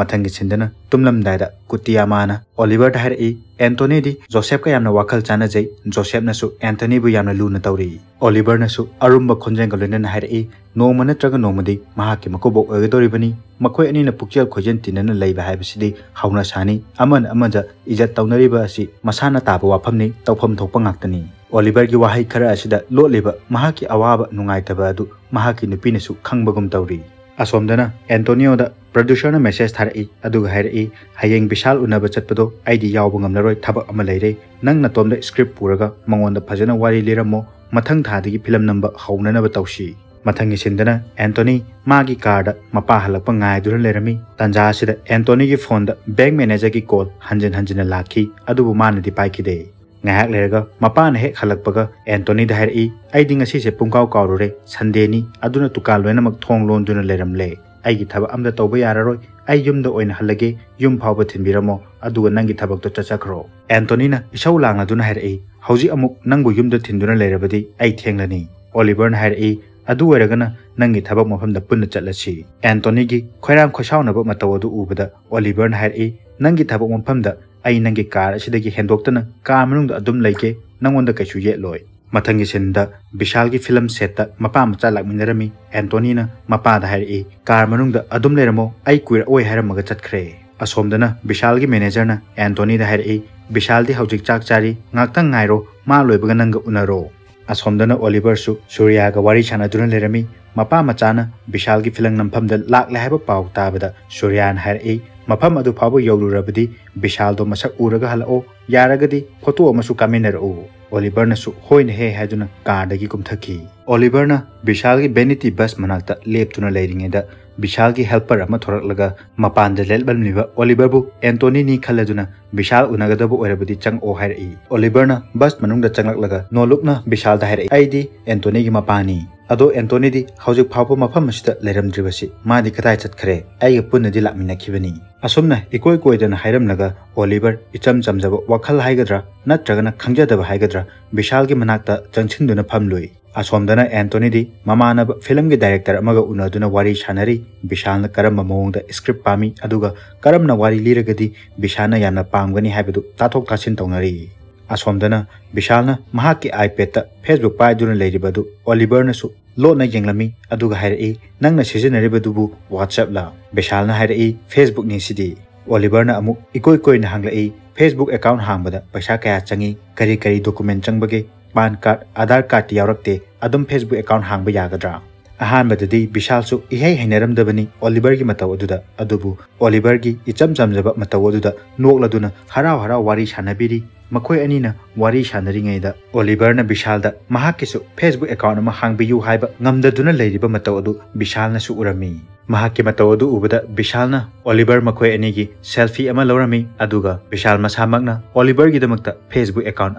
ꯃꯊꯪꯒꯤ ꯁꯤꯟꯗꯅ ꯇꯨꯝꯂꯝꯗꯥꯏꯗ ꯀꯨꯇꯤꯌꯥꯃꯥꯅ ꯑꯣꯂꯤꯚꯔꯗ ꯍꯥꯏꯔꯛꯏ, "ꯑꯦꯟꯊꯣꯅꯤꯗꯤ ꯖꯣꯁꯦꯐꯀ ꯌꯥꯝꯅ ꯋꯥꯈꯜ ꯆꯥꯟꯅꯖꯩ, ꯖꯣꯁꯦꯐꯅꯁꯨ ꯑꯦꯟꯊꯣꯅꯤꯕꯨ ꯌꯥꯝꯅ ꯂꯨꯅ ꯇꯧꯔꯤ꯫" ꯑꯣꯂꯤꯚꯔꯅꯁꯨ ꯑꯔꯨꯝꯕ ꯈꯣꯟꯖꯦꯜꯒ ꯂꯣꯏꯅꯅ ꯍꯥꯏꯔꯛꯏ, "ꯅꯣꯡꯃ ꯅꯠꯇ꯭ꯔꯒ ꯅꯣꯡꯃꯗꯤ ꯃꯍꯥꯛꯀꯤ ꯃꯀꯨꯕꯣꯛ ꯑꯣꯏꯒꯗꯧꯔꯤꯕꯅꯤ꯫ ꯃꯈꯣꯏ ꯑꯅꯤꯅ ꯄꯨꯛꯆꯦꯜ ꯈꯣꯏꯖꯦꯜ ꯇꯤꯟꯅꯅ ꯂꯩꯕ ꯍꯥꯏꯕꯁꯤꯗꯤ ꯍꯧꯅ ꯁꯥꯅꯤ꯫ ꯑꯃꯅ ꯑꯃꯗ ꯏꯖꯠ ꯇꯧꯅꯔꯤꯕ ꯑꯁꯤ ꯃꯁꯥꯅ ꯇꯥꯕ ꯋꯥꯐꯝꯅꯤ, ꯇꯧꯐꯝ ꯊꯣꯛꯄ ꯉꯥꯛꯇꯅꯤ꯫" ꯑꯣꯂꯤꯚꯔꯒꯤ ꯋꯥꯍꯩ ꯈꯔ ꯑꯁꯤꯗ ꯂꯣꯠꯂꯤꯕ ꯃꯍꯥꯛꯀꯤ ꯑꯋꯥꯕ ꯅꯨꯡꯉꯥꯏꯇꯕ ꯑꯗꯨ ꯃꯍꯥꯛꯀꯤ ꯅꯨꯄꯤꯅꯁꯨ ꯈꯪꯕꯒꯨꯝ ꯇꯧꯔꯤ꯫ ꯑꯁꯣꯝꯗꯅ ꯑꯦꯟꯇꯣꯅꯤꯌꯣꯗ ꯄ꯭ꯔꯣꯗ꯭ꯌꯨꯁꯔꯅ ꯃꯦꯁꯦꯖ ꯊꯥꯔꯛꯏ, ꯑꯗꯨꯒ ꯍꯥꯏꯔꯛꯏ, "ꯍꯌꯦꯡ ꯕꯤꯁꯥꯜ ꯎꯅꯕ ꯆꯠꯄꯗꯣ ꯑꯩꯗꯤ ꯌꯥꯎꯕ ꯉꯝꯂꯔꯣꯏ, ꯊꯕꯛ ꯑꯃ ꯂꯩꯔꯦ꯫ ꯅꯪ ꯅꯇꯣꯝꯗ ꯁ꯭ꯀ꯭ꯔꯤꯞ ꯄꯨꯔꯒ ꯃꯉꯣꯟꯗ ꯐꯖꯅ ꯋꯥꯔꯤ ꯂꯤꯔꯝꯃꯣ, ꯃꯊꯪ ꯊꯥꯗꯒꯤ ꯐꯤꯂꯝ ꯅꯝꯕ ꯍꯧꯅꯅꯕ ꯇꯧꯁꯤ"꯫ ꯃꯊꯪꯒꯤ ꯁꯤꯟꯗꯅ ꯑꯦꯟꯇꯣꯅꯤ ꯃꯥꯒꯤ ꯀꯥꯔꯗ ꯃꯄꯥ ꯍꯜꯂꯛꯄ ꯉꯥꯏꯗꯨꯅ ꯂꯩꯔꯝꯃꯤ꯫ ꯇꯥꯟꯖꯥ ꯑꯁꯤꯗ ꯑꯦꯟꯇꯣꯅꯤꯒꯤ ꯐꯣꯟꯗ ꯕꯦꯡꯛ ꯃꯦꯅꯦꯖꯔꯒꯤ ꯀꯣꯜ ꯍꯟꯖꯤꯟ ꯍꯟꯖꯤꯟꯅ ꯂꯥꯛꯈꯤ, ꯑꯗꯨꯕꯨ ꯃꯥꯅꯗꯤ ꯄꯥꯏꯈꯤꯗꯦ꯫ ꯉꯥꯏꯍꯥꯛ ꯂꯩꯔꯒ ꯃꯄꯥꯅ ꯍꯦꯛ ꯍꯜꯂꯛꯄꯒ ꯑꯦꯟꯇꯣꯅꯤꯗ ꯍꯥꯏꯔꯛꯏ, "ꯑꯩꯗꯤ ꯉꯁꯤꯁꯦ ꯄꯨꯡꯀꯥꯎ ꯀꯥꯎꯔꯨꯔꯦ, ꯁꯟꯗꯦꯅꯤ, ꯑꯗꯨꯅ ꯗꯨꯀꯥꯟ ꯂꯣꯏꯅꯃꯛ ꯊꯣꯡ ꯂꯣꯟꯗꯨꯅ ꯂꯩꯔꯝꯂꯦ꯫ ꯑꯩꯒꯤ ꯊꯕꯛ ꯑꯝꯇ ꯇꯧꯕ ꯌꯥꯔꯔꯣꯏ, ꯑꯩ ꯌꯨꯝꯗ ꯑꯣꯏꯅ ꯍꯜꯂꯒꯦ, ꯌꯨꯝ ꯐꯥꯎꯕ ꯊꯤꯟꯕꯤꯔꯝꯃꯣ, ꯑꯗꯨꯒ ꯅꯪꯒꯤ ꯊꯕꯛꯇꯣ ꯆꯠꯆꯈ꯭ꯔꯣ"꯫ ꯑꯦꯟꯇꯣꯅꯤꯅ ꯏꯁꯧ ꯂꯥꯡꯂꯗꯨꯅ ꯍꯥꯏꯔꯛꯏ, "ꯍꯧꯖꯤꯛ ꯑꯃꯨꯛ ꯅꯪꯕꯨ ꯌꯨꯝꯗ ꯊꯤꯟꯗꯨꯅ ꯂꯩꯔꯕꯗꯤ ꯑꯩ ꯊꯦꯡꯂꯅꯤ"꯫ ꯑꯣꯂꯤꯚꯔꯅ ꯍꯥꯏꯔꯛꯏ, "ꯑꯗꯨ ꯑꯣꯏꯔꯒꯅ ꯅꯪꯒꯤ ꯊꯕꯛ ꯃꯐꯝꯗ ꯄꯨꯟꯅ ꯆꯠꯂꯁꯤ"꯫ ꯑꯦꯟꯇꯣꯅꯤꯒꯤ ꯈꯣꯏꯔꯥꯡ ꯈꯣꯏꯁꯥꯎꯅꯕ ꯃꯇꯧ ꯑꯗꯨ ꯎꯕꯗ ꯑꯣꯂꯤꯚꯔꯅ ꯍꯥꯏꯔꯛꯏ, "ꯅꯪꯒꯤ ꯊꯕꯛ ꯃꯐꯝꯗ ꯑꯩ ꯅꯪꯒꯤ ꯀꯥꯔ ꯑꯁꯤꯗꯒꯤ ꯍꯦꯟꯗꯣꯛꯇꯅ ꯀꯥꯔ ꯃꯅꯨꯡꯗ ꯑꯗꯨꯝ ꯂꯩꯒꯦ, ꯅꯪꯉꯣꯟꯗ ꯀꯩꯁꯨ ꯌꯦꯠꯂꯣꯏ"꯫ ꯃꯊꯪꯒꯤ ꯁꯤꯟꯗ ꯕꯤꯁꯥꯜꯒꯤ ꯐꯤꯂꯝ ꯁꯦꯠꯇ ꯃꯄꯥ ꯃꯆꯥ ꯂꯥꯛꯃꯤꯟꯅꯔꯝꯃꯤ꯫ ꯑꯦꯟꯇꯣꯅꯤꯅ ꯃꯄꯥꯗ ꯍꯥꯏꯔꯛꯏ, "ꯀꯥꯔ ꯃꯅꯨꯡꯗ ꯑꯗꯨꯝ ꯂꯩꯔꯝꯃꯣ, ꯑꯩ ꯀꯨꯏꯔꯛꯑꯣꯏ" ꯍꯥꯏꯔꯝꯃꯒ ꯆꯠꯈ꯭ꯔꯦ꯫ ꯑꯁꯣꯝꯗꯅ ꯕꯤꯁꯥꯜꯒꯤ ꯃꯦꯅꯦꯖꯔꯅ ꯑꯦꯟꯇꯣꯅꯤꯗ ꯍꯥꯏꯔꯛꯏ, "ꯕꯤꯁꯥꯜꯗꯤ ꯍꯧꯖꯤꯛ ꯆꯥꯛ ꯆꯥꯔꯤ, ꯉꯥꯛꯇꯪ ꯉꯥꯏꯔꯣ, ꯃꯥ ꯂꯣꯏꯕꯒ ꯅꯪꯒ ꯎꯅꯔꯣ"꯫ ꯑꯁꯣꯝꯗꯅ ꯑꯣꯂꯤꯚꯔꯁꯨ ꯁꯨꯔꯤꯌꯥꯒ ꯋꯥꯔꯤ ꯁꯥꯟꯅꯗꯨꯅ ꯂꯩꯔꯝꯃꯤ꯫ ꯃꯄꯥ ꯃꯆꯥꯅ ꯕꯤꯁꯥꯜꯒꯤ ꯐꯤꯂꯝ ꯅꯝꯐꯝꯗ ꯂꯥꯛꯂꯦ ꯍꯥꯏꯕ ꯄꯥꯎ ꯇꯥꯕꯗ ꯁꯨꯔꯤꯌꯥꯅ ꯍꯥꯏꯔꯛꯏ, "ꯃꯐꯝ ꯑꯗꯨ ꯐꯥꯎꯕ ꯌꯧꯔꯨꯔꯕꯗꯤ ꯕꯤꯁꯥꯜꯗꯣ ꯃꯁꯛ ꯎꯔꯒ ꯍꯜꯂꯛꯑꯣ, ꯌꯥꯔꯒꯗꯤ ꯐꯣꯇꯣ ꯑꯃꯁꯨ ꯀꯥꯃꯤꯟꯅꯔꯛꯎ"꯫ ꯑꯣꯂꯤꯚꯔꯅꯁꯨ "ꯍꯣꯏꯅꯦꯍꯦ" ꯍꯥꯏꯗꯨꯅ ꯀꯥꯔꯗꯒꯤ ꯀꯨꯝꯊꯈꯤ꯫ ꯑꯣꯂꯤꯚꯔꯅ ꯕꯤꯁꯥꯜꯒꯤ ꯚꯦꯅꯤꯇꯤ ꯕꯁ ꯃꯅꯥꯛꯇ ꯂꯦꯞꯇꯨꯅ ꯂꯩꯔꯤꯉꯩꯗ ꯕꯤꯁꯥꯜꯒꯤ ꯍꯦꯜꯄꯔ ꯑꯃ ꯊꯣꯔꯛꯂꯒ ꯃꯄꯥꯟꯗ ꯂꯦꯞꯂꯝꯂꯤꯕ ꯑꯣꯂꯤꯚꯔꯕꯨ ꯑꯦꯟꯇꯣꯅꯤꯅꯤ ꯈꯜꯂꯗꯨꯅ "ꯕꯤꯁꯥꯜ ꯎꯅꯒꯗꯕ ꯑꯣꯏꯔꯕꯗꯤ ꯆꯪꯉꯛꯑꯣ" ꯍꯥꯏꯔꯛꯏ꯫ ꯑꯣꯂꯤꯚꯔꯅ ꯕꯁ ꯃꯅꯨꯡꯗ ꯆꯪꯂꯛꯂꯒ ꯅꯣꯜꯂꯨꯛꯅ ꯕꯤꯁꯥꯜꯗ ꯍꯥꯏꯔꯛꯏ, "ꯑꯩꯗꯤ ꯑꯦꯟꯇꯣꯅꯤꯒꯤ ꯃꯄꯥꯅꯤ꯫ ꯑꯗꯣ ꯑꯦꯟꯇꯣꯅꯤꯗꯤ ꯍꯧꯖꯤꯛ ꯐꯥꯎꯕ ꯃꯐꯝ ꯑꯁꯤꯗ ꯂꯩꯔꯝꯗ꯭ꯔꯤꯕꯁꯤ ꯃꯥꯗꯤ ꯀꯗꯥꯏ ꯆꯠꯈ꯭ꯔꯦ? ꯑꯩꯒ ꯄꯨꯟꯅꯗꯤ ꯂꯥꯛꯃꯤꯟꯅꯈꯤꯕꯅꯤ"꯫ ꯑꯁꯨꯝꯅ ꯏꯀꯣꯏ ꯀꯣꯏꯗꯅ ꯍꯥꯏꯔꯝꯂꯒ ꯑꯣꯂꯤꯚꯔ ꯏꯆꯝ ꯆꯝꯖꯕ ꯋꯥꯈꯜ ꯍꯥꯏꯒꯗ꯭ꯔꯥ ꯅꯠꯇ꯭ꯔꯒꯅ ꯈꯪꯖꯗꯕ ꯍꯥꯏꯒꯗ꯭ꯔꯥ ꯕꯤꯁꯥꯜꯒꯤ ꯃꯅꯥꯛꯇ ꯆꯪꯁꯤꯟꯗꯨꯅ ꯐꯝꯂꯨꯏ꯫ ꯑꯁꯣꯝꯗꯅ ꯑꯦꯟꯇꯣꯅꯤꯗꯤ ꯃꯃꯥꯟꯅꯕ ꯐꯤꯂꯝꯒꯤ ꯗꯥꯏꯔꯦꯛꯇꯔ ꯑꯃꯒ ꯎꯅꯗꯨꯅ ꯋꯥꯔꯤ ꯁꯥꯟꯅꯔꯤ꯫ ꯕꯤꯁꯥꯜꯅ ꯀꯔꯝꯕ ꯃꯑꯣꯡꯗ ꯁ꯭ꯀ꯭ꯔꯤꯞ ꯄꯥꯝꯃꯤ, ꯑꯗꯨꯒ ꯀꯔꯝꯅ ꯋꯥꯔꯤ ꯂꯤꯔꯒꯗꯤ ꯕꯤꯁꯥꯜꯅ ꯌꯥꯝꯅ ꯄꯥꯝꯒꯅꯤ ꯍꯥꯏꯕꯗꯨ ꯇꯥꯊꯣꯛ ꯇꯥꯁꯤꯟ ꯇꯧꯅꯔꯤ꯫ ꯑꯁꯣꯝꯗꯅ ꯕꯤꯁꯥꯜꯅ ꯃꯍꯥꯛꯀꯤ ꯑꯥꯏꯄꯦꯗꯇ Facebook ꯄꯥꯏꯗꯨꯅ ꯂꯩꯔꯤꯕ ꯑꯗꯨ ꯑꯣꯂꯤꯚꯔꯅꯁꯨ ꯂꯣꯠꯅ ꯌꯦꯡꯂꯝꯃꯤ, ꯑꯗꯨꯒ ꯍꯥꯏꯔꯛꯏ, "ꯅꯪꯅ ꯁꯤꯖꯤꯟꯅꯔꯤꯕꯗꯨꯕꯨ WhatsAppꯂ?" ꯕꯤꯁꯥꯜꯅ ꯍꯥꯏꯔꯛꯏ, "Facebookꯅꯤ ꯁꯤꯗꯤ"꯫ ꯑꯣꯂꯤꯚꯔꯅ ꯑꯃꯨꯛ ꯏꯀꯣꯏ ꯀꯣꯏꯅ ꯍꯪꯂꯛꯏ, "Facebook ꯑꯦꯀꯥꯎꯟ ꯍꯥꯡꯕꯗ ꯄꯩꯁꯥ ꯀꯌꯥ ꯆꯪꯏ? ꯀꯔꯤ ꯀꯔꯤ ꯗꯣꯀꯨꯃꯦꯟ ꯆꯪꯕꯒꯦ? ꯄꯥꯟ ꯀꯥꯔꯗ, ꯑꯥꯙꯥꯔ ꯀꯥꯔꯗꯇꯤ ꯌꯥꯎꯔꯛꯇꯦ, ꯑꯗꯨꯝ Facebook ꯑꯦꯀꯥꯎꯟ ꯍꯥꯡꯕ ꯌꯥꯒꯗ꯭ꯔꯥ?" ꯑꯍꯥꯟꯕꯗꯗꯤ ꯕꯤꯁꯥꯜꯁꯨ ꯏꯍꯩ ꯍꯩꯅꯔꯝꯗꯕꯅꯤ ꯑꯣꯂꯤꯚꯔꯒꯤ ꯃꯇꯧ ꯑꯗꯨꯗ꯫ ꯑꯗꯨꯕꯨ ꯑꯣꯂꯤꯚꯔꯒꯤ ꯏꯆꯝ ꯆꯝꯖꯕ ꯃꯇꯧ ꯑꯗꯨꯗ ꯅꯣꯛꯂꯗꯨꯅ ꯍꯔꯥꯎ ꯍꯔꯥꯎ ꯋꯥꯔꯤ ꯁꯥꯟꯅꯕꯤꯔꯤ꯫ ꯃꯈꯣꯏ ꯑꯅꯤꯅ ꯋꯥꯔꯤ ꯁꯥꯟꯅꯔꯤꯉꯩꯗ ꯑꯣꯂꯤꯚꯔꯅ ꯕꯤꯁꯥꯜꯗ ꯃꯍꯥꯛꯀꯤꯁꯨ Facebook account ꯑꯃ ꯍꯥꯡꯕꯤꯌꯨ ꯍꯥꯏꯕ ꯉꯝꯗꯗꯨꯅ ꯂꯩꯔꯤꯕ ꯃꯇꯧ ꯑꯗꯨ ꯕꯤꯁꯥꯜꯅꯁꯨ ꯎꯔꯝꯃꯤ꯫ ꯃꯍꯥꯛꯀꯤ ꯃꯇꯧ ꯑꯗꯨ ꯎꯕꯗ ꯕꯤꯁꯥꯜꯅ ꯑꯣꯂꯤꯚꯔ ꯃꯈꯣꯏ ꯑꯅꯤꯒꯤ selfie ꯑꯃ ꯂꯧꯔꯝꯃꯤ꯫ ꯑꯗꯨꯒ ꯕꯤꯁꯥꯜ ꯃꯁꯥꯃꯛꯅ ꯑꯣꯂꯤꯚꯔꯒꯤꯗꯃꯛꯇ Facebook account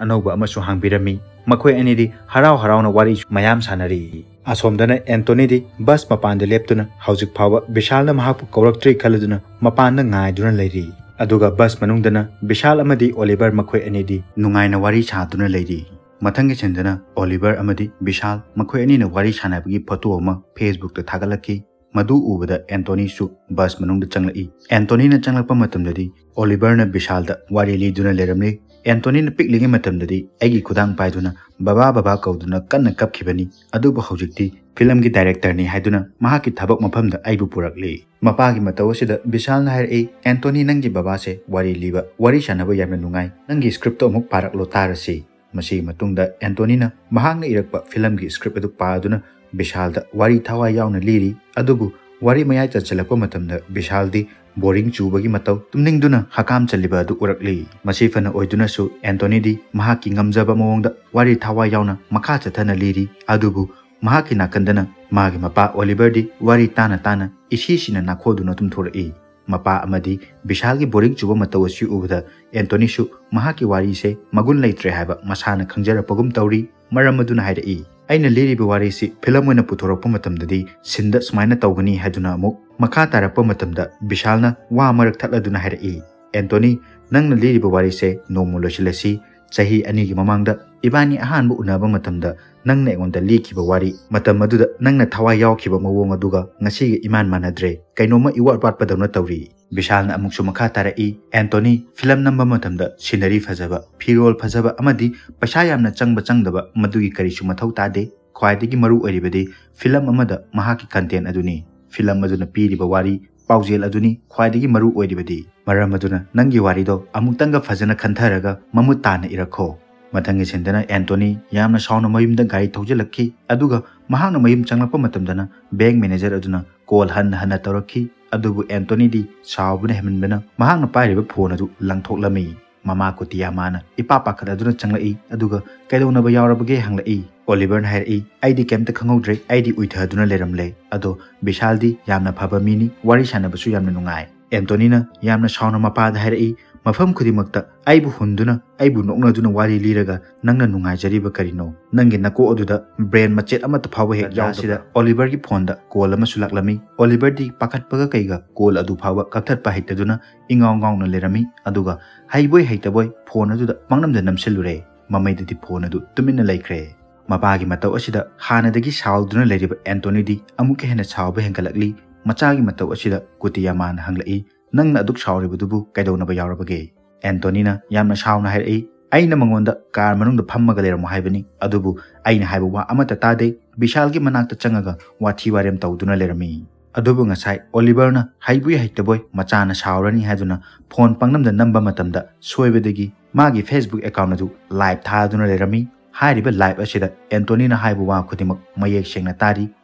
ꯑꯅꯧꯕ ꯑꯃꯁꯨ ꯍꯥꯡꯕꯤꯔꯝꯃꯤ꯫ ꯃꯈꯣꯏ ꯑꯅꯤꯗꯤ ꯍꯔꯥꯎ ꯍꯔꯥꯎꯅ ꯋꯥꯔꯤ ꯃꯌꯥꯝ ꯁꯥꯟꯅꯔꯤ꯫ ꯑꯁꯣꯝꯗꯅ ꯑꯦꯟꯇꯣꯅꯤꯗꯤ ꯕꯁ ꯃꯄꯥꯟꯗ ꯂꯦꯞꯇꯨꯅ ꯍꯧꯖꯤꯛ ꯐꯥꯎꯕ ꯕꯤꯁꯥꯜꯅ ꯃꯍꯥꯛꯄꯨ ꯀꯧꯔꯛꯇ꯭ꯔꯤ ꯈꯜꯂꯗꯨꯅ ꯃꯄꯥꯟꯗ ꯉꯥꯏꯗꯨꯅ ꯂꯩꯔꯤ꯫ ꯑꯗꯨꯒ ꯕꯁ ꯃꯅꯨꯡꯗꯅ ꯕꯤꯁꯥꯜ ꯑꯃꯗꯤ ꯑꯣꯂꯤꯚꯔ ꯃꯈꯣꯏ ꯑꯅꯤꯗꯤ ꯅꯨꯡꯉꯥꯏꯅ ꯋꯥꯔꯤ ꯁꯥꯗꯨꯅ ꯂꯩꯔꯤ꯫ ꯃꯊꯪꯒꯤ ꯁꯤꯟꯗꯅ ꯑꯣꯂꯤꯚꯔ ꯑꯃꯗꯤ ꯕꯤꯁꯥꯜ ꯃꯈꯣꯏ ꯑꯅꯤꯅ ꯋꯥꯔꯤ ꯁꯥꯟꯅꯕꯒꯤ ꯐꯣꯇꯣ ꯑꯃ Facebookꯇ ꯊꯥꯒꯠꯂꯛꯈꯤ꯫ ꯃꯗꯨ ꯎꯕꯗ ꯑꯦꯟꯇꯣꯅꯤꯁꯨ ꯕꯁ ꯃꯅꯨꯡꯗ ꯆꯪꯂꯛꯏ꯫ ꯑꯦꯟꯇꯣꯅꯤꯅ ꯆꯪꯂꯛꯄ ꯃꯇꯝꯗꯗꯤ ꯑꯣꯂꯤꯚꯔꯅ ꯕꯤꯁꯥꯜꯗ ꯋꯥꯔꯤ ꯂꯤꯗꯨꯅ ꯂꯩꯔꯝꯂꯤ꯫ ꯑꯦꯟꯇꯣꯅꯤꯅ ꯄꯤꯛꯂꯤꯉꯩ ꯃꯇꯝꯗꯗꯤ ꯑꯩꯒꯤ ꯈꯨꯗꯥꯡ ꯄꯥꯏꯗꯨꯅ "ꯕꯕꯥ, ꯕꯕꯥ" ꯀꯧꯗꯨꯅ ꯀꯟꯅ ꯀꯞꯈꯤꯕꯅꯤ꯫ ꯑꯗꯨꯕꯨ ꯍꯧꯖꯤꯛꯇꯤ ꯐꯤꯂꯝꯒꯤ directorꯅꯤ ꯍꯥꯏꯗꯨꯅ ꯃꯍꯥꯛꯀꯤ ꯊꯕꯛ ꯃꯐꯝꯗ ꯑꯩꯕꯨ ꯄꯨꯔꯛꯂꯤ꯫ ꯃꯄꯥꯒꯤ ꯃꯇꯧ ꯑꯁꯤꯗ ꯕꯤꯁꯥꯜꯅ ꯍꯥꯏꯔꯛꯏ, "ꯑꯦꯟꯇꯣꯅꯤ, ꯅꯪꯒꯤ ꯕꯕꯥꯁꯦ ꯋꯥꯔꯤ ꯂꯤꯕ, ꯋꯥꯔꯤ ꯁꯥꯟꯅꯕ ꯌꯥꯝꯅ ꯅꯨꯡꯉꯥꯏ꯫ ꯅꯪꯒꯤ scriptꯇꯣ ꯑꯃꯨꯛ ꯄꯥꯔꯛꯂꯣ ꯇꯥꯔꯁꯤ"꯫ ꯃꯁꯤꯒꯤ ꯃꯇꯨꯡꯗ ꯑꯦꯟꯇꯣꯅꯤꯅ ꯃꯍꯥꯛꯅ ꯏꯔꯛꯄ ꯐꯤꯂꯝꯒꯤ script ꯑꯗꯨ ꯄꯥꯗꯨꯅ ꯕꯤꯁꯥꯜꯗ ꯋꯥꯔꯤ ꯊꯋꯥꯏ ꯌꯥꯎꯅ ꯂꯤꯔꯤ꯫ ꯑꯗꯨꯕꯨ ꯋꯥꯔꯤ ꯃꯌꯥꯏ ꯆꯟꯁꯤꯜꯂꯛꯄ ꯃꯇꯝꯗ ꯕꯤꯁꯥꯜꯗꯤ boring ꯆꯨꯕꯒꯤ ꯃꯇꯧ, ꯇꯨꯝꯅꯤꯡꯗꯨꯅ ꯍꯀꯥꯝ ꯆꯜꯂꯤꯕ ꯑꯗꯨ ꯎꯔꯛꯂꯤ꯫ ꯃꯁꯤ ꯐꯅ ꯑꯣꯏꯗꯨꯅꯁꯨ ꯑꯦꯟꯇꯣꯅꯤꯗꯤ ꯃꯍꯥꯛꯀꯤ ꯉꯝꯖꯕ ꯃꯑꯣꯡꯗ ꯋꯥꯔꯤ ꯊꯋꯥꯏ ꯌꯥꯎꯅ ꯃꯈꯥ ꯆꯠꯊꯅ ꯂꯤꯔꯤ꯫ ꯑꯗꯨꯕꯨ ꯃꯍꯥꯛꯀꯤ ꯅꯥꯀꯟꯗꯅ ꯃꯥꯒꯤ ꯃꯄꯥ ꯑꯣꯂꯤꯚꯔꯗꯤ ꯋꯥꯔꯤ ꯇꯥꯅ ꯇꯥꯅ ꯏꯁꯤ ꯁꯤꯅ ꯅꯥꯈꯣꯗꯨꯅ ꯇꯨꯝꯊꯣꯔꯛꯏ꯫ ꯃꯄꯥ ꯑꯃꯗꯤ ꯕꯤꯁꯥꯜꯒꯤ boring ꯆꯨꯕ ꯃꯇꯧ ꯑꯁꯤ ꯎꯕꯗ ꯑꯦꯟꯇꯣꯅꯤꯁꯨ ꯃꯍꯥꯛꯀꯤ ꯋꯥꯔꯤꯁꯦ ꯃꯒꯨꯟ ꯂꯩꯇ꯭ꯔꯦ ꯍꯥꯏꯕ ꯃꯁꯥꯅ ꯈꯪꯖꯔꯛꯄꯒꯨꯝ ꯇꯧꯔꯤ꯫ ꯃꯔꯝ ꯑꯗꯨꯅ ꯍꯥꯏꯔꯛꯏ, "ꯑꯩꯅ ꯂꯤꯔꯤꯕ ꯋꯥꯔꯤꯁꯤ ꯐꯤꯂꯝ ꯑꯣꯏꯅ ꯄꯨꯊꯣꯔꯛꯄ ꯃꯇꯝꯗꯗꯤ ꯁꯤꯟꯗ ꯁꯨꯃꯥꯏꯅ ꯇꯧꯒꯅꯤ" ꯍꯥꯏꯗꯨꯅ꯫ ꯑꯃꯨꯛ ꯃꯈꯥ ꯇꯥꯔꯛꯄ ꯃꯇꯝꯗ ꯕꯤꯁꯥꯜꯅ ꯋꯥ ꯃꯔꯛ ꯊꯠꯂꯗꯨꯅ ꯍꯥꯏꯔꯛꯏ, "ꯑꯦꯟꯇꯣꯅꯤ, ꯅꯪꯅ ꯂꯤꯔꯤꯕ ꯋꯥꯔꯤꯁꯦ ꯅꯣꯡꯃ ꯂꯣꯏꯁꯤꯜꯂꯁꯤ꯫ ꯆꯍꯤ ꯑꯅꯤꯒꯤ ꯃꯃꯥꯡꯗ ꯏꯕꯥꯅꯤ ꯑꯍꯥꯟꯕ ꯎꯅꯕ ꯃꯇꯝꯗ ꯅꯪꯅ ꯑꯩꯉꯣꯟꯗ ꯂꯤꯈꯤꯕ ꯋꯥꯔꯤ, ꯃꯇꯝ ꯑꯗꯨꯗ ꯅꯪꯅ ꯊꯋꯥꯏ ꯌꯥꯎꯈꯤꯕ ꯃꯑꯣꯡ ꯑꯗꯨꯒ ꯉꯁꯤꯒ ꯏꯃꯥꯟ ꯃꯥꯟꯅꯗ꯭ꯔꯦ꯫ ꯀꯩꯅꯣꯝꯃ ꯏꯋꯥꯠ ꯋꯥꯠꯄꯗꯧꯅ ꯇꯧꯔꯤ"꯫ ꯕꯤꯁꯥꯜꯅ ꯑꯃꯨꯛꯁꯨ ꯃꯈꯥ ꯇꯥꯔꯛꯏ, "ꯑꯦꯟꯇꯣꯅꯤ, ꯐꯤꯂꯝ ꯅꯝꯕ ꯃꯇꯝꯗ scenery ꯐꯖꯕ, ꯐꯤꯔꯣꯜ ꯐꯖꯕ ꯑꯃꯗꯤ ꯄꯩꯁꯥ ꯌꯥꯝꯅ ꯆꯪꯕ ꯆꯪꯗꯕ ꯃꯗꯨꯒꯤ ꯀꯔꯤꯁꯨ ꯃꯊꯧ ꯇꯥꯗꯦ꯫ ꯈ꯭ꯋꯥꯏꯗꯒꯤ ꯃꯔꯨ ꯑꯣꯏꯔꯤꯕꯗꯤ ꯐꯤꯂꯝ ꯑꯃꯗ ꯃꯍꯥꯛꯀꯤ content ꯑꯗꯨꯅꯤ꯫ ꯐꯤꯂꯝ ꯑꯗꯨꯅ ꯄꯤꯔꯤꯕ ꯋꯥꯔꯤ ꯄꯥꯎꯖꯦꯜ ꯑꯗꯨꯅꯤ ꯈ꯭ꯋꯥꯏꯗꯒꯤ ꯃꯔꯨ ꯑꯣꯏꯔꯤꯕꯗꯤ꯫ ꯃꯔꯝ ꯑꯗꯨꯅ ꯅꯪꯒꯤ ꯋꯥꯔꯤꯗꯣ ꯑꯃꯨꯛꯇꯪꯒ ꯐꯖꯅ ꯈꯟꯊꯔꯒ ꯃꯃꯨꯠ ꯇꯥꯅ ꯏꯔꯛꯈꯣ"꯫ ꯃꯊꯪꯒꯤ ꯁꯤꯟꯗꯅ ꯑꯦꯟꯇꯣꯅꯤ ꯌꯥꯝꯅ ꯁꯥꯎꯅ ꯃꯌꯨꯝꯗ ꯒꯥꯔꯤ ꯊꯧꯖꯤꯜꯂꯛꯈꯤ, ꯑꯗꯨꯒ ꯃꯍꯥꯛꯅ ꯃꯌꯨꯝ ꯆꯪꯂꯛꯄ ꯃꯇꯝꯗꯅ ꯕꯦꯡꯛ ꯃꯦꯅꯦꯖꯔ ꯑꯗꯨꯅ ꯀꯣꯜ ꯍꯟꯅ ꯍꯟꯅ ꯇꯧꯔꯛꯈꯤ꯫ ꯑꯗꯨꯕꯨ ꯑꯦꯟꯇꯣꯅꯤꯗꯤ ꯁꯥꯎꯕꯅ ꯍꯦꯟꯃꯟꯕꯅ ꯃꯍꯥꯛꯅ ꯄꯥꯏꯔꯤꯕ ꯐꯣꯟ ꯑꯗꯨ ꯂꯪꯊꯣꯛꯂꯝꯃꯤ꯫ ꯃꯃꯥ ꯀꯨꯇꯤꯌꯥꯃꯥꯅ ꯏꯄꯥ ꯄꯥꯈꯠ ꯑꯗꯨꯅ ꯆꯪꯂꯛꯏ, ꯑꯗꯨꯒ "ꯀꯩꯗꯧꯅꯕ ꯌꯥꯎꯔꯕꯒꯦ?" ꯍꯪꯂꯛꯏ꯫ ꯑꯣꯂꯤꯚꯔꯅ ꯍꯥꯏꯔꯛꯏ, "ꯑꯩꯗꯤ ꯀꯩꯝꯇ ꯈꯪꯍꯧꯗ꯭ꯔꯦ, ꯑꯩꯗꯤ ꯎꯏꯊꯗꯨꯅ ꯂꯩꯔꯝꯂꯦ꯫ ꯑꯗꯣ ꯕꯤꯁꯥꯜꯗꯤ ꯌꯥꯝꯅ ꯐꯕ ꯃꯤꯅꯤ, ꯋꯥꯔꯤ ꯁꯥꯟꯅꯕꯁꯨ ꯌꯥꯝꯅ ꯅꯨꯡꯉꯥꯏ꯫" ꯑꯦꯟꯇꯣꯅꯤꯅ ꯌꯥꯝꯅ ꯁꯥꯎꯅ ꯃꯄꯥꯗ ꯍꯥꯏꯔꯛꯏ, "ꯃꯐꯝ ꯈꯨꯗꯤꯡꯃꯛꯇ ꯑꯩꯕꯨ ꯍꯨꯟꯗꯨꯅ, ꯑꯩꯕꯨ ꯅꯣꯛꯅꯗꯨꯅ ꯋꯥꯔꯤ ꯂꯤꯔꯒ ꯅꯪꯅ ꯅꯨꯡꯉꯥꯏꯖꯔꯤꯕ ꯀꯔꯤꯅꯣ? ꯅꯪꯒꯤ ꯅꯀꯣꯛ ꯑꯗꯨꯗ ꯕ꯭ꯔꯦꯟ ꯃꯆꯦꯠ ꯑꯃꯠꯇ ꯐꯥꯎꯕ ꯍꯦꯛ ꯇꯥꯟꯖꯥ ꯌꯥꯎꯗꯕ꯭ꯔꯥ?" ꯑꯁꯤꯗ ꯑꯣꯂꯤꯚꯔꯒꯤ ꯐꯣꯟꯗ ꯀꯣꯜ ꯑꯃꯁꯨ ꯂꯥꯛꯂꯝꯃꯤ꯫ ꯑꯣꯂꯤꯚꯔꯗꯤ ꯄꯥꯈꯠꯄꯒ ꯀꯩꯒ ꯀꯣꯜ ꯑꯗꯨ ꯐꯥꯎꯕ ꯀꯛꯊꯠꯄ ꯍꯩꯇꯗꯨꯅ ꯏꯉꯥꯎ ꯉꯥꯎꯅ ꯂꯩꯔꯝꯃꯤ꯫ ꯑꯗꯨꯒ ꯍꯩꯕꯣꯏ ꯍꯩꯇꯕꯣꯏ ꯐꯣꯟ ꯑꯗꯨꯗ ꯄꯪꯅꯝꯗ ꯅꯝꯁꯤꯜꯂꯨꯔꯦ꯫ ꯃꯃꯩꯗꯗꯤ ꯐꯣꯟ ꯑꯗꯨ ꯇꯨꯃꯤꯟꯅ ꯂꯩꯈ꯭ꯔꯦ꯫ ꯃꯄꯥꯒꯤ ꯃꯇꯧ ꯑꯁꯤꯗ ꯍꯥꯟꯅꯗꯒꯤ ꯁꯥꯎꯗꯨꯅ ꯂꯩꯔꯤꯕ ꯑꯦꯟꯇꯣꯅꯤꯗꯤ ꯑꯃꯨꯛꯀ ꯍꯦꯟꯅ ꯁꯥꯎꯕ ꯍꯦꯟꯒꯠꯂꯛꯂꯤ꯫ ꯃꯆꯥꯒꯤ ꯃꯇꯧ ꯑꯁꯤꯗ ꯀꯨꯇꯤꯌꯥꯃꯥꯅ ꯍꯪꯂꯛꯏ, "ꯅꯪꯅ ꯑꯗꯨꯛ ꯁꯥꯎꯔꯤꯕꯗꯨꯕꯨ ꯀꯩꯗꯧꯅꯕ ꯌꯥꯎꯔꯕꯒꯦ?" ꯑꯦꯟꯇꯣꯅꯤꯅ ꯌꯥꯝꯅ ꯁꯥꯎꯅ ꯍꯥꯏꯔꯛꯏ, "ꯑꯩꯅ ꯃꯉꯣꯟꯗ ꯀꯥꯔ ꯃꯅꯨꯡꯗ ꯐꯝꯃꯒ ꯂꯩꯔꯝꯃꯣ ꯍꯥꯏꯕꯅꯤ, ꯑꯗꯨꯕꯨ ꯑꯩꯅ ꯍꯥꯏꯕ ꯋꯥ ꯑꯃꯠꯇ ꯇꯥꯗꯦ, ꯕꯤꯁꯥꯜꯒꯤ ꯃꯅꯥꯛꯇ ꯆꯪꯉꯒ ꯋꯥꯊꯤ ꯋꯥꯔꯦꯝ ꯇꯧꯗꯨꯅ ꯂꯩꯔꯝꯃꯤ꯫ ꯑꯗꯨꯕꯨ ꯉꯁꯥꯏ ꯑꯣꯂꯤꯚꯔꯅ ꯍꯩꯕꯣꯏ ꯍꯩꯇꯕꯣꯏ ꯃꯆꯥꯅ ꯁꯥꯎꯔꯅꯤ ꯍꯥꯏꯗꯨꯅ ꯐꯣꯟ ꯄꯪꯅꯝꯗ ꯅꯝꯕ ꯃꯇꯝꯗ ꯁꯣꯏꯕꯗꯒꯤ ꯃꯥꯒꯤ Facebook ꯑꯦꯀꯥꯎꯟ ꯑꯗꯨ ꯂꯥꯏꯚ ꯊꯥꯗꯨꯅ ꯂꯩꯔꯝꯃꯤ꯫ ꯍꯥꯏꯔꯤꯕ ꯂꯥꯏꯚ ꯑꯁꯤꯗ ꯑꯦꯟꯇꯣꯅꯤꯅ ꯍꯥꯏꯕ ꯋꯥ ꯈꯨꯗꯤꯡꯃꯛ ꯃꯌꯦꯛ ꯁꯦꯡꯅ ꯇꯥꯔꯤ꯫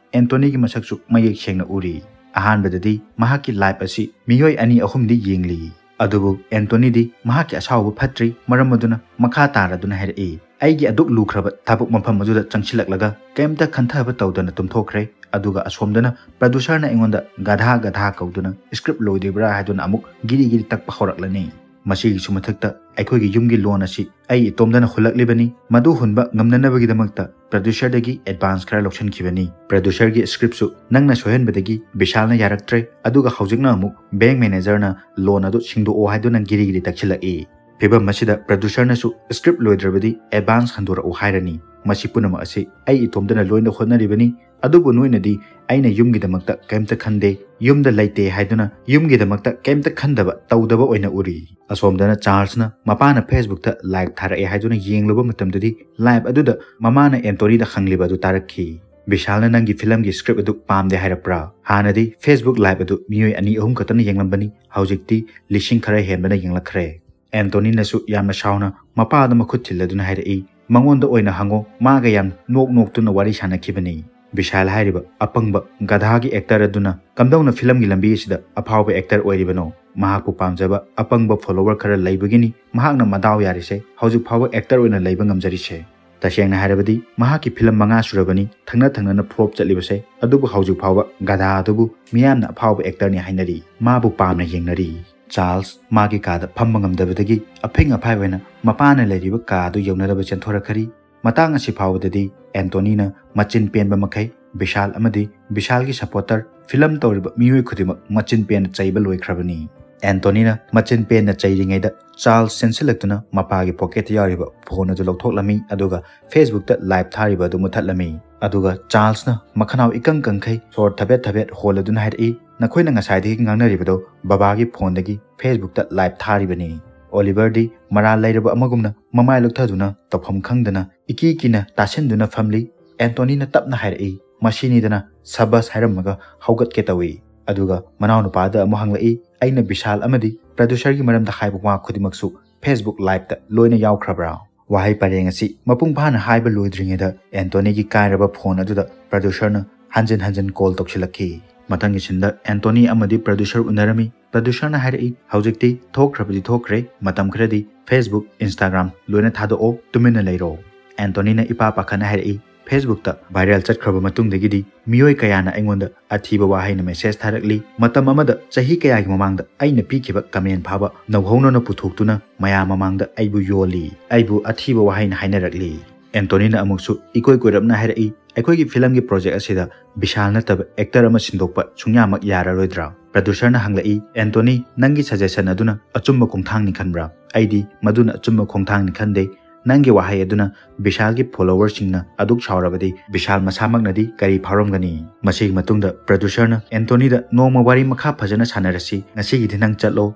ꯑꯦꯟꯇꯣꯅꯤꯒꯤ ꯃꯁꯛꯁꯨ ꯃꯌꯦꯛ ꯁꯦꯡꯅ ꯎꯔꯤ꯫ ꯑꯍꯥꯟꯕꯗꯗꯤ ꯃꯍꯥꯛꯀꯤ ꯂꯥꯏꯚ ꯑꯁꯤ ꯃꯤꯑꯣꯏ ꯑꯅꯤ ꯑꯍꯨꯝꯗꯤ ꯌꯦꯡꯂꯤ꯫ ꯑꯗꯨꯕꯨ ꯑꯦꯟꯇꯣꯅꯤꯗꯤ ꯃꯍꯥꯛꯀꯤ ꯑꯁꯥꯎꯕ ꯐꯠꯇ꯭ꯔꯤ, ꯃꯔꯝ ꯑꯗꯨꯅ ꯃꯈꯥ ꯇꯥꯔꯗꯨꯅ ꯍꯥꯏꯔꯛꯏ, "ꯑꯩꯒꯤ ꯑꯗꯨꯛ ꯂꯨꯈ꯭ꯔꯕ ꯊꯕꯛ ꯃꯐꯝ ꯑꯗꯨꯗ ꯆꯪꯁꯤꯜꯂꯛꯂꯒ ꯀꯩꯝꯇ ꯈꯟꯊꯕ ꯇꯧꯗꯅ ꯇꯨꯝꯊꯣꯛꯈ꯭ꯔꯦ꯫ ꯑꯗꯨꯒ ꯑꯁꯣꯝꯗꯅ ꯄ꯭ꯔꯗ꯭ꯌꯨꯁꯔꯅ ꯑꯩꯉꯣꯟꯗ ꯒꯙꯥ ꯒꯙꯥ ꯀꯧꯗꯨꯅ ꯁ꯭ꯀ꯭ꯔꯤꯞ ꯂꯣꯏꯗ꯭ꯔꯤꯕ꯭ꯔꯥ ꯍꯥꯏꯗꯨꯅ ꯑꯃꯨꯛ ꯒꯤꯔꯤ ꯒꯤꯔꯤ ꯇꯛꯄ ꯍꯧꯔꯛꯂꯅꯤ꯫ ꯃꯁꯤꯒꯤꯁꯨ ꯃꯊꯛꯇ ꯑꯩꯈꯣꯏꯒꯤ ꯌꯨꯝꯒꯤ ꯂꯣꯟ ꯑꯁꯤ ꯑꯩ ꯏꯇꯣꯝꯗꯅ ꯍꯨꯜꯂꯛꯂꯤꯕꯅꯤ꯫ ꯃꯗꯨ ꯍꯨꯟꯕ ꯉꯝꯅꯅꯕꯒꯤꯗꯃꯛꯇ ꯄ꯭ꯔꯗ꯭ꯌꯨꯁꯔꯗꯒꯤ ꯑꯦꯗꯚꯥꯟꯁ ꯈꯔ ꯂꯧꯁꯤꯟꯈꯤꯕꯅꯤ꯫ ꯄ꯭ꯔꯗ꯭ꯌꯨꯁꯔꯒꯤ ꯁ꯭ꯀ꯭ꯔꯤꯞꯁꯨ ꯅꯪꯅ ꯁꯣꯏꯍꯟꯕꯗꯒꯤ ꯕꯤꯁꯥꯜꯅ ꯌꯥꯔꯛꯇ꯭ꯔꯦ꯫ ꯑꯗꯨꯒ ꯍꯧꯖꯤꯛꯅ ꯑꯃꯨꯛ ꯕꯦꯡꯛ ꯃꯦꯅꯦꯖꯔꯅ ꯂꯣꯟ ꯑꯗꯨ ꯁꯤꯡꯗꯣꯛꯑꯣ ꯍꯥꯏꯗꯨꯅ ꯒꯤꯔꯤ ꯒꯤꯔꯤ ꯇꯛꯁꯤꯜꯂꯛꯏ꯫ ꯐꯤꯚꯝ ꯑꯁꯤꯗ ꯄ꯭ꯔꯗ꯭ꯌꯨꯁꯔꯅꯁꯨ ꯁ꯭ꯀ꯭ꯔꯤꯞ ꯂꯣꯏꯗ꯭ꯔꯕꯗꯤ ꯑꯦꯗꯚꯥꯟꯁ ꯍꯟꯗꯣꯔꯛꯎ ꯍꯥꯏꯔꯅꯤ꯫ ꯃꯁꯤ ꯄꯨꯝꯅꯃꯛ ꯑꯁꯤ ꯑꯩ ꯏꯇꯣꯝꯇꯅ ꯂꯣꯏꯅ ꯍꯣꯠꯅꯔꯤꯕꯅꯤ꯫ ꯑꯗꯨꯕꯨ ꯅꯣꯏꯅꯗꯤ ꯑꯩꯅ ꯌꯨꯝꯒꯤꯗꯃꯛꯇ ꯀꯩꯝꯇ ꯈꯟꯗꯦ, ꯌꯨꯝꯗ ꯂꯩꯇꯦ ꯍꯥꯏꯗꯨꯅ ꯌꯨꯝꯒꯤꯗꯃꯛꯇ ꯀꯩꯝꯇ ꯈꯟꯗꯕ, ꯇꯧꯗꯕ ꯑꯣꯏꯅ ꯎꯔꯤ꯫" ꯑꯁꯣꯝꯗꯅ ꯆꯥꯔꯜꯁꯅ ꯃꯄꯥꯅ Facebookꯇ ꯂꯥꯏꯚ ꯊꯥꯔꯛꯑꯦ ꯍꯥꯏꯗꯨꯅ ꯌꯦꯡꯂꯨꯕ ꯃꯇꯝꯗꯗꯤ ꯂꯥꯏꯚ ꯑꯗꯨꯗ ꯃꯃꯥꯅ ꯑꯦꯟꯇꯣꯅꯤꯗ ꯍꯪꯂꯤꯕ ꯑꯗꯨ ꯇꯥꯔꯛꯈꯤ꯫ "ꯕꯤꯁꯥꯜꯅ ꯅꯪꯒꯤ ꯐꯤꯂꯝꯒꯤ ꯁ꯭ꯀ꯭ꯔꯤꯞ ꯑꯗꯨ ꯄꯥꯝꯗꯦ ꯍꯥꯏꯔꯛꯄ꯭ꯔꯥ? ꯍꯥꯟꯅꯗꯤ Facebook ꯂꯥꯏꯚ ꯑꯗꯨ ꯃꯤꯑꯣꯏ ꯑꯅꯤ ꯑꯍꯨꯝ ꯈꯛꯇꯅ ꯌꯦꯡꯂꯝꯕꯅꯤ, ꯍꯧꯖꯤꯛꯇꯤ ꯂꯤꯁꯤꯡ ꯈꯔ ꯍꯦꯟꯕꯅ ꯌꯦꯡꯂꯛꯈ꯭ꯔꯦ꯫" ꯑꯦꯟꯇꯣꯅꯤꯅꯁꯨ ꯌꯥꯝꯅ ꯁꯥꯎꯅ ꯃꯄꯥꯗ ꯃꯈꯨꯠ ꯊꯤꯜꯂꯗꯨꯅ ꯍꯥꯏꯔꯛꯏ, "ꯃꯉꯣꯟꯗ ꯑꯣꯏꯅ ꯍꯪꯉꯣ, ꯃꯥꯒ ꯌꯥꯝ ꯅꯣꯛ ꯅꯣꯛꯇꯨꯅ ꯋꯥꯔꯤ ꯁꯥꯟꯅꯈꯤꯕꯅꯤ꯫" ꯕꯤꯁꯥꯜ ꯍꯥꯏꯔꯤꯕ ꯑꯄꯪꯕ ꯒꯙꯥꯒꯤ ꯑꯦꯛꯇꯔ ꯑꯗꯨꯅ ꯀꯝꯗꯧꯅ ꯐꯤꯂꯝꯒꯤ ꯂꯝꯕꯤ ꯑꯁꯤꯗ ꯑꯐꯥꯎꯕ ꯑꯦꯛꯇꯔ ꯑꯣꯏꯔꯤꯕꯅꯣ? ꯃꯍꯥꯛꯄꯨ ꯄꯥꯝꯖꯕ ꯑꯄꯪꯕ ꯐꯣꯂꯣꯋꯔ ꯈꯔ ꯂꯩꯕꯒꯤꯅꯤ ꯃꯍꯥꯛꯅ ꯃꯗꯥꯎ ꯌꯥꯔꯤꯁꯦ, ꯍꯧꯖꯤꯛ ꯐꯥꯎꯕ ꯑꯦꯛꯇꯔ ꯑꯣꯏꯅ ꯂꯩꯕ ꯉꯝꯖꯔꯤꯁꯦ꯫ ꯇꯁꯦꯡꯅ ꯍꯥꯏꯔꯕꯗꯤ ꯃꯍꯥꯛꯀꯤ ꯐꯤꯂꯝ ꯃꯉꯥ ꯁꯨꯔꯕꯅꯤ ꯊꯪꯅ ꯊꯪꯅꯅ ꯐ꯭ꯂꯣꯞ ꯆꯠꯂꯤꯕꯁꯦ, ꯑꯗꯨꯕꯨ ꯍꯧꯖꯤꯛ ꯐꯥꯎꯕ ꯒꯙꯥ ꯑꯗꯨꯕꯨ ꯃꯤꯌꯥꯝꯅ ꯑꯐꯥꯎꯕ ꯑꯦꯛꯇꯔꯅꯤ ꯍꯥꯏꯅꯔꯤ, ꯃꯥꯕꯨ ꯄꯥꯝꯅ ꯌꯦꯡꯅꯔꯤ꯫ ꯆꯥꯔꯜꯁ ꯃꯥꯒꯤ ꯀꯥꯗ ꯐꯝꯕ ꯉꯝꯗꯕꯗꯒꯤ ꯑꯐꯤꯡ ꯑꯐꯥꯏ ꯑꯣꯏꯅ ꯃꯄꯥꯅ ꯂꯩꯔꯤꯕ ꯀꯥ ꯑꯗꯨ ꯌꯧꯅꯅꯕ ꯆꯦꯟꯊꯣꯔꯛꯈ꯭ꯔꯤ꯫ ꯃꯇꯥꯡ ꯑꯁꯤ ꯐꯥꯎꯕꯗꯗꯤ ꯑꯦꯟꯇꯣꯅꯤꯅ ꯃꯆꯤꯟ ꯄꯦꯟꯕ ꯃꯈꯩ ꯕꯤꯁꯥꯜ ꯑꯃꯗꯤ ꯕꯤꯁꯥꯜꯒꯤ ꯁꯄꯣꯔꯇꯔ, ꯐꯤꯂꯝ ꯇꯧꯔꯤꯕ ꯃꯤꯑꯣꯏ ꯈꯨꯗꯤꯡꯃꯛ ꯃꯆꯤꯟ ꯄꯦꯟꯅ ꯆꯩꯕ ꯂꯣꯏꯈ꯭ꯔꯕꯅꯤ꯫ ꯑꯦꯟꯇꯣꯅꯤꯅ ꯃꯆꯤꯟ ꯄꯦꯟꯅ ꯆꯩꯔꯤꯉꯩꯗ ꯆꯥꯔꯜꯁ ꯆꯦꯟꯁꯤꯜꯂꯛꯇꯨꯅ ꯃꯄꯥꯒꯤ ꯄꯣꯀꯦꯠꯇ ꯌꯥꯎꯔꯤꯕ ꯐꯣꯟ ꯑꯗꯨ ꯂꯧꯊꯣꯛꯂꯝꯃꯤ, ꯑꯗꯨꯒ ꯐꯦꯁꯕꯨꯛꯇ ꯂꯥꯏꯚ ꯊꯥꯔꯤꯕ ꯑꯗꯨ ꯃꯨꯊꯠꯂꯝꯃꯤ꯫ ꯑꯗꯨꯒ ꯆꯥꯔꯜꯁꯅ ꯃꯈꯅꯥꯎ ꯏꯀꯪ ꯀꯪꯈꯩ ꯁꯣꯔ ꯊꯕꯦꯠ ꯊꯕꯦꯠ ꯍꯣꯜꯂꯗꯨꯅ ꯍꯥꯏꯔꯛꯏ, "ꯅꯈꯣꯏꯅ ꯉꯁꯥꯏꯗꯒꯤ ꯉꯥꯡꯅꯔꯤꯕꯗꯣ ꯕꯕꯥꯒꯤ ꯐꯣꯟꯗꯒꯤ ꯐꯦꯁꯕꯨꯛꯇ ꯂꯥꯏꯚ ꯊꯥꯔꯤꯕꯅꯤ꯫" ꯑꯣꯂꯤꯚꯔꯗꯤ ꯃꯔꯥꯜ ꯂꯩꯔꯕ ꯑꯃꯒꯨꯝꯅ ꯃꯃꯥꯏ ꯂꯨꯛꯊꯗꯨꯅ ꯇꯧꯐꯝ ꯈꯪꯗꯅ ꯏꯀꯤ ꯀꯤꯅ ꯇꯥꯁꯤꯟꯗꯨꯅ ꯐꯝꯂꯤ꯫ ꯑꯦꯟꯇꯣꯅꯤꯅ ꯇꯞꯅ ꯍꯥꯏꯔꯛꯏ, "ꯃꯁꯤꯅꯤꯗꯅ ꯁꯕꯁ ꯍꯥꯏꯔꯝꯃꯒ ꯍꯧꯒꯠꯀꯦ ꯇꯧꯏ꯫" ꯑꯗꯨꯒ ꯃꯅꯥꯎꯅꯨꯄꯥꯗ ꯑꯃꯨꯛ ꯍꯪꯂꯛꯏ, "ꯑꯩꯅ ꯕꯤꯁꯥꯜ ꯑꯃꯗꯤ ꯄ꯭ꯔꯗ꯭ꯌꯨꯁꯔꯒꯤ ꯃꯔꯝꯗ ꯍꯥꯏꯕ ꯋꯥ ꯈꯨꯗꯤꯡꯃꯛꯁꯨ ꯐꯦꯁꯕꯨꯛ ꯂꯥꯏꯚꯇ ꯂꯣꯏꯅ ꯌꯥꯎꯈ꯭ꯔꯕ꯭ꯔꯥ?" ꯋꯥꯍꯩ ꯄꯔꯦꯡ ꯑꯁꯤ ꯃꯄꯨꯡ ꯐꯥꯅ ꯍꯥꯏꯕ ꯂꯣꯏꯗ꯭ꯔꯤꯉꯩꯗ ꯑꯦꯟꯇꯣꯅꯤꯒꯤ ꯀꯥꯏꯔꯕ ꯐꯣꯟ ꯑꯗꯨꯗ ꯄ꯭ꯔꯗ꯭ꯌꯨꯁꯔꯅ ꯍꯟꯖꯤꯟ ꯍꯟꯖꯤꯟ ꯀꯣꯜ ꯇꯧꯁꯤꯜꯂꯛꯈꯤ꯫ ꯃꯊꯪꯒꯤ ꯁꯤꯟꯗ ꯑꯦꯟꯇꯣꯅꯤ ꯑꯃꯗꯤ ꯄ꯭ꯔꯗ꯭ꯌꯨꯁꯔ ꯎꯅꯔꯝꯃꯤ꯫ ꯄ꯭ꯔꯗ꯭ꯌꯨꯁꯔꯅ ꯍꯥꯏꯔꯛꯏ, "ꯍꯧꯖꯤꯛꯇꯤ ꯊꯣꯛꯈ꯭ꯔꯕꯗꯤ ꯊꯣꯛꯈ꯭ꯔꯦ, ꯃꯇꯝ ꯈꯔꯗꯤ ꯐꯦꯁꯕꯨꯛ, ꯏꯟꯁꯇꯥꯒ꯭ꯔꯥꯝ ꯂꯣꯏꯅ ꯊꯥꯗꯣꯛꯑꯣ, ꯇꯨꯃꯤꯟꯅ ꯂꯩꯔꯣ꯫" ꯑꯦꯟꯇꯣꯅꯤꯅ ꯏꯄꯥ ꯄꯥꯈꯠꯅ ꯍꯥꯏꯔꯛꯏ, "ꯐꯦꯁꯕꯨꯛꯇ ꯚꯥꯏꯔꯦꯜ ꯆꯠꯈ꯭ꯔꯕ ꯃꯇꯨꯡꯗꯒꯤꯗꯤ ꯃꯤꯑꯣꯏ ꯀꯌꯥꯅ ꯑꯩꯉꯣꯟꯗ ꯑꯊꯤꯕ ꯋꯥꯍꯩꯅ ꯃꯦꯁꯦꯖ ꯊꯥꯔꯛꯂꯤ꯫ ꯃꯇꯝ ꯑꯃꯗ ꯆꯍꯤ ꯀꯌꯥꯒꯤ ꯃꯃꯥꯡꯗ ꯑꯩꯅ ꯄꯤꯈꯤꯕ ꯀꯃꯦꯟ ꯐꯥꯕ ꯅꯧꯍꯧꯅꯅ ꯄꯨꯊꯣꯛꯇꯨꯅ ꯃꯌꯥꯝ ꯃꯃꯥꯡꯗ ꯑꯩꯕꯨ ꯌꯣꯜꯂꯤ, ꯑꯩꯕꯨ ꯑꯊꯤꯕ ꯋꯥꯍꯩꯅ ꯍꯥꯏꯅꯔꯛꯂꯤ꯫" ꯑꯦꯟꯇꯣꯅꯤꯅ ꯑꯃꯨꯛꯁꯨ ꯏꯀꯣꯏ ꯀꯣꯏꯔꯞꯅ ꯍꯥꯏꯔꯛꯏ, "ꯑꯩꯈꯣꯏꯒꯤ ꯐꯤꯂꯝꯒꯤ ꯄ꯭ꯔꯣꯖꯦꯛ ꯑꯁꯤꯗ ꯕꯤꯁꯥꯜ ꯅꯠꯇꯕ ꯑꯦꯛꯇꯔ ꯑꯃ ꯁꯤꯟꯗꯣꯛꯄ ꯁꯨꯡꯌꯥꯃꯛ ꯌꯥꯔꯔꯣꯏꯗ꯭ꯔꯥ?" ꯄ꯭ꯔꯗ꯭ꯌꯨꯁꯔꯅ ꯍꯪꯂꯛꯏ, "ꯑꯦꯟꯇꯣꯅꯤ, ꯅꯪꯒꯤ ꯁꯖꯦꯁꯟ ꯑꯗꯨꯅ ꯑꯆꯨꯝꯕ ꯈꯣꯡꯊꯥꯡꯅꯤ ꯈꯟꯕ꯭ꯔꯥ?" "ꯑꯩꯗꯤ ꯃꯗꯨꯅ ꯑꯆꯨꯝꯕ ꯈꯣꯡꯊꯥꯡꯅꯤ ꯈꯟꯗꯦ꯫ ꯅꯪꯒꯤ ꯋꯥꯍꯩ ꯑꯗꯨꯅ ꯕꯤꯁꯥꯜꯒꯤ ꯐꯣꯂꯣꯋꯔꯁꯤꯡꯅ ꯑꯗꯨꯛ ꯁꯥꯎꯔꯕꯗꯤ ꯕꯤꯁꯥꯜ ꯃꯁꯥꯃꯛꯅꯗꯤ ꯀꯔꯤ ꯐꯥꯎꯔꯝꯒꯅꯤ?" ꯃꯁꯤꯒꯤ ꯃꯇꯨꯡꯗ ꯄ꯭ꯔꯗ꯭ꯌꯨꯁꯔꯅ ꯑꯦꯟꯇꯣꯅꯤꯗ, "ꯅꯣꯡꯃ ꯋꯥꯔꯤ ꯃꯈꯥ ꯐꯖꯅ ꯁꯥꯟꯅꯔꯁꯤ, ꯉꯁꯤꯒꯤꯗꯤ ꯅꯪ ꯆꯠꯂꯣ,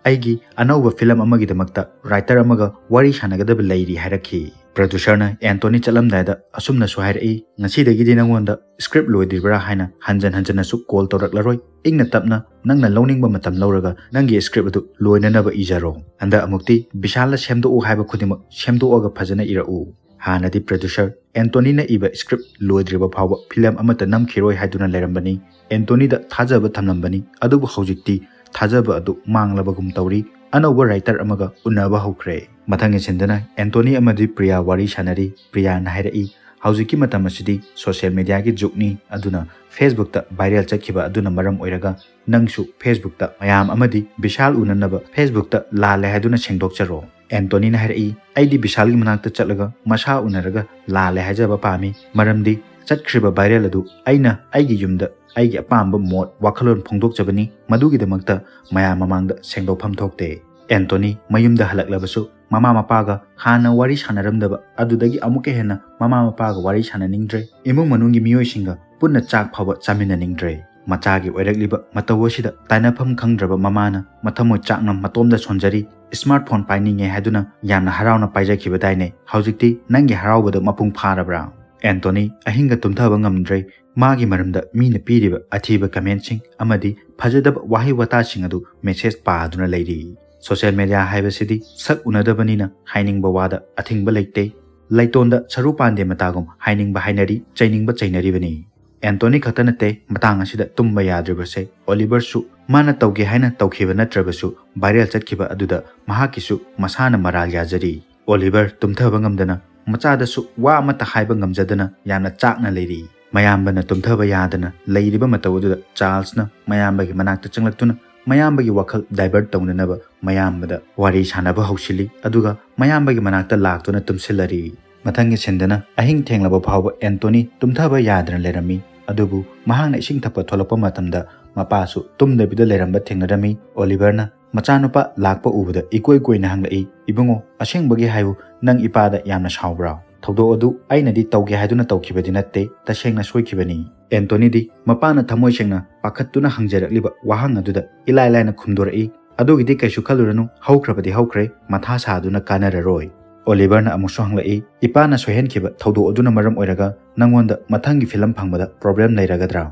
ꯑꯩꯒꯤ ꯑꯅꯧꯕ ꯐꯤꯂꯝ ꯑꯃꯒꯤꯗꯃꯛꯇ ꯔꯥꯏꯇꯔ ꯑꯃꯒ ꯋꯥꯔꯤ ꯁꯥꯟꯅꯒꯗꯕ ꯂꯩꯔꯤ" ꯍꯥꯏꯔꯛꯈꯤ꯫ Producerꯅ ꯑꯦꯟꯇꯣꯅꯤ ꯆꯠꯂꯝꯗꯥꯏꯗ ꯑꯁꯨꯝꯅꯁꯨ ꯍꯥꯏꯔꯛꯏ, "ꯉꯁꯤꯗꯒꯤꯗꯤ ꯅꯪꯉꯣꯟꯗ script ꯂꯣꯏꯗ꯭ꯔꯤꯕ꯭ꯔꯥ ꯍꯥꯏꯅ ꯍꯟꯖꯟ ꯍꯟꯖꯟꯅꯁꯨ call ꯇꯧꯔꯛꯂꯔꯣꯏ꯫ ꯏꯪꯅ ꯇꯞꯅ ꯅꯪꯅ ꯂꯧꯅꯤꯡꯕ ꯃꯇꯝ ꯂꯧꯔꯒ ꯅꯪꯒꯤ script ꯑꯗꯨ ꯂꯣꯏꯅꯅꯕ ꯏꯖꯔꯣ꯫ ꯍꯟꯗꯛ ꯑꯃꯨꯛꯇꯤ ꯕꯤꯁꯥꯜꯅ ꯁꯦꯝꯗꯣꯛꯎ ꯍꯥꯏꯕ ꯈꯨꯗꯤꯡꯃꯛ ꯁꯦꯝꯗꯣꯛꯑꯒ ꯐꯖꯅ ꯏꯔꯛꯎ꯫ ꯍꯥꯟꯅꯗꯤ producer ꯑꯦꯟꯇꯣꯅꯤꯅ ꯏꯕ script ꯂꯣꯏꯗ꯭ꯔꯤꯕ ꯐꯥꯎꯕ film ꯑꯃꯠꯇ ꯅꯝꯈꯤꯔꯣꯏ ꯍꯥꯏꯗꯨꯅ ꯂꯩꯔꯝꯕꯅꯤ꯫ ꯑꯦꯟꯇꯣꯅꯤꯗ ꯊꯥꯖꯕ ꯊꯝꯂꯝꯕꯅꯤ꯫ ꯑꯗꯨꯕꯨ ꯍꯧꯖꯤꯛꯇꯤ ꯊꯥꯖꯕ ꯑꯗꯨ ꯃꯥꯡꯂꯕꯒꯨꯝ ꯇꯧꯔꯤ꯫ ꯑꯅꯧꯕ writer ꯑꯃꯒ ꯎꯅꯕ ꯍꯧꯈ꯭ꯔꯦ꯫ ꯃꯊꯪꯒꯤ ꯁꯤꯟꯗꯅ ꯑꯦꯟꯇꯣꯅꯤ ꯑꯃꯗꯤ ꯄ꯭ꯔꯤꯌꯥ ꯋꯥꯔꯤ ꯁꯥꯟꯅꯔꯤ꯫ ꯄ꯭ꯔꯤꯌꯥꯅ ꯍꯥꯏꯔꯛꯏ, "ꯍꯧꯖꯤꯛꯀꯤ ꯃꯇꯝ ꯑꯁꯤꯗꯤ social mediaꯒꯤ ꯖꯨꯒꯅꯤ, ꯑꯗꯨꯅ Facebookꯇ viral ꯆꯠꯈꯤꯕ ꯑꯗꯨꯅ ꯃꯔꯝ ꯑꯣꯏꯔꯒ ꯅꯪꯁꯨ Facebookꯇ ꯃꯌꯥꯝ ꯑꯃꯗꯤ ꯕꯤꯁꯥꯜ ꯎꯅꯅꯕ Facebookꯇ ꯂꯥꯜꯂꯦ ꯍꯥꯏꯗꯨꯅ ꯁꯦꯡꯗꯣꯛꯆꯔꯣ꯫" ꯑꯦꯟꯇꯣꯅꯤꯅ ꯍꯥꯏꯔꯛꯏ, "ꯑꯩꯗꯤ ꯕꯤꯁꯥꯜꯒꯤ ꯃꯅꯥꯛꯇ ꯆꯠꯂꯒ ꯃꯁꯥ ꯎꯅꯔꯒ ꯂꯥꯜꯂꯦ ꯍꯥꯏꯖꯕ ꯄꯥꯝꯃꯤ, ꯃꯔꯝꯗꯤ ꯆꯠꯈ꯭ꯔꯤꯕ viral ꯑꯗꯨ ꯑꯩꯅ ꯑꯩꯒꯤ ꯌꯨꯝꯗ ꯑꯩꯒꯤ ꯑꯄꯥꯝꯕ ꯃꯣꯠ ꯋꯥꯈꯜꯂꯣꯟ ꯐꯣꯡꯗꯣꯛꯆꯕꯅꯤ, ꯃꯗꯨꯒꯤꯗꯃꯛꯇ ꯃꯌꯥꯝ ꯃꯃꯥꯡꯗ ꯁꯦꯡꯗꯣꯛꯐꯝ ꯊꯣꯛꯇꯦ꯫" ꯑꯦꯟꯇꯣꯅꯤ ꯃꯌꯨꯝꯗ ꯍꯜꯂꯛꯂꯕꯁꯨ ꯃꯃꯥ ꯃꯄꯥꯒ ꯍꯥꯟꯅ ꯋꯥꯔꯤ ꯁꯥꯟꯅꯔꯝꯗꯕ ꯑꯗꯨꯗꯒꯤ ꯑꯃꯨꯛꯀ ꯍꯦꯟꯅ ꯃꯃꯥ ꯃꯄꯥꯒ ꯋꯥꯔꯤ ꯁꯥꯟꯅꯅꯤꯡꯗ꯭ꯔꯦ꯫ ꯏꯃꯨꯡ ꯃꯅꯨꯡꯒꯤ ꯃꯤꯑꯣꯏꯁꯤꯡꯒ ꯄꯨꯟꯅ ꯆꯥꯛ ꯐꯥꯎꯕ ꯆꯥꯃꯤꯟꯅꯅꯤꯡꯗ꯭ꯔꯦ꯫ ꯃꯆꯥꯒꯤ ꯑꯣꯏꯔꯛꯂꯤꯕ ꯃꯇꯧ ꯑꯁꯤꯗ ꯇꯥꯏꯅꯐꯝ ꯈꯪꯗ꯭ꯔꯕ ꯃꯃꯥꯅ ꯃꯊꯃꯣꯏ ꯆꯥꯛꯅ ꯃꯇꯣꯝꯗ ꯁꯣꯟꯖꯔꯤ꯫ "Smartphone ꯄꯥꯏꯅꯤꯡꯉꯦ ꯍꯥꯏꯗꯨꯅ ꯌꯥꯝꯅ ꯍꯔꯥꯎꯅ ꯄꯥꯏꯖꯈꯤꯕꯗꯥꯏꯅꯦ, ꯍꯧꯖꯤꯛꯇꯤ ꯅꯪꯒꯤ ꯍꯔꯥꯎꯕꯗꯣ ꯃꯄꯨꯡ ꯐꯥꯔꯕ꯭ꯔꯥ?" ꯑꯦꯟꯇꯣꯅꯤ ꯑꯍꯤꯡꯒ ꯇꯨꯝꯊꯕ ꯉꯝꯗ꯭ꯔꯦ꯫ ꯃꯥꯒꯤ ꯃꯔꯝꯗ ꯃꯤꯅ ꯄꯤꯔꯤꯕ ꯑꯊꯤꯕ commentꯁꯤꯡ ꯑꯃꯗꯤ ꯐꯖꯗꯕ ꯋꯥꯍꯩ ꯋꯥꯇꯥꯁꯤꯡ ꯑꯗꯨ message ꯄꯥꯗꯨꯅ ꯂꯩꯔꯤ꯫ Social media ꯍꯥꯏꯕꯁꯤꯗꯤ ꯁꯛ ꯎꯅꯗꯕꯅꯤꯅ ꯍꯥꯏꯅꯤꯡꯕ ꯋꯥꯗ ꯑꯊꯤꯡꯕ ꯂꯩꯇꯦ꯫ ꯂꯩꯇꯣꯟꯗ ꯁꯔꯨ ꯄꯥꯟꯗꯦ ꯃꯇꯥꯒꯨꯝ ꯍꯥꯏꯅꯤꯡꯕ ꯍꯥꯏꯅꯔꯤ, ꯆꯩꯅꯤꯡꯕ ꯆꯩꯅꯔꯤꯕꯅꯤ꯫ ꯑꯦꯟꯇꯣꯅꯤ ꯈꯛꯇ ꯅꯠꯇꯦ ꯃꯇꯥꯡ ꯑꯁꯤꯗ ꯇꯨꯝꯕ ꯌꯥꯗ꯭ꯔꯤꯕꯁꯦ꯫ ꯑꯣꯂꯤꯚꯔꯁꯨ ꯃꯥꯅ ꯇꯧꯒꯦ ꯍꯥꯏꯅ ꯇꯧꯈꯤꯕ ꯅꯠꯇ꯭ꯔꯕꯁꯨ viral ꯆꯠꯈꯤꯕ ꯑꯗꯨꯗ ꯃꯍꯥꯛꯀꯤꯁꯨ ꯃꯁꯥꯅ ꯃꯔꯥꯜ ꯌꯥꯖꯔꯤ꯫ ꯑꯣꯂꯤꯚꯔ ꯇꯨꯝꯊꯕ ꯉꯝꯗꯅ ꯃꯆꯥꯗꯁꯨ ꯋꯥ ꯑꯃꯠꯇ ꯍꯥꯏꯕ ꯉꯝꯖꯗꯅ ꯌꯥꯝꯅ ꯆꯥꯛꯅ ꯂꯩꯔꯤ꯫ ꯃꯌꯥꯝꯕꯅ ꯇꯨꯝꯊꯕ ꯌꯥꯗꯅ ꯂꯩꯔꯤꯕ ꯃꯇꯧ ꯑꯗꯨꯗ ꯆꯥꯔꯜꯁꯅ ꯃꯌꯥꯝꯕꯒꯤ ꯃꯅꯥꯛꯇ ꯆꯪꯂꯛꯇꯨꯅ ꯃꯌꯥꯝꯕꯒꯤ ꯋꯥꯈꯜ divert ꯇꯧꯅꯅꯕ ꯃꯌꯥꯝꯕꯗ ꯋꯥꯔꯤ ꯁꯥꯟꯅꯕ ꯍꯧꯁꯤꯜꯂꯤ, ꯑꯗꯨꯒ ꯃꯌꯥꯝꯕꯒꯤ ꯃꯅꯥꯛꯇ ꯂꯥꯛꯇꯨꯅ ꯇꯨꯝꯁꯤꯜꯂꯔꯤ꯫ ꯃꯊꯪꯒꯤ ꯁꯤꯟꯗꯅ ꯑꯍꯤꯡ ꯊꯦꯡꯂꯕ ꯐꯥꯎꯕ ꯑꯦꯟꯇꯣꯅꯤ ꯇꯨꯝꯊꯕ ꯌꯥꯗꯅ ꯂꯩꯔꯝꯃꯤ꯫ ꯑꯗꯨꯕꯨ ꯃꯍꯥꯛꯅ ꯏꯁꯤꯡ ꯊꯛꯄ ꯊꯣꯛꯂꯛꯄ ꯃꯇꯝꯗ ꯃꯄꯥꯁꯨ ꯇꯨꯝꯗꯕꯤꯗ ꯂꯩꯔꯝꯕ ꯊꯦꯡꯅꯔꯝꯃꯤ꯫ ꯑꯣꯂꯤꯚꯔꯅ ꯃꯆꯥꯅꯨꯄꯥ ꯂꯥꯛꯄ ꯎꯕꯗ ꯏꯀꯣꯏ ꯀꯣꯏꯅ ꯍꯪꯂꯛꯏ, "ꯏꯕꯨꯡꯉꯣ, ꯑꯁꯦꯡꯕꯒꯤ ꯍꯥꯏꯌꯨ, ꯅꯪ ꯏꯄꯥꯗ ꯌꯥꯝꯅ ꯁꯥꯎꯕ꯭ꯔꯥ? ꯊꯧꯗꯣꯛ ꯑꯗꯨ ꯑꯩꯅꯗꯤ ꯇꯧꯒꯦ ꯍꯥꯏꯗꯨꯅ ꯇꯧꯈꯤꯕꯗꯤ ꯅꯠꯇꯦ, ꯇꯁꯦꯡꯅ ꯁꯣꯏꯈꯤꯕꯅꯤ꯫" ꯑꯦꯟꯇꯣꯅꯤꯗꯤ ꯃꯄꯥꯅ ꯊꯃꯣꯏ ꯁꯦꯡꯅ ꯄꯥꯈꯠꯇꯨꯅ ꯍꯪꯖꯔꯛꯂꯤꯕ ꯋꯥꯍꯪ ꯑꯗꯨꯗ ꯏꯂꯥꯏ ꯂꯥꯏꯅ ꯈꯨꯝꯗꯣꯔꯛꯏ, "ꯑꯗꯨꯒꯤꯗꯤ ꯀꯩꯁꯨ ꯈꯜꯂꯨꯔꯅꯨ, ꯍꯧꯈ꯭ꯔꯕꯗꯤ ꯍꯧꯈ꯭ꯔꯦ, ꯃꯊꯥ ꯁꯥꯗꯨꯅ ꯀꯥꯟꯅꯔꯔꯣꯏ꯫" ꯑꯣꯂꯤꯚꯔꯅ ꯑꯃꯨꯛꯁꯨ ꯍꯪꯂꯛꯏ, "ꯏꯄꯥꯅ ꯁꯣꯏꯍꯟꯈꯤꯕ ꯊꯧꯗꯣꯛ ꯑꯗꯨꯅ ꯃꯔꯝ ꯑꯣꯏꯔꯒ ꯅꯪꯉꯣꯟꯗ ꯃꯊꯪꯒꯤ ꯐꯤꯂꯝ ꯐꯪꯕꯗ ꯄ꯭ꯔꯣꯕ꯭ꯂꯦꯝ ꯂꯩꯔꯒꯗ꯭ꯔꯥ?"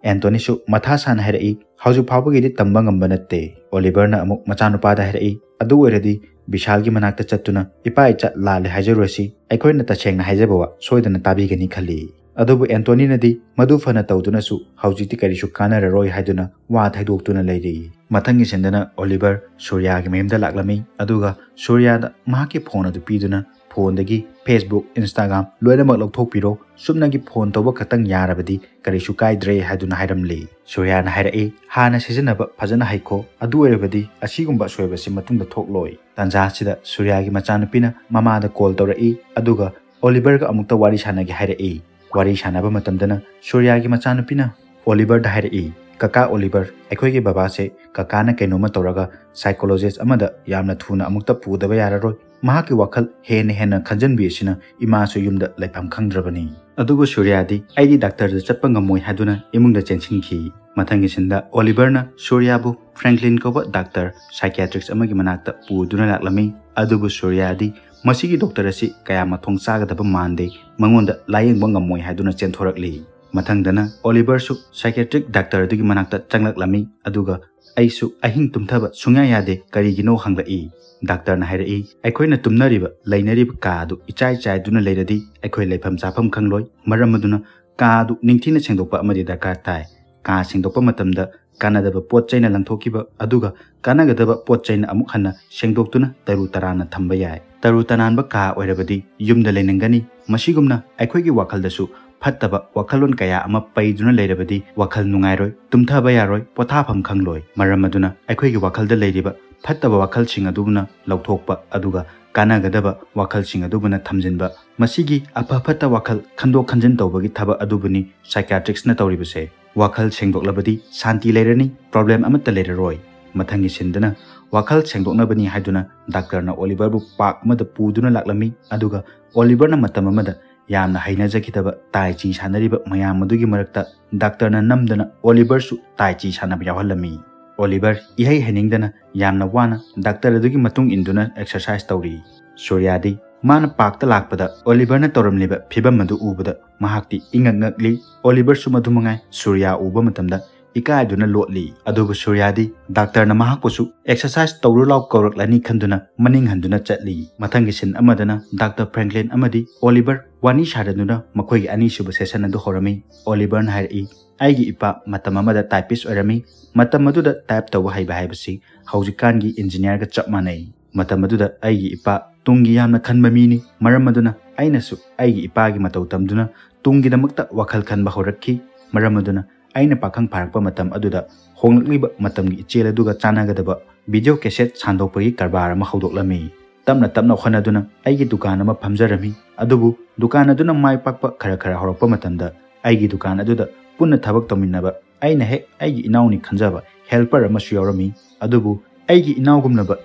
ꯑꯦꯟꯇꯣꯅꯤꯁꯨ ꯃꯊꯥ ꯁꯥꯅ ꯍꯥꯏꯔꯛꯏ, "ꯍꯧꯖꯤꯛ ꯐꯥꯎꯕꯒꯤꯗꯤ ꯇꯝꯕ ꯉꯝꯕ ꯅꯠꯇꯦ꯫" ꯑꯣꯂꯤꯚꯔꯅ ꯑꯃꯨꯛ ꯃꯆꯥꯅꯨꯄꯥꯗ ꯍꯥꯏꯔꯛꯏ, "ꯑꯗꯨ ꯑꯣꯏꯔꯗꯤ ꯕꯤꯁꯥꯜꯒꯤ ꯃꯅꯥꯛꯇ ꯆꯠꯇꯨꯅ ꯏꯄꯥ ꯏꯆꯥ ꯂꯥꯜꯂꯦ ꯍꯥꯏꯖꯔꯨꯔꯁꯤ, ꯑꯩꯈꯣꯏꯅ ꯇꯁꯦꯡꯅ ꯍꯥꯏꯖꯕ ꯋꯥ ꯁꯣꯏꯗꯅ ꯇꯥꯕꯤꯒꯅꯤ ꯈꯜꯂꯤ꯫" ꯑꯗꯨꯕꯨ ꯑꯦꯟꯇꯣꯅꯤꯅꯗꯤ ꯃꯗꯨ ꯐꯅ ꯇꯧꯗꯨꯅꯁꯨ ꯍꯧꯖꯤꯛꯇꯤ ꯀꯔꯤꯁꯨ ꯀꯥꯟꯅꯔꯔꯣꯏ ꯍꯥꯏꯗꯨꯅ ꯋꯥ ꯊꯩꯗꯣꯛꯇꯨꯅ ꯂꯩꯔꯤ꯫ ꯃꯊꯪꯒꯤ ꯁꯤꯟꯗꯅ ꯑꯣꯂꯤꯚꯔ ꯁꯨꯔꯤꯌꯥꯒꯤ ꯃꯌꯨꯝꯗ ꯂꯥꯛꯂꯝꯃꯤ, ꯑꯗꯨꯒ ꯁꯨꯔꯤꯌꯥꯗ ꯃꯍꯥꯛꯀꯤ ꯐꯣꯟ ꯑꯗꯨ ꯄꯤꯗꯨꯅ, "ꯐꯣꯟꯗꯒꯤ Facebook, Instagram ꯂꯣꯏꯅꯃꯛ ꯂꯧꯊꯣꯛꯄꯤꯔꯣ, ꯁꯨꯞꯅꯒꯤ ꯐꯣꯟ ꯇꯧꯕ ꯈꯛꯇꯪ ꯌꯥꯔꯕꯗꯤ ꯀꯔꯤꯁꯨ ꯀꯥꯏꯗ꯭ꯔꯦ" ꯍꯥꯏꯗꯨꯅ ꯍꯥꯏꯔꯝꯂꯤ꯫ ꯁꯨꯔꯤꯌꯥꯅ ꯍꯥꯏꯔꯛꯏ, "ꯍꯥꯟꯅ ꯁꯤꯖꯤꯟꯅꯕ ꯐꯖꯅ ꯍꯩꯈꯣ, ꯑꯗꯨ ꯑꯣꯏꯔꯕꯗꯤ ꯑꯁꯤꯒꯨꯝꯕ ꯑꯁꯣꯏꯕꯁꯤ ꯃꯇꯨꯡꯗ ꯊꯣꯛꯂꯣꯏ꯫" ꯇꯥꯟꯖꯥ ꯑꯁꯤꯗ ꯁꯨꯔꯤꯌꯥꯒꯤ ꯃꯆꯥꯅꯨꯄꯤꯅ ꯃꯃꯥꯗ ꯀꯣꯜ ꯇꯧꯔꯛꯏ, ꯑꯗꯨꯒ ꯑꯣꯂꯤꯚꯔꯒ ꯑꯃꯨꯛꯇ ꯋꯥꯔꯤ ꯁꯥꯟꯅꯒꯦ ꯍꯥꯏꯔꯛꯏ꯫ ꯋꯥꯔꯤ ꯁꯥꯟꯅꯕ ꯃꯇꯝꯗꯅ ꯁꯨꯔꯤꯌꯥꯒꯤ ꯃꯆꯥꯅꯨꯄꯤꯅ ꯑꯣꯂꯤꯚꯔꯗ ꯍꯥꯏꯔꯛꯏ, "ꯀꯀꯥ ꯑꯣꯂꯤꯚꯔ, ꯑꯩꯈꯣꯏꯒꯤ ꯕꯕꯥꯁꯦ ꯀꯀꯥꯅ ꯀꯩꯅꯣꯝꯃ ꯇꯧꯔꯒ ꯁꯥꯏꯀꯣꯂꯣꯖꯤꯁ ꯑꯃꯗ ꯌꯥꯝꯅ ꯊꯨꯅ ꯑꯃꯨꯛꯇ ꯄꯨꯗꯕ ꯌꯥꯔꯔꯣꯏ꯫ ꯃꯍꯥꯛꯀꯤ ꯋꯥꯈꯜ ꯍꯦꯟꯅ ꯍꯦꯟꯅ ꯈꯟꯖꯟꯕꯤ ꯑꯁꯤꯅ ꯏꯃꯥꯁꯨ ꯌꯨꯝꯗ ꯂꯩꯐꯝ ꯈꯪꯗ꯭ꯔꯕꯅꯤ꯫" ꯑꯗꯨꯕꯨ ꯁꯨꯔꯤꯌꯥꯗꯤ, "ꯑꯩꯗꯤ ꯗꯥꯛꯇꯔꯗ ꯆꯠꯄ ꯉꯝꯃꯣꯏ" ꯍꯥꯏꯗꯨꯅ ꯏꯃꯨꯡꯗ ꯆꯦꯟꯁꯤꯟꯈꯤ꯫ ꯃꯊꯪꯒꯤ ꯁꯤꯟꯗ ꯑꯣꯂꯤꯚꯔꯅ ꯁꯨꯔꯤꯌꯥꯕꯨ ꯐ꯭ꯔꯦꯡꯀ꯭ꯂꯤꯟ ꯀꯧꯕ ꯗꯥꯛꯇꯔ ꯁꯥꯏꯀꯤꯌꯥꯇ꯭ꯔꯤꯛꯁ ꯑꯃꯒꯤ ꯃꯅꯥꯛꯇ ꯄꯨꯗꯨꯅ ꯂꯥꯛꯂꯝꯃꯤ꯫ ꯑꯗꯨꯕꯨ ꯁꯨꯔꯤꯌꯥꯗꯤ ꯃꯁꯤꯒꯤ ꯗꯣꯛꯇꯔ ꯑꯁꯤ ꯀꯌꯥ ꯃꯊꯣꯡ ꯆꯥꯒꯗꯕ ꯃꯥꯟꯗꯦ, ꯃꯉꯣꯟꯗ ꯂꯥꯌꯦꯡꯕ ꯉꯝꯃꯣꯏ ꯍꯥꯏꯗꯨꯅ ꯆꯦꯟꯊꯣꯔꯛꯂꯤ꯫ ꯃꯊꯪꯗꯅ ꯑꯣꯂꯤꯚꯔꯁꯨ ꯁꯥꯏꯀꯤꯌꯥꯇ꯭ꯔꯤꯛ ꯗꯥꯛꯇꯔ ꯑꯗꯨꯒꯤ ꯃꯅꯥꯛꯇ ꯆꯪꯂꯛꯂꯝꯃꯤ, ꯑꯗꯨꯒ "ꯑꯩꯁꯨ ꯑꯍꯤꯡ ꯇꯨꯝꯊꯕ ꯁꯨꯡꯌꯥ ꯌꯥꯗꯦ, ꯀꯔꯤꯒꯤꯅꯣ?" ꯍꯪꯂꯛꯏ꯫ ꯗꯥꯛꯇꯔꯅ ꯍꯥꯏꯔꯛꯏ, "ꯑꯩꯈꯣꯏꯅ ꯇꯨꯝꯅꯔꯤꯕ, ꯂꯩꯅꯔꯤꯕ ꯀꯥ ꯑꯗꯨ ꯏꯆꯥꯏ ꯆꯥꯏꯗꯨꯅ ꯂꯩꯔꯗꯤ ꯑꯩꯈꯣꯏ ꯂꯩꯐꯝ ꯆꯥꯐꯝ ꯈꯪꯂꯣꯏ꯫ ꯃꯔꯝ ꯑꯗꯨꯅ ꯀꯥ ꯑꯗꯨ ꯅꯤꯡꯊꯤꯅ ꯁꯦꯡꯗꯣꯛꯄ ꯑꯃꯗꯤ ꯗꯔꯀꯥꯔ ꯇꯥꯏ꯫ ꯀꯥ ꯁꯦꯡꯗꯣꯛꯄ ꯃꯇꯝꯗ ꯀꯥꯟꯅꯗꯕ ꯄꯣꯠ ꯆꯩꯅ ꯂꯪꯊꯣꯛꯈꯤꯕ, ꯑꯗꯨꯒ ꯀꯥꯟꯅꯒꯗꯕ ꯄꯣꯠ ꯆꯩꯅ ꯑꯃꯨꯛ ꯍꯟꯅ ꯁꯦꯡꯗꯣꯛꯇꯨꯅ ꯇꯔꯨ ꯇꯔꯥꯟꯅ ꯊꯝꯕ ꯌꯥꯏ꯫ ꯇꯔꯨ ꯇꯅꯥꯟꯕ ꯀꯥ ꯑꯣꯏꯔꯕꯗꯤ ꯌꯨꯝꯗ ꯂꯩꯅꯤꯡꯒꯅꯤ꯫ ꯃꯁꯤꯒꯨꯝꯅ ꯑꯩꯈꯣꯏꯒꯤ ꯋꯥꯈꯜꯗꯁꯨ ꯐꯠꯇꯕ ꯋꯥꯈꯜꯂꯣꯟ ꯀꯌꯥ ꯑꯃ ꯄꯩꯗꯨꯅ ꯂꯩꯔꯕꯗꯤ ꯋꯥꯈꯜ ꯅꯨꯡꯉꯥꯏꯔꯣꯏ, ꯇꯨꯝꯊꯕ ꯌꯥꯔꯣꯏ, ꯄꯣꯊꯥꯐꯝ ꯈꯪꯂꯣꯏ꯫ ꯃꯔꯝ ꯑꯗꯨꯅ ꯑꯩꯈꯣꯏꯒꯤ ꯋꯥꯈꯜꯗ ꯂꯩꯔꯤꯕ ꯐꯠꯇꯕ ꯋꯥꯈꯜꯁꯤꯡ ꯑꯗꯨꯅ ꯂꯧꯊꯣꯛꯄ, ꯑꯗꯨꯒ ꯀꯥꯟꯅꯒꯗꯕ ꯋꯥꯈꯜꯁꯤꯡ ꯑꯗꯨꯕꯨꯅ ꯊꯝꯖꯤꯟꯕ, ꯃꯁꯤꯒꯤ ꯑꯐ ꯐꯠꯇ ꯋꯥꯈꯜ ꯈꯟꯗꯣꯛ ꯈꯟꯖꯤꯟ ꯇꯧꯕꯒꯤ ꯊꯕꯛ ꯑꯗꯨꯕꯨꯅꯤ ꯁꯥꯏꯀꯤꯌꯥꯇ꯭ꯔꯤꯛꯁꯅ ꯇꯧꯔꯤꯕꯁꯦ꯫ ꯋꯥꯈꯜ ꯁꯦꯡꯗꯣꯛꯂꯕꯗꯤ ꯁꯥꯟꯇꯤ ꯂꯩꯔꯅꯤ, ꯄ꯭ꯔꯣꯕ꯭ꯂꯦꯝ ꯑꯃꯠꯇ ꯂꯩꯔꯔꯣꯏ꯫ ꯃꯊꯪꯒꯤ ꯁꯤꯟꯗꯅ ꯋꯥꯈꯜ ꯁꯦꯡꯗꯣꯛꯅꯕꯅꯤ ꯍꯥꯏꯗꯨꯅ ꯗꯥꯛꯇꯔꯅ ꯑꯣꯂꯤꯚꯔꯕꯨ ꯄꯥꯔꯛ ꯑꯃꯗ ꯄꯨꯗꯨꯅ ꯂꯥꯛꯂꯝꯃꯤ, ꯑꯗꯨꯒ ꯑꯣꯂꯤꯚꯔꯅ ꯃꯇꯝ ꯑꯃꯗ ꯌꯥꯝꯅ ꯍꯩꯅꯖꯈꯤꯗꯕ ꯇꯥꯏ ꯆꯤ ꯁꯥꯟꯅꯔꯤꯕ ꯃꯌꯥꯝ ꯑꯗꯨꯒꯤ ꯃꯔꯛꯇ ꯗꯥꯛꯇꯔꯅ ꯅꯝꯗꯅ ꯑꯣꯂꯤꯚꯔꯁꯨ ꯇꯥꯏ ꯆꯤ ꯁꯥꯟꯅꯕ ꯌꯥꯎꯍꯜꯂꯝꯃꯤ꯫ ꯑꯣꯂꯤꯚꯔ ꯏꯍꯩ ꯍꯩꯅꯤꯡꯗꯅ ꯌꯥꯝꯅ ꯋꯥꯅ ꯗꯥꯛꯇꯔ ꯑꯗꯨꯒꯤ ꯃꯇꯨꯡ ꯏꯟꯗꯨꯅ ꯑꯦꯛꯁꯔꯁꯥꯏꯁ ꯇꯧꯔꯤ꯫ ꯁꯨꯔꯤꯌꯥꯗꯤ ꯃꯥꯅ ꯄꯥꯔꯛꯇ ꯂꯥꯛꯄꯗ ꯑꯣꯂꯤꯚꯔꯅ ꯇꯧꯔꯝꯂꯤꯕ ꯐꯤꯕꯝ ꯑꯗꯨ ꯎꯕꯗ ꯃꯍꯥꯛꯇꯤ ꯏꯉꯛ ꯉꯛꯂꯤ꯫ ꯑꯣꯂꯤꯚꯔꯁꯨ ꯃꯗꯨ ꯃꯉꯥꯏ, ꯁꯨꯔꯤꯌꯥ ꯎꯕ ꯃꯇꯝꯗ ꯏꯀꯥꯏꯗꯨꯅ ꯂꯣꯠꯂꯤ꯫ ꯑꯗꯨꯕꯨ ꯁꯨꯔꯤꯌꯥꯗꯤ ꯗꯥꯛꯇꯔꯅ ꯃꯍꯥꯛꯄꯨꯁꯨ ꯑꯦꯛꯁꯔꯁꯥꯏꯁ ꯇꯧꯔꯨ ꯂꯥꯎ ꯀꯧꯔꯛꯂꯅꯤ ꯈꯟꯗꯨꯅ ꯃꯅꯤꯡ ꯍꯟꯗꯨꯅ ꯆꯠꯂꯤ꯫ ꯃꯊꯪꯒꯤ ꯁꯤꯟ ꯑꯃꯗꯅ ꯗꯥꯛꯇꯔ ꯐ꯭ꯔꯦꯡꯀ꯭ꯂꯤꯟ ꯑꯃꯗꯤ ꯑꯣꯂꯤꯚꯔ ꯋꯥꯔꯤ ꯁꯥꯅꯗꯨꯅ ꯃꯈꯣꯏꯒꯤ ꯑꯅꯤꯁꯨꯕ ꯁꯦꯁꯟ ꯑꯗꯨ ꯍꯧꯔꯝꯃꯤ꯫ ꯑꯣꯂꯤꯚꯔꯅ ꯍꯥꯏꯔꯛꯏ, "ꯑꯩꯒꯤ ꯏꯄꯥ ꯃꯇꯝ ꯑꯃꯗ ꯇꯥꯏꯄꯤꯁ ꯑꯣꯏꯔꯝꯃꯤ꯫ ꯃꯇꯝ ꯑꯗꯨꯗ ꯇꯥꯏꯞ ꯇꯧꯕ ꯍꯩꯕ ꯍꯥꯏꯕꯁꯤ ꯍꯧꯖꯤꯛꯀꯥꯟꯒꯤ ꯏꯟꯖꯤꯅꯤꯌꯥꯔꯒ ꯆꯞ ꯃꯥꯟꯅꯩ꯫ ꯃꯇꯝ ꯑꯗꯨꯗ ꯑꯩꯒꯤ ꯏꯄꯥ ꯇꯨꯡꯒꯤ ꯌꯥꯝꯅ ꯈꯟꯕ ꯃꯤꯅꯤ꯫ ꯃꯔꯝ ꯑꯗꯨꯅ ꯑꯩꯅꯁꯨ ꯑꯩꯒꯤ ꯏꯄꯥꯒꯤ ꯃꯇꯧ ꯇꯝꯗꯨꯅ ꯇꯨꯡꯒꯤꯗꯃꯛꯇ ꯋꯥꯈꯜ ꯈꯟꯕ ꯍꯧꯔꯛꯈꯤ꯫ ꯃꯔꯝ ꯑꯗꯨꯅ ꯑꯩꯅ ꯄꯥꯈꯪ ꯐꯥꯔꯛꯄ ꯃꯇꯝ ꯑꯗꯨꯗ ꯍꯣꯡꯂꯛꯂꯤꯕ ꯃꯇꯝꯒꯤ ꯏꯆꯦꯜ ꯑꯗꯨꯒ ꯆꯥꯟꯅꯒꯗꯕ ꯚꯤꯗꯤꯑꯣ ꯀꯦꯁꯦꯠ ꯁꯥꯟꯗꯣꯛꯄꯒꯤ ꯀꯔꯕꯥꯔ ꯑꯃ ꯍꯧꯗꯣꯛꯂꯝꯃꯤ꯫ ꯇꯞꯅ ꯇꯞꯅ ꯍꯣꯠꯅꯗꯨꯅ ꯑꯩꯒꯤ ꯗꯨꯀꯥꯟ ꯑꯃ ꯐꯝꯖꯔꯝꯃꯤ꯫ ꯑꯗꯨꯕꯨ ꯗꯨꯀꯥꯟ ꯑꯗꯨꯅ ꯃꯥꯏ ꯄꯥꯛꯄ ꯈꯔ ꯈꯔ ꯍꯧꯔꯛꯄ ꯃꯇꯝꯗ ꯑꯩꯒꯤ ꯗꯨꯀꯥꯟ ꯑꯗꯨꯗ ꯄꯨꯟꯅ ꯊꯕꯛ ꯇꯧꯃꯤꯟꯅꯕ ꯑꯩꯅ ꯍꯦꯛ ꯑꯩꯒꯤ ꯏꯅꯥꯎꯅꯤ ꯈꯟꯖꯕ ꯍꯦꯜꯄꯔ ꯑꯃꯁꯨ ꯌꯥꯎꯔꯝꯃꯤ꯫ ꯑꯗꯨꯕꯨ ꯑꯩꯒꯤ ꯏꯅꯥꯎꯒꯨꯝꯂꯕ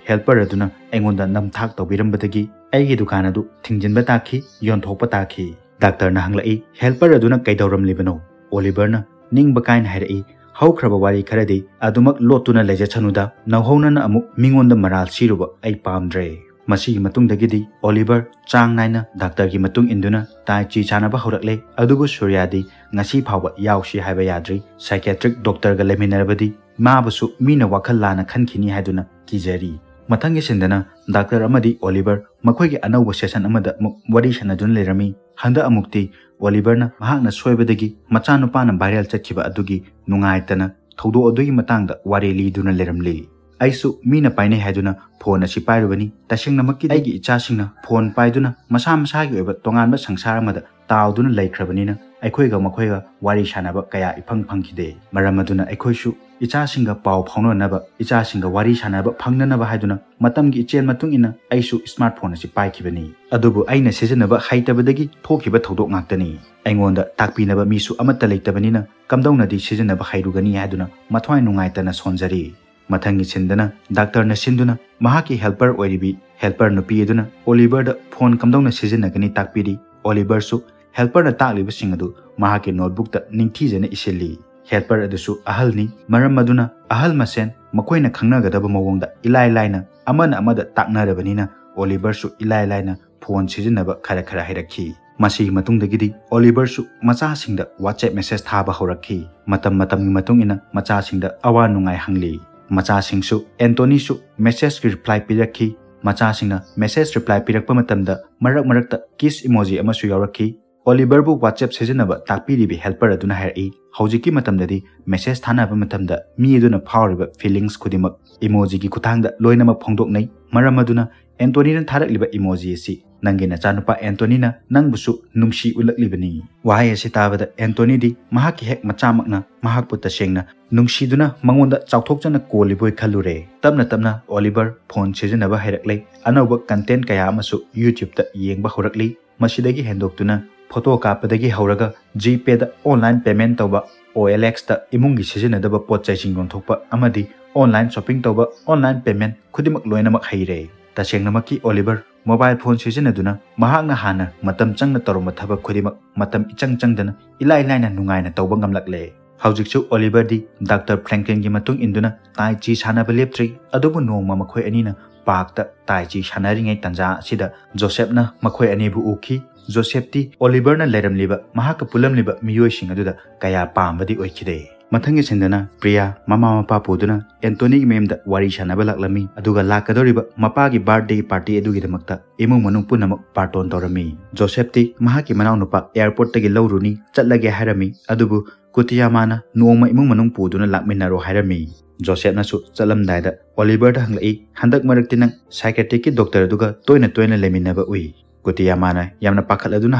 ꯍꯦꯜꯄꯔ ꯑꯗꯨꯅ ꯑꯩꯉꯣꯟꯗ ꯅꯝꯊꯥꯛ ꯇꯧꯕꯤꯔꯝꯕꯗꯒꯤ ꯑꯩꯒꯤ ꯗꯨꯀꯥꯟ ꯑꯗꯨ ꯊꯤꯡꯖꯤꯟꯕ ꯇꯥꯈꯤ, ꯌꯣꯟꯊꯣꯛꯄ ꯇꯥꯈꯤ꯫" ꯗꯥꯛꯇꯔꯅ ꯍꯪꯂꯛꯏ, "ꯍꯦꯜꯄꯔ ꯑꯗꯨꯅ ꯀꯩꯗꯧꯔꯝꯂꯤꯕꯅꯣ?" ꯑꯣꯂꯤꯚꯔꯅ ꯅꯤꯡꯕ ꯀꯥꯏꯅ ꯍꯥꯏꯔꯛꯏ, "ꯍꯧꯈ꯭ꯔꯕ ꯋꯥꯔꯤ ꯈꯔꯗꯤ ꯑꯗꯨꯃꯛ ꯂꯣꯠꯇꯨꯅ ꯂꯩꯖꯁꯅꯨꯗ, ꯅꯧꯍꯧꯅꯅ ꯑꯃꯨꯛ ꯃꯤꯉꯣꯟꯗ ꯃꯔꯥꯜ ꯁꯤꯔꯨꯕ ꯑꯩ ꯄꯥꯝꯗ꯭ꯔꯦ꯫" ꯃꯁꯤꯒꯤ ꯃꯇꯨꯡꯗꯒꯤꯗꯤ ꯑꯣꯂꯤꯚꯔ ꯆꯥꯡ ꯅꯥꯏꯅ ꯗꯥꯛꯇꯔꯒꯤ ꯃꯇꯨꯡ ꯏꯟꯗꯨꯅ ꯇꯥꯏ ꯆꯤ ꯁꯥꯟꯅꯕ ꯍꯧꯔꯛꯂꯦ꯫ ꯑꯗꯨꯕꯨ ꯁꯨꯔꯤꯌꯥꯗꯤ ꯉꯁꯤ ꯐꯥꯎꯕ ꯌꯥꯎꯁꯤ ꯍꯥꯏꯕ ꯌꯥꯗ꯭ꯔꯤ꯫ ꯁꯥꯏꯀꯦꯇ꯭ꯔꯤꯛ ꯗꯣꯛꯇꯔꯒ ꯂꯩꯃꯤꯟꯅꯔꯕꯗꯤ ꯃꯥꯕꯨꯁꯨ ꯃꯤꯅ ꯋꯥꯈꯜ ꯂꯥꯟꯅ ꯈꯟꯈꯤꯅꯤ ꯍꯥꯏꯗꯨꯅ ꯀꯤꯖꯔꯤ꯫ ꯃꯊꯪꯒꯤ ꯁꯤꯟꯗꯅ ꯗꯥꯛꯇꯔ ꯑꯃꯗꯤ ꯑꯣꯂꯤꯚꯔ ꯃꯈꯣꯏꯒꯤ ꯑꯅꯧꯕ ꯁꯦꯁꯟ ꯑꯃꯗ ꯑꯃꯨꯛ ꯋꯥꯔꯤ ꯁꯥꯟꯅꯗꯨꯅ ꯂꯩꯔꯝꯃꯤ꯫ ꯍꯟꯗꯛ ꯑꯃꯨꯛꯇꯤ ꯑꯣꯂꯤꯚꯔꯅ ꯃꯍꯥꯛꯅ ꯁꯣꯏꯕꯗꯒꯤ ꯃꯆꯥꯅꯨꯄꯥꯅ ꯚꯥꯏꯔꯦꯜ ꯆꯠꯈꯤꯕ ꯑꯗꯨꯒꯤ ꯅꯨꯡꯉꯥꯏꯇꯅ ꯊꯧꯗꯣꯛ ꯑꯗꯨꯒꯤ ꯃꯇꯥꯡꯗ ꯋꯥꯔꯤ ꯂꯤꯗꯨꯅ ꯂꯩꯔꯝꯂꯤ꯫ ꯑꯩꯁꯨ ꯃꯤꯅ ꯄꯥꯏꯅꯩ ꯍꯥꯏꯗꯨꯅ ꯐꯣꯟ ꯑꯁꯤ ꯄꯥꯏꯔꯨꯕꯅꯤ꯫ ꯇꯁꯦꯡꯅꯃꯛꯀꯤꯗꯤ ꯑꯩꯒꯤ ꯏꯆꯥꯁꯤꯡꯅ ꯐꯣꯟ ꯄꯥꯏꯗꯨꯅ ꯃꯁꯥ ꯃꯁꯥꯒꯤ ꯑꯣꯏꯕ ꯇꯣꯉꯥꯟꯕ ꯁꯪꯁꯥꯔ ꯑꯃꯗ ꯇꯥꯎꯗꯨꯅ ꯂꯩꯈ꯭ꯔꯕꯅꯤꯅ ꯑꯩꯈꯣꯏꯒ ꯃꯈꯣꯏꯒ ꯋꯥꯔꯤ ꯁꯥꯟꯅꯕ ꯀꯌꯥ ꯏꯐꯪ ꯐꯪꯈꯤꯗꯦ꯫ ꯃꯔꯝ ꯑꯗꯨꯅ ꯑꯩꯈꯣꯏꯁꯨ ꯏꯆꯥꯁꯤꯡꯒ ꯄꯥꯎ ꯐꯥꯎꯅꯅꯕ, ꯏꯆꯥꯁꯤꯡꯒ ꯋꯥꯔꯤ ꯁꯥꯟꯅꯕ ꯐꯪꯅꯅꯕ ꯍꯥꯏꯗꯨꯅ ꯃꯇꯝꯒꯤ ꯏꯆꯦꯜ ꯃꯇꯨꯡ ꯏꯟꯅ ꯑꯩꯁꯨ ꯁ꯭ꯃꯥꯔꯠ ꯐꯣꯟ ꯑꯁꯤ ꯄꯥꯏꯈꯤꯕꯅꯤ꯫ ꯑꯗꯨꯕꯨ ꯑꯩꯅ ꯁꯤꯖꯤꯟꯅꯕ ꯍꯩꯇꯕꯗꯒꯤ ꯊꯣꯛꯈꯤꯕ ꯊꯧꯗꯣꯛ ꯉꯥꯛꯇꯅꯤ꯫ ꯑꯩꯉꯣꯟꯗ ꯇꯥꯛꯄꯤꯅꯕ ꯃꯤꯁꯨ ꯑꯃꯠꯇ ꯂꯩꯇꯕꯅꯤꯅ ꯀꯝꯗꯧꯅꯗꯤ ꯁꯤꯖꯤꯟꯅꯕ ꯍꯩꯔꯨꯒꯅꯤ ꯍꯥꯏꯗꯨꯅ ꯃꯊ꯭ꯋꯥꯏ ꯅꯨꯡꯉꯥꯏꯇꯅ ꯁꯣꯟꯖꯔꯤ꯫ ꯃꯊꯪꯒꯤ ꯁꯤꯟꯗꯅ ꯗꯥꯛꯇꯔꯅ ꯁꯤꯟꯗꯨꯅ ꯃꯍꯥꯛꯀꯤ ꯍꯦꯜꯄꯔ ꯑꯣꯏꯔꯤꯕꯤ ꯍꯦꯜꯄꯔ ꯅꯨꯄꯤ ꯑꯗꯨꯅ ꯑꯣꯂꯤꯚꯔꯗ ꯐꯣꯟ ꯀꯝꯗꯧꯅ ꯁꯤꯖꯤꯟꯅꯒꯅꯤ ꯇꯥꯛꯄꯤꯔꯤ꯫ ꯑꯣꯂꯤꯚꯔꯁꯨ ꯍꯦꯜꯄꯔꯅ ꯇꯥꯛꯂꯤꯕꯁꯤꯡ ꯑꯗꯨ ꯃꯍꯥꯛꯀꯤ ꯅꯣꯠꯕꯨꯛꯇ ꯅꯤꯡꯊꯤꯖꯅ ꯏꯁꯤꯜꯂꯤ꯫ ꯍꯦꯜꯄꯔ ꯑꯗꯨꯁꯨ ꯑꯍꯜꯅꯤ, ꯃꯔꯝ ꯑꯗꯨꯅ ꯑꯍꯜ ꯃꯁꯦꯟ ꯃꯈꯣꯏꯅ ꯈꯪꯅꯒꯗꯕ ꯃꯑꯣꯡꯗ ꯏꯂꯥꯏ ꯂꯥꯏꯅ ꯑꯃꯅ ꯑꯃꯗ ꯇꯥꯛꯅꯔꯕꯅꯤꯅ ꯑꯣꯂꯤꯚꯔꯁꯨ ꯏꯂꯥꯏ ꯂꯥꯏꯅ ꯐꯣꯟ ꯁꯤꯖꯤꯟꯅꯕ ꯈꯔ ꯈꯔ ꯍꯩꯔꯛꯈꯤ꯫ ꯃꯁꯤꯒꯤ ꯃꯇꯨꯡꯗꯒꯤꯗꯤ ꯑꯣꯂꯤꯚꯔꯁꯨ ꯃꯆꯥꯁꯤꯡꯗ WhatsApp message ꯊꯥꯕ ꯍꯧꯔꯛꯈꯤ꯫ ꯃꯇꯝ ꯃꯇꯝꯒꯤ ꯃꯇꯨꯡ ꯏꯟꯅ ꯃꯆꯥꯁꯤꯡꯗ ꯑꯋꯥ ꯅꯨꯡꯉꯥꯏ ꯍꯪꯂꯤ꯫ ꯃꯆꯥꯁꯤꯡꯁꯨ ꯑꯦꯟꯇꯣꯅꯤꯁꯨ message ꯀꯤ reply ꯄꯤꯔꯛꯈꯤ꯫ ꯃꯆꯥꯁꯤꯡꯅ message reply ꯄꯤꯔꯛꯄ ꯃꯇꯝꯗ ꯃꯔꯛ ꯃꯔꯛꯇ kiss emoji ꯑꯃꯁꯨ ꯌꯥꯎꯔꯛꯈꯤ꯫ ꯑꯣꯂꯤꯚꯔꯕꯨ WhatsApp ꯁꯤꯖꯤꯟꯅꯕ ꯇꯥꯛꯄꯤꯔꯤꯕꯤ helper ꯑꯗꯨꯅ ꯍꯥꯏꯔꯛꯏ, ꯍꯧꯖꯤꯛꯀꯤ ꯃꯇꯝꯗꯗꯤ message ꯊꯥꯅꯕ ꯃꯇꯝꯗ ꯃꯤ ꯑꯗꯨꯅ ꯐꯥꯎꯔꯤꯕ feelings ꯈꯨꯗꯤꯡꯃꯛ emoji ꯒꯤ ꯈꯨꯠꯊꯥꯡꯗ ꯂꯣꯏꯅꯃꯛ ꯐꯣꯡꯗꯣꯛꯅꯩ꯫ ꯃꯔꯝ ꯑꯗꯨꯅ ꯑꯦꯟꯇꯣꯅꯤꯅ ꯊꯥꯔꯛꯂꯤꯕ emoji ꯑꯁꯤ ꯅꯪꯒꯤ ꯅꯆꯥꯅꯨꯄꯥ ꯑꯦꯟꯇꯣꯅꯤꯅ ꯅꯪꯕꯨꯁꯨ ꯅꯨꯡꯁꯤ ꯎꯠꯂꯛꯂꯤꯕꯅꯤ꯫ ꯋꯥꯍꯩ ꯑꯁꯤ ꯇꯥꯕꯗ ꯑꯦꯟꯇꯣꯅꯤꯗꯤ ꯃꯍꯥꯛꯀꯤ ꯍꯦꯛ ꯃꯆꯥꯃꯛꯅ ꯃꯍꯥꯛꯄꯨ ꯇꯁꯦꯡꯅ ꯅꯨꯡꯁꯤꯗꯨꯅ ꯃꯉꯣꯟꯗ ꯆꯥꯎꯊꯣꯛꯆꯅ ꯀꯣꯜꯂꯤꯕꯣꯏ ꯈꯜꯂꯨꯔꯦ꯫ ꯇꯞꯅ ꯇꯞꯅ ꯑꯣꯂꯤꯚꯔ ꯐꯣꯟ ꯁꯤꯖꯤꯟꯅꯕ ꯍꯩꯔꯛꯂꯦ꯫ ꯑꯅꯧꯕ content ꯀꯌꯥ ꯑꯃꯁꯨ YouTube ꯇ ꯌꯦꯡꯕ ꯍꯧꯔꯛꯂꯤ꯫ ꯃꯁꯤꯗꯒꯤ ꯍꯦꯟꯗꯣꯛꯇꯨꯅ ꯐꯣꯇꯣ ꯀꯥꯞꯄꯗꯒꯤ ꯍꯧꯔꯒ GPay ꯗ online payment ꯇꯧꯕ, OLX ꯇ ꯏꯃꯨꯡꯒꯤ ꯁꯤꯖꯤꯟꯅꯗꯕ ꯄꯣꯠ ꯆꯩꯁꯤꯡ ꯌꯣꯟꯊꯣꯛꯄ ꯑꯃꯗꯤ online shopping ꯇꯧꯕ, online payment ꯈꯨꯗꯤꯡꯃꯛ ꯂꯣꯏꯅꯃꯛ ꯍꯩꯔꯦ꯫ ꯇꯁꯦꯡꯅꯃꯛꯀꯤ ꯑꯣꯂꯤꯚꯔ mobile phone ꯁꯤꯖꯤꯟꯅꯗꯨꯅ ꯃꯍꯥꯛꯅ ꯍꯥꯟꯅ ꯃꯇꯝ ꯆꯪꯅ ꯇꯧꯔꯝꯕ ꯊꯕꯛ ꯈꯨꯗꯤꯡꯃꯛ ꯃꯇꯝ ꯏꯆꯪ ꯆꯪꯗꯅ ꯏꯂꯥꯏ ꯂꯥꯏꯅ ꯅꯨꯡꯉꯥꯏꯅ ꯇꯧꯕ ꯉꯝꯂꯛꯂꯦ꯫ ꯍꯧꯖꯤꯛꯁꯨ ꯑꯣꯂꯤꯚꯔꯗꯤ ꯗꯥꯛꯇꯔ ꯐ꯭ꯔꯦꯡꯀ꯭ꯂꯤꯟꯒꯤ ꯃꯇꯨꯡ ꯏꯟꯗꯨꯅ Tai Chi ꯁꯥꯟꯅꯕ ꯂꯦꯞꯇ꯭ꯔꯤ꯫ ꯑꯗꯨꯕꯨ ꯅꯣꯡꯃ ꯃꯈꯣꯏ ꯑꯅꯤꯅ park ꯇ Tai Chi ꯁꯥꯟꯅꯔꯤꯉꯩ ꯇꯥꯟꯖꯥ ꯑꯁꯤꯗ ꯖꯣꯁꯦꯞꯅ ꯃꯈꯣꯏ ꯑꯅꯤꯕꯨ ꯎꯈꯤ꯫ ꯖꯣꯁꯦꯞꯇꯤ ꯑꯣꯂꯤꯚꯔꯅ ꯂꯩꯔꯝꯂꯤꯕ, ꯃꯍꯥꯛꯀ ꯄꯨꯜꯂꯝꯂꯤꯕ ꯃꯤꯑꯣꯏꯁꯤꯡ ꯑꯗꯨꯗ ꯀꯌꯥ ꯄꯥꯝꯕꯗꯤ ꯑꯣꯏꯈꯤꯗꯦ꯫ ꯃꯊꯪꯒꯤ ꯁꯤꯟꯗꯅ ꯄ꯭ꯔꯤꯌꯥ ꯃꯃꯥ ꯃꯄꯥ ꯄꯨꯗꯨꯅ ꯑꯦꯟꯇꯣꯅꯤꯒꯤ ꯃꯌꯨꯝꯗ ꯋꯥꯔꯤ ꯁꯥꯟꯅꯕ ꯂꯥꯛꯂꯝꯃꯤ, ꯑꯗꯨꯒ ꯂꯥꯛꯀꯗꯧꯔꯤꯕ ꯃꯄꯥꯒꯤ birthday party ꯑꯗꯨꯒꯤꯗꯃꯛꯇ ꯏꯃꯨꯡ ꯃꯅꯨꯡ ꯄꯨꯝꯅꯃꯛ ꯕꯥꯔꯇꯣꯟ ꯇꯧꯔꯝꯃꯤ꯫ ꯖꯣꯁꯦꯞꯇꯤ ꯃꯍꯥꯛꯀꯤ ꯃꯅꯥꯎꯅꯨꯄꯥ airport ꯇꯒꯤ ꯂꯧꯔꯨꯅꯤ, ꯆꯠꯂꯒꯦ ꯍꯥꯏꯔꯝꯃꯤ, ꯑꯗꯨꯕꯨ ꯀꯨꯇꯤꯌꯥꯃꯥꯅ ꯅꯣꯡꯃ ꯏꯃꯨꯡ ꯃꯅꯨꯡ ꯄꯨꯗꯨꯅ ꯂꯥꯛꯃꯤꯟꯅꯔꯣ ꯍꯥꯏꯔꯝꯃꯤ꯫ ꯖꯣꯁꯦꯞꯅꯁꯨ ꯆꯠꯂꯝꯗꯥꯏꯗ ꯑꯣꯂꯤꯚꯔꯗ ꯍꯪꯂꯛꯏ, "ꯍꯟꯗꯛ ꯃꯔꯛꯇꯤ ꯅꯪ psychiatric ꯀꯤ doctor ꯑꯗꯨꯒ ꯇꯣꯏꯅ ꯇꯣꯏꯅ ꯂꯩꯃꯤꯟꯅꯕ ꯎꯏ?" ꯀꯨꯇꯤꯌꯥꯃꯥꯅ ꯌꯥꯝꯅ ꯄꯥꯈꯠꯂꯗꯨꯅ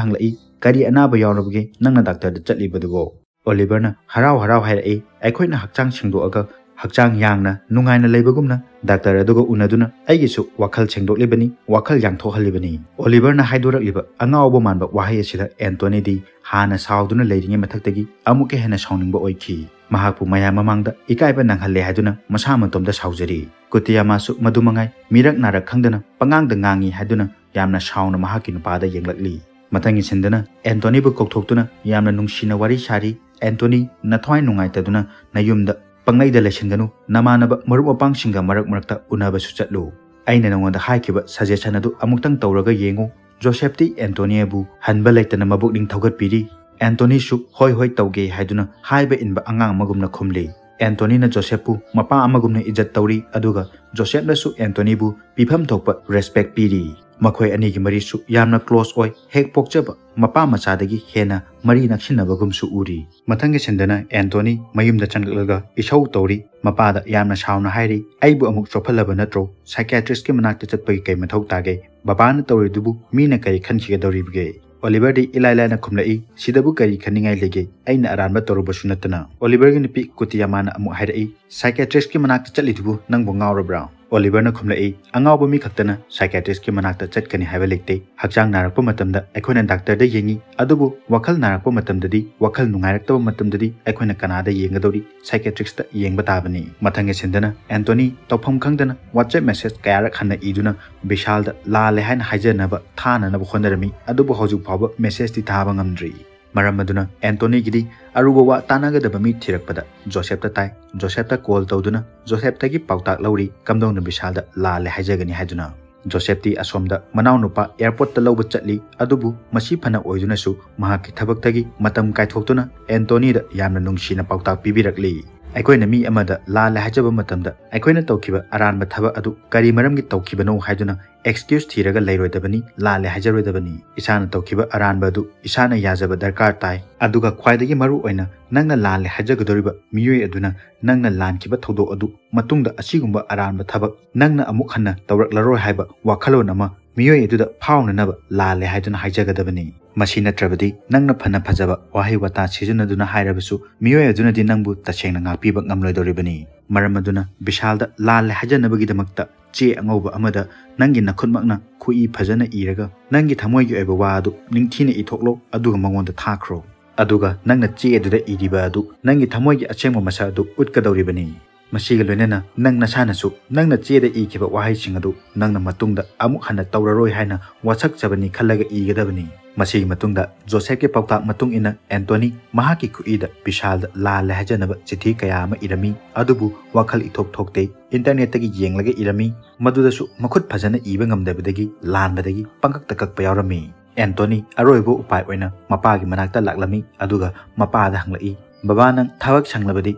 ꯍꯪꯂꯛꯏ, "ꯀꯔꯤ ꯑꯅꯥꯕ ꯌꯥꯎꯔꯕꯒꯦ ꯅꯪꯅ ꯗꯥꯛꯇꯔꯗ ꯆꯠꯂꯤꯕꯗꯨꯕꯣ?" ꯑꯣꯂꯤꯚꯔꯅ ꯍꯔꯥꯎ ꯍꯔꯥꯎ ꯍꯥꯏꯔꯛꯏ, "ꯑꯩꯈꯣꯏꯅ ꯍꯛꯆꯥꯡ ꯁꯦꯡꯗꯣꯛꯑꯒ ꯍꯛꯆꯥꯡ ꯌꯥꯡꯅ ꯅꯨꯡꯉꯥꯏꯅ ꯂꯩꯕꯒꯨꯝꯅ ꯗꯥꯛꯇꯔ ꯑꯗꯨꯒ ꯎꯅꯗꯨꯅ ꯑꯩꯒꯤꯁꯨ ꯋꯥꯈꯜ ꯁꯦꯡꯗꯣꯛꯂꯤꯕꯅꯤ, ꯋꯥꯈꯜ ꯌꯥꯡꯊꯣꯛꯍꯜꯂꯤꯕꯅꯤ꯫" ꯑꯣꯂꯤꯚꯔꯅ ꯍꯥꯏꯗꯣꯔꯛꯂꯤꯕ ꯑꯉꯥꯎꯕ ꯃꯥꯟꯕ ꯋꯥꯍꯩ ꯑꯁꯤꯗ ꯑꯦꯟꯇꯣꯅꯤꯗꯤ ꯍꯥꯟꯅ ꯁꯥꯎꯗꯨꯅ ꯂꯩꯔꯤꯉꯩ ꯃꯊꯛꯇꯒꯤ ꯑꯃꯨꯛꯀ ꯍꯦꯟꯅ ꯁꯥꯎꯅꯤꯡꯕ ꯑꯣꯏꯈꯤ꯫ ꯃꯍꯥꯛꯄꯨ ꯃꯌꯥꯝ ꯃꯃꯥꯡꯗ ꯏꯀꯥꯏꯕ ꯅꯪꯍꯜꯂꯦ ꯍꯥꯏꯗꯨꯅ ꯃꯁꯥ ꯃꯇꯣꯝꯗ ꯁꯥꯎꯖꯔꯤ꯫ ꯀꯨꯇꯤꯌꯥꯃꯥꯁꯨ ꯃꯗꯨ ꯃꯉꯥꯏ, ꯃꯤꯔꯛ ꯅꯥꯔꯛ ꯈꯪꯗꯅ ꯄꯉꯥꯡꯗ ꯉꯥꯡꯉꯤ ꯍꯥꯏꯗꯨꯅ ꯌꯥꯝꯅ ꯁꯥꯎꯅ ꯃꯍꯥꯛꯀꯤ ꯅꯨꯄꯥꯗ ꯌꯦꯡꯂꯛꯂꯤ꯫ ꯃꯊꯪꯒꯤ ꯁꯤꯟꯗꯅ ꯑꯦꯟꯇꯣꯅꯤꯕꯨ ꯀꯧꯊꯣꯛꯇꯨꯅ ꯌꯥꯝꯅ ꯅꯨꯡꯁꯤꯅ ꯋꯥꯔꯤ ꯁꯥꯔꯤ꯫ "ꯑꯦꯟꯇꯣꯅꯤ, ꯅꯊ꯭ꯋꯥꯏ ꯅꯨꯡꯉꯥꯏꯇꯗꯨꯅ ꯅꯌꯨꯝꯗ ꯄꯪꯂꯩꯗ ꯂꯩꯁꯤꯟꯒꯅꯨ, ꯅꯃꯥꯟꯅꯕ ꯃꯔꯨꯞ ꯃꯄꯥꯡꯁꯤꯡꯒ ꯃꯔꯛ ꯃꯔꯛꯇ ꯎꯅꯕꯁꯨ ꯆꯠꯂꯨ꯫ ꯑꯩꯅ ꯅꯉꯣꯟꯗ ꯍꯥꯏꯈꯤꯕ suggestion ꯑꯗꯨ ꯑꯃꯨꯛꯇꯪ ꯇꯧꯔꯒ ꯌꯦꯡꯉꯨ꯫ ꯖꯣꯁꯦꯞꯇꯤ ꯑꯦꯟꯇꯣꯅꯤꯕꯨ ꯍꯟꯕ ꯂꯩꯇꯅ ꯃꯕꯨꯛꯅꯤꯡ ꯊꯧꯒꯠꯄꯤꯔꯤ꯫ ꯑꯦꯟꯇꯣꯅꯤꯁꯨ "ꯍꯣꯏ ꯍꯣꯏ ꯇꯧꯒꯦ" ꯍꯥꯏꯗꯨꯅ ꯍꯥꯏꯕ ꯏꯟꯕ ꯑꯉꯥꯡ ꯑꯃꯒꯨꯝꯅ ꯈꯨꯝꯂꯤ꯫ ꯑꯦꯟꯇꯣꯅꯤꯅ ꯖꯣꯁꯦꯞꯄꯨ ꯃꯄꯥ ꯑꯃꯒꯨꯝꯅ ꯏꯖꯠ ꯇꯧꯔꯤ, ꯑꯗꯨꯒ ꯖꯣꯁꯦꯞꯅꯁꯨ ꯑꯦꯟꯇꯣꯅꯤꯕꯨ ꯄꯤꯐꯝ ꯊꯣꯛꯄ respect ꯄꯤꯔꯤ꯫ ꯃꯈꯣꯏ ꯑꯅꯤꯒꯤ ꯃꯔꯤꯁꯨ ꯌꯥꯝꯅ close ꯑꯣꯏ꯫ ꯍꯦꯛ ꯄꯣꯛꯆꯕ ꯃꯄꯥ ꯃꯆꯥꯗꯒꯤ ꯍꯦꯟꯅ ꯃꯔꯤ ꯅꯛꯁꯤꯟꯅꯕꯒꯨꯝꯁꯨ ꯎꯔꯤ꯫ ꯃꯊꯪꯒꯤ ꯁꯤꯟꯗꯅ ꯑꯦꯟꯇꯣꯅꯤ ꯃꯌꯨꯝꯗ ꯆꯪꯂꯛꯂꯒ ꯏꯁꯧ ꯇꯧꯔꯤ꯫ ꯃꯄꯥꯗ ꯌꯥꯝꯅ ꯁꯥꯎꯅ ꯍꯥꯏꯔꯤ, "ꯑꯩꯕꯨ ꯑꯃꯨꯛ ꯆꯣꯞꯍꯜꯂꯕ ꯅꯠꯇ꯭ꯔꯣ? Psychiatristꯀꯤ ꯃꯅꯥꯛꯇ ꯆꯠꯄꯒꯤ ꯀꯩ ꯃꯊꯧ ꯇꯥꯒꯦ? ꯕꯕꯥꯅ ꯇꯧꯔꯤꯗꯨꯕꯨ ꯃꯤꯅ ꯀꯔꯤ ꯈꯟꯈꯤꯒꯗꯧꯔꯤꯕꯒꯦ?" ꯑꯣꯂꯤꯚꯔꯗꯤ ꯏꯂꯥꯏ ꯂꯥꯏꯅ ꯈꯨꯝꯂꯛꯏ, "ꯁꯤꯗꯕꯨ ꯀꯔꯤ ꯈꯟꯅꯤꯡꯉꯥꯏ ꯂꯩꯒꯦ? ꯑꯩꯅ ꯑꯔꯥꯟꯕ ꯇꯧꯔꯨꯕꯁꯨ ꯅꯠꯇꯅ꯫" ꯑꯣꯂꯤꯚꯔꯒꯤ ꯅꯨꯄꯤ ꯀꯨꯇꯤꯌꯥꯃꯥꯅ ꯑꯃꯨꯛ ꯍꯥꯏꯔꯛꯏ, "Psychiatristꯀꯤ ꯃꯅꯥꯛꯇ ꯆꯠꯂꯤꯗꯨꯕꯨ ꯅꯪꯕꯨ ꯉꯥꯎꯔꯕ꯭ꯔꯥ?" ꯑꯣꯂꯤꯚꯔꯅ ꯈꯨꯝꯂꯛꯏ, "ꯑꯉꯥꯎꯕ ꯃꯤ ꯈꯛꯇꯅ psychiatristꯀꯤ ꯃꯅꯥꯛꯇ ꯆꯠꯀꯅꯤ ꯍꯥꯏꯕ ꯂꯩꯇꯦ꯫ ꯍꯛꯆꯥꯡ ꯅꯥꯔꯛꯄ ꯃꯇꯝꯗ ꯑꯩꯈꯣꯏꯅ ꯗꯥꯛꯇꯔꯗ ꯌꯦꯡꯉꯤ, ꯑꯗꯨꯕꯨ ꯋꯥꯈꯜ ꯅꯥꯔꯛꯄ ꯃꯇꯝꯗꯗꯤ, ꯋꯥꯈꯜ ꯅꯨꯡꯉꯥꯏꯔꯛꯇꯕ ꯃꯇꯝꯗꯗꯤ ꯑꯩꯈꯣꯏꯅ ꯀꯅꯥꯗ ꯌꯦꯡꯒꯗꯧꯔꯤ? Psychiatristꯇ ꯌꯦꯡꯕ ꯇꯥꯕꯅꯤ꯫" ꯃꯊꯪꯒꯤ ꯁꯤꯟꯗꯅ ꯑꯦꯟꯇꯣꯅꯤ ꯇꯧꯐꯝ ꯈꯪꯗꯅ WhatsApp message ꯀꯌꯥꯔꯛ ꯍꯟꯅ ꯏꯗꯨꯅ ꯕꯤꯁꯥꯜꯗ ꯂꯥꯜꯂꯦ ꯍꯥꯏꯅ ꯍꯥꯏꯖꯅꯕ ꯊꯥꯅꯅꯕ ꯍꯣꯠꯅꯔꯝꯃꯤ, ꯑꯗꯨꯕꯨ ꯍꯧꯖꯤꯛ ꯐꯥꯎꯕ messageꯇꯤ ꯊꯥꯕ ꯉꯝꯗ꯭ꯔꯤ꯫ ꯃꯔꯝ ꯑꯗꯨꯅ ꯑꯦꯟꯇꯣꯅꯤꯒꯤꯗꯤ ꯑꯔꯨꯕ ꯋꯥ ꯇꯥꯟꯅꯒꯗꯕ ꯃꯤ ꯊꯤꯔꯛꯄꯗ ꯖꯣꯁꯦꯞꯇ ꯇꯥꯏ꯫ ꯖꯣꯁꯦꯞꯇ call ꯇꯧꯗꯨꯅ ꯖꯣꯁꯦꯞꯇꯒꯤ ꯄꯥꯎꯇꯥꯛ ꯂꯧꯔꯤ, ꯀꯝꯗꯧꯅ ꯕꯤꯁꯥꯜꯗ ꯂꯥꯜꯂꯦ ꯍꯥꯏꯖꯒꯅꯤ ꯍꯥꯏꯗꯨꯅ꯫ ꯖꯣꯁꯦꯞꯇꯤ ꯑꯁꯣꯝꯗ ꯃꯅꯥꯎꯅꯨꯄꯥ airportꯇ ꯂꯧꯕ ꯆꯠꯂꯤ, ꯑꯗꯨꯕꯨ ꯃꯁꯤ ꯐꯅ ꯑꯣꯏꯗꯨꯅꯁꯨ ꯃꯍꯥꯛꯀꯤ ꯊꯕꯛꯇꯒꯤ ꯃꯇꯝ ꯀꯥꯏꯊꯣꯛꯇꯨꯅ ꯑꯦꯟꯇꯣꯅꯤꯗ ꯌꯥꯝꯅ ꯅꯨꯡꯁꯤꯅ ꯄꯥꯎꯇꯥꯛ ꯄꯤꯕꯤꯔꯛꯂꯤ꯫ ꯑꯩꯈꯣꯏꯅ ꯃꯤ ꯑꯃꯗ ꯂꯥꯜꯂꯦ ꯍꯥꯏꯖꯕ ꯃꯇꯝꯗ ꯑꯩꯈꯣꯏꯅ ꯇꯧꯈꯤꯕ ꯑꯔꯥꯟꯕ ꯊꯕꯛ ꯑꯗꯨ ꯀꯔꯤ ꯃꯔꯝꯒꯤ ꯇꯧꯈꯤꯕꯅꯣ ꯍꯥꯏꯗꯨꯅ excuse ꯊꯤꯔꯒ ꯂꯩꯔꯣꯏꯗꯕꯅꯤ, ꯂꯥꯜꯂꯦ ꯍꯥꯏꯖꯔꯣꯏꯗꯕꯅꯤ꯫ ꯏꯁꯥꯅ ꯇꯧꯈꯤꯕ ꯑꯔꯥꯟꯕ ꯑꯗꯨ ꯏꯁꯥꯅ ꯌꯥꯖꯕ ꯗꯔꯀꯥꯔ ꯇꯥꯏ꯫ ꯑꯗꯨꯒ ꯈ꯭ꯋꯥꯏꯗꯒꯤ ꯃꯔꯨ ꯑꯣꯏꯅ ꯅꯪꯅ ꯂꯥꯜꯂꯦ ꯍꯥꯏꯖꯒꯗꯧꯔꯤꯕ ꯃꯤꯑꯣꯏ ꯑꯗꯨꯅ ꯅꯪꯅ ꯂꯥꯟꯈꯤꯕ ꯊꯧꯗꯣꯛ ꯑꯗꯨ ꯃꯇꯨꯡꯗ ꯑꯁꯤꯒꯨꯝꯕ ꯑꯔꯥꯟꯕ ꯊꯕꯛ ꯅꯪꯅ ꯑꯃꯨꯛ ꯍꯟꯅ ꯇꯧꯔꯛꯂꯔꯣꯏ ꯍꯥꯏꯕ ꯋꯥꯈꯜꯂꯣꯟ ꯑꯃ ꯃꯤꯑꯣꯏ ꯑꯗꯨꯗ ꯐꯥꯎꯅꯅꯕ ꯂꯥꯜꯂꯦ ꯍꯥꯏꯗꯨꯅ ꯍꯥꯏꯖꯒꯗꯕꯅꯤ꯫ ꯃꯁꯤ ꯅꯠꯇ꯭ꯔꯕꯗꯤ ꯅꯪꯅ ꯐꯅ ꯐꯖꯕ ꯋꯥꯍꯩ ꯋꯥꯇꯥ ꯁꯤꯖꯤꯟꯅꯗꯨꯅ ꯍꯥꯏꯔꯕꯁꯨ ꯃꯤꯑꯣꯏ ꯑꯗꯨꯅꯗꯤ ꯅꯪꯕꯨ ꯇꯁꯦꯡꯅ ꯉꯥꯛꯄꯤꯕ ꯉꯝꯂꯣꯏꯗꯧꯔꯤꯕꯅꯤ꯫ ꯃꯔꯝ ꯑꯗꯨꯅ ꯕꯤꯁꯥꯜꯗ ꯂꯥꯜꯂꯦ ꯍꯥꯏꯖꯅꯕꯒꯤꯗꯃꯛꯇ ꯆꯦ ꯑꯉꯧꯕ ꯑꯃꯗ ꯅꯪꯒꯤ ꯅꯈꯨꯠꯃꯛꯅ ꯈꯨꯠꯏ ꯐꯖꯅ ꯏꯔꯒ ꯅꯪꯒꯤ ꯊꯃꯣꯏꯒꯤ ꯑꯣꯏꯕ ꯋꯥ ꯑꯗꯨ ꯅꯤꯡꯊꯤꯅ ꯏꯊꯣꯛꯂꯣ, ꯑꯗꯨꯒ ꯃꯉꯣꯟꯗ ꯊꯥꯈ꯭ꯔꯣ꯫ ꯑꯗꯨꯒ ꯅꯪꯅ ꯆꯦ ꯑꯗꯨꯗ ꯏꯔꯤꯕ ꯑꯗꯨ ꯅꯪꯒꯤ ꯊꯃꯣꯏꯒꯤ ꯑꯁꯦꯡꯕ ꯃꯁꯛ ꯑꯗꯨ ꯎꯠꯀꯗꯧꯔꯤꯕꯅꯤ꯫ ꯃꯁꯤꯒ ꯂꯣꯏꯅꯅ ꯅꯪ ꯅꯁꯥꯅꯁꯨ ꯅꯪꯅ ꯆꯦꯗ ꯏꯈꯤꯕ ꯋꯥꯍꯩꯁꯤꯡ ꯑꯗꯨ ꯅꯪꯅ ꯃꯇꯨꯡꯗ ꯑꯃꯨꯛ ꯍꯟꯅ ꯇꯧꯔꯔꯣꯏ ꯍꯥꯏꯅ ꯋꯥꯁꯛꯆꯕꯅꯤ ꯈꯜꯂꯒ ꯏꯒꯗꯕꯅꯤ꯫ ꯃꯁꯤꯒꯤ ꯃꯇꯨꯡꯗ ꯖꯣꯁꯦꯐꯀꯤ ꯄꯥꯎꯇꯥꯛ ꯃꯇꯨꯡ ꯏꯟꯅ ꯑꯦꯟꯇꯣꯅꯤ ꯃꯍꯥꯛꯀꯤ ꯈꯨꯠꯏꯗ ꯕꯤꯁꯥꯜꯗ ꯂꯥꯜꯂꯦ ꯍꯥꯏꯖꯅꯕ ꯆꯤꯊꯤ ꯀꯌꯥ ꯑꯃ ꯏꯔꯝꯃꯤ, ꯑꯗꯨꯕꯨ ꯋꯥꯈꯜ ꯏꯊꯣꯛ ꯊꯣꯛꯇꯦ꯫ ꯏꯟꯇꯔꯅꯦꯠꯇꯒꯤ ꯌꯦꯡꯂꯒ ꯏꯔꯝꯃꯤ, ꯃꯗꯨꯗꯁꯨ ꯃꯈꯨꯠ ꯐꯖꯅ ꯏꯕ ꯉꯝꯗꯕꯗꯒꯤ ꯂꯥꯟꯕꯗꯒꯤ ꯄꯪꯀꯛꯇ ꯀꯛꯄ ꯌꯥꯎꯔꯝꯃꯤ꯫ ꯑꯦꯟꯇꯣꯅꯤ ꯑꯔꯣꯏꯕ ꯎꯄꯥꯏ ꯑꯣꯏꯅ ꯃꯄꯥꯒꯤ ꯃꯅꯥꯛꯇ ꯂꯥꯛꯂꯝꯃꯤ, ꯑꯗꯨꯒ ꯃꯄꯥꯗ ꯍꯪꯂꯛꯏ, "ꯕꯕꯥ, ꯅꯪ ꯊꯕꯛ ꯁꯪꯂꯕꯗꯤ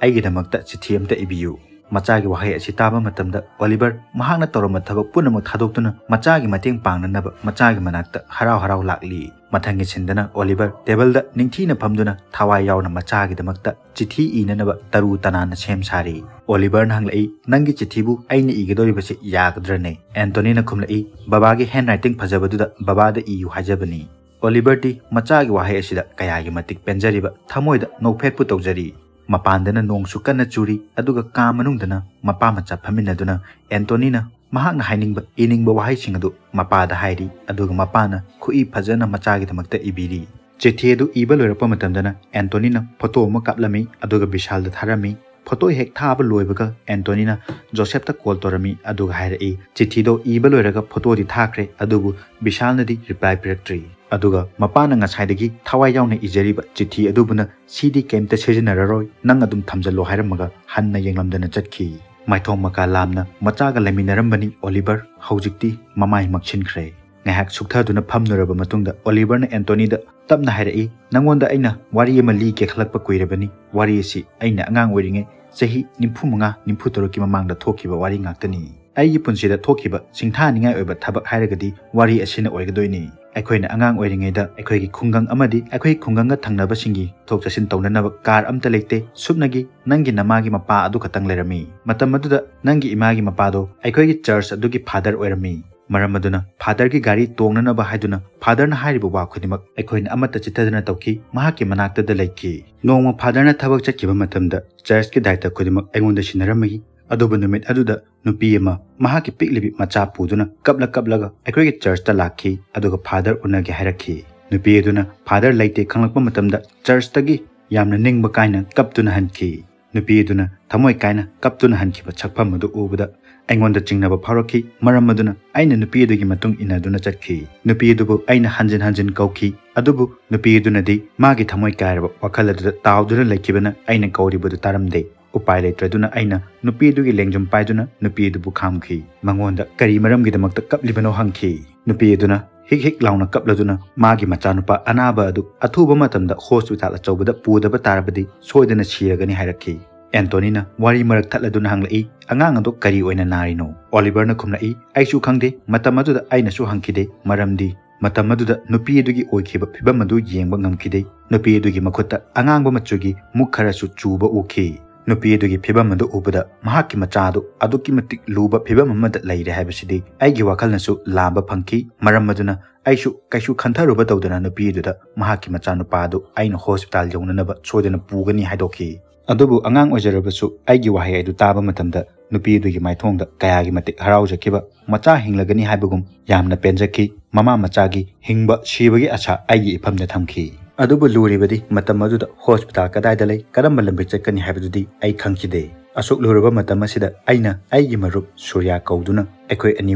ꯑꯩꯒꯤꯗꯃꯛꯇ ꯆꯤꯊꯤ ꯑꯃꯇ ꯏꯕꯤꯌꯨ"꯫ ꯃꯆꯥꯒꯤ ꯋꯥꯍꯩ ꯑꯁꯤ ꯇꯥꯕ ꯃꯇꯝꯗ ꯑꯣꯂꯤꯚꯔ ꯃꯍꯥꯛꯅ ꯇꯧꯔꯝꯕ ꯊꯕꯛ ꯄꯨꯝꯅꯃꯛ ꯊꯥꯗꯣꯛꯇꯨꯅ ꯃꯆꯥꯒꯤ ꯃꯇꯦꯡ ꯄꯥꯡꯅꯅꯕ ꯃꯆꯥꯒꯤ ꯃꯅꯥꯛꯇ ꯍꯔꯥꯎ ꯍꯔꯥꯎ ꯂꯥꯛꯂꯤ꯫ ꯃꯊꯪꯒꯤ ꯁꯤꯟꯗꯅ ꯑꯣꯂꯤꯚꯔ ꯇꯦꯕꯜꯗ ꯅꯤꯡꯊꯤꯅ ꯐꯝꯗꯨꯅ ꯊꯋꯥꯏ ꯌꯥꯎꯅ ꯃꯆꯥꯒꯤꯗꯃꯛꯇ ꯆꯤꯊꯤ ꯏꯅꯅꯕ ꯇꯔꯨ ꯇꯅꯥꯟꯅ ꯁꯦꯝ ꯁꯥꯔꯤ꯫ ꯑꯣꯂꯤꯚꯔꯅ ꯍꯪꯂꯛꯏ, "ꯅꯪꯒꯤ ꯆꯤꯊꯤꯕꯨ ꯑꯩꯅ ꯏꯒꯗꯧꯔꯤꯕꯁꯤ ꯌꯥꯒꯗ꯭ꯔꯅꯦ?" ꯑꯦꯟꯇꯣꯅꯤꯅ ꯈꯨꯝꯂꯛꯏ, "ꯕꯕꯥꯒꯤ ꯍꯦꯟ ꯔꯥꯏꯇꯤꯡ ꯐꯖꯕꯗꯨꯗ ꯕꯕꯥꯗ ꯏꯌꯨ ꯍꯥꯏꯖꯕꯅꯤ"꯫ ꯑꯣꯂꯤꯚꯔꯗꯤ ꯃꯆꯥꯒꯤ ꯋꯥꯍꯩ ꯑꯁꯤꯗ ꯀꯌꯥꯒꯤ ꯃꯇꯤꯛ ꯄꯦꯟꯖꯔꯤꯕ ꯊꯃꯣꯏꯗ ꯅꯣꯛꯐꯦꯠꯄꯨ ꯇꯧꯖꯔꯤ꯫ ꯃꯄꯥꯟꯗꯅ ꯅꯣꯡꯁꯨ ꯀꯟꯅ ꯆꯨꯔꯤ, ꯑꯗꯨꯒ ꯀꯥ ꯃꯅꯨꯡꯗꯅ ꯃꯄꯥ ꯃꯆꯥ ꯐꯝꯃꯤꯟꯅꯗꯨꯅ ꯑꯦꯟꯇꯣꯅꯤꯅ ꯃꯍꯥꯛꯅ ꯍꯥꯏꯅꯤꯡꯕ ꯏꯅꯤꯡꯕ ꯋꯥꯍꯩꯁꯤꯡ ꯑꯗꯨ ꯃꯄꯥꯗ ꯍꯥꯏꯔꯤ, ꯑꯗꯨꯒ ꯃꯄꯥꯅ ꯈꯨꯠꯏ ꯐꯖꯅ ꯃꯆꯥꯒꯤꯗꯃꯛꯇ ꯏꯕꯤꯔꯤ꯫ ꯆꯤꯊꯤ ꯑꯗꯨ ꯏꯕ ꯂꯣꯏꯔꯛꯄ ꯃꯇꯝꯗꯅ ꯑꯦꯟꯇꯣꯅꯤꯅ ꯐꯣꯇꯣ ꯑꯃ ꯀꯥꯞꯂꯝꯃꯤ, ꯑꯗꯨꯒ ꯕꯤꯁꯥꯜꯗ ꯊꯥꯔꯝꯃꯤ꯫ ꯐꯣꯇꯣ ꯍꯦꯛ ꯊꯥꯕ ꯂꯣꯏꯕꯒ ꯑꯦꯟꯇꯣꯅꯤꯅ ꯖꯣꯁꯦꯐꯇ ꯀꯣꯜ ꯇꯧꯔꯝꯃꯤ, ꯑꯗꯨꯒ ꯍꯥꯏꯔꯛꯏ, "ꯆꯤꯊꯤꯗꯣ ꯏꯕ ꯂꯣꯏꯔꯒ ꯐꯣꯇꯣꯗꯤ ꯊꯥꯈ꯭ꯔꯦ, ꯑꯗꯨꯕꯨ ꯕꯤꯁꯥꯜꯅꯗꯤ ꯔꯤꯄ꯭ꯂꯥꯏ ꯄꯤꯔꯛꯇ꯭ꯔꯤ"꯫ ꯑꯗꯨꯒ ꯃꯄꯥꯅ ꯉꯁꯥꯏꯗꯒꯤ ꯊꯋꯥꯏ ꯌꯥꯎꯅ ꯏꯖꯔꯤꯕ ꯆꯤꯊꯤ ꯑꯗꯨꯕꯨꯅ "ꯁꯤꯗꯤ ꯀꯩꯝꯇ ꯁꯤꯖꯤꯟꯅꯔꯔꯣꯏ, ꯅꯪ ꯑꯗꯨꯝ ꯊꯝꯖꯜꯂꯣ" ꯍꯥꯏꯔꯝꯃꯒ ꯍꯟꯅ ꯌꯦꯡꯂꯝꯗꯅ ꯆꯠꯈꯤ꯫ ꯃꯥꯏꯊꯣꯡ ꯃꯀꯥ ꯂꯥꯝꯅ ꯃꯆꯥꯒ ꯂꯩꯃꯤꯟꯅꯔꯝꯕꯅꯤ ꯑꯣꯂꯤꯚꯔ, ꯍꯧꯖꯤꯛꯇꯤ ꯃꯃꯥꯏ ꯃꯛꯁꯤꯟꯈ꯭ꯔꯦ꯫ ꯉꯥꯏꯍꯥꯛ ꯁꯨꯛꯊꯗꯨꯅ ꯐꯝꯂꯨꯔꯕ ꯃꯇꯨꯡꯗ ꯑꯣꯂꯤꯚꯔꯅ ꯑꯦꯟꯇꯣꯅꯤꯗ ꯇꯞꯅ ꯍꯥꯏꯔꯛꯏ, "ꯅꯪꯉꯣꯟꯗ ꯑꯩꯅ ꯋꯥꯔꯤ ꯑꯃ ꯂꯤꯒꯦ ꯈꯜꯂꯛꯄ ꯀꯨꯏꯔꯕꯅꯤ꯫ ꯋꯥꯔꯤ ꯑꯁꯤ ꯑꯩꯅ ꯑꯉꯥꯡ ꯑꯣꯏꯔꯤꯉꯩ ꯆꯍꯤ ꯅꯤꯐꯨ ꯃꯉꯥ, ꯅꯤꯐꯨ ꯇꯔꯨꯛꯀꯤ ꯃꯃꯥꯡꯗ ꯊꯣꯛꯈꯤꯕ ꯋꯥꯔꯤ ꯉꯥꯛꯇꯅꯤ꯫ ꯑꯩꯒꯤ ꯄꯨꯟꯁꯤꯗ ꯊꯣꯛꯈꯤꯕ ꯁꯤꯡꯊꯥꯅꯤꯡꯉꯥꯏ ꯑꯣꯏꯕ ꯊꯕꯛ ꯍꯥꯏꯔꯒꯗꯤ ꯋꯥꯔꯤ ꯑꯁꯤꯅ ꯑꯣꯏꯒꯗꯣꯏꯅꯤ꯫ ꯑꯩꯈꯣꯏꯅ ꯑꯉꯥꯡ ꯑꯣꯏꯔꯤꯉꯩꯗ ꯑꯩꯈꯣꯏꯒꯤ ꯈꯨꯡꯒꯪ ꯑꯃꯗꯤ ꯑꯩꯈꯣꯏ ꯈꯨꯡꯒꯪꯒ ꯊꯪꯅꯕꯁꯤꯡꯒꯤ ꯊꯣꯛ ꯆꯠꯁꯤꯟ ꯇꯧꯅꯅꯕ ꯀꯥꯔ ꯑꯝꯇ ꯂꯩꯇꯦ꯫ ꯁꯨꯞꯅꯒꯤ ꯅꯪꯒꯤ ꯅꯃꯥꯒꯤ ꯃꯄꯥ ꯑꯗꯨ ꯈꯛꯇꯪ ꯂꯩꯔꯝꯃꯤ꯫ ꯃꯇꯝ ꯑꯗꯨꯗ ꯅꯪꯒꯤ ꯏꯃꯥꯒꯤ ꯃꯄꯥꯗꯣ ꯑꯩꯈꯣꯏꯒꯤ ꯆꯔꯆ ꯑꯗꯨꯒꯤ ꯐꯥꯗꯔ ꯑꯣꯏꯔꯝꯃꯤ꯫ ꯃꯔꯝ ꯑꯗꯨꯅ ꯐꯥꯗꯔꯒꯤ ꯒꯥꯔꯤ ꯇꯣꯡꯅꯅꯕ ꯍꯥꯏꯗꯨꯅ ꯐꯥꯗꯔꯅ ꯍꯥꯏꯔꯤꯕ ꯋꯥ ꯈꯨꯗꯤꯡꯃꯛ ꯑꯩꯈꯣꯏꯅ ꯑꯃꯠꯇ ꯆꯤꯠꯊꯗꯅ ꯇꯧꯈꯤ꯫ ꯃꯍꯥꯛꯀꯤ ꯃꯅꯥꯛꯇꯗ ꯂꯩꯈꯤ꯫ ꯅꯣꯡꯃ ꯐꯥꯗꯔꯅ ꯊꯕꯛ ꯆꯠꯈꯤꯕ ꯃꯇꯝꯗ ꯆꯔꯆꯀꯤ ꯗꯥꯏꯇ ꯈꯨꯗꯤꯡꯃꯛ ꯑꯩꯉꯣꯟꯗ ꯁꯤꯟꯅꯔꯝꯃꯤ꯫ ꯑꯗꯨꯕꯨ ꯅꯨꯃꯤꯠ ꯑꯗꯨꯗ ꯅꯨꯄꯤ ꯑꯃ ꯃꯍꯥꯛꯀꯤ ꯄꯤꯛꯂꯤꯕꯤ ꯃꯆꯥ ꯄꯨꯗꯨꯅ ꯀꯞꯂ ꯀꯞꯂꯒ ꯑꯩꯈꯣꯏꯒꯤ ꯆꯔꯆꯇ ꯂꯥꯛꯈꯤ, ꯑꯗꯨꯒ ꯐꯥꯗꯔ ꯎꯅꯒꯦ ꯍꯥꯏꯔꯛꯈꯤ꯫ ꯅꯨꯄꯤ ꯑꯗꯨꯅ ꯐꯥꯗꯔ ꯂꯩꯇꯦ ꯈꯪꯂꯛꯄ ꯃꯇꯝꯗ ꯆꯔꯆꯇꯒꯤ ꯌꯥꯝꯅ ꯅꯤꯡꯕ ꯀꯥꯏꯅ ꯀꯞꯇꯨꯅ ꯍꯟꯈꯤ꯫ ꯅꯨꯄꯤ ꯑꯗꯨꯅ ꯊꯃꯣꯏ ꯀꯥꯏꯅ ꯀꯞꯇꯨꯅ ꯍꯟꯈꯤꯕ ꯁꯛꯐꯝ ꯑꯗꯨ ꯎꯕꯗ ꯑꯩꯉꯣꯟꯗ ꯆꯤꯡꯅꯕ ꯐꯥꯎꯔꯛꯈꯤ꯫ ꯃꯔꯝ ꯑꯗꯨꯅ ꯑꯩꯅ ꯅꯨꯄꯤ ꯑꯗꯨꯒꯤ ꯃꯇꯨꯡ ꯏꯟꯅꯗꯨꯅ ꯆꯠꯈꯤ꯫ ꯅꯨꯄꯤ ꯑꯗꯨꯕꯨ ꯑꯩꯅ ꯍꯟꯖꯤꯟ ꯍꯟꯖꯤꯟ ꯀꯧꯈꯤ, ꯑꯗꯨꯕꯨ ꯅꯨꯄꯤ ꯑꯗꯨꯅꯗꯤ ꯃꯥꯒꯤ ꯊꯃꯣꯏ ꯀꯥꯏꯔꯕ ꯋꯥꯈꯜ ꯑꯗꯨꯗ ꯇꯥꯎꯗꯨꯅ ꯂꯩꯈꯤꯕꯅ ꯑꯩꯅ ꯀꯧꯔꯤꯕꯗꯨ ꯇꯥꯔꯝꯗꯦ꯫ ꯎꯄꯥꯏ ꯂꯩꯇ꯭ꯔꯗꯨꯅ ꯑꯩꯅ ꯅꯨꯄꯤ ꯑꯗꯨꯒꯤ ꯂꯦꯡꯖꯨꯝ ꯄꯥꯏꯗꯨꯅ ꯅꯨꯄꯤ ꯑꯗꯨꯕꯨ ꯈꯥꯝꯈꯤ꯫ ꯃꯉꯣꯟꯗ ꯀꯔꯤ ꯃꯔꯝꯒꯤꯗꯃꯛꯇ ꯀꯞꯂꯤꯕꯅꯣ ꯍꯪꯈꯤ꯫ ꯅꯨꯄꯤ ꯑꯗꯨꯅ ꯍꯤꯛ ꯍꯤꯛ ꯂꯥꯎꯅ ꯀꯞꯂꯗꯨꯅ ꯃꯥꯒꯤ ꯃꯆꯥꯅꯨꯄꯥ ꯑꯅꯥꯕ ꯑꯗꯨ ꯑꯊꯨꯕ ꯃꯇꯝꯗ ꯍꯣꯁꯄꯤꯇꯥꯜ ꯑꯆꯧꯕꯗ ꯄꯨꯗꯕ ꯇꯥꯔꯕꯗꯤ ꯁꯣꯏꯗꯅ ꯁꯤꯔꯒꯅꯤ ꯍꯥꯏꯔꯛꯈꯤ꯫ ꯑꯦꯟꯇꯣꯅꯤꯅ ꯋꯥꯔꯤ ꯃꯔꯛ ꯊꯠꯂꯗꯨꯅ ꯍꯪꯂꯛꯏ, "ꯑꯉꯥꯡ ꯑꯗꯨ ꯀꯔꯤ ꯑꯣꯏꯅ ꯅꯥꯔꯤꯅꯣ?" ꯑꯣꯂꯤꯚꯔꯅ ꯈꯨꯝꯂꯛꯏ, "ꯑꯩꯁꯨ ꯈꯪꯗꯦ, ꯃꯇꯝ ꯑꯗꯨꯗ ꯑꯩꯅꯁꯨ ꯍꯪꯈꯤꯗꯦ, ꯃꯔꯝꯗꯤ ꯃꯇꯝ ꯑꯗꯨꯗ ꯅꯨꯄꯤ ꯑꯗꯨꯒꯤ ꯑꯣꯏꯈꯤꯕ ꯐꯤꯕꯝ ꯑꯗꯨ ꯌꯦꯡꯕ ꯉꯝꯈꯤꯗꯦ꯫ ꯅꯨꯄꯤ ꯑꯗꯨꯒꯤ ꯃꯈꯨꯠꯇ ꯑꯉꯥꯡꯕ ꯃꯆꯨꯒꯤ ꯃꯨꯛ ꯈꯔꯁꯨ ꯆꯨꯕ ꯎꯈꯤ꯫ ꯅꯨꯄꯤ ꯑꯗꯨꯒꯤ ꯐꯤꯕꯝ ꯑꯗꯨ ꯎꯕꯗ ꯃꯍꯥꯛꯀꯤ ꯃꯆꯥ ꯑꯗꯨ ꯑꯗꯨꯛꯀꯤ ꯃꯇꯤꯛ ꯂꯨꯕ ꯐꯤꯕꯝ ꯑꯃꯗ ꯂꯩꯔꯦ ꯍꯥꯏꯕꯁꯤꯗꯤ ꯑꯩꯒꯤ ꯋꯥꯈꯜꯅꯁꯨ ꯂꯥꯝꯕ ꯐꯪꯈꯤ꯫ ꯃꯔꯝ ꯑꯗꯨꯅ ꯑꯩꯁꯨ ꯀꯩꯁꯨ ꯈꯟꯊꯔꯨꯕ ꯇꯧꯗꯅ ꯅꯨꯄꯤ ꯑꯗꯨꯗ ꯃꯍꯥꯛꯀꯤ ꯃꯆꯥꯅꯨꯄꯥ ꯑꯗꯨ ꯑꯩꯅ ꯍꯣꯁꯄꯤꯇꯥꯜ ꯌꯧꯅꯅꯕ ꯁꯣꯏꯗꯅ ꯄꯨꯒꯅꯤ ꯍꯥꯏꯗꯣꯛꯈꯤ꯫ ꯑꯗꯨꯕꯨ ꯑꯉꯥꯡ ꯑꯣꯏꯖꯔꯕꯁꯨ ꯑꯩꯒꯤ ꯋꯥꯍꯩ ꯑꯗꯨ ꯇꯥꯕ ꯃꯇꯝꯗ ꯅꯨꯄꯤ ꯑꯗꯨꯒꯤ ꯃꯥꯏꯊꯣꯡꯗ ꯀꯌꯥꯒꯤ ꯃꯇꯤꯛ ꯍꯔꯥꯎꯖꯈꯤꯕ, ꯃꯆꯥ ꯍꯤꯡꯂꯒꯅꯤ ꯍꯥꯏꯕꯒꯨꯝ ꯌꯥꯝꯅ ꯄꯦꯟꯖꯈꯤ꯫ ꯃꯃꯥ ꯃꯆꯥꯒꯤ ꯍꯤꯡꯕ ꯁꯤꯕꯒꯤ ꯑꯁꯥ ꯑꯩꯒꯤ ꯏꯐꯝꯗ ꯊꯝꯈꯤ꯫ ꯑꯗꯨꯕꯨ ꯂꯨꯔꯤꯕꯗꯤ ꯃꯇꯝ ꯑꯗꯨꯗ ꯍꯣꯁꯄꯤꯇꯥꯜ ꯀꯗꯥꯏꯗ ꯂꯩ, ꯀꯔꯝꯕ ꯂꯝꯕꯤ ꯆꯠꯀꯅꯤ ꯍꯥꯏꯕꯗꯨꯗꯤ ꯑꯩ ꯈꯪꯈꯤꯗꯦ꯫ ꯑꯁꯨꯛ ꯂꯨꯔꯕ ꯃꯇꯝ ꯑꯁꯤꯗ ꯑꯩꯅ ꯑꯩꯒꯤ ꯃꯔꯨꯞ ꯁꯨꯔꯌꯥ ꯀꯧꯗꯨꯅ ꯑꯩꯈꯣꯏ ꯑꯅꯤ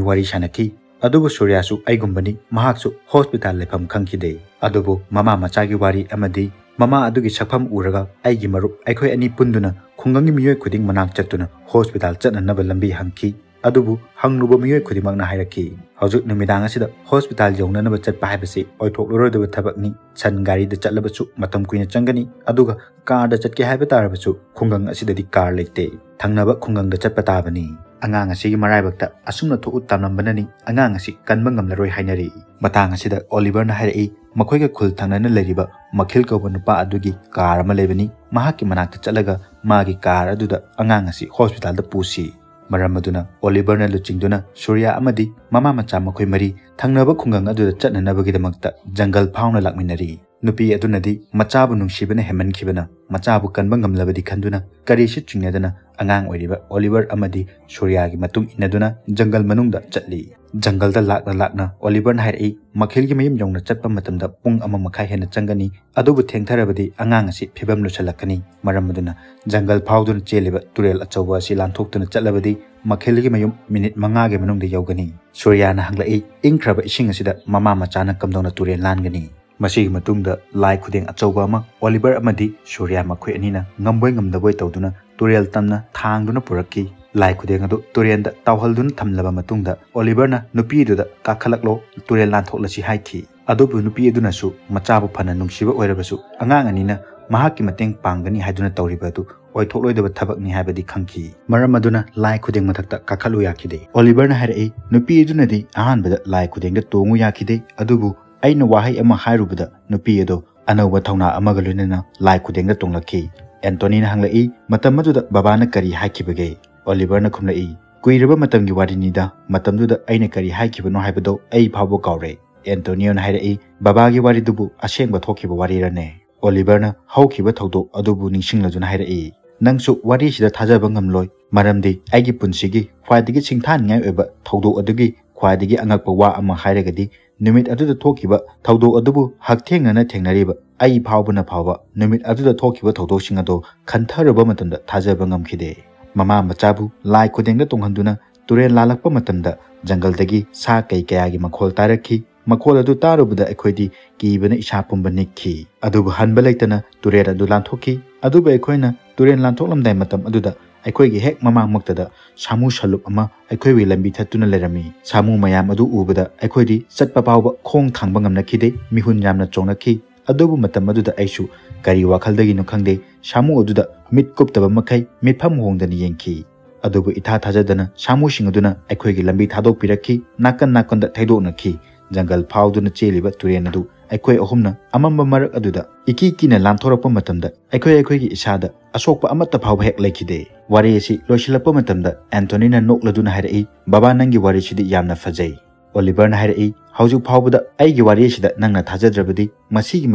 ꯋꯥꯔꯤ ꯁꯥꯟꯅꯈꯤ꯫ ꯑꯗꯨꯕꯨ ꯁꯨꯔꯌꯥꯁꯨ ꯑꯩꯒꯨꯝꯕꯅꯤ, ꯃꯍꯥꯛꯁꯨ ꯍꯣꯁꯄꯤꯇꯥꯜ ꯂꯩꯐꯝ ꯈꯪꯈꯤꯗꯦ꯫ ꯑꯗꯨꯕꯨ ꯃꯃꯥ ꯃꯆꯥꯒꯤ ꯋꯥꯔꯤ ꯑꯃꯗꯤ ꯃꯃꯥ ꯑꯗꯨꯒꯤ ꯁꯛꯐꯝ ꯎꯔꯒ ꯑꯩꯒꯤ ꯃꯔꯨꯞ ꯑꯩꯈꯣꯏ ꯑꯅꯤ ꯄꯨꯟꯗꯨꯅ ꯈꯨꯡꯒꯪꯒꯤ ꯃꯤꯑꯣꯏ ꯈꯨꯗꯤꯡ ꯃꯅꯥꯛ ꯆꯠꯇꯨꯅ ꯍꯣꯁꯄꯤꯇꯥꯜ ꯆꯠꯅꯅꯕ ꯂꯝꯕꯤ ꯍꯪꯈꯤ꯫ ꯑꯗꯨꯕꯨ ꯍꯪꯂꯨꯕ ꯃꯤꯑꯣꯏ ꯈꯨꯗꯤꯡꯃꯛꯅ ꯍꯥꯏꯔꯛꯈꯤ, "ꯍꯧꯖꯤꯛ ꯅꯨꯃꯤꯗꯥꯡ ꯑꯁꯤꯗ ꯍꯣꯁꯄꯤꯇꯥꯜ ꯌꯧꯅꯅꯕ ꯆꯠꯄ ꯍꯥꯏꯕꯁꯤ ꯑꯣꯏꯊꯣꯛꯂꯔꯣꯏꯗꯕ ꯊꯕꯛꯅꯤ꯫ ꯁꯟ ꯒꯥꯔꯤꯗ ꯆꯠꯂꯕꯁꯨ ꯃꯇꯝ ꯀꯨꯏꯅ ꯆꯪꯒꯅꯤ, ꯑꯗꯨꯒ ꯀꯥꯔꯗ ꯆꯠꯀꯦ ꯍꯥꯏꯕ ꯇꯥꯔꯕꯁꯨ ꯈꯨꯡꯒꯪ ꯑꯁꯤꯗꯗꯤ ꯀꯥꯔ ꯂꯩꯇꯦ꯫ ꯊꯪꯅꯕ ꯈꯨꯡꯒꯪꯗ ꯆꯠꯄ ꯇꯥꯕꯅꯤ꯫ ꯑꯉꯥꯡ ꯑꯁꯤꯒꯤ ꯃꯔꯥꯏꯕꯛꯇ ꯑꯁꯨꯝꯅ ꯊꯣꯛꯎ ꯇꯝꯂꯝꯕꯅꯅꯤ, ꯑꯉꯥꯡ ꯑꯁꯤ ꯀꯟꯕ ꯉꯝꯂꯔꯣꯏ" ꯍꯥꯏꯅꯔꯤ꯫ ꯃꯇꯥꯡ ꯑꯁꯤꯗ ꯑꯣꯂꯤꯚꯔꯅ ꯍꯥꯏꯔꯛꯏ, ꯃꯈꯣꯏꯒ ꯈꯨꯜ ꯊꯪꯅꯅ ꯂꯩꯔꯤꯕ ꯃꯈꯤꯜ ꯀꯧꯕ ꯅꯨꯄꯥ ꯑꯗꯨꯒꯤ ꯀꯥꯔ ꯑꯃ ꯂꯩꯕꯅꯤ, ꯃꯍꯥꯛꯀꯤ ꯃꯅꯥꯛꯇ ꯆꯠꯂꯒ ꯃꯥꯒꯤ ꯀꯥꯔ ꯑꯗꯨꯗ ꯑꯉꯥꯡ ꯑꯁꯤ ꯍꯣꯁꯄꯤꯇꯥꯜꯗ ꯄꯨꯁꯤ꯫ ꯃꯔꯝ ꯑꯗꯨꯅ ꯑꯣꯂꯤꯚꯔꯅ ꯂꯨꯆꯤꯡꯗꯨꯅ ꯁꯨꯔꯌꯥ ꯑꯃꯗꯤ ꯃꯃꯥ ꯃꯆꯥ ꯃꯈꯣꯏ ꯃꯔꯤ ꯊꯪꯅꯕ ꯈꯨꯡꯒꯪ ꯑꯗꯨꯗ ꯆꯠꯅꯅꯕꯒꯤꯗꯃꯛꯇ ꯖꯪꯒꯜ ꯐꯥꯎꯅ ꯂꯥꯛꯃꯤꯟꯅꯔꯤ꯫ ꯅꯨꯄꯤ ꯑꯗꯨꯅꯗꯤ ꯃꯆꯥꯕꯨ ꯅꯨꯡꯁꯤꯕꯅ ꯍꯦꯟꯃꯟꯈꯤꯕꯅ ꯃꯆꯥꯕꯨ ꯀꯟꯕ ꯉꯝꯂꯕꯗꯤ ꯈꯟꯗꯨꯅ ꯀꯔꯤꯁꯨ ꯆꯤꯡꯅꯗꯅ ꯑꯉꯥꯡ ꯑꯣꯏꯔꯤꯕ ꯑꯣꯂꯤꯚꯔ ꯑꯃꯗꯤ ꯁꯨꯔꯌꯥꯒꯤ ꯃꯇꯨꯡ ꯏꯟꯅꯗꯨꯅ ꯖꯪꯒꯜ ꯃꯅꯨꯡꯗ ꯆꯠꯂꯤ꯫ ꯖꯪꯒꯜꯗ ꯂꯥꯛꯅ ꯂꯥꯛꯅ ꯑꯣꯂꯤꯚꯔꯅ ꯍꯥꯏꯔꯛꯏ, "ꯃꯈꯤꯜꯒꯤ ꯃꯌꯨꯝ ꯌꯧꯅ ꯆꯠꯄ ꯃꯇꯝꯗ ꯄꯨꯡ ꯑꯃ ꯃꯈꯥꯏ ꯍꯦꯟꯅ ꯆꯪꯒꯅꯤ꯫ ꯑꯗꯨꯕꯨ ꯊꯦꯡꯊꯔꯕꯗꯤ ꯑꯉꯥꯡ ꯑꯁꯤ ꯐꯤꯕꯝ ꯂꯨꯁꯜꯂꯛꯀꯅꯤ꯫ ꯃꯔꯝ ꯑꯗꯨꯅ ꯖꯪꯒꯜ ꯐꯥꯎꯗꯨꯅ ꯆꯦꯜꯂꯤꯕ ꯇꯨꯔꯦꯜ ꯑꯆꯧꯕ ꯑꯁꯤ ꯂꯥꯟꯊꯣꯛꯇꯨꯅ ꯆꯠꯂꯕꯗꯤ ꯃꯈꯦꯜꯒꯤ ꯃꯌꯨꯝ ꯃꯤꯅꯤꯠ ꯃꯉꯥꯒꯤ ꯃꯅꯨꯡꯗ ꯌꯧꯒꯅꯤ꯫ ꯁꯨꯔꯤꯌꯥꯅ ꯍꯪꯂꯛꯏ, ꯏꯪꯈ꯭ꯔꯕ ꯏꯁꯤꯡ ꯑꯁꯤꯗ ꯃꯃꯥ ꯃꯆꯥꯅ ꯀꯝꯗꯧꯅ ꯇꯨꯔꯦꯜ ꯂꯥꯟꯒꯅꯤ? ꯃꯁꯤꯒꯤ ꯃꯇꯨꯡꯗ ꯂꯥꯏ ꯈꯨꯗꯦꯡ ꯑꯆꯧꯕ ꯑꯃ ꯑꯣꯂꯤꯚꯔ ꯑꯃꯗꯤ ꯁꯨꯔꯤꯌꯥ ꯃꯈꯣꯏ ꯑꯅꯤꯅ ꯉꯝꯕꯣꯏ ꯉꯝꯗꯕꯣꯏ ꯇꯧꯗꯨꯅ ꯇꯨꯔꯦꯜ ꯇꯝꯅ ꯊꯥꯡꯗꯨꯅ ꯄꯨꯔꯛꯈꯤ꯫ ꯂꯥꯏ ꯈꯨꯗꯦꯡ ꯑꯗꯨ ꯇꯨꯔꯦꯜꯗ ꯇꯥꯎꯍꯜꯗꯨꯅ ꯊꯝꯂꯕ ꯃꯇꯨꯡꯗ ꯑꯣꯂꯤꯚꯔꯅ ꯅꯨꯄꯤꯗꯨꯗ "ꯀꯥꯈꯠꯂꯛꯂꯣ, ꯇꯨꯔꯦꯜ ꯂꯥꯟꯊꯣꯛꯂꯁꯤ" ꯍꯥꯏꯈꯤ꯫ ꯑꯗꯨꯕꯨ ꯅꯨꯄꯤ ꯑꯗꯨꯅꯁꯨ ꯃꯆꯥꯕꯨ ꯐꯅ ꯅꯨꯡꯁꯤꯕ ꯑꯣꯏꯔꯕꯁꯨ ꯑꯉꯥꯡ ꯑꯅꯤꯅ ꯃꯍꯥꯛꯀꯤ ꯃꯇꯦꯡ ꯄꯥꯡꯒꯅꯤ ꯍꯥꯏꯗꯨꯅ ꯇꯧꯔꯤꯕ ꯑꯗꯨ ꯑꯣꯏꯊꯣꯛꯂꯣꯏꯗꯕ ꯊꯕꯛꯅꯤ ꯍꯥꯏꯕꯗꯤ ꯈꯪꯈꯤ꯫ ꯃꯔꯝ ꯑꯗꯨꯅ ꯂꯥꯏ ꯈꯨꯗꯦꯡ ꯃꯊꯛꯇ ꯀꯥꯈꯠꯂꯨ ꯌꯥꯈꯤꯗꯦ꯫ ꯑꯣꯂꯤꯚꯔꯅ ꯍꯥꯏꯔꯛꯏ, ꯅꯨꯄꯤ ꯑꯗꯨꯅꯗꯤ ꯑꯍꯥꯟꯕꯗ ꯂꯥꯏ ꯈꯨꯗꯦꯡꯗ ꯇꯣꯡꯉꯨ ꯌꯥꯈꯤꯗꯦ, ꯑꯗꯨꯕꯨ ꯑꯩꯅ ꯋꯥꯍꯩ ꯑꯃ ꯍꯥꯏꯔꯨꯕꯗ ꯅꯨꯄꯤ ꯑꯗꯣ ꯑꯅꯧꯕ ꯊꯧꯅꯥ ꯑꯃꯒ ꯂꯣꯏꯅꯅ ꯂꯥꯏ ꯈꯨꯗꯦꯡꯗ ꯇꯣꯡꯂꯛꯈꯤ꯫ ꯑꯦꯟꯇꯣꯅꯤꯅ ꯍꯪꯂꯛꯏ, "ꯃꯇꯝ ꯑꯗꯨꯗ ꯕꯕꯥꯅ ꯀꯔꯤ ꯍꯥꯏꯈꯤꯕꯒꯦ?" ꯑꯣꯂꯤꯚꯔꯅ ꯈꯨꯝꯂꯛꯏ, "ꯀꯨꯏꯔꯕ ꯃꯇꯝꯒꯤ ꯋꯥꯔꯤꯅꯤꯗ, ꯃꯇꯝꯗꯨꯗ ꯑꯩꯅ ꯀꯔꯤ ꯍꯥꯏꯈꯤꯕꯅꯣ ꯍꯥꯏꯕꯗꯣ ꯑꯩ ꯐꯥꯎꯕ ꯀꯥꯎꯔꯦ꯫" ꯑꯦꯟꯇꯣꯅꯤꯌꯣꯅ ꯍꯥꯏꯔꯛꯏ, "ꯕꯕꯥꯒꯤ ꯋꯥꯔꯤꯗꯨꯕꯨ ꯑꯁꯦꯡꯕ ꯊꯣꯛꯈꯤꯕ ꯋꯥꯔꯤꯔꯅꯦ?" ꯑꯣꯂꯤꯚꯔꯅ ꯍꯧꯈꯤꯕ ꯊꯧꯗꯣꯛ ꯑꯗꯨꯕꯨ ꯅꯤꯡꯁꯤꯡꯂꯗꯨꯅ ꯍꯥꯏꯔꯛꯏ, "ꯅꯪꯁꯨ ꯋꯥꯔꯤꯁꯤꯗ ꯊꯥꯖꯕ ꯉꯝꯂꯣꯏ, ꯃꯔꯝꯗꯤ ꯑꯩꯒꯤ ꯄꯨꯟꯁꯤꯒꯤ ꯈ꯭ꯋꯥꯏꯗꯒꯤ ꯁꯤꯡꯊꯥꯅꯤꯡꯉꯥꯏ ꯑꯣꯏꯕ ꯊꯧꯗꯣꯛ ꯑꯗꯨꯒꯤ ꯈ꯭ꯋꯥꯏꯗꯒꯤ ꯑꯉꯛꯄ ꯋꯥ ꯑꯃ ꯍꯥꯏꯔꯒꯗꯤ ꯅꯨꯃꯤꯠ ꯑꯗꯨꯗ ꯊꯣꯛꯈꯤꯕ ꯊꯧꯗꯣꯛ ꯑꯗꯨꯕꯨ ꯍꯛꯊꯦꯡꯅꯅ ꯊꯦꯡꯅꯔꯤꯕ ꯑꯩ ꯐꯥꯎꯕꯅ ꯐꯥꯎꯕ ꯅꯨꯃꯤꯠ ꯑꯗꯨꯗ ꯊꯣꯛꯈꯤꯕ ꯊꯧꯗꯣꯛꯁꯤꯡ ꯑꯗꯣ ꯈꯟꯊꯔꯨꯕ ꯃꯇꯝꯗ ꯊꯥꯖꯕ ꯉꯝꯈꯤꯗꯦ꯫ ꯃꯃꯥ ꯃꯆꯥꯕꯨ ꯂꯥꯏ ꯈꯨꯗꯦꯡꯗ ꯇꯣꯡꯍꯟꯗꯨꯅ ꯇꯨꯔꯦꯜ ꯂꯥꯜꯂꯛꯄ ꯃꯇꯝꯗ ꯖꯪꯒꯜꯗꯒꯤ ꯁꯥ ꯀꯩ ꯀꯌꯥꯒꯤ ꯃꯈꯣꯜ ꯇꯥꯔꯛꯈꯤ꯫ ꯃꯈꯣꯜ ꯑꯗꯨ ꯇꯥꯔꯨꯕꯗ ꯑꯩꯈꯣꯏꯗꯤ ꯀꯤꯕꯅ ꯏꯁꯥ ꯄꯨꯝꯕ ꯅꯤꯛꯈꯤ꯫ ꯑꯗꯨꯕꯨ ꯍꯟꯕ ꯂꯩꯇꯅ ꯇꯨꯔꯦꯜ ꯑꯗꯨ ꯂꯥꯟꯊꯣꯛꯈꯤ꯫ ꯑꯗꯨꯕꯨ ꯑꯩꯈꯣꯏꯅ ꯇꯨꯔꯦꯜ ꯂꯥꯟꯊꯣꯛꯂꯝꯗꯥꯏ ꯃꯇꯝ ꯑꯗꯨꯗ ꯑꯩꯈꯣꯏꯒꯤ ꯍꯦꯛ ꯃꯃꯥꯡꯃꯛꯇꯗ ꯁꯥꯃꯨ ꯁꯂꯨꯞ ꯑꯃ ꯑꯩꯈꯣꯏꯒꯤ ꯂꯝꯕꯤ ꯊꯠꯇꯨꯅ ꯂꯩꯔꯝꯃꯤ꯫ ꯁꯥꯃꯨ ꯃꯌꯥꯝ ꯑꯗꯨ ꯎꯕꯗ ꯑꯩꯈꯣꯏꯗꯤ ꯆꯠꯄ ꯐꯥꯎꯕ ꯈꯣꯡ ꯊꯥꯡꯕ ꯉꯝꯅꯈꯤꯗꯦ꯫ ꯃꯤꯍꯨꯟ ꯌꯥꯝꯅ ꯆꯣꯡꯂꯛꯈꯤ꯫ ꯑꯗꯨꯕꯨ ꯃꯇꯝ ꯑꯗꯨꯗ ꯑꯩꯁꯨ ꯀꯔꯤ ꯋꯥꯈꯜꯗꯒꯤꯅꯣ ꯈꯪꯗꯦ, ꯁꯥꯃꯨ ꯑꯗꯨꯗ ꯃꯤꯠ ꯀꯨꯞꯇꯕ ꯃꯈꯩ ꯃꯤꯠꯐꯝ ꯍꯣꯡꯗꯅ ꯌꯦꯡꯈꯤ꯫ ꯑꯗꯨꯕꯨ ꯏꯊꯥ ꯊꯥꯖꯗꯅ ꯁꯥꯃꯨꯁꯤꯡ ꯑꯗꯨꯅ ꯑꯩꯈꯣꯏꯒꯤ ꯂꯝꯕꯤ ꯊꯥꯗꯣꯛꯄꯤꯔꯛꯈꯤ, ꯅꯥꯀꯟ ꯅꯥꯀꯟꯗ ꯊꯩꯗꯣꯛꯅꯈꯤ꯫ ꯖꯪꯒꯜ ꯐꯥꯎꯗꯨꯅ ꯆꯦꯜꯂꯤꯕ ꯇꯨꯔꯦꯜ ꯑꯗꯨ ꯑꯩꯈꯣꯏ ꯑꯍꯨꯝꯅ ꯑꯃꯝꯕ ꯃꯔꯛ ꯑꯗꯨꯗ ꯏꯀꯤ ꯀꯤꯅ ꯂꯥꯟꯊꯣꯔꯛꯄ ꯃꯇꯝꯗ ꯑꯩꯈꯣꯏ ꯑꯩꯈꯣꯏꯒꯤ ꯏꯁꯥꯗ ꯑꯁꯣꯛꯄ ꯑꯃꯠꯇ ꯐꯥꯎꯕ ꯍꯦꯛ ꯂꯩꯈꯤꯗꯦ꯫ ꯋꯥꯔꯤ ꯑꯁꯤ ꯂꯣꯏꯁꯤꯜꯂꯛꯄ ꯃꯇꯝꯗ ꯑꯦꯟꯊꯣꯅꯤꯅ ꯅꯣꯛꯂꯗꯨꯅ ꯍꯥꯏꯔꯛꯏ, "ꯕꯕꯥ, ꯅꯪꯒꯤ ꯋꯥꯔꯤꯁꯤꯗꯤ ꯌꯥꯝꯅ ꯐꯖꯩ꯫" ꯑꯣꯂꯤꯚꯔꯅ ꯍꯥꯏꯔꯛꯏ, "ꯍꯧꯖꯤꯛ ꯐꯥꯎꯕꯗ ꯑꯩꯒꯤ ꯋꯥꯔꯤ ꯑꯁꯤꯗ ꯅꯪꯅ ꯊꯥꯖꯗ꯭ꯔꯕꯗꯤ ꯃꯁꯤꯒꯤ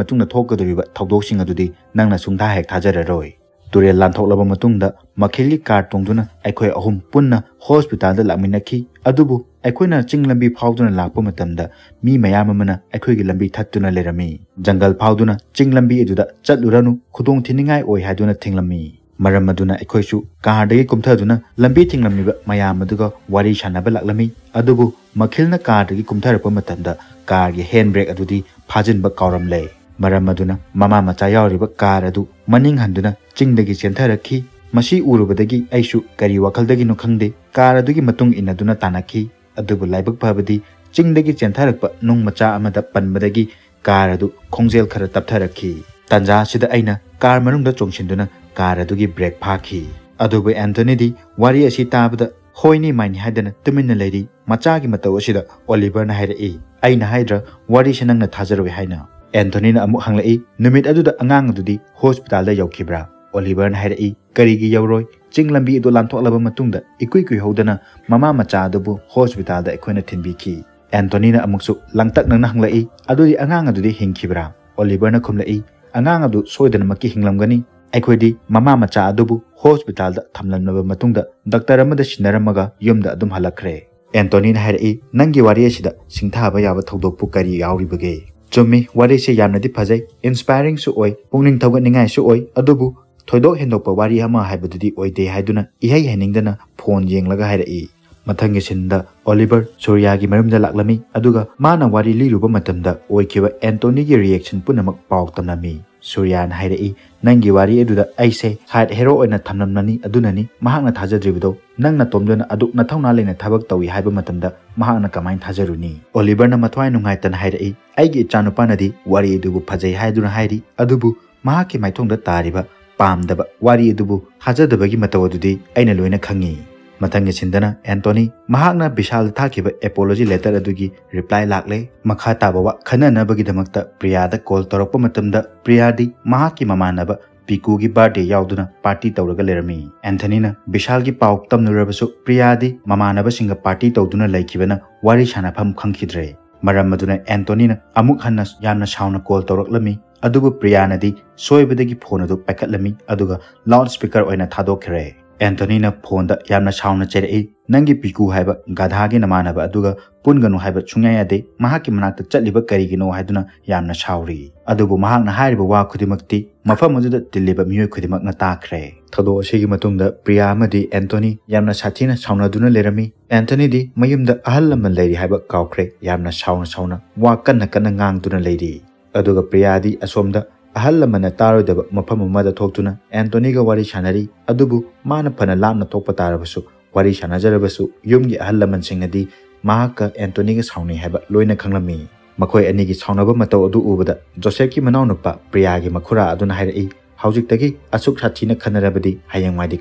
ꯃꯇꯨꯡꯗ ꯊꯣꯛꯀꯗꯧꯔꯤꯕ ꯊꯧꯗꯣꯛꯁꯤꯡ ꯑꯗꯨꯗꯤ ꯅꯪꯅ ꯁꯨꯡꯊꯥ ꯍꯦꯛ ꯊꯥꯖꯔꯔꯣꯏ꯫" ꯇꯨꯔꯦꯜ ꯂꯥꯟꯊꯣꯛꯂꯕ ꯃꯇꯨꯡꯗ ꯃꯈꯤꯜꯒꯤ ꯀꯥꯔ ꯇꯣꯡꯗꯨꯅ ꯑꯩꯈꯣꯏ ꯑꯍꯨꯝ ꯄꯨꯟꯅ ꯍꯣꯁꯄꯤꯇꯥꯜꯗ ꯂꯥꯛꯃꯤꯟꯅꯈꯤ꯫ ꯑꯗꯨꯕꯨ ꯑꯩꯈꯣꯏꯅ ꯆꯤꯡ ꯂꯝꯕꯤ ꯐꯥꯎꯗꯨꯅ ꯂꯥꯛꯄ ꯃꯇꯝꯗ ꯃꯤ ꯃꯌꯥꯝ ꯑꯃꯅ ꯑꯩꯈꯣꯏꯒꯤ ꯂꯝꯕꯤ ꯊꯠꯇꯨꯅ ꯂꯩꯔꯝꯃꯤ꯫ ꯖꯪꯒꯜ ꯐꯥꯎꯗꯨꯅ ꯆꯤꯡ ꯂꯝꯕꯤ ꯑꯗꯨꯗ ꯆꯠꯂꯨꯔꯅꯨ, ꯈꯨꯗꯣꯡ ꯊꯤꯅꯤꯡꯉꯥꯏ ꯑꯣꯏ ꯍꯥꯏꯗꯨꯅ ꯊꯤꯡꯂꯝꯃꯤ꯫ ꯃꯔꯝ ꯑꯗꯨꯅ ꯑꯩꯈꯣꯏꯁꯨ ꯀꯥꯔꯗꯒꯤ ꯀꯨꯝꯊꯗꯨꯅ ꯂꯝꯕꯤ ꯊꯤꯡꯂꯝꯂꯤꯕ ꯃꯌꯥꯝ ꯑꯗꯨꯒ ꯋꯥꯔꯤ ꯁꯥꯟꯅꯕ ꯂꯥꯛꯂꯝꯃꯤ꯫ ꯑꯗꯨꯕꯨ ꯃꯈꯤꯜꯅ ꯀꯥꯔꯗꯒꯤ ꯀꯨꯝꯊꯔꯛꯄ ꯃꯇꯝꯗ ꯀꯥꯔꯒꯤ ꯍꯦꯟ ꯕ꯭ꯔꯦꯛ ꯑꯗꯨꯗꯤ ꯐꯥꯖꯤꯟꯕ ꯀꯥꯎꯔꯝꯂꯦ꯫ ꯃꯔꯝ ꯑꯗꯨꯅ ꯃꯃꯥ ꯃꯆꯥ ꯌꯥꯎꯔꯤꯕ ꯀꯥꯔ ꯑꯗꯨ ꯃꯅꯤꯡ ꯍꯟꯗꯨꯅ ꯆꯤꯡꯗꯒꯤ ꯆꯦꯟꯊꯔꯛꯈꯤ꯫ ꯃꯁꯤ ꯎꯔꯨꯕꯗꯒꯤ ꯑꯩꯁꯨ ꯀꯔꯤ ꯋꯥꯈꯜꯗꯒꯤꯅꯣ ꯈꯪꯗꯦ, ꯀꯥꯔ ꯑꯗꯨꯒꯤ ꯃꯇꯨꯡ ꯏꯟꯅꯗꯨꯅ ꯇꯥꯟꯅꯈꯤ꯫ ꯑꯗꯨꯕꯨ ꯂꯥꯏꯕꯛ ꯐꯕꯗꯤ ꯆꯤꯡꯗꯒꯤ ꯆꯦꯟꯊꯔꯛꯄ ꯅꯨꯡ ꯃꯆꯥ ꯑꯃꯗ ꯄꯟꯕꯗꯒꯤ ꯀꯥꯔ ꯑꯗꯨ ꯈꯣꯡꯖꯦꯜ ꯈꯔ ꯇꯞꯊꯔꯛꯈꯤ꯫ ꯇꯥꯟꯖꯥ ꯑꯁꯤꯗ ꯑꯩꯅ ꯀꯥꯔ ꯃꯅꯨꯡꯗ ꯆꯣꯡꯁꯤꯟꯗꯨꯅ ꯀꯥꯔ ꯑꯗꯨꯒꯤ ꯕ꯭ꯔꯦꯛ ꯐꯥꯈꯤ꯫ ꯑꯗꯨꯕꯨ ꯑꯦꯟꯊꯣꯅꯤꯗꯤ ꯋꯥꯔꯤ ꯑꯁꯤ ꯇꯥꯕꯗ ꯍꯣꯏꯅꯤ ꯃꯥꯏꯅꯤ ꯍꯥꯏꯗꯅ ꯇꯨꯃꯤꯟꯅ ꯂꯩꯔꯤ꯫ ꯃꯆꯥꯒꯤ ꯃꯇꯧ ꯑꯁꯤꯗ ꯑꯣꯂꯤꯚꯔꯅ ꯍꯥꯏꯔꯛꯏ, "ꯑꯩꯅ ꯍꯥꯏꯗ꯭ꯔꯥ ꯋꯥꯔꯤꯁꯦ ꯅꯪꯅ ꯊꯥꯖꯔꯣꯏ ꯍꯥꯏꯅ?" ꯑꯦꯟꯊꯣꯅꯤꯅ ꯑꯃꯨꯛ ꯍꯪꯂꯛꯏ, "ꯅꯨꯃꯤꯠ ꯑꯗꯨꯗ ꯑꯉꯥꯡ ꯑꯗꯨꯗꯤ ꯍꯣꯁꯄꯤꯇꯥꯜꯗ ꯌꯧꯈꯤꯕ꯭ꯔꯥ?" ꯑꯣꯂꯤꯚꯔꯅ ꯍꯥꯏꯔꯛꯏ, "ꯀꯔꯤꯒꯤ ꯌꯧꯔꯣꯏ? ꯆꯤꯡ ꯂꯝꯕꯤ ꯑꯗꯨ ꯂꯥꯟꯊꯣꯛꯂꯕ ꯃꯇꯨꯡꯗ ꯏꯀꯨꯏ ꯀꯨꯏꯍꯧꯗꯅ ꯃꯃꯥ ꯃꯆꯥ ꯑꯗꯨꯕꯨ ꯍꯣꯁꯄꯤꯇꯥꯜꯗ ꯑꯩꯈꯣꯏꯅ ꯊꯤꯟꯕꯤꯈꯤ꯫" ꯑꯦꯟꯊꯣꯅꯤꯅ ꯑꯃꯨꯛꯁꯨ ꯂꯥꯡꯇꯛꯅꯅ ꯍꯪꯂꯛꯏ, "ꯑꯗꯨꯗꯤ ꯑꯉꯥꯡ ꯑꯗꯨꯗꯤ ꯍꯤꯡꯈꯤꯕ꯭ꯔꯥ?" ꯑꯣꯂꯤꯚꯔꯅ ꯈꯨꯝꯂꯛꯏ, "ꯑꯉꯥꯡ ꯑꯗꯨ ꯁꯣꯏꯗꯅꯃꯛꯀꯤ ꯍꯤꯡꯂꯝꯒꯅꯤ꯫ ꯑꯩꯈꯣꯏꯗꯤ ꯃꯃꯥ ꯃꯆꯥ ꯑꯗꯨꯕꯨ ꯍꯣꯁꯄꯤꯇꯥꯜꯗ ꯊꯝꯂꯝꯂꯕ ꯃꯇꯨꯡꯗ ꯗꯥꯛꯇꯔ ꯑꯃꯗ ꯁꯤꯟꯅꯔꯝꯃꯒ ꯌꯨꯝꯗ ꯑꯗꯨꯝ ꯍꯜꯂꯛꯈ꯭ꯔꯦ꯫" ꯑꯦꯟꯊꯣꯅꯤꯅ ꯍꯥꯏꯔꯛꯏ, "ꯅꯪꯒꯤ ꯋꯥꯔꯤ ꯑꯁꯤꯗ ꯁꯤꯡꯊꯥꯕ ꯌꯥꯕ ꯊꯧꯗꯣꯛꯄꯨ ꯀꯔꯤ ꯌꯥꯎꯔꯤꯕꯒꯦ?" "ꯆꯨꯝꯃꯤ, ꯋꯥꯔꯤꯁꯦ ꯌꯥꯝꯅꯗꯤ ꯐꯖꯩ, ꯏꯟꯁꯄꯥꯏꯔꯤꯡꯁꯨ ꯑꯣꯏ, ꯄꯨꯛꯅꯤꯡ ꯊꯧꯒꯠꯅꯤꯡꯉꯥꯏꯁꯨ ꯑꯣꯏ, ꯑꯗꯨꯕꯨ ꯊꯣꯏꯗꯣꯛ ꯍꯦꯟꯗꯣꯛꯄ ꯋꯥꯔꯤ ꯑꯃ ꯍꯥꯏꯕꯗꯨꯗꯤ ꯑꯣꯏꯗꯦ" ꯍꯥꯏꯗꯨꯅ ꯏꯍꯩ ꯍꯩꯅꯤꯡꯗꯅ ꯐꯣꯟ ꯌꯦꯡꯂꯒ ꯍꯥꯏꯔꯛꯏ꯫ ꯃꯊꯪꯒꯤ ꯁꯤꯟꯗ ꯑꯣꯂꯤꯚꯔ ꯁꯨꯔꯤꯌꯥꯒꯤ ꯃꯌꯨꯝꯗ ꯂꯥꯛꯂꯝꯃꯤ, ꯑꯗꯨꯒ ꯃꯥꯅ ꯋꯥꯔꯤ ꯂꯤꯔꯨꯕ ꯃꯇꯝꯗ ꯑꯣꯏꯈꯤꯕ ꯑꯦꯟꯇꯣꯅꯤꯒꯤ ꯔꯤꯌꯦꯛꯁꯟ ꯄꯨꯝꯅꯃꯛ ꯄꯥꯎ ꯇꯝꯂꯝꯃꯤ꯫ ꯁꯨꯔꯤꯌꯥꯅ ꯍꯥꯏꯔꯛꯏ, "ꯅꯪꯒꯤ ꯋꯥꯔꯤ ꯑꯗꯨꯗ ꯑꯩꯁꯦ ꯁꯥꯏꯗ ꯍꯦꯔꯣ ꯑꯣꯏꯅ ꯊꯝꯂꯝꯂꯅꯤ, ꯑꯗꯨꯅꯅꯤ ꯃꯍꯥꯛꯅ ꯊꯥꯖꯗ꯭ꯔꯤꯕꯗꯣ꯫ ꯅꯪ ꯅꯇꯣꯝꯗꯅ ꯑꯗꯨꯛ ꯅꯊꯧꯅꯥ ꯂꯩꯅ ꯊꯕꯛ ꯇꯧꯏ ꯍꯥꯏꯕ ꯃꯇꯝꯗ ꯃꯍꯥꯛꯅ ꯀꯃꯥꯏꯅ ꯊꯥꯖꯔꯨꯅꯤ?" ꯑꯣꯂꯤꯚꯔꯅ ꯃꯊ꯭ꯋꯥꯏ ꯅꯨꯡꯉꯥꯏꯇꯅ ꯍꯥꯏꯔꯛꯏ, "ꯑꯩꯒꯤ ꯏꯆꯥꯅꯨꯄꯥꯅꯗꯤ ꯋꯥꯔꯤ ꯑꯗꯨꯕꯨ ꯐꯖꯩ ꯍꯥꯏꯗꯨꯅ ꯍꯥꯏꯔꯤ, ꯑꯗꯨꯕꯨ ꯃꯍꯥꯛꯀꯤ ꯃꯥꯏꯊꯣꯡꯗ ꯇꯥꯔꯤꯕ ꯄꯥꯝꯗꯕ ꯋꯥꯔꯤ ꯑꯗꯨꯕꯨ ꯊꯥꯖꯗꯕꯒꯤ ꯃꯇꯧ ꯑꯗꯨꯗꯤ ꯑꯩꯅ ꯂꯣꯏꯅ ꯈꯪꯉꯤ꯫" ꯃꯊꯪꯒꯤ ꯁꯤꯟꯗꯅ ꯑꯦꯟꯇꯣꯅꯤ ꯃꯍꯥꯛꯅ ꯕꯤꯁꯥꯜꯗ ꯊꯥꯈꯤꯕ ꯑꯦꯄꯣꯂꯣꯖꯤ ꯂꯦꯇꯔ ꯑꯗꯨꯒꯤ ꯔꯤꯄ꯭ꯂꯥꯏ ꯂꯥꯛꯂꯦ꯫ ꯃꯈꯥ ꯇꯥꯕ ꯋꯥ ꯈꯟꯅꯅꯕꯒꯤꯗꯃꯛꯇ ꯄ꯭ꯔꯤꯌꯥꯗ ꯀꯣꯜ ꯇꯧꯔꯛꯄ ꯃꯇꯝꯗ ꯄ꯭ꯔꯤꯌꯥꯗꯤ ꯃꯍꯥꯛꯀꯤ ꯃꯃꯥꯟꯅꯕ ꯄꯤꯀꯨꯒꯤ ꯕꯥꯔꯗꯦ ꯌꯥꯎꯗꯨꯅ ꯄꯥꯔꯇꯤ ꯇꯧꯔꯒ ꯂꯩꯔꯝꯃꯤ꯫ ꯑꯦꯟꯊꯅꯤꯅ ꯕꯤꯁꯥꯜꯒꯤ ꯄꯥꯎ ꯇꯝꯂꯨꯔꯕꯁꯨ ꯄ꯭ꯔꯤꯌꯥꯗꯤ ꯃꯃꯥꯟꯅꯕꯁꯤꯡꯒ ꯄꯥꯔꯇꯤ ꯇꯧꯗꯨꯅ ꯂꯩꯈꯤꯕꯅ ꯋꯥꯔꯤ ꯁꯥꯟꯅꯐꯝ ꯈꯪꯈꯤꯗ꯭ꯔꯦ꯫ ꯃꯔꯝ ꯑꯗꯨꯅ ꯑꯦꯟꯇꯣꯅꯤꯅ ꯑꯃꯨꯛ ꯍꯟꯅ ꯌꯥꯝꯅ ꯁꯥꯎꯅ ꯀꯣꯜ ꯇꯧꯔꯛꯂꯝꯃꯤ, ꯑꯗꯨꯕꯨ ꯄ꯭ꯔꯤꯌꯥꯅꯗꯤ ꯁꯣꯏꯕꯗꯒꯤ ꯐꯣꯟ ꯑꯗꯨ ꯄꯥꯏꯈꯠꯂꯝꯃꯤ, ꯑꯗꯨꯒ ꯂꯥꯎꯗ ꯁ꯭ꯄꯤꯀꯔ ꯑꯣꯏꯅ ꯊꯥꯗꯣꯛꯈ꯭ꯔꯦ꯫ ꯑꯦꯟꯊꯣꯅꯤꯅ ꯐꯣꯟꯗ ꯌꯥꯝꯅ ꯁꯥꯎꯅ ꯆꯩꯔꯛꯏ, "ꯅꯪꯒꯤ ꯄꯤꯀꯨ ꯍꯥꯏꯕ ꯒꯙꯥꯒꯤ ꯅꯃꯥꯟꯅꯕ ꯑꯗꯨꯒ ꯄꯨꯟꯒꯅꯨ ꯍꯥꯏꯕ ꯁꯨꯡꯌꯥ ꯌꯥꯗꯦ, ꯃꯍꯥꯛꯀꯤ ꯃꯅꯥꯛꯇ ꯆꯠꯂꯤꯕ ꯀꯔꯤꯒꯤꯅꯣ?" ꯍꯥꯏꯗꯨꯅ ꯌꯥꯝꯅ ꯁꯥꯎꯔꯤ꯫ ꯑꯗꯨꯕꯨ ꯃꯍꯥꯛꯅ ꯍꯥꯏꯔꯤꯕ ꯋꯥ ꯈꯨꯗꯤꯡꯃꯛꯇꯤ ꯃꯐꯝ ꯑꯗꯨꯗ ꯇꯤꯜꯂꯤꯕ ꯃꯤꯑꯣꯏ ꯈꯨꯗꯤꯡꯃꯛꯅ ꯇꯥꯈ꯭ꯔꯦ꯫ ꯊꯧꯗꯣꯛ ꯑꯁꯤꯒꯤ ꯃꯇꯨꯡꯗ ꯄ꯭ꯔꯤꯌꯥ ꯑꯃꯗꯤ ꯑꯦꯟꯊꯣꯅꯤ ꯌꯥꯝꯅ ꯁꯥꯊꯤꯅ ꯁꯥꯎꯅꯗꯨꯅ ꯂꯩꯔꯝꯃꯤ꯫ ꯑꯦꯟꯊꯣꯅꯤꯗꯤ ꯃꯌꯨꯝꯗ ꯑꯍꯜ ꯂꯃꯟ ꯂꯩꯔꯤ ꯍꯥꯏꯕ ꯀꯥꯎꯈ꯭ꯔꯦ, ꯌꯥꯝꯅ ꯁꯥꯎꯅ ꯁꯥꯎꯅ ꯋꯥ ꯀꯟꯅ ꯀꯟꯅ ꯉꯥꯡꯗꯨꯅ ꯂꯩꯔꯤ꯫ ꯑꯗꯨꯒ ꯄ꯭ꯔꯤꯌꯥꯗꯤ ꯑꯁꯣꯝꯗ ꯑꯍꯜ ꯂꯃꯟꯅ ꯇꯥꯔꯣꯏꯗꯕ ꯃꯐꯝ ꯑꯃꯗ ꯊꯣꯛꯇꯨꯅ ꯑꯦꯟꯊꯣꯅꯤꯒ ꯋꯥꯔꯤ ꯁꯥꯟꯅꯔꯤ꯫ ꯑꯗꯨꯕꯨ ꯃꯥꯅ ꯐꯅ ꯂꯥꯞꯅ ꯊꯣꯛꯄ ꯇꯥꯔꯕꯁꯨ, ꯋꯥꯔꯤ ꯁꯥꯟꯅꯖꯔꯕꯁꯨ, ꯌꯨꯝꯒꯤ ꯑꯍꯜ ꯂꯃꯟꯁꯤꯡꯅꯗꯤ ꯃꯍꯥꯛꯀ ꯑꯦꯟꯊꯣꯅꯤꯒ ꯁꯥꯎꯅꯩ ꯍꯥꯏꯕ ꯂꯣꯏꯅ ꯈꯪꯂꯝꯃꯤ꯫ ꯃꯈꯣꯏ ꯑꯅꯤꯒꯤ ꯁꯥꯎꯅꯕ ꯃꯇꯧ ꯑꯗꯨ ꯎꯕꯗ ꯖꯣꯁꯦꯐꯀꯤ ꯃꯅꯥꯎꯅꯨꯄꯥ ꯄ꯭ꯔꯤꯌꯥꯒꯤ ꯃꯈꯨꯔꯥ ꯑꯗꯨꯅ ꯍꯥꯏꯔꯛꯏ, "ꯍꯧꯖꯤꯛꯇꯒꯤ ꯑꯁꯨꯛ ꯁꯥꯊꯤꯅ ꯈꯟꯅꯔꯕꯗꯤ ꯍꯌꯦꯡꯋꯥꯏꯗꯤ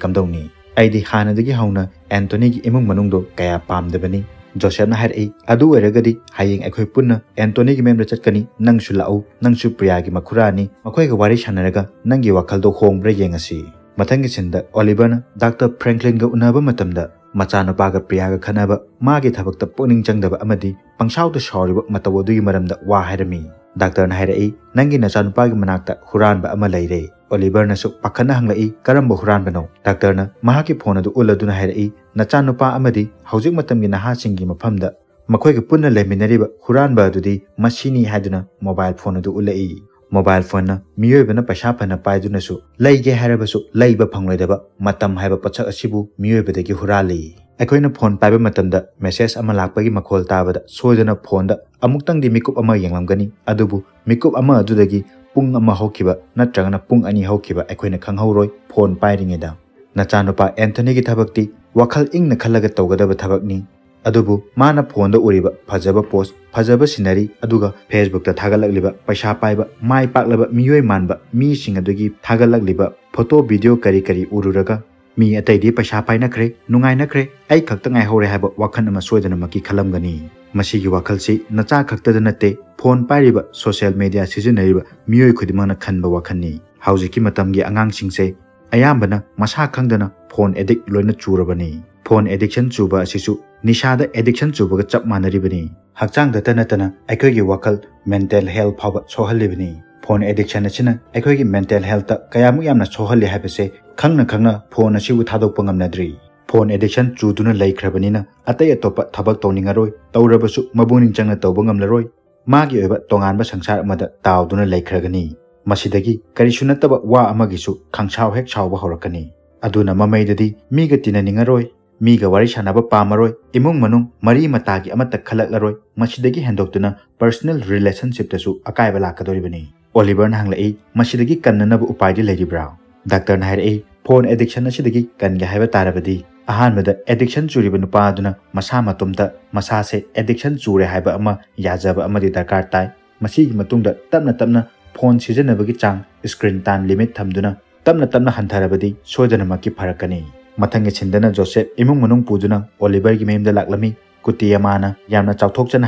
ꯀꯝꯗꯧꯅꯤ? ꯑꯩꯗꯤ ꯍꯥꯟꯅꯗꯒꯤ ꯍꯧꯅ ꯑꯦꯟꯊꯣꯅꯤꯒꯤ ꯏꯃꯨꯡ ꯃꯅꯨꯡꯗꯣ ꯀꯌꯥ ꯄꯥꯝꯗꯕꯅꯤ꯫" ꯖꯣꯁꯦꯐꯅ ꯍꯥꯏꯔꯛꯏ, "ꯑꯗꯨ ꯑꯣꯏꯔꯒꯗꯤ ꯍꯌꯦꯡ ꯑꯩꯈꯣꯏ ꯄꯨꯟꯅ ꯑꯦꯟꯊꯣꯅꯤꯒꯤ ꯃꯌꯨꯝꯗ ꯆꯠꯀꯅꯤ, ꯅꯪꯁꯨ ꯂꯥꯛꯎ, ꯅꯪꯁꯨ ꯄ꯭ꯔꯤꯌꯥꯒꯤ ꯃꯈꯨꯔꯥꯅꯤ, ꯃꯈꯣꯏꯒ ꯋꯥꯔꯤ ꯁꯥꯟꯅꯔꯒ ꯅꯪꯒꯤ ꯋꯥꯈꯜꯗꯣ ꯍꯣꯡꯕ꯭ꯔꯥ ꯌꯦꯡꯉꯁꯤ꯫" ꯃꯊꯪꯒꯤ ꯁꯤꯟꯗ ꯑꯣꯂꯤꯚꯔꯅ ꯗꯥꯛꯇꯔ ꯐ꯭ꯔꯦꯡꯀ꯭ꯂꯤꯟꯒ ꯎꯅꯕ ꯃꯇꯝꯗ ꯃꯆꯥꯅꯨꯄꯥꯒ ꯄ꯭ꯔꯤꯌꯥꯒ ꯈꯠꯅꯕ, ꯃꯥꯒꯤ ꯊꯕꯛꯇ ꯄꯨꯛꯅꯤꯡ ꯆꯪꯗꯕ ꯑꯃꯗꯤ ꯄꯪꯁꯥꯎꯗ ꯁꯥꯎꯔꯤꯕ ꯃꯇꯧ ꯑꯗꯨꯒꯤ ꯃꯔꯝꯗ ꯋꯥ ꯍꯥꯏꯔꯝꯃꯤ꯫ ꯗꯥꯛꯇꯔꯅ ꯍꯥꯏꯔꯛꯏ, "ꯅꯪꯒꯤ ꯅꯆꯥꯅꯨꯄꯥꯒꯤ ꯃꯅꯥꯛꯇ ꯍꯨꯔꯥꯟꯕ ꯑꯃ ꯂꯩꯔꯦ꯫" ꯑꯣꯂꯤꯚꯔꯅꯁꯨ ꯄꯥꯈꯠꯅ ꯍꯪꯂꯛꯏ, "ꯀꯔꯝꯕ ꯍꯨꯔꯥꯟꯕꯅꯣ?" ꯗꯥꯛꯇꯔꯅ ꯃꯍꯥꯛꯀꯤ ꯐꯣꯟ ꯑꯗꯨ ꯎꯠꯂꯗꯨꯅ ꯍꯥꯏꯔꯛꯏ, "ꯅꯆꯥꯅꯨꯄꯥ ꯑꯃꯗꯤ ꯍꯧꯖꯤꯛ ꯃꯇꯝꯒꯤ ꯅꯍꯥꯁꯤꯡꯒꯤ ꯃꯐꯝꯗ ꯃꯈꯣꯏꯒ ꯄꯨꯟꯅ ꯂꯩꯃꯤꯟꯅꯔꯤꯕ ꯍꯨꯔꯥꯟꯕ ꯑꯗꯨꯗꯤ ꯃꯁꯤꯅꯤ" ꯍꯥꯏꯗꯨꯅ ꯃꯣꯕꯥꯏꯜ ꯐꯣꯟ ꯑꯗꯨ ꯎꯠꯂꯛꯏ꯫ ꯃꯣꯕꯥꯏꯜ ꯐꯣꯟꯅ ꯃꯤꯑꯣꯏꯕꯅ ꯄꯩꯁꯥ ꯐꯅ ꯄꯥꯏꯗꯨꯅꯁꯨ ꯂꯩꯒꯦ ꯍꯥꯏꯔꯕꯁꯨ ꯂꯩꯕ ꯐꯪꯂꯣꯏꯗꯕ ꯃꯇꯝ ꯍꯥꯏꯕ ꯄꯣꯠꯁꯛ ꯑꯁꯤꯕꯨ ꯃꯤꯑꯣꯏꯕꯗꯒꯤ ꯍꯨꯔꯥꯜꯂꯤ꯫ ꯑꯩꯈꯣꯏꯅ ꯐꯣꯟ ꯄꯥꯏꯕ ꯃꯇꯝꯗ ꯃꯦꯁꯦꯖ ꯑꯃ ꯂꯥꯛꯄꯒꯤ ꯃꯈꯣꯜ ꯇꯥꯕꯗ ꯁꯣꯏꯗꯅ ꯐꯣꯟꯗ ꯑꯃꯨꯛꯇꯪꯗꯤ ꯃꯤꯀꯨꯞ ꯑꯃ ꯌꯦꯡꯂꯝꯒꯅꯤ, ꯑꯗꯨꯕꯨ ꯃꯤꯀꯨꯞ ꯑꯃ ꯑꯗꯨꯗꯒꯤ ꯄꯨꯡ ꯑꯃ ꯍꯧꯈꯤꯕ ꯅꯠꯇ꯭ꯔꯒꯅ ꯄꯨꯡ ꯑꯅꯤ ꯍꯧꯈꯤꯕ ꯑꯩꯈꯣꯏꯅ ꯈꯪꯍꯧꯔꯣꯏ ꯐꯣꯟ ꯄꯥꯏꯔꯤꯉꯩꯗ꯫ ꯅꯆꯥꯅꯨꯄꯥ ꯑꯦꯟꯊꯣꯅꯤꯒꯤ ꯊꯕꯛꯇꯤ ꯋꯥꯈꯜ ꯏꯪꯅ ꯈꯜꯂꯒ ꯇꯧꯒꯗꯕ ꯊꯕꯛꯅꯤ꯫ ꯑꯗꯨꯕꯨ ꯃꯥꯅ ꯐꯣꯟꯗ ꯎꯔꯤꯕ ꯐꯖꯕ ꯄꯣꯁ, ꯐꯖꯕ ꯁꯤꯅꯔꯤ, ꯑꯗꯨꯒ ꯐꯦꯁꯕꯨꯛꯇ ꯊꯥꯒꯠꯂꯛꯂꯤꯕ ꯄꯩꯁꯥ ꯄꯥꯏꯕ, ꯃꯥꯏ ꯄꯥꯛꯂꯕ ꯃꯤꯑꯣꯏ ꯃꯥꯟꯕ ꯃꯤꯁꯤꯡ ꯑꯗꯨꯒꯤ ꯊꯥꯒꯠꯂꯛꯂꯤꯕ ꯐꯣꯇꯣ, ꯚꯤꯗꯤꯑꯣ ꯀꯔꯤ ꯀꯔꯤ ꯎꯔꯨꯔꯒ ꯃꯤ ꯑꯇꯩꯗꯤ ꯄꯩꯁꯥ ꯄꯥꯏꯅꯈ꯭ꯔꯦ, ꯅꯨꯡꯉꯥꯏꯅꯈ꯭ꯔꯦ, ꯑꯩ ꯈꯛꯇ ꯉꯥꯏꯍꯧꯔꯦ ꯍꯥꯏꯕ ꯋꯥꯈꯜ ꯑꯃ ꯁꯣꯏꯗꯅꯃꯛꯀꯤ ꯈꯜꯂꯝꯒꯅꯤ꯫ ꯃꯁꯤꯒꯤ ꯋꯥꯈꯜꯁꯤ ꯅꯆꯥ ꯈꯛꯇꯗ ꯅꯠꯇꯦ, ꯐꯣꯟ ꯄꯥꯏꯔꯤꯕ, ꯁꯣꯁꯤꯌꯦꯜ ꯃꯦꯗꯤꯌꯥ ꯁꯤꯖꯤꯟꯅꯔꯤꯕ ꯃꯤꯑꯣꯏ ꯈꯨꯗꯤꯡꯃꯛꯅ ꯈꯟꯕ ꯋꯥꯈꯜꯅꯤ꯫ ꯍꯧꯖꯤꯛꯀꯤ ꯃꯇꯝꯒꯤ ꯑꯉꯥꯡꯁꯤꯡꯁꯦ ꯑꯌꯥꯝꯕꯅ ꯃꯁꯥ ꯈꯪꯗꯅ ꯐꯣꯟ ꯑꯦꯗꯤꯛ ꯂꯣꯏꯅ ꯆꯨꯔꯕꯅꯤ꯫ ꯐꯣꯟ ꯑꯦꯗꯤꯛꯁꯟ ꯆꯨꯕ ꯑꯁꯤꯁꯨ ꯅꯤꯁꯥꯗ ꯑꯦꯗꯤꯛꯁꯟ ꯆꯨꯕꯒ ꯆꯞ ꯃꯥꯟꯅꯔꯤꯕꯅꯤ꯫ ꯍꯛꯆꯥꯡꯗꯇ ꯅꯠꯇꯅ ꯑꯩꯈꯣꯏꯒꯤ ꯋꯥꯈꯜ, ꯃꯦꯟꯇꯦꯜ ꯍꯦꯜꯊ ꯐꯥꯎꯕ ꯁꯣꯛꯍꯜꯂꯤꯕꯅꯤ꯫ Phone addiction ꯑꯁꯤꯅ ꯑꯩꯈꯣꯏꯒꯤ mental healthꯇ ꯀꯌꯥꯃꯨꯛ ꯌꯥꯝꯅ ꯁꯣꯛꯍꯜꯂꯤ ꯍꯥꯏꯕꯁꯦ ꯈꯪꯅ ꯈꯪꯅ phone ꯑꯁꯤꯕꯨ ꯊꯥꯗꯣꯛꯄ ꯉꯝꯅꯗ꯭ꯔꯤ꯫ Phone addiction ꯆꯨꯗꯨꯅ ꯂꯩꯈ꯭ꯔꯕꯅꯤꯅ ꯑꯇꯩ ꯑꯇꯣꯞꯄ ꯊꯕꯛ ꯇꯧꯅꯤꯡꯉꯔꯣꯏ, ꯇꯧꯔꯕꯁꯨ ꯃꯄꯨꯛꯅꯤꯡ ꯆꯪꯅ ꯇꯧꯕ ꯉꯝꯂꯔꯣꯏ, ꯃꯥꯒꯤ ꯑꯣꯏꯕ ꯇꯣꯉꯥꯟꯕ ꯁꯪꯁꯥꯔ ꯑꯃꯗ ꯇꯥꯎꯗꯨꯅ ꯂꯩꯈ꯭ꯔꯒꯅꯤ꯫ ꯃꯁꯤꯗꯒꯤ ꯀꯔꯤꯁꯨ ꯅꯠꯇꯕ ꯋꯥ ꯑꯃꯒꯤꯁꯨ ꯈꯪꯁꯥꯎ ꯍꯦꯛ ꯁꯥꯎꯕ ꯍꯧꯔꯛꯀꯅꯤ꯫ ꯑꯗꯨꯅ ꯃꯃꯩꯗꯗꯤ ꯃꯤꯒ ꯇꯤꯟꯅꯅꯤꯡꯉꯔꯣꯏ, ꯃꯤꯒ ꯋꯥꯔꯤ ꯁꯥꯟꯅꯕ ꯄꯥꯝꯃꯔꯣꯏ, ꯏꯃꯨꯡ ꯃꯅꯨꯡ ꯃꯔꯤ ꯃꯇꯥꯒꯤ ꯑꯃꯠꯇ ꯈꯜꯂꯛꯂꯔꯣꯏ, ꯃꯁꯤꯗꯒꯤ ꯍꯦꯟꯗꯣꯛꯇꯨꯅ personal relationshipꯇꯁꯨ ꯑꯀꯥꯏꯕ ꯂꯥꯛꯀꯗꯧꯔꯤꯕꯅꯤ꯫ Oliverꯅ ꯍꯪꯂꯛꯏ, "ꯃꯁꯤꯗꯒꯤ ꯀꯟꯅꯅꯕ ꯎꯄꯥꯏꯗꯤ ꯂꯩꯔꯤꯕ꯭ꯔꯥ?" Doctorꯅ ꯍꯥꯏꯔꯛꯏ, "Phone addiction ꯑꯁꯤꯗꯒꯤ ꯀꯟꯒꯦ ꯍꯥꯏꯕ ꯇꯥꯔꯕꯗꯤ ꯑꯍꯥꯟꯕꯗ addiction ꯆꯨꯔꯤꯕ ꯅꯨꯄꯥ ꯑꯗꯨꯅ ꯃꯁꯥ ꯃꯇꯣꯝꯇ ꯃꯁꯥꯁꯦ addiction ꯆꯨꯔꯦ ꯍꯥꯏꯕ ꯑꯃ ꯌꯥꯖꯕ ꯑꯃꯗꯤ ꯗꯔꯀꯥꯔ ꯇꯥꯏ꯫ ꯃꯁꯤꯒꯤ ꯃꯇꯨꯡꯗ ꯇꯞꯅ ꯇꯞꯅ phone ꯁꯤꯖꯤꯟꯅꯕꯒꯤ ꯆꯥꯡ, screen time limit ꯊꯝꯗꯨꯅ ꯇꯞꯅ ꯇꯞꯅ ꯍꯟꯊꯔꯕꯗꯤ ꯁꯣꯏꯗꯅꯃꯛꯀꯤ ꯐꯔꯛꯀꯅꯤ꯫" ꯃꯊꯪꯒꯤ ꯁꯤꯟꯗꯅ ꯖꯣꯁꯦꯐ ꯏꯃꯨꯡ ꯃꯅꯨꯡ ꯄꯨꯗꯨꯅ ꯑꯣꯂꯤꯚꯔꯒꯤ ꯃꯌꯨꯝꯗ ꯂꯥꯛꯂꯝꯃꯤ꯫ ꯀꯨꯇꯤꯌꯥꯃꯥꯅ ꯌꯥꯝꯅ ꯆꯥꯎꯊꯣꯛꯆꯅ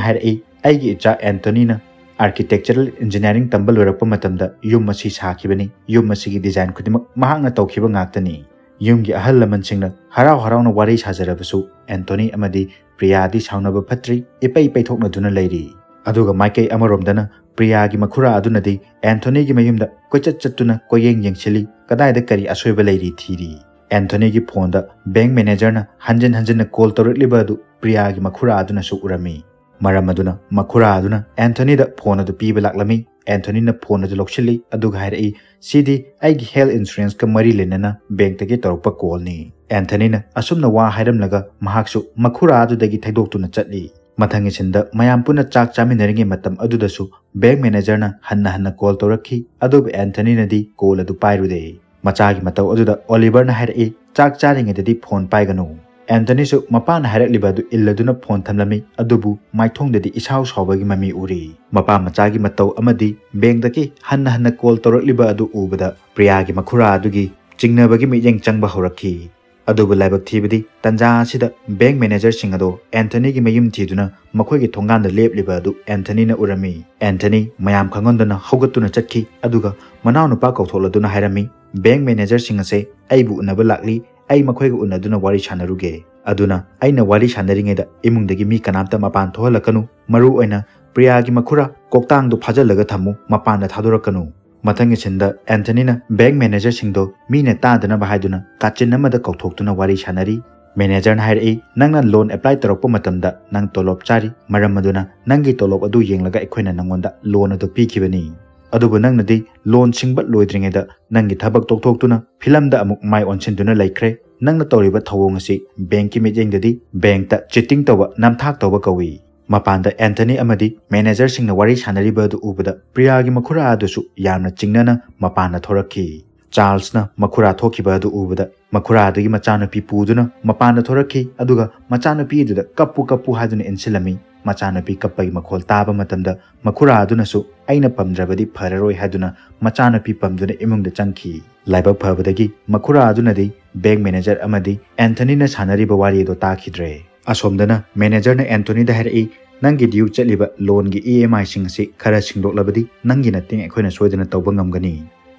ꯍꯥꯏꯔꯛꯏ, "ꯑꯩꯒꯤ ꯏꯆꯥ ꯑꯦꯟꯊꯣꯅꯤꯅ architectural engineering ꯇꯝꯕ ꯂꯣꯏꯔꯛꯄ ꯃꯇꯝꯗ ꯌꯨꯝ ꯑꯁꯤ ꯁꯥꯈꯤꯕꯅꯤ꯫ ꯌꯨꯝ ꯑꯁꯤꯒꯤ design ꯈꯨꯗꯤꯡꯃꯛ ꯃꯍꯥꯛꯅ ꯇꯧꯈꯤꯕ ꯉꯥꯛꯇꯅꯤ꯫" ꯌꯨꯝꯒꯤ ꯑꯍꯜ ꯂꯃꯟꯁꯤꯡꯅ ꯍꯔꯥꯎ ꯍꯔꯥꯎꯅ ꯋꯥꯔꯤ ꯁꯥꯖꯔꯕꯁꯨ ꯑꯦꯟꯊꯣꯅꯤ ꯑꯃꯗꯤ ꯄ꯭ꯔꯤꯌꯥꯗꯤ ꯁꯥꯎꯅꯕ ꯐꯠꯇ꯭ꯔꯤ, ꯏꯄꯩ ꯄꯩꯊꯣꯛꯅꯗꯨꯅ ꯂꯩꯔꯤ꯫ ꯑꯗꯨꯒ ꯃꯥꯏꯀꯩ ꯑꯃꯔꯣꯝꯗꯅ ꯄ꯭ꯔꯤꯌꯥꯒꯤ ꯃꯈꯨꯔꯥ ꯑꯗꯨꯅꯗꯤ ꯑꯦꯟꯊꯣꯅꯤꯒꯤ ꯃꯌꯨꯝꯗ ꯀꯣꯏꯆꯠ ꯆꯠꯇꯨꯅ ꯀꯣꯏꯌꯦꯡ ꯌꯦꯡꯁꯤꯜꯂꯤ, ꯀꯗꯥꯏꯗ ꯀꯔꯤ ꯑꯁꯣꯏꯕ ꯂꯩꯔꯤ ꯊꯤꯔꯤ꯫ ꯑꯦꯟꯊꯣꯅꯤꯒꯤ phoneꯗ bank managerꯅ ꯍꯟꯖꯤꯟ ꯍꯟꯖꯤꯟꯅ call ꯇꯧꯔꯛꯂꯤꯕ ꯑꯗꯨ ꯄ꯭ꯔꯤꯌꯥꯒꯤ ꯃꯈꯨꯔꯥ ꯑꯗꯨꯅꯁꯨ ꯎꯔꯝꯃꯤ꯫ ꯃꯔꯝ ꯑꯗꯨꯅ ꯃꯈꯨꯔꯥ ꯑꯗꯨꯅ ꯑꯦꯟꯊꯣꯅꯤꯗ phone ꯑꯗꯨ ꯄꯤꯕ ꯂꯥꯛꯂꯝꯃꯤ꯫ ꯑꯦꯟꯊꯣꯅꯤꯅ phone ꯑꯗꯨ ꯂꯧꯁꯤꯜꯂꯤ, ꯑꯗꯨꯒ ꯍꯥꯏꯔꯛꯏ, "ꯁꯤꯗꯤ ꯑꯩꯒꯤ health insuranceꯀ ꯃꯔꯤ ꯂꯩꯅꯅ bankꯇꯒꯤ ꯇꯧꯔꯛꯄ callꯅꯤ꯫" ꯑꯦꯟꯊꯣꯅꯤꯅ ꯑꯁꯨꯝꯅ ꯋꯥ ꯍꯥꯏꯔꯝꯂꯒ ꯃꯍꯥꯛꯁꯨ ꯃꯈꯨꯔꯥ ꯑꯗꯨꯗꯒꯤ ꯊꯩꯗꯣꯛꯇꯨꯅ ꯆꯠꯂꯤ꯫ ꯃꯊꯪꯒꯤ ꯁꯤꯟꯗ ꯃꯌꯥꯝ ꯄꯨꯟꯅ ꯆꯥꯛ ꯆꯥꯃꯤꯟꯅꯔꯤꯉꯩ ꯃꯇꯝ ꯑꯗꯨꯗꯁꯨ bank managerꯅ ꯍꯟꯅ ꯍꯟꯅ call ꯇꯧꯔꯛꯈꯤ, ꯑꯗꯨꯕꯨ ꯑꯦꯟꯊꯣꯅꯤꯅꯗꯤ call ꯑꯗꯨ ꯄꯥꯏꯔꯨꯗꯦ꯫ ꯃꯆꯥꯒꯤ ꯃꯇꯧ ꯑꯗꯨꯗ ꯑꯣꯂꯤꯚꯔꯅ ꯍꯥꯏꯔꯛꯏ, "ꯆꯥꯛ ꯆꯥꯔꯤꯉꯩꯗꯗꯤ phone ꯄꯥꯏꯒꯅꯨ꯫" ꯑꯦꯟꯊꯣꯅꯤꯁꯨ ꯃꯄꯥꯅ ꯍꯥꯏꯔꯛꯂꯤꯕ ꯑꯗꯨ ꯏꯜꯂꯗꯨꯅ phone ꯊꯝꯂꯝꯃꯤ, ꯑꯗꯨꯕꯨ ꯃꯥꯏꯊꯣꯡꯗꯗꯤ ꯏꯁꯥꯎ ꯁꯥꯎꯕꯒꯤ ꯃꯃꯤ ꯎꯔꯤ꯫ ꯃꯄꯥ ꯃꯆꯥꯒꯤ ꯃꯇꯧ ꯑꯃꯗꯤ bankꯗꯒꯤ ꯍꯟꯅ ꯍꯟꯅ call ꯇꯧꯔꯛꯂꯤꯕ ꯑꯗꯨ ꯎꯕꯗ ꯄ꯭ꯔꯤꯌꯥꯒꯤ ꯃꯈꯨꯔꯥ ꯑꯗꯨꯒꯤ ꯆꯤꯡꯅꯕꯒꯤ ꯃꯤꯠꯌꯦꯡ ꯆꯪꯕ ꯍꯧꯔꯛꯈꯤ꯫ ꯑꯗꯨꯕꯨ ꯂꯥꯏꯕꯛ ꯊꯤꯕꯗꯤ ꯇꯟꯖꯥ ꯑꯁꯤꯗ bank managerꯁꯤꯡ ꯑꯗꯣ ꯑꯦꯟꯊꯣꯅꯤꯒꯤ ꯃꯌꯨꯝ ꯊꯤꯗꯨꯅ ꯃꯈꯣꯏꯒꯤ ꯊꯣꯡꯒꯥꯟꯗ ꯂꯦꯞꯂꯤꯕ ꯑꯗꯨ ꯑꯦꯟꯊꯣꯅꯤꯅ ꯎꯔꯝꯃꯤ꯫ ꯑꯦꯟꯊꯣꯅꯤ ꯃꯌꯥꯝ ꯈꯪꯍꯟꯗꯅ ꯍꯧꯒꯠꯇꯨꯅ ꯆꯠꯈꯤ, ꯑꯗꯨꯒ ꯃꯅꯥꯎꯅꯨꯄꯥ ꯀꯧꯊꯣꯛꯂꯗꯨꯅ ꯍꯥꯏꯔꯝꯃꯤ, "Bank managerꯁꯤꯡ ꯑꯁꯦ ꯑꯩꯕꯨ ꯎꯅꯕ ꯂꯥꯛꯂꯤ, ꯑꯩ ꯃꯈꯣꯏꯒ ꯎꯅꯗꯨꯅ ꯋꯥꯔꯤ ꯁꯥꯟꯅꯔꯨꯒꯦ꯫ ꯑꯗꯨꯅ ꯑꯩꯅ ꯋꯥꯔꯤ ꯁꯥꯟꯅꯔꯤꯉꯩꯗ ꯏꯃꯨꯡꯗꯒꯤ ꯃꯤ ꯀꯅꯥꯝꯇ ꯃꯄꯥꯟ ꯊꯣꯛꯍꯜꯂꯛꯀꯅꯨ, ꯃꯔꯨ ꯑꯣꯏꯅ "ꯄ꯭ꯔꯤꯌꯥꯒꯤ ꯃꯈꯨꯔꯥ, ꯀꯣꯛꯇꯥꯡꯗꯨ ꯐꯥꯖꯤꯜꯂꯒ ꯊꯝꯃꯨ, ꯃꯄꯥꯟꯗ ꯊꯥꯗꯣꯔꯛꯀꯅꯨ"꯫ ꯃꯊꯪꯒꯤ ꯁꯤꯟꯗ ꯑꯦꯟꯊꯅꯤꯅ ꯕꯦꯡꯛ ꯃꯦꯅꯦꯖꯔꯁꯤꯡꯗꯣ ꯃꯤꯅ ꯇꯥꯗꯅꯕ ꯍꯥꯏꯗꯨꯅ ꯀꯥꯆꯤꯟ ꯑꯃꯗ ꯀꯧꯊꯣꯛꯇꯨꯅ ꯋꯥꯔꯤ ꯁꯥꯟꯅꯔꯤ꯫ ꯃꯦꯅꯦꯖꯔꯅ ꯍꯥꯏꯔꯛꯏ, "ꯅꯪꯅ ꯂꯣꯟ ꯑꯦꯄ꯭ꯂꯥꯏ ꯇꯧꯔꯛꯄ ꯃꯇꯝꯗ ꯅꯪ ꯇꯣꯂꯣꯞ ꯆꯥꯔꯤ, ꯃꯔꯝ ꯑꯗꯨꯅ ꯅꯪꯒꯤ ꯇꯣꯂꯣꯞ ꯑꯗꯨ ꯌꯦꯡꯂꯒ ꯑꯩꯈꯣꯏꯅ ꯅꯪꯉꯣꯟꯗ ꯂꯣꯟ ꯑꯗꯨ ꯄꯤꯈꯤꯕꯅꯤ꯫ ꯑꯗꯨꯕꯨ ꯅꯪꯅꯗꯤ ꯂꯣꯟ ꯁꯤꯡꯕ ꯂꯣꯏꯗ꯭ꯔꯤꯉꯩꯗ ꯅꯪꯒꯤ ꯊꯕꯛ ꯇꯣꯛꯊꯣꯛꯇꯨꯅ ꯐꯤꯂꯝꯗ ꯑꯃꯨꯛ ꯃꯥꯏ ꯑꯣꯟꯁꯤꯟꯗꯨꯅ ꯂꯩꯈ꯭ꯔꯦ꯫ ꯅꯪꯅ ꯇꯧꯔꯤꯕ ꯊꯧꯑꯣꯡ ꯑꯁꯤ ꯕꯦꯡꯛꯀꯤ ꯃꯤꯠꯌꯦꯡꯗꯗꯤ ꯕꯦꯡꯛꯇ ꯆꯤꯇꯤꯡ ꯇꯧꯕ, ꯅꯝꯊꯥꯛ ꯇꯧꯕ ꯀꯧꯏ"꯫ ꯃꯄꯥꯟꯗ ꯑꯦꯟꯊꯅꯤ ꯑꯃꯗꯤ ꯃꯦꯅꯦꯖꯔꯁꯤꯡꯅ ꯋꯥꯔꯤ ꯁꯥꯟꯅꯔꯤꯕ ꯑꯗꯨ ꯎꯕꯗ ꯄ꯭ꯔꯤꯌꯥꯒꯤ ꯃꯈꯨꯔꯥ ꯑꯗꯨꯁꯨ ꯌꯥꯝꯅ ꯆꯤꯡꯅꯅ ꯃꯄꯥꯟꯗ ꯊꯣꯔꯛꯈꯤ꯫ ꯆꯥꯔꯜꯁꯅ ꯃꯈꯨꯔꯥ ꯊꯣꯛꯈꯤꯕ ꯑꯗꯨ ꯎꯕꯗ ꯃꯈꯨꯔꯥ ꯑꯗꯨꯒꯤ ꯃꯆꯥꯅꯨꯄꯤ ꯄꯨꯗꯨꯅ ꯃꯄꯥꯟꯗ ꯊꯣꯔꯛꯈꯤ, ꯑꯗꯨꯒ ꯃꯆꯥꯅꯨꯄꯤ ꯑꯗꯨꯗ "ꯀꯞꯄꯨ, ꯀꯞꯄꯨ" ꯍꯥꯏꯗꯨꯅ ꯏꯟꯁꯤꯜꯂꯝꯃꯤ꯫ ꯃꯆꯥꯅꯨꯄꯤ ꯀꯞꯄꯒꯤ ꯃꯈꯣꯜ ꯇꯥꯕ ꯃꯇꯝꯗ ꯃꯈꯨꯔꯥ ꯑꯗꯨꯅꯁꯨ "ꯑꯩꯅ ꯄꯝꯗ꯭ꯔꯕꯗꯤ ꯐꯔꯔꯣꯏ" ꯍꯥꯏꯗꯨꯅ ꯃꯆꯥꯅꯨꯄꯤ ꯄꯝꯗꯨꯅ ꯏꯃꯨꯡꯗ ꯆꯪꯈꯤ꯫ ꯂꯥꯏꯕꯛ ꯐꯕꯗꯒꯤ ꯃꯈꯨꯔꯥ ꯑꯗꯨꯅꯗꯤ ꯕꯦꯡꯛ ꯃꯦꯅꯦꯖꯔ ꯑꯃꯗꯤ ꯑꯦꯟꯊꯅꯤꯅ ꯁꯥꯟꯅꯔꯤꯕ ꯋꯥꯔꯤ ꯑꯗꯨ ꯇꯥꯈꯤꯗ꯭ꯔꯦ꯫ ꯑꯁꯣꯝꯗꯅ ꯃꯦꯅꯦꯖꯔꯅ ꯑꯦꯟꯊꯣꯅꯤꯗ ꯍꯥꯏꯔꯛꯏ, "ꯅꯪꯒꯤ ꯗ꯭ꯌꯨ ꯆꯠꯂꯤꯕ ꯂꯣꯟꯒꯤ ꯏ ꯑꯦꯝ ꯑꯥꯏꯁꯤꯡ ꯑꯁꯤ ꯈꯔ ꯁꯤꯡꯗꯣꯛꯂꯕꯗꯤ ꯅꯪꯒꯤ ꯃꯇꯦꯡ ꯑꯩꯈꯣꯏꯅ ꯁꯣꯏꯗꯅ ꯇꯧꯕ ꯉꯝꯒꯅꯤ"꯫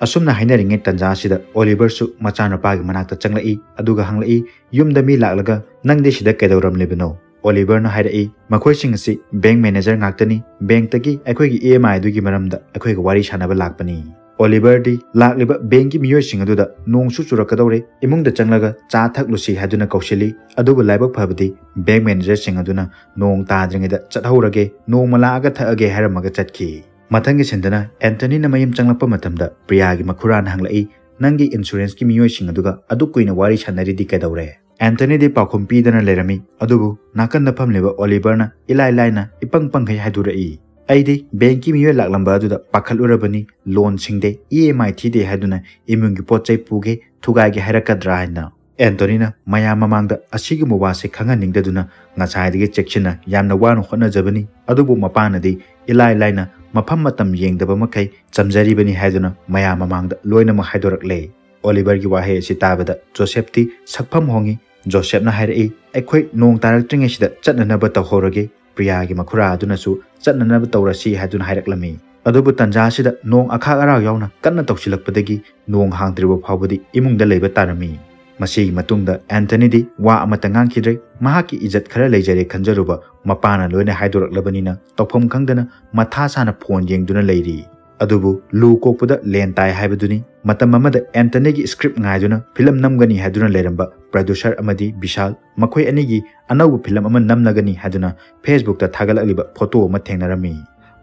ꯑꯁꯨꯝꯅ ꯍꯥꯏꯅꯔꯤꯉꯩ ꯇꯟꯖꯥ ꯑꯁꯤꯗ ꯑꯣꯂꯤꯚꯔꯁꯨ ꯃꯆꯥꯅꯨꯄꯥꯒꯤ ꯃꯅꯥꯛꯇ ꯆꯪꯂꯛꯏ, ꯑꯗꯨꯒ ꯍꯪꯂꯛꯏ, "ꯌꯨꯝꯗ ꯃꯤ ꯂꯥꯛꯂꯒ ꯅꯪꯗꯤ ꯁꯤꯗ ꯀꯩꯗꯧꯔꯝꯂꯤꯕꯅꯣ?" ꯑꯣꯂꯤꯚꯔꯅ ꯍꯥꯏꯔꯛꯏ, "ꯃꯈꯣꯏꯁꯤꯡ ꯑꯁꯤ ꯕꯦꯡꯛ ꯃꯦꯅꯦꯖꯔ ꯉꯥꯛꯇꯅꯤ, ꯕꯦꯡꯛꯇꯒꯤ ꯑꯩꯈꯣꯏꯒꯤ ꯏ ꯑꯦꯝ ꯑꯥꯏ ꯑꯗꯨꯒꯤ ꯃꯔꯝꯗ ꯑꯩꯈꯣꯏꯒ ꯋꯥꯔꯤ ꯁꯥꯟꯅꯕ ꯂꯥꯛꯄꯅꯤ"꯫ ꯑꯣꯂꯤꯚꯔꯗꯤ ꯂꯥꯛꯂꯤꯕ ꯕꯦꯡꯛꯀꯤ ꯃꯤꯑꯣꯏꯁꯤꯡ ꯑꯗꯨꯗ "ꯅꯣꯡꯁꯨ ꯆꯨꯔꯛꯀꯗꯧꯔꯦ, ꯏꯃꯨꯡꯗ ꯆꯪꯂꯒ ꯆꯥ ꯊꯛꯂꯨꯁꯤ" ꯍꯥꯏꯗꯨꯅ ꯀꯧꯁꯤꯜꯂꯤ꯫ ꯑꯗꯨꯕꯨ ꯂꯥꯏꯕꯛ ꯐꯕꯗꯤ ꯕꯦꯡꯛ ꯃꯦꯅꯦꯖꯔꯁꯤꯡ ꯑꯗꯨꯅ "ꯅꯣꯡ ꯇꯥꯗ꯭ꯔꯤꯉꯩꯗ ꯆꯠꯍꯧꯔꯒꯦ, ꯅꯣꯡꯃ ꯂꯥꯛꯑꯒ ꯊꯛꯑꯒꯦ" ꯍꯥꯏꯔꯝꯃꯒ ꯆꯠꯈꯤ꯫ ꯃꯊꯪꯒꯤ ꯁꯤꯟꯗꯅ ꯑꯦꯟꯊꯅꯤꯅ ꯃꯌꯨꯝ ꯆꯪꯂꯛꯄ ꯃꯇꯝꯗ ꯄ꯭ꯔꯤꯌꯥꯒꯤ ꯃꯈꯨꯔꯥꯅ ꯍꯪꯂꯛꯏ, "ꯅꯪꯒꯤ ꯏꯟꯁꯨꯔꯦꯟꯁꯀꯤ ꯃꯤꯑꯣꯏꯁꯤꯡ ꯑꯗꯨꯒ ꯑꯗꯨꯛ ꯀꯨꯏꯅ ꯋꯥꯔꯤ ꯁꯥꯟꯅꯔꯤꯗꯤ ꯀꯩꯗꯧꯔꯦ?" ꯑꯦꯟꯊꯅꯤꯗꯤ ꯄꯥꯎꯈꯨꯝ ꯄꯤꯗꯅ ꯂꯩꯔꯝꯃꯤ, ꯑꯗꯨꯕꯨ ꯅꯥꯀꯟꯗ ꯐꯝꯂꯤꯕ ꯑꯣꯂꯤꯚꯔꯅ ꯏꯂꯥꯏ ꯂꯥꯏꯅ ꯏꯄꯪ ꯄꯪꯈꯩ ꯍꯥꯏꯗꯣꯔꯛꯏ, "ꯑꯩꯗꯤ ꯕꯦꯡꯛꯀꯤ ꯃꯤꯑꯣꯏ ꯂꯥꯛꯂꯝꯕ ꯑꯗꯨꯗ ꯄꯥꯈꯠꯂꯨꯔꯕꯅꯤ, ꯂꯣꯟ ꯁꯤꯡꯗꯦ, ꯏ ꯑꯦꯝ ꯑꯥꯏ ꯊꯤꯗꯦ ꯍꯥꯏꯗꯨꯅ ꯏꯃꯨꯡꯒꯤ ꯄꯣꯠ ꯆꯩ ꯄꯨꯒꯦ, ꯊꯨꯒꯥꯏꯒꯦ ꯍꯥꯏꯔꯛꯀꯗ꯭ꯔꯥ ꯍꯥꯏꯅ"꯫ ꯑꯦꯟꯊꯣꯅꯤꯅ ꯃꯌꯥꯝ ꯃꯃꯥꯡꯗ ꯑꯁꯤꯒꯨꯝꯕ ꯋꯥꯁꯦ ꯈꯪꯍꯟꯅꯤꯡꯗꯗꯨꯅ ꯉꯁꯥꯏꯗꯒꯤ ꯆꯦꯛꯁꯤꯟꯅ ꯌꯥꯝꯅ ꯋꯥꯅ ꯍꯣꯠꯅꯖꯕꯅꯤ, ꯑꯗꯨꯕꯨ ꯃꯄꯥꯅꯗꯤ ꯏꯂꯥꯏ ꯂꯥꯏꯅ ꯃꯐꯝ ꯃꯇꯝ ꯌꯦꯡꯗꯕ ꯃꯈꯩ ꯆꯝꯖꯔꯤꯕꯅꯤ ꯍꯥꯏꯗꯨꯅ ꯃꯌꯥꯝ ꯃꯃꯥꯡꯗ ꯂꯣꯏꯅꯃꯛ ꯍꯥꯏꯗꯣꯔꯛꯂꯦ꯫ ꯑꯣꯂꯤꯚꯔꯒꯤ ꯋꯥꯍꯩ ꯑꯁꯤ ꯇꯥꯕꯗ ꯖꯣꯁꯦꯐꯇꯤ ꯁꯛꯐꯝ ꯍꯣꯡꯉꯤ꯫ ꯖꯣꯁꯦꯐꯅ ꯍꯥꯏꯔꯛꯏ, "ꯑꯩꯈꯣꯏ ꯅꯣꯡ ꯇꯥꯔꯛꯇ꯭ꯔꯤꯉꯩꯁꯤꯗ ꯆꯠꯅꯅꯕ ꯇꯧꯍꯧꯔꯒꯦ"꯫ ꯄ꯭ꯔꯤꯌꯥꯒꯤ ꯃꯈꯨꯔꯥ ꯑꯗꯨꯅꯁꯨ ꯆꯠꯅꯅꯕ ꯇꯧꯔꯁꯤ ꯍꯥꯏꯗꯨꯅ ꯍꯥꯏꯔꯛꯂꯝꯃꯤ꯫ ꯑꯗꯨꯕꯨ ꯇꯟꯖꯥ ꯑꯁꯤꯗ ꯅꯣꯡ ꯑꯈꯥꯛ ꯑꯔꯥꯛ ꯌꯥꯎꯅ ꯀꯟꯅ ꯇꯧꯁꯤꯜꯂꯛꯄꯗꯒꯤ ꯅꯣꯡ ꯍꯥꯡꯗ꯭ꯔꯤꯕ ꯐꯥꯎꯕꯗꯤ ꯏꯃꯨꯡꯗ ꯂꯩꯕ ꯇꯥꯔꯝꯃꯤ꯫ ꯃꯁꯤꯒꯤ ꯃꯇꯨꯡꯗ ꯑꯦꯟꯊꯅꯤꯗꯤ ꯋꯥ ꯑꯃꯠꯇ ꯉꯥꯡꯈꯤꯗ꯭ꯔꯦ꯫ ꯃꯍꯥꯛꯀꯤ ꯏꯖꯠ ꯈꯔ ꯂꯩꯖꯔꯦ ꯈꯟꯖꯔꯨꯕ ꯃꯄꯥꯅ ꯂꯣꯏꯅ ꯍꯥꯏꯗꯣꯔꯛꯂꯕꯅꯤꯅ ꯇꯧꯐꯝ ꯈꯪꯗꯅ ꯃꯊꯥ ꯁꯥꯅ ꯐꯣꯟ ꯌꯦꯡꯗꯨꯅ ꯂꯩꯔꯤ꯫ ꯑꯗꯨꯕꯨ ꯂꯨ ꯀꯣꯛꯄꯗ ꯂꯦꯟ ꯇꯥꯏ ꯍꯥꯏꯕꯗꯨꯅꯤ꯫ ꯃꯇꯝ ꯑꯃꯗ ꯑꯦꯟꯊꯅꯤꯒꯤ ꯁ꯭ꯀ꯭ꯔꯤꯞ ꯉꯥꯏꯗꯨꯅ ꯐꯤꯂꯝ ꯅꯝꯒꯅꯤ ꯍꯥꯏꯗꯨꯅ ꯂꯩꯔꯝꯕ ꯄ꯭ꯔꯗ꯭ꯌꯨꯁꯔ ꯑꯃꯗꯤ ꯕꯤꯁꯥꯜ ꯃꯈꯣꯏ ꯑꯅꯤꯒꯤ ꯑꯅꯧꯕ ꯐꯤꯂꯝ ꯑꯃ ꯅꯝꯂꯒꯅꯤ ꯍꯥꯏꯗꯨꯅ ꯐꯦꯁꯕꯨꯛꯇ ꯊꯥꯒꯠꯂꯛꯂꯤꯕ ꯐꯣꯇꯣ ꯑꯃ ꯊꯦꯡꯅꯔꯝꯃꯤ꯫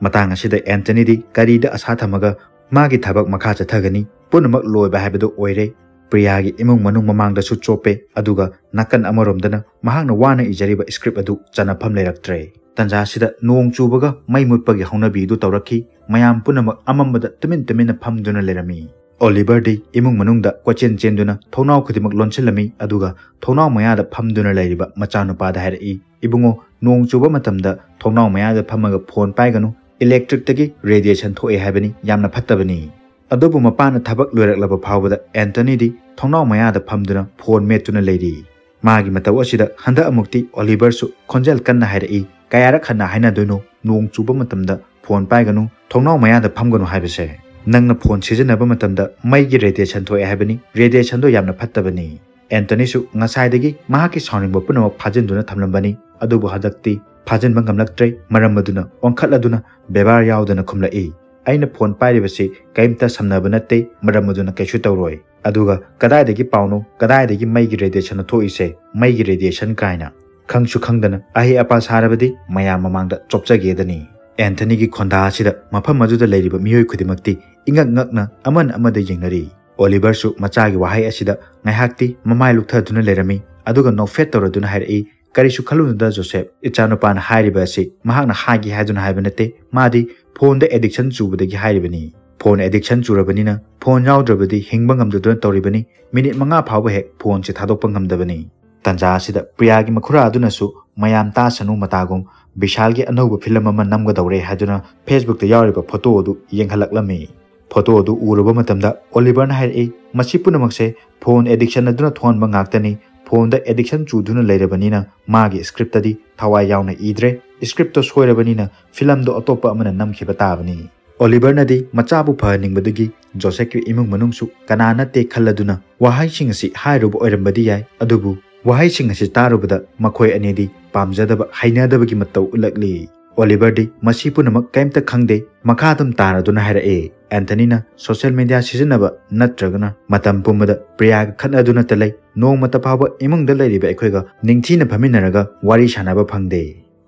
ꯃꯇꯥꯡ ꯑꯁꯤꯗ ꯑꯦꯟꯊꯅꯤꯗꯤ ꯀꯔꯤꯗ ꯑꯁꯥ ꯊꯝꯃꯒ ꯃꯥꯒꯤ ꯊꯕꯛ ꯃꯈꯥ ꯆꯠꯊꯒꯅꯤ? ꯄꯨꯝꯅꯃꯛ ꯂꯣꯏꯕ ꯍꯥꯏꯕꯗꯨ ꯑꯣꯏꯔꯦ꯫ ꯄ꯭ꯔꯤꯌꯥꯒꯤ ꯏꯃꯨꯡ ꯃꯅꯨꯡ ꯃꯃꯥꯡꯗꯁꯨ ꯆꯣꯞꯄꯦ, ꯑꯗꯨꯒ ꯅꯥꯀꯟ ꯑꯃꯔꯣꯝꯗꯅ ꯃꯍꯥꯛꯅ ꯋꯥꯅ ꯏꯖꯔꯤꯕ ꯁ꯭ꯀ꯭ꯔꯤꯞ ꯑꯗꯨ ꯆꯟꯅꯐꯝ ꯂꯩꯔꯛꯇ꯭ꯔꯦ꯫ ꯇꯟꯖꯥ ꯑꯁꯤꯗ ꯅꯣꯡ ꯆꯨꯕꯒ ꯃꯩ ꯃꯨꯠꯄꯒꯤ ꯍꯧꯅꯕꯤ ꯑꯗꯨ ꯇꯧꯔꯛꯈꯤ꯫ ꯃꯌꯥꯝ ꯄꯨꯝꯅꯃꯛ ꯑꯃꯝꯕꯗ ꯇꯨꯃꯤꯟ ꯇꯨꯃꯤꯟꯅ ꯐꯝꯗꯨꯅ ꯂꯩꯔꯝꯃꯤ꯫ ꯑꯣꯂꯤꯚꯔꯗꯤ ꯏꯃꯨꯡ ꯃꯅꯨꯡꯗ ꯀꯣꯏꯆꯦꯟ ꯆꯦꯟꯗꯨꯅ ꯊꯣꯡꯅꯥꯎ ꯈꯨꯗꯤꯡꯃꯛ ꯂꯣꯟꯁꯤꯜꯂꯝꯃꯤ, ꯑꯗꯨꯒ ꯊꯣꯡꯅꯥꯎ ꯃꯌꯥꯗ ꯐꯝꯗꯨꯅ ꯂꯩꯔꯤꯕ ꯃꯆꯥꯅꯨꯄꯥꯗ ꯍꯥꯏꯔꯛꯏ, "ꯏꯕꯨꯡꯉꯣ, ꯅꯣꯡ ꯆꯨꯕ ꯃꯇꯝꯗ ꯊꯣꯡꯅꯥꯎ ꯃꯌꯥꯗ ꯐꯝꯃꯒ ꯐꯣꯟ ꯄꯥꯏꯒꯅꯨ, ꯏꯂꯦꯛꯇ꯭ꯔꯤꯛꯇꯒꯤ ꯔꯦꯗꯤꯌꯦꯁꯟ ꯊꯣꯛꯑꯦ ꯍꯥꯏꯕꯅꯤ, ꯌꯥꯝꯅ ꯐꯠꯇꯕꯅꯤ"꯫ ꯑꯗꯨꯕꯨ ꯃꯄꯥꯅ ꯊꯕꯛ ꯂꯣꯏꯔꯛꯂꯕ ꯐꯥꯎꯕꯗ ꯑꯦꯟꯊꯅꯤꯗꯤ ꯊꯣꯡꯅꯥꯎ ꯃꯌꯥꯗ ꯐꯝꯗꯨꯅ ꯐꯣꯟ ꯃꯦꯠꯇꯨꯅ ꯂꯩꯔꯤ꯫ ꯃꯥꯒꯤ ꯃꯇꯧ ꯑꯁꯤꯗ ꯍꯟꯗꯛ ꯑꯃꯨꯛꯇꯤ ꯑꯣꯂꯤꯚꯔꯁꯨ ꯈꯣꯟꯖꯦꯜ ꯀꯟꯅ ꯍꯥꯏꯔꯛꯏ, "ꯀꯌꯥꯔꯛ ꯍꯟꯅ ꯍꯥꯏꯅꯗꯣꯏꯅꯣ ꯅꯣꯡ ꯆꯨꯕ ꯃꯇꯝꯗ ꯐꯣꯟ ꯄꯥꯏꯒꯅꯨ, ꯊꯣꯡꯅꯥꯎ ꯃꯌꯥꯗ ꯐꯝꯒꯅꯨ ꯍꯥꯏꯕꯁꯦ? ꯅꯪꯅ ꯐꯣꯟ ꯁꯤꯖꯤꯟꯅꯕ ꯃꯇꯝꯗ ꯃꯩꯒꯤ ꯔꯦꯗꯤꯌꯦꯁꯟ ꯊꯣꯛꯑꯦ ꯍꯥꯏꯕꯅꯤ, ꯔꯦꯗꯤꯌꯦꯁꯟꯗꯣ ꯌꯥꯝꯅ ꯐꯠꯇꯕꯅꯤ"꯫ ꯑꯦꯟꯊꯅꯤꯁꯨ ꯉꯁꯥꯏꯗꯒꯤ ꯃꯍꯥꯛꯀꯤ ꯁꯥꯎꯅꯤꯡꯕ ꯄꯨꯝꯅꯃꯛ ꯐꯥꯖꯤꯟꯗꯨꯅ ꯊꯝꯂꯝꯕꯅꯤ, ꯑꯗꯨꯕꯨ ꯍꯟꯗꯛꯇꯤ ꯐꯥꯖꯤꯟꯕ ꯉꯝꯂꯛꯇ꯭ꯔꯦ꯫ ꯃꯔꯝ ꯑꯗꯨꯅ ꯑꯣꯟꯈꯠꯂꯗꯨꯅ ꯕꯦꯕꯥꯔ ꯌꯥꯎꯗꯅ ꯈꯨꯝꯂꯛꯏ, "ꯑꯩꯅ ꯐꯣꯟ ꯄꯥꯏꯔꯤꯕꯁꯤ ꯀꯔꯤꯝꯇ ꯁꯝꯅꯕ ꯅꯠꯇꯦ, ꯃꯔꯝ ꯑꯗꯨꯅ ꯀꯩꯁꯨ ꯇꯧꯔꯣꯏ꯫ ꯑꯗꯨꯒ ꯀꯗꯥꯏꯗꯒꯤ ꯄꯥꯎꯅꯣ, ꯀꯗꯥꯏꯗꯒꯤ ꯃꯩꯒꯤ ꯔꯦꯗꯤꯌꯦꯁꯟꯅꯣ ꯊꯣꯛꯏꯁꯦ? ꯃꯩꯒꯤ ꯔꯦꯗꯤꯌꯦꯁꯟ ꯀꯥꯏꯅ!" ꯈꯪꯁꯨ ꯈꯪꯗꯅ ꯑꯍꯩ ꯑꯄꯥ ꯁꯥꯔꯕꯗꯤ ꯃꯌꯥꯝ ꯃꯃꯥꯡꯗ ꯆꯣꯞꯆꯒꯦꯗꯅꯤ꯫ ꯑꯦꯟꯊꯅꯤꯒꯤ ꯈꯣꯟꯗꯥ ꯑꯁꯤꯗ ꯃꯐꯝ ꯑꯗꯨꯗ ꯂꯩꯔꯤꯕ ꯃꯤꯑꯣꯏ ꯈꯨꯗꯤꯡꯃꯛꯇꯤ ꯏꯉꯛ ꯉꯛꯅ ꯑꯃꯅ ꯑꯃꯗ ꯌꯦꯡꯅꯔꯤ꯫ ꯑꯣꯂꯤꯚꯔꯁꯨ ꯃꯆꯥꯒꯤ ꯋꯥꯍꯩ ꯑꯁꯤꯗ ꯉꯥꯏꯍꯥꯛꯇꯤ ꯃꯃꯥꯏ ꯂꯨꯛꯊꯗꯨꯅ ꯂꯩꯔꯝꯃꯤ, ꯑꯗꯨꯒ ꯅꯣꯛꯐꯦꯠ ꯇꯧꯔꯗꯨꯅ ꯍꯥꯏꯔꯛꯏ, "ꯀꯔꯤꯁꯨ ꯈꯜꯂꯨꯅꯨꯗ ꯖꯣꯁꯦꯐ, ꯏꯆꯥꯅꯨꯄꯥꯅ ꯍꯥꯏꯔꯤꯕ ꯑꯁꯤ ꯃꯍꯥꯛꯅ ꯍꯥꯏꯒꯦ ꯍꯥꯏꯗꯨꯅ ꯍꯥꯏꯕ ꯅꯠꯇꯦ꯫ ꯃꯥꯗꯤ ꯐꯣꯟꯗ ꯑꯦꯗꯤꯛꯁꯟ ꯆꯨꯕꯗꯒꯤ ꯍꯥꯏꯔꯤꯕꯅꯤ꯫ ꯐꯣꯟ ꯑꯦꯗꯤꯛꯁꯟ ꯆꯨꯔꯕꯅꯤꯅ ꯐꯣꯟ ꯌꯥꯎꯗ꯭ꯔꯕꯗꯤ ꯍꯤꯡꯕ ꯉꯝꯗꯗꯨꯅ ꯇꯧꯔꯤꯕꯅꯤ꯫ ꯃꯤꯅꯤꯠ ꯃꯉꯥ ꯐꯥꯎꯕ ꯍꯦꯛ ꯐꯣꯟꯁꯦ ꯊꯥꯗꯣꯛꯄ ꯉꯝꯗꯕꯅꯤ"꯫ ꯇꯟꯖꯥ ꯑꯁꯤꯗ ꯄ꯭ꯔꯤꯌꯥꯒꯤ ꯃꯈꯨꯔꯥ ꯑꯗꯨꯅꯁꯨ ꯃꯌꯥꯝ ꯇꯥꯁꯅꯨ ꯃꯇꯥꯒꯨꯝ ꯕꯤꯁꯥꯜꯒꯤ ꯑꯅꯧꯕ ꯐꯤꯂꯝ ꯑꯃ ꯅꯝꯒꯗꯧꯔꯦ ꯍꯥꯏꯗꯨꯅ ꯐꯦꯁꯕꯨꯛꯇ ꯌꯥꯎꯔꯤꯕ ꯐꯣꯇꯣ ꯑꯗꯨ ꯌꯦꯡꯍꯜꯂꯛꯂꯝꯃꯤ꯫ ꯐꯣꯇꯣ ꯑꯗꯨ ꯎꯔꯨꯕ ꯃꯇꯝꯗ ꯑꯣꯂꯤꯚꯔꯅ ꯍꯥꯏꯔꯛꯏ, "ꯃꯁꯤ ꯄꯨꯝꯅꯃꯛꯁꯦ ꯐꯣꯟ ꯑꯦꯗꯤꯛꯁꯟ ꯑꯗꯨꯅ ꯊꯣꯛꯍꯟꯕ ꯉꯥꯛꯇꯅꯤ꯫ ꯐꯣꯟꯗ ꯑꯦꯗꯤꯛꯁꯟ ꯆꯨꯗꯨꯅ ꯂꯩꯔꯕꯅꯤꯅ ꯃꯥꯒꯤ ꯁ꯭ꯀ꯭ꯔꯤꯞꯇꯗꯤ ꯊꯋꯥꯏ ꯌꯥꯎꯅ ꯏꯗ꯭ꯔꯦ꯫ ꯁ꯭ꯀ꯭ꯔꯤꯞꯇꯣ ꯁꯣꯏꯔꯕꯅꯤꯅ ꯐꯤꯂꯝꯗꯣ ꯑꯇꯣꯞꯄ ꯑꯃꯅ ꯅꯝꯈꯤꯕ ꯇꯥꯕꯅꯤ"꯫ ꯑꯣꯂꯤꯚꯔꯅꯗꯤ ꯃꯆꯥꯕꯨ ꯐꯍꯟꯅꯤꯡꯕꯗꯒꯤ ꯖꯣꯁꯦꯐꯀꯤ ꯏꯃꯨꯡ ꯃꯅꯨꯡꯁꯨ ꯀꯅꯥ ꯅꯠꯇꯦ ꯈꯜꯂꯗꯨꯅ ꯋꯥꯍꯩꯁꯤꯡ ꯑꯁꯤ ꯍꯥꯏꯔꯨꯕ ꯑꯣꯏꯔꯝꯕꯗꯤ ꯌꯥꯏ, ꯑꯗꯨꯕꯨ ꯋꯥꯍꯩꯁꯤꯡ ꯑꯁꯤ ꯇꯥꯔꯨꯕꯗ ꯃꯈꯣꯏ ꯑꯅꯤꯗꯤ ꯄꯥꯝꯖꯗꯕ, ꯍꯩꯅꯗꯕꯒꯤ ꯃꯇꯧ ꯎꯠꯂꯛꯂꯤ꯫ ꯑꯣꯂꯤꯚꯔꯗꯤ ꯃꯁꯤ ꯄꯨꯝꯅꯃꯛ ꯀꯔꯤꯝꯇ ꯈꯪꯗꯦ, ꯃꯈꯥ ꯑꯗꯨꯝ ꯇꯥꯔꯗꯨꯅ ꯍꯥꯏꯔꯛꯏ꯫ ꯑꯦꯟꯊꯅꯤꯅ ꯁꯣꯁꯤꯌꯦꯜ ꯃꯤꯗꯤꯌꯥ ꯁꯤꯖꯤꯟꯅꯕ ꯅꯠꯇ꯭ꯔꯒꯅ ꯃꯇꯝ ꯄꯨꯝꯕꯗ ꯄ꯭ꯔꯤꯌꯥꯒ ꯈꯠꯅꯗꯨꯅꯇ ꯂꯩ, ꯅꯣꯡꯃꯇ ꯐꯥꯎꯕ ꯏꯃꯨꯡꯗ ꯂꯩꯔꯤꯕ ꯑꯩꯈꯣꯏꯒ ꯅꯤꯡꯊꯤꯅ ꯐꯝꯃꯤꯟꯅꯔꯒ ꯋꯥꯔꯤ ꯁꯥꯟꯅꯕ ꯐꯪꯗꯦ꯫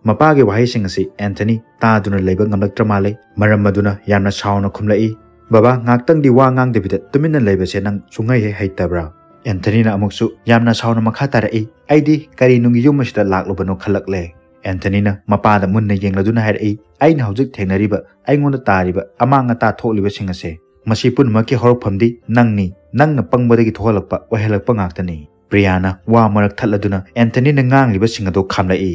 ꯃꯄꯥꯒꯤ ꯋꯥꯍꯩꯁꯤꯡ ꯑꯁꯤ ꯑꯦꯟꯊꯅꯤ ꯇꯥꯗꯨꯅ ꯂꯩꯕ ꯉꯝꯂꯛꯇ꯭ꯔ ꯃꯥꯜꯂꯦ꯫ ꯃꯔꯝ ꯑꯗꯨꯅ ꯌꯥꯝꯅ ꯁꯥꯎꯅ ꯈꯨꯝꯂꯛꯏ, "ꯕꯕꯥ, ꯉꯥꯛꯇꯪꯗꯤ ꯋꯥ ꯉꯥꯡꯗꯕꯤꯗ ꯇꯨꯃꯤꯟꯅ ꯂꯩꯕꯁꯦ ꯅꯪ ꯁꯨꯡꯍꯩ ꯍꯦꯛ ꯍꯩꯇꯕ꯭ꯔꯥ?" ꯑꯦꯟꯊꯅꯤꯅ ꯑꯃꯨꯛꯁꯨ ꯌꯥꯝꯅ ꯁꯥꯎꯅ ꯃꯈꯥ ꯇꯥꯔꯛꯏ, "ꯑꯩꯗꯤ ꯀꯔꯤ ꯅꯨꯡꯒꯤ ꯌꯨꯝ ꯑꯁꯤꯗ ꯂꯥꯛꯂꯨꯕꯅꯣ ꯈꯜꯂꯛꯂꯦ꯫" ꯑꯦꯟꯊꯅꯤꯅ ꯃꯄꯥꯗ ꯃꯨꯟꯅ ꯌꯦꯡꯂꯗꯨꯅ ꯍꯥꯏꯔꯛꯏ, "ꯑꯩꯅ ꯍꯧꯖꯤꯛ ꯊꯦꯡꯅꯔꯤꯕ, ꯑꯩꯉꯣꯟꯗ ꯇꯥꯔꯤꯕ ꯑꯃꯥꯡ ꯑꯇꯥ ꯊꯣꯛꯂꯤꯕꯁꯤꯡ ꯑꯁꯦ, ꯃꯁꯤ ꯄꯨꯝꯅꯃꯛꯀꯤ ꯍꯧꯔꯛꯐꯝꯗꯤ ꯅꯪꯅꯤ꯫ ꯅꯪꯅ ꯄꯪꯕꯗꯒꯤ ꯊꯣꯛꯍꯜꯂꯛꯄ, ꯑꯣꯏꯍꯜꯂꯛꯄ ꯉꯥꯛꯇꯅꯤ꯫" ꯄ꯭ꯔꯤꯌꯥꯅ ꯋꯥ ꯃꯔꯛ ꯊꯠꯂꯗꯨꯅ ꯑꯦꯟꯊꯅꯤꯅ ꯉꯥꯡꯂꯤꯕꯁꯤꯡ ꯑꯗꯨ ꯈꯥꯝꯂꯛꯏ꯫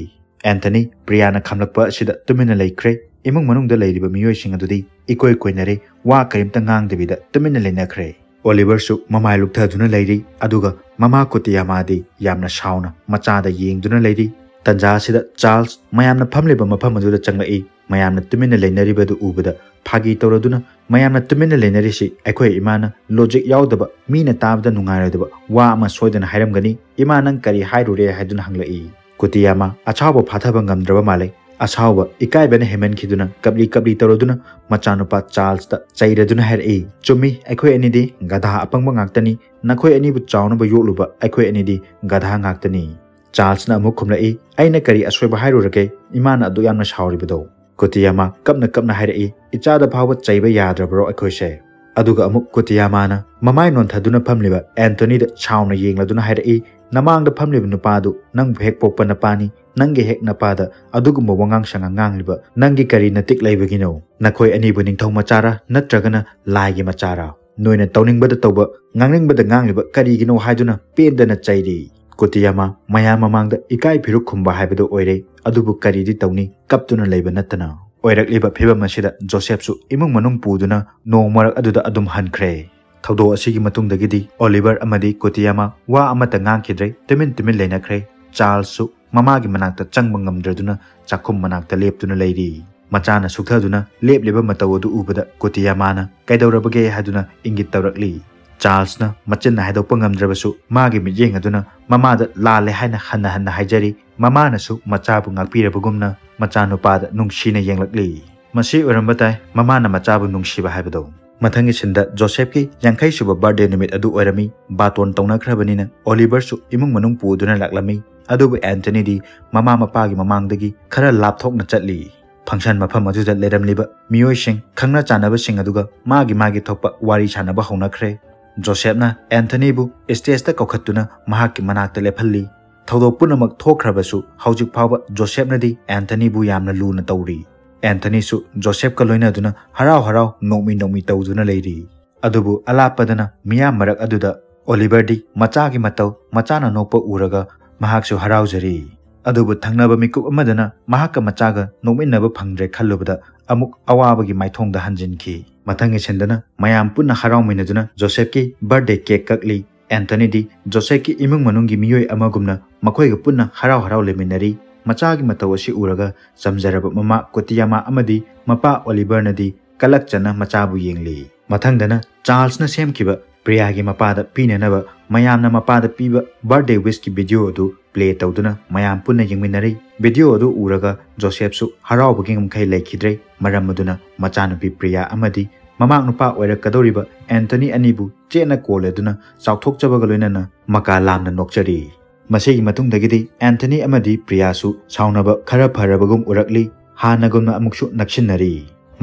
ꯑꯦꯟꯊꯅꯤ ꯄ꯭ꯔꯤꯌꯥꯅ ꯈꯥꯝꯂꯛꯄ ꯑꯁꯤꯗ ꯇꯨꯃꯤꯟꯅ ꯂꯩꯈ꯭ꯔꯦ꯫ ꯏꯃꯨꯡ ꯃꯅꯨꯡꯗ ꯂꯩꯔꯤꯕ ꯃꯤꯑꯣꯏꯁꯤꯡ ꯑꯗꯨꯗꯤ ꯏꯀꯣꯏ ꯀꯣꯏꯅꯔꯦ, ꯋꯥ ꯀꯔꯤꯝꯇ ꯉꯥꯡꯗꯕꯤꯗ ꯇꯨꯃꯤꯟꯅ ꯂꯩꯅꯈ꯭ꯔꯦ꯫ ꯑꯣꯂꯤꯚꯔꯁꯨ ꯃꯃꯥꯏ ꯂꯨꯛꯊꯗꯨꯅ ꯂꯩꯔꯤ, ꯑꯗꯨꯒ ꯃꯃꯥ ꯀꯨꯇꯤꯌꯥꯃꯥꯗꯤ ꯌꯥꯝꯅ ꯁꯥꯎꯅ ꯃꯆꯥꯗ ꯌꯦꯡꯗꯨꯅ ꯂꯩꯔꯤ꯫ ꯇꯟꯖꯥ ꯑꯁꯤꯗ ꯆꯥꯔꯜꯁ ꯃꯌꯥꯝꯅ ꯐꯝꯂꯤꯕ ꯃꯐꯝ ꯑꯗꯨꯗ ꯆꯪꯂꯛꯏ꯫ ꯃꯌꯥꯝꯅ ꯇꯨꯃꯤꯟꯅ ꯂꯩꯅꯔꯤꯕꯗꯨ ꯎꯕꯗ ꯐꯥꯒꯤ ꯇꯧꯔꯗꯨꯅ, "ꯃꯌꯥꯝꯅ ꯇꯨꯃꯤꯟꯅ ꯂꯩꯅꯔꯤꯁꯤ ꯑꯩꯈꯣꯏ ꯏꯃꯥꯅ ꯂꯣꯖꯤꯛ ꯌꯥꯎꯗꯕ, ꯃꯤꯅ ꯇꯥꯕꯗ ꯅꯨꯡꯉꯥꯏꯔꯣꯏꯗꯕ ꯋꯥ ꯑꯃ ꯁꯣꯏꯗꯅ ꯍꯥꯏꯔꯝꯒꯅꯤ꯫ ꯏꯃꯥ, ꯅꯪ ꯀꯔꯤ ꯍꯥꯏꯔꯨꯔꯦ?" ꯍꯥꯏꯗꯨꯅ ꯍꯪꯂꯛꯏ꯫ ꯀꯨꯇꯤꯌꯥꯃꯥ ꯑꯁꯥꯎꯕ ꯐꯥꯊꯕ ꯉꯝꯗ꯭ꯔꯕ ꯃꯥꯜꯂꯦ꯫ ꯑꯁꯥꯎꯕ ꯏꯀꯥꯏꯕꯅ ꯍꯦꯟꯃꯟꯈꯤꯗꯨꯅ ꯀꯞꯂꯤ ꯀꯞꯂꯤ ꯇꯧꯔꯗꯨꯅ ꯃꯆꯥꯅꯨꯄꯥ ꯆꯥꯔꯜꯁꯇ ꯆꯩꯔꯗꯨꯅ ꯍꯥꯏꯔꯛꯏ, "ꯆꯨꯝꯃꯤ, ꯑꯩꯈꯣꯏ ꯑꯅꯤꯗꯤ ꯒꯙꯥ ꯑꯄꯪꯕ ꯉꯥꯛꯇꯅꯤ꯫ ꯅꯈꯣꯏ ꯑꯅꯤꯕꯨ ꯆꯥꯎꯅꯕ ꯌꯣꯛꯂꯨꯕ ꯑꯩꯈꯣꯏ ꯑꯅꯤꯗꯤ ꯒꯙꯥ ꯉꯥꯛꯇꯅꯤ꯫" ꯆꯥꯔꯜꯁꯅ ꯑꯃꯨꯛ ꯈꯨꯝꯂꯛꯏ, "ꯑꯩꯅ ꯀꯔꯤ ꯑꯁꯣꯏꯕ ꯍꯥꯏꯔꯨꯔꯒꯦ ꯏꯃꯥꯅ ꯑꯗꯨꯛ ꯌꯥꯝꯅ ꯁꯥꯎꯔꯤꯕꯗꯣ?" ꯀꯨꯇꯤꯌꯥꯃꯥ ꯀꯞꯅ ꯀꯞꯅ ꯍꯥꯏꯔꯛꯏ, "ꯏꯆꯥꯗ ꯐꯥꯎꯕ ꯆꯩꯕ ꯌꯥꯗ꯭ꯔꯕ꯭ꯔꯣ ꯑꯩꯈꯣꯏꯁꯦ?" ꯑꯗꯨꯒ ꯑꯃꯨꯛ ꯀꯨꯇꯤꯌꯥꯃꯥꯅ ꯃꯃꯥꯏ ꯅꯣꯟꯊꯗꯨꯅ ꯐꯝꯂꯤꯕ ꯑꯦꯟꯊꯣꯅꯤꯗ ꯁꯥꯎꯅ ꯌꯦꯡꯂꯗꯨꯅ ꯍꯥꯏꯔꯛꯏ, "ꯅꯃꯥꯡꯗ ꯐꯝꯂꯤꯕ ꯅꯨꯄꯥꯗꯨ ꯅꯪꯕꯨ ꯍꯦꯛ ꯄꯣꯛꯄ ꯅꯄꯥꯅꯤ꯫ ꯅꯪꯒꯤ ꯍꯦꯛ ꯅꯄꯥꯗ ꯑꯗꯨꯒꯨꯝꯕ ꯋꯥꯉꯥꯡ ꯁꯉꯥꯡ ꯉꯥꯡꯂꯤꯕ ꯅꯪꯒꯤ ꯀꯔꯤ ꯅꯇꯤꯛ ꯂꯩꯕꯒꯤꯅꯣ? ꯅꯈꯣꯏ ꯑꯅꯤꯕꯨ ꯅꯤꯡꯊꯧ ꯃꯆꯥꯔꯥ ꯅꯠꯇ꯭ꯔꯒꯅ ꯂꯥꯏꯒꯤ ꯃꯆꯥꯔꯥ? ꯅꯣꯏꯅ ꯇꯧꯅꯤꯡꯕꯗ ꯇꯧꯕ, ꯉꯥꯡꯅꯤꯡꯕꯗ ꯉꯥꯡꯂꯤꯕ ꯀꯔꯤꯒꯤꯅꯣ?" ꯍꯥꯏꯗꯨꯅ ꯄꯦꯟꯗꯅ ꯆꯩꯔꯤ꯫ ꯀꯨꯇꯤꯌꯥꯃꯥ ꯃꯌꯥꯝ ꯃꯃꯥꯡꯗ ꯏꯀꯥꯏ ꯐꯤꯔꯨꯛ ꯈꯨꯝꯕ ꯍꯥꯏꯕꯗꯨ ꯑꯣꯏꯔꯦ꯫ ꯑꯗꯨꯕꯨ ꯀꯔꯤꯗꯤ ꯇꯧꯅꯤ, ꯀꯞꯇꯨꯅ ꯂꯩꯕ ꯅꯠꯇꯅ꯫ ꯑꯣꯏꯔꯛꯂꯤꯕ ꯐꯤꯕꯝ ꯑꯁꯤꯗ ꯖꯣꯁꯦꯐꯁꯨ ꯏꯃꯨꯡ ꯃꯅꯨꯡ ꯄꯨꯗꯨꯅ ꯅꯣꯡ ꯃꯔꯛ ꯑꯗꯨꯗ ꯑꯗꯨꯝ ꯍꯟꯈ꯭ꯔꯦ꯫ ꯊꯧꯗꯣꯛ ꯑꯁꯤꯒꯤ ꯃꯇꯨꯡꯗꯒꯤꯗꯤ ꯑꯣꯂꯤꯚꯔ ꯑꯃꯗꯤ ꯀꯨꯇꯤꯌꯥꯃꯥ ꯋꯥ ꯑꯃꯠꯇ ꯉꯥꯡꯈꯤꯗ꯭ꯔꯦ, ꯇꯨꯃꯤꯟ ꯇꯨꯃꯤꯟ ꯂꯩꯅꯈ꯭ꯔꯦ꯫ ꯆꯥꯔꯜꯁꯁꯨ ꯃꯃꯥꯒꯤ ꯃꯅꯥꯛꯇ ꯆꯪꯕ ꯉꯝꯗ꯭ꯔꯗꯨꯅ ꯆꯥꯛꯈꯨꯝ ꯃꯅꯥꯛꯇ ꯂꯦꯞꯇꯨꯅ ꯂꯩꯔꯤ꯫ ꯃꯆꯥꯅ ꯁꯨꯛꯊꯗꯨꯅ ꯂꯦꯞꯂꯤꯕ ꯃꯇꯧ ꯑꯗꯨ ꯎꯕꯗ ꯀꯨꯇꯤꯌꯥꯃꯥꯅ ꯀꯩꯗꯧꯔꯕꯒꯦ ꯍꯥꯏꯗꯨꯅ ꯏꯪꯒꯤꯠ ꯇꯧꯔꯛꯂꯤ꯫ ꯆꯥꯔꯜꯁꯅ ꯃꯆꯤꯟꯅ ꯍꯥꯏꯗꯣꯛꯄ ꯉꯝꯗ꯭ꯔꯕꯁꯨ ꯃꯥꯒꯤ ꯃꯤꯠꯌꯦꯡ ꯑꯗꯨꯅ ꯃꯃꯥꯗ ꯂꯥꯜꯂꯦ ꯍꯥꯏꯅ ꯍꯟꯅ ꯍꯟꯅ ꯍꯥꯏꯖꯔꯤ꯫ ꯃꯃꯥꯅꯁꯨ ꯃꯆꯥꯕꯨ ꯉꯥꯛꯄꯤꯔꯕꯒꯨꯝꯅ ꯃꯆꯥꯅꯨꯄꯥꯗ ꯅꯨꯡꯁꯤꯅ ꯌꯦꯡꯂꯛꯂꯤ꯫ ꯃꯁꯤ ꯑꯣꯏꯔꯝꯕ ꯇꯥꯏ ꯃꯃꯥꯅ ꯃꯆꯥꯕꯨ ꯅꯨꯡꯁꯤꯕ ꯍꯥꯏꯕꯗꯣ꯫ ꯃꯊꯪꯒꯤ ꯁꯤꯟꯗ ꯖꯣꯁꯦꯐꯀꯤ ꯌꯥꯡꯈꯩ ꯁꯨꯕ ꯕꯥꯔꯊꯗꯦ ꯅꯨꯃꯤꯠ ꯑꯗꯨ ꯑꯣꯏꯔꯝꯃꯤ꯫ ꯕꯥꯇꯣꯟ ꯇꯧꯅꯈ꯭ꯔꯕꯅꯤꯅ ꯑꯣꯂꯤꯚꯔꯁꯨ ꯏꯃꯨꯡ ꯃꯅꯨꯡ ꯄꯨꯗꯨꯅ ꯂꯥꯛꯂꯝꯃꯤ꯫ ꯑꯗꯨꯕꯨ ꯑꯦꯟꯊꯅꯤꯗꯤ ꯃꯃꯥ ꯃꯄꯥꯒꯤ ꯃꯃꯥꯡꯗꯒꯤ ꯈꯔ ꯂꯥꯞꯊꯣꯛꯅ ꯆꯠꯂꯤ꯫ ꯐꯪꯁꯟ ꯃꯐꯝ ꯑꯗꯨꯗ ꯂꯩꯔꯝꯂꯤꯕ ꯃꯤꯑꯣꯏꯁꯤꯡ, ꯈꯪꯅ ꯆꯥꯟꯅꯕꯁꯤꯡ ꯑꯗꯨꯒ ꯃꯥꯒꯤ ꯃꯥꯒꯤ ꯊꯣꯛꯄ ꯋꯥꯔꯤ ꯁꯥꯟꯅꯕ ꯍꯧꯅꯈ꯭ꯔꯦ꯫ ꯖꯣꯁꯦꯐꯅ ꯑꯦꯟꯊꯅꯤꯕꯨ ꯁ꯭ꯇꯦꯖꯇ ꯀꯧꯈꯠꯇꯨꯅ ꯃꯍꯥꯛꯀꯤ ꯃꯅꯥꯛꯇ ꯂꯦꯞꯍꯜꯂꯤ꯫ ꯊꯧꯗꯣꯛ ꯄꯨꯝꯅꯃꯛ ꯊꯣꯛꯈ꯭ꯔꯕꯁꯨ ꯍꯧꯖꯤꯛ ꯐꯥꯎꯕ ꯖꯣꯁꯦꯐꯅꯗꯤ ꯑꯦꯟꯊꯅꯤꯕꯨ ꯌꯥꯝꯅ ꯂꯨꯅ ꯇꯧꯔꯤ꯫ ꯑꯦꯟꯊꯅꯤꯁꯨ ꯖꯣꯁꯦꯐꯀ ꯂꯣꯏꯅꯗꯨꯅ ꯍꯔꯥꯎ ꯍꯔꯥꯎ ꯅꯣꯛꯃꯤ ꯅꯣꯛꯃꯤ ꯇꯧꯗꯨꯅ ꯂꯩꯔꯤ꯫ ꯑꯗꯨꯕꯨ ꯑꯂꯥꯞꯄꯗꯅ ꯃꯤꯌꯥꯝ ꯃꯔꯛ ꯑꯗꯨꯗ ꯑꯣꯂꯤꯚꯔꯗꯤ ꯃꯆꯥꯒꯤ ꯃꯇꯧ, ꯃꯆꯥꯅ ꯅꯣꯛꯄ ꯎꯔꯒ ꯃꯍꯥꯛꯁꯨ ꯍꯔꯥꯎꯖꯔꯤ꯫ ꯑꯗꯨꯕꯨ ꯊꯪꯅꯕ ꯃꯤꯀꯨꯞ ꯑꯃꯗꯅ ꯃꯍꯥꯛꯀ ꯃꯆꯥꯒ ꯅꯣꯛꯃꯤꯟꯅꯕ ꯐꯪꯗ꯭ꯔꯦ ꯈꯜꯂꯨꯕꯗ ꯑꯃꯨꯛ ꯑꯋꯥꯕꯒꯤ ꯃꯥꯏꯊꯣꯡꯗ ꯍꯟꯖꯤꯟꯈꯤ꯫ ꯃꯊꯪꯒꯤ ꯁꯤꯟꯗꯅ ꯃꯌꯥꯝ ꯄꯨꯟꯅ ꯍꯔꯥꯎꯃꯤꯟꯅꯗꯨꯅ ꯖꯣꯁꯦꯐꯀꯤ ꯕꯥꯔꯊꯗꯦ ꯀꯦꯛ ꯀꯛꯂꯤ꯫ ꯑꯦꯟꯊꯅꯤꯗꯤ ꯖꯣꯁꯦꯐꯀꯤ ꯏꯃꯨꯡ ꯃꯅꯨꯡꯒꯤ ꯃꯤꯑꯣꯏ ꯑꯃꯒꯨꯝꯅ ꯃꯈꯣꯏꯒ ꯄꯨꯟꯅ ꯍꯔꯥꯎ ꯍꯔꯥꯎ ꯂꯩꯃꯤꯟꯅꯔꯤ꯫ ꯃꯆꯥꯒꯤ ꯃꯇꯧ ꯑꯁꯤ ꯎꯔꯒ ꯆꯝꯖꯔꯕ ꯃꯃꯥ ꯀꯨꯇꯤꯌꯥꯃꯥ ꯑꯃꯗꯤ ꯃꯄꯥ ꯑꯣꯂꯤꯚꯔꯅꯗꯤ ꯀꯂꯛꯆꯅ ꯃꯆꯥꯕꯨ ꯌꯦꯡꯂꯤ꯫ ꯃꯊꯪꯗꯅ ꯆꯥꯔꯜꯁꯅ ꯁꯦꯝꯈꯤꯕ ꯄ꯭ꯔꯤꯌꯥꯒꯤ ꯃꯄꯥꯗ ꯄꯤꯅꯅꯕ ꯃꯌꯥꯝꯅ ꯃꯄꯥꯗ ꯄꯤꯕ ꯕꯥꯔꯊꯗꯦ ꯋꯤꯁꯀꯤ ꯚꯤꯗꯤꯑꯣ ꯑꯗꯨ ꯄ꯭ꯂꯦ ꯇꯧꯗꯨꯅ ꯃꯌꯥꯝ ꯄꯨꯟꯅ ꯌꯦꯡꯃꯤꯟꯅꯔꯤ꯫ ꯚꯤꯗꯤꯑꯣ ꯑꯗꯨ ꯎꯔꯒ ꯖꯣꯁꯦꯐꯁꯨ ꯍꯔꯥꯎꯕꯒꯤ ꯉꯝꯈꯩ ꯂꯩꯈꯤꯗ꯭ꯔꯦ꯫ ꯃꯔꯝ ꯑꯗꯨꯅ ꯃꯆꯥꯅꯨꯄꯤ ꯄ꯭ꯔꯤꯌꯥ ꯑꯃꯗꯤ ꯃꯃꯥꯛ ꯅꯨꯄꯥ ꯑꯣꯏꯔꯛꯀꯗꯧꯔꯤꯕ ꯑꯦꯟꯊꯅꯤ ꯑꯅꯤꯕꯨ ꯆꯦꯠꯅ ꯀꯣꯜꯂꯗꯨꯅ ꯆꯥꯎꯊꯣꯛꯆꯕꯒ ꯂꯣꯏꯅꯅ ꯃꯀꯥ ꯂꯥꯝꯅ ꯅꯣꯛꯆꯔꯤ꯫ ꯃꯁꯤꯒꯤ ꯃꯇꯨꯡꯗꯒꯤꯗꯤ ꯑꯦꯟꯊꯅꯤ ꯑꯃꯗꯤ ꯄ꯭ꯔꯤꯌꯥꯁꯨ ꯁꯥꯎꯅꯕ ꯈꯔ ꯐꯔꯕꯒꯨꯝ ꯎꯔꯛꯂꯤ꯫ ꯍꯥꯟꯅꯒꯨꯝꯅ ꯑꯃꯨꯛꯁꯨ ꯅꯛꯁꯤꯟꯅꯔꯤ꯫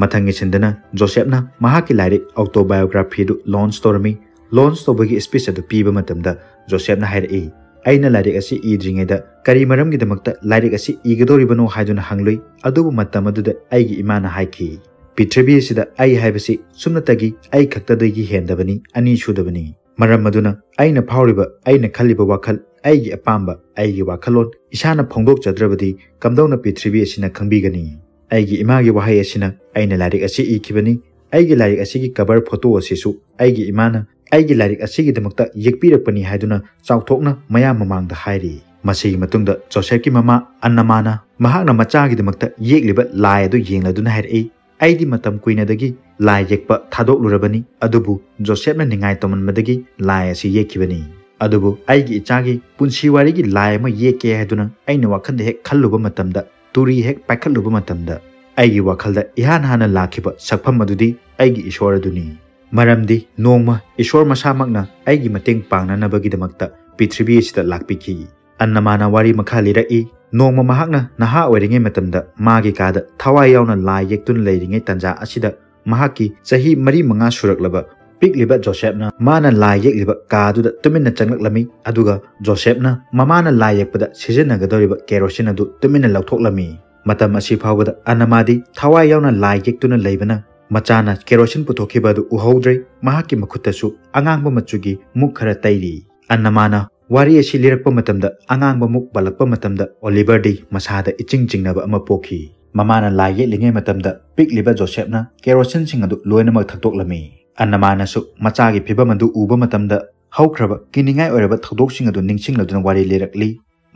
ꯃꯊꯪꯒꯤ ꯁꯤꯟꯗꯅ ꯖꯣꯁꯦꯐꯅ ꯃꯍꯥꯛꯀꯤ ꯂꯥꯏꯔꯤꯛ Autobiography ꯑꯗꯨ ꯂꯣꯟꯆ ꯇꯧꯔꯝꯃꯤ꯫ ꯂꯣꯟꯆ ꯇꯧꯕꯒꯤ ꯁ꯭ꯄꯤꯆ ꯑꯗꯨ ꯄꯤꯕ ꯃꯇꯝꯗ ꯖꯣꯁꯦꯐꯅ ꯍꯥꯏꯔꯛꯏ, "ꯑꯩꯅ ꯂꯥꯏꯔꯤꯛ ꯑꯁꯤ ꯏꯗ꯭ꯔꯤꯉꯩꯗ ꯀꯔꯤ ꯃꯔꯝꯒꯤꯗꯃꯛꯇ ꯂꯥꯏꯔꯤꯛ ꯑꯁꯤ ꯏꯒꯗꯧꯔꯤꯕꯅꯣ ꯍꯥꯏꯗꯨꯅ ꯍꯪꯂꯨꯏ꯫ ꯑꯗꯨꯕꯨ ꯃꯇꯝ ꯑꯗꯨꯗ ꯑꯩꯒꯤ ꯏꯃꯥꯅ ꯍꯥꯏꯈꯤ, ꯄ꯭ꯔꯤꯊꯤꯕꯤ ꯑꯁꯤꯗ ꯑꯩ ꯍꯥꯏꯕꯁꯤ ꯁꯨꯞꯅꯇꯒꯤ ꯑꯩ ꯈꯛꯇꯗꯒꯤ ꯍꯦꯟꯗꯕꯅꯤ, ꯑꯅꯤꯁꯨꯗꯕꯅꯤ꯫ ꯃꯔꯝ ꯑꯗꯨꯅ ꯑꯩꯅ ꯐꯥꯎꯔꯤꯕ, ꯑꯩꯅ ꯈꯜꯂꯤꯕ ꯋꯥꯈꯜ, ꯑꯩꯒꯤ ꯑꯄꯥꯝꯕ, ꯑꯩꯒꯤ ꯋꯥꯈꯜꯂꯣꯟ ꯏꯁꯥꯅ ꯐꯣꯡꯗꯣꯛꯆꯗ꯭ꯔꯕꯗꯤ ꯀꯝꯗꯧꯅ ꯄ꯭ꯔꯤꯊꯤꯕꯤ ꯑꯁꯤꯅ ꯈꯪꯕꯤꯒꯅꯤ?" ꯑꯩꯒꯤ ꯏꯃꯥꯒꯤ ꯋꯥꯍꯩ ꯑꯁꯤꯅ ꯑꯩꯅ ꯂꯥꯏꯔꯤꯛ ꯑꯁꯤ ꯏꯈꯤꯕꯅꯤ꯫ ꯑꯩꯒꯤ ꯂꯥꯏꯔꯤꯛ ꯑꯁꯤꯒꯤ ꯀꯚꯔ ꯐꯣꯇꯣ ꯑꯁꯤꯁꯨ ꯑꯩꯒꯤ ꯏꯃꯥꯅ ꯑꯩꯒꯤ ꯂꯥꯏꯔꯤꯛ ꯑꯁꯤꯒꯤꯗꯃꯛꯇ ꯌꯦꯛꯄꯤꯔꯛꯄꯅꯤ ꯍꯥꯏꯗꯨꯅ ꯆꯥꯎꯊꯣꯛꯅ ꯃꯌꯥꯝ ꯃꯃꯥꯡꯗ ꯍꯥꯏꯔꯤ꯫ ꯃꯁꯤꯒꯤ ꯃꯇꯨꯡꯗ ꯖꯣꯁꯦꯐꯀꯤ ꯃꯃꯥ ꯑꯟꯅꯃꯥꯅ ꯃꯍꯥꯛꯅ ꯃꯆꯥꯒꯤꯗꯃꯛꯇ ꯌꯦꯛꯂꯤꯕ ꯂꯥꯏ ꯑꯗꯨ ꯌꯦꯡꯂꯗꯨꯅ ꯍꯥꯏꯔꯛꯏ, "ꯑꯩꯗꯤ ꯃꯇꯝ ꯀꯨꯏꯅꯗꯒꯤ ꯂꯥꯏ ꯌꯦꯛꯄ ꯊꯥꯗꯣꯛꯂꯨꯔꯕꯅꯤ, ꯑꯗꯨꯕꯨ ꯖꯣꯁꯦꯐꯅ ꯅꯤꯡꯉꯥꯏ ꯇꯧꯃꯟꯕꯗꯒꯤ ꯂꯥꯏ ꯑꯁꯤ ꯌꯦꯛꯈꯤꯕꯅꯤ꯫ ꯑꯗꯨꯕꯨ ꯑꯩꯒꯤ ꯏꯆꯥꯒꯤ ꯄꯨꯟꯁꯤ ꯋꯥꯔꯤꯒꯤ ꯂꯥꯏ ꯑꯃ ꯌꯦꯛꯀꯦ ꯍꯥꯏꯗꯨꯅ ꯑꯩꯅ ꯋꯥꯈꯜꯗ ꯍꯦꯛ ꯈꯜꯂꯨꯕ ꯃꯇꯝꯗ, ꯇꯨꯔꯤ ꯍꯦꯛ ꯄꯥꯏꯈꯠꯂꯨꯕ ꯃꯇꯝꯗ, ꯑꯩꯒꯤ ꯋꯥꯈꯜꯗ ꯏꯍꯥꯟ ꯍꯥꯟꯅ ꯂꯥꯛꯈꯤꯕ ꯁꯛꯐꯝ ꯑꯗꯨꯗꯤ ꯑꯩꯒꯤ ꯏꯁꯣꯔ ꯑꯗꯨꯅꯤ꯫ ꯃꯔꯝꯗꯤ ꯅꯣꯡꯃ ꯏꯁꯣꯔ ꯃꯁꯥꯃꯛꯅ ꯑꯩꯒꯤ ꯃꯇꯦꯡ ꯄꯥꯡꯅꯅꯕꯒꯤꯗꯃꯛꯇ ꯄ꯭ꯔꯤꯊꯤꯕꯤ ꯑꯁꯤꯗ ꯂꯥꯛꯄꯤꯈꯤ꯫" ꯑꯟꯅꯃꯥꯅ ꯋꯥꯔꯤ ꯃꯈꯥ ꯂꯤꯔꯛꯏ, ꯅꯣꯡꯃ ꯃꯍꯥꯛꯅ ꯅꯍꯥ ꯑꯣꯏꯔꯤꯉꯩ ꯃꯇꯝꯗ ꯃꯥꯒꯤ ꯀꯥꯗ ꯊꯋꯥꯏ ꯌꯥꯎꯅ ꯂꯥꯏ ꯌꯦꯛꯇꯨꯅ ꯂꯩꯔꯤꯉꯩ ꯇꯥꯟꯖꯥ ꯑꯁꯤꯗ ꯃꯍꯥꯛꯀꯤ ꯆꯍꯤ ꯃꯔꯤ ꯃꯉꯥ ꯁꯨꯔꯛꯂꯕ ꯄꯤꯛꯂꯤꯕ ꯖꯣꯁꯦꯐꯅ ꯃꯥꯅ ꯂꯥꯏ ꯌꯦꯛꯂꯤꯕ ꯀꯥ ꯑꯗꯨꯗ ꯇꯨꯃꯤꯟꯅ ꯆꯪꯂꯛꯂꯝꯃꯤ, ꯑꯗꯨꯒ ꯖꯣꯁꯦꯐꯅ ꯃꯃꯥꯅ ꯂꯥꯏ ꯌꯦꯛꯄꯗ ꯁꯤꯖꯤꯟꯅꯒꯗꯧꯔꯤꯕ ꯀꯦꯔꯣꯁꯤꯟ ꯑꯗꯨ ꯇꯨꯃꯤꯟꯅ ꯂꯧꯊꯣꯛꯂꯝꯃꯤ꯫ ꯃꯇꯝ ꯑꯁꯤ ꯐꯥꯎꯕꯗ ꯑꯟꯅꯃꯥꯗꯤ ꯊꯋꯥꯏ ꯌꯥꯎꯅ ꯂꯥꯏ ꯌꯦꯛꯇꯨꯅ ꯂꯩꯕꯅ ꯃꯆꯥꯅ ꯀꯦꯔꯣꯁꯤꯟ ꯄꯨꯊꯣꯛꯈꯤꯕ ꯑꯗꯨ ꯎꯍꯧꯗ꯭ꯔꯦ꯫ ꯃꯍꯥꯛꯀꯤ ꯃꯈꯨꯠꯇꯁꯨ ꯑꯉꯥꯡꯕ ꯃꯆꯨꯒꯤ ꯃꯨꯛ ꯈꯔ ꯇꯩꯔꯤ꯫ ꯑꯟꯅꯃꯥꯅ ꯋꯥꯔꯤ ꯑꯁꯤ ꯂꯤꯔꯛꯄ ꯃꯇꯝꯗ ꯑꯉꯥꯡꯕ ꯃꯨꯛ ꯄꯜꯂꯛꯄ ꯃꯇꯝꯗ ꯑꯣꯂꯤꯚꯔꯗꯤ ꯃꯁꯥꯗ ꯏꯆꯤꯡ ꯆꯤꯡꯅꯕ ꯑꯃ ꯄꯣꯛꯈꯤ꯫ ꯃꯃꯥꯅ ꯂꯥꯏ ꯌꯦꯛꯂꯤꯉꯩ ꯃꯇꯝꯗ ꯄꯤꯛꯂꯤꯕ ꯖꯣꯁꯦꯐꯅ ꯀꯦꯔꯣꯁꯤꯟꯁꯤꯡ ꯑꯗꯨ ꯂꯣꯏꯅꯃꯛ ꯊꯛꯇꯣꯛꯂꯝꯃꯤ꯫ ꯑꯟꯅꯃꯥꯅꯁꯨ ꯃꯆꯥꯒꯤ ꯐꯤꯚꯝ ꯑꯗꯨ ꯎꯕ ꯃꯇꯝꯗ ꯍꯧꯈ꯭ꯔꯕ ꯀꯤꯅꯤꯡꯉꯥꯏ ꯑꯣꯏꯔꯕ ꯊꯧꯗꯣꯛꯁꯤꯡ ꯑꯗꯨ ꯅꯤꯡꯁꯤꯡꯂꯗꯨꯅ ꯋꯥꯔꯤ ꯂꯤꯔꯛꯂꯤ꯫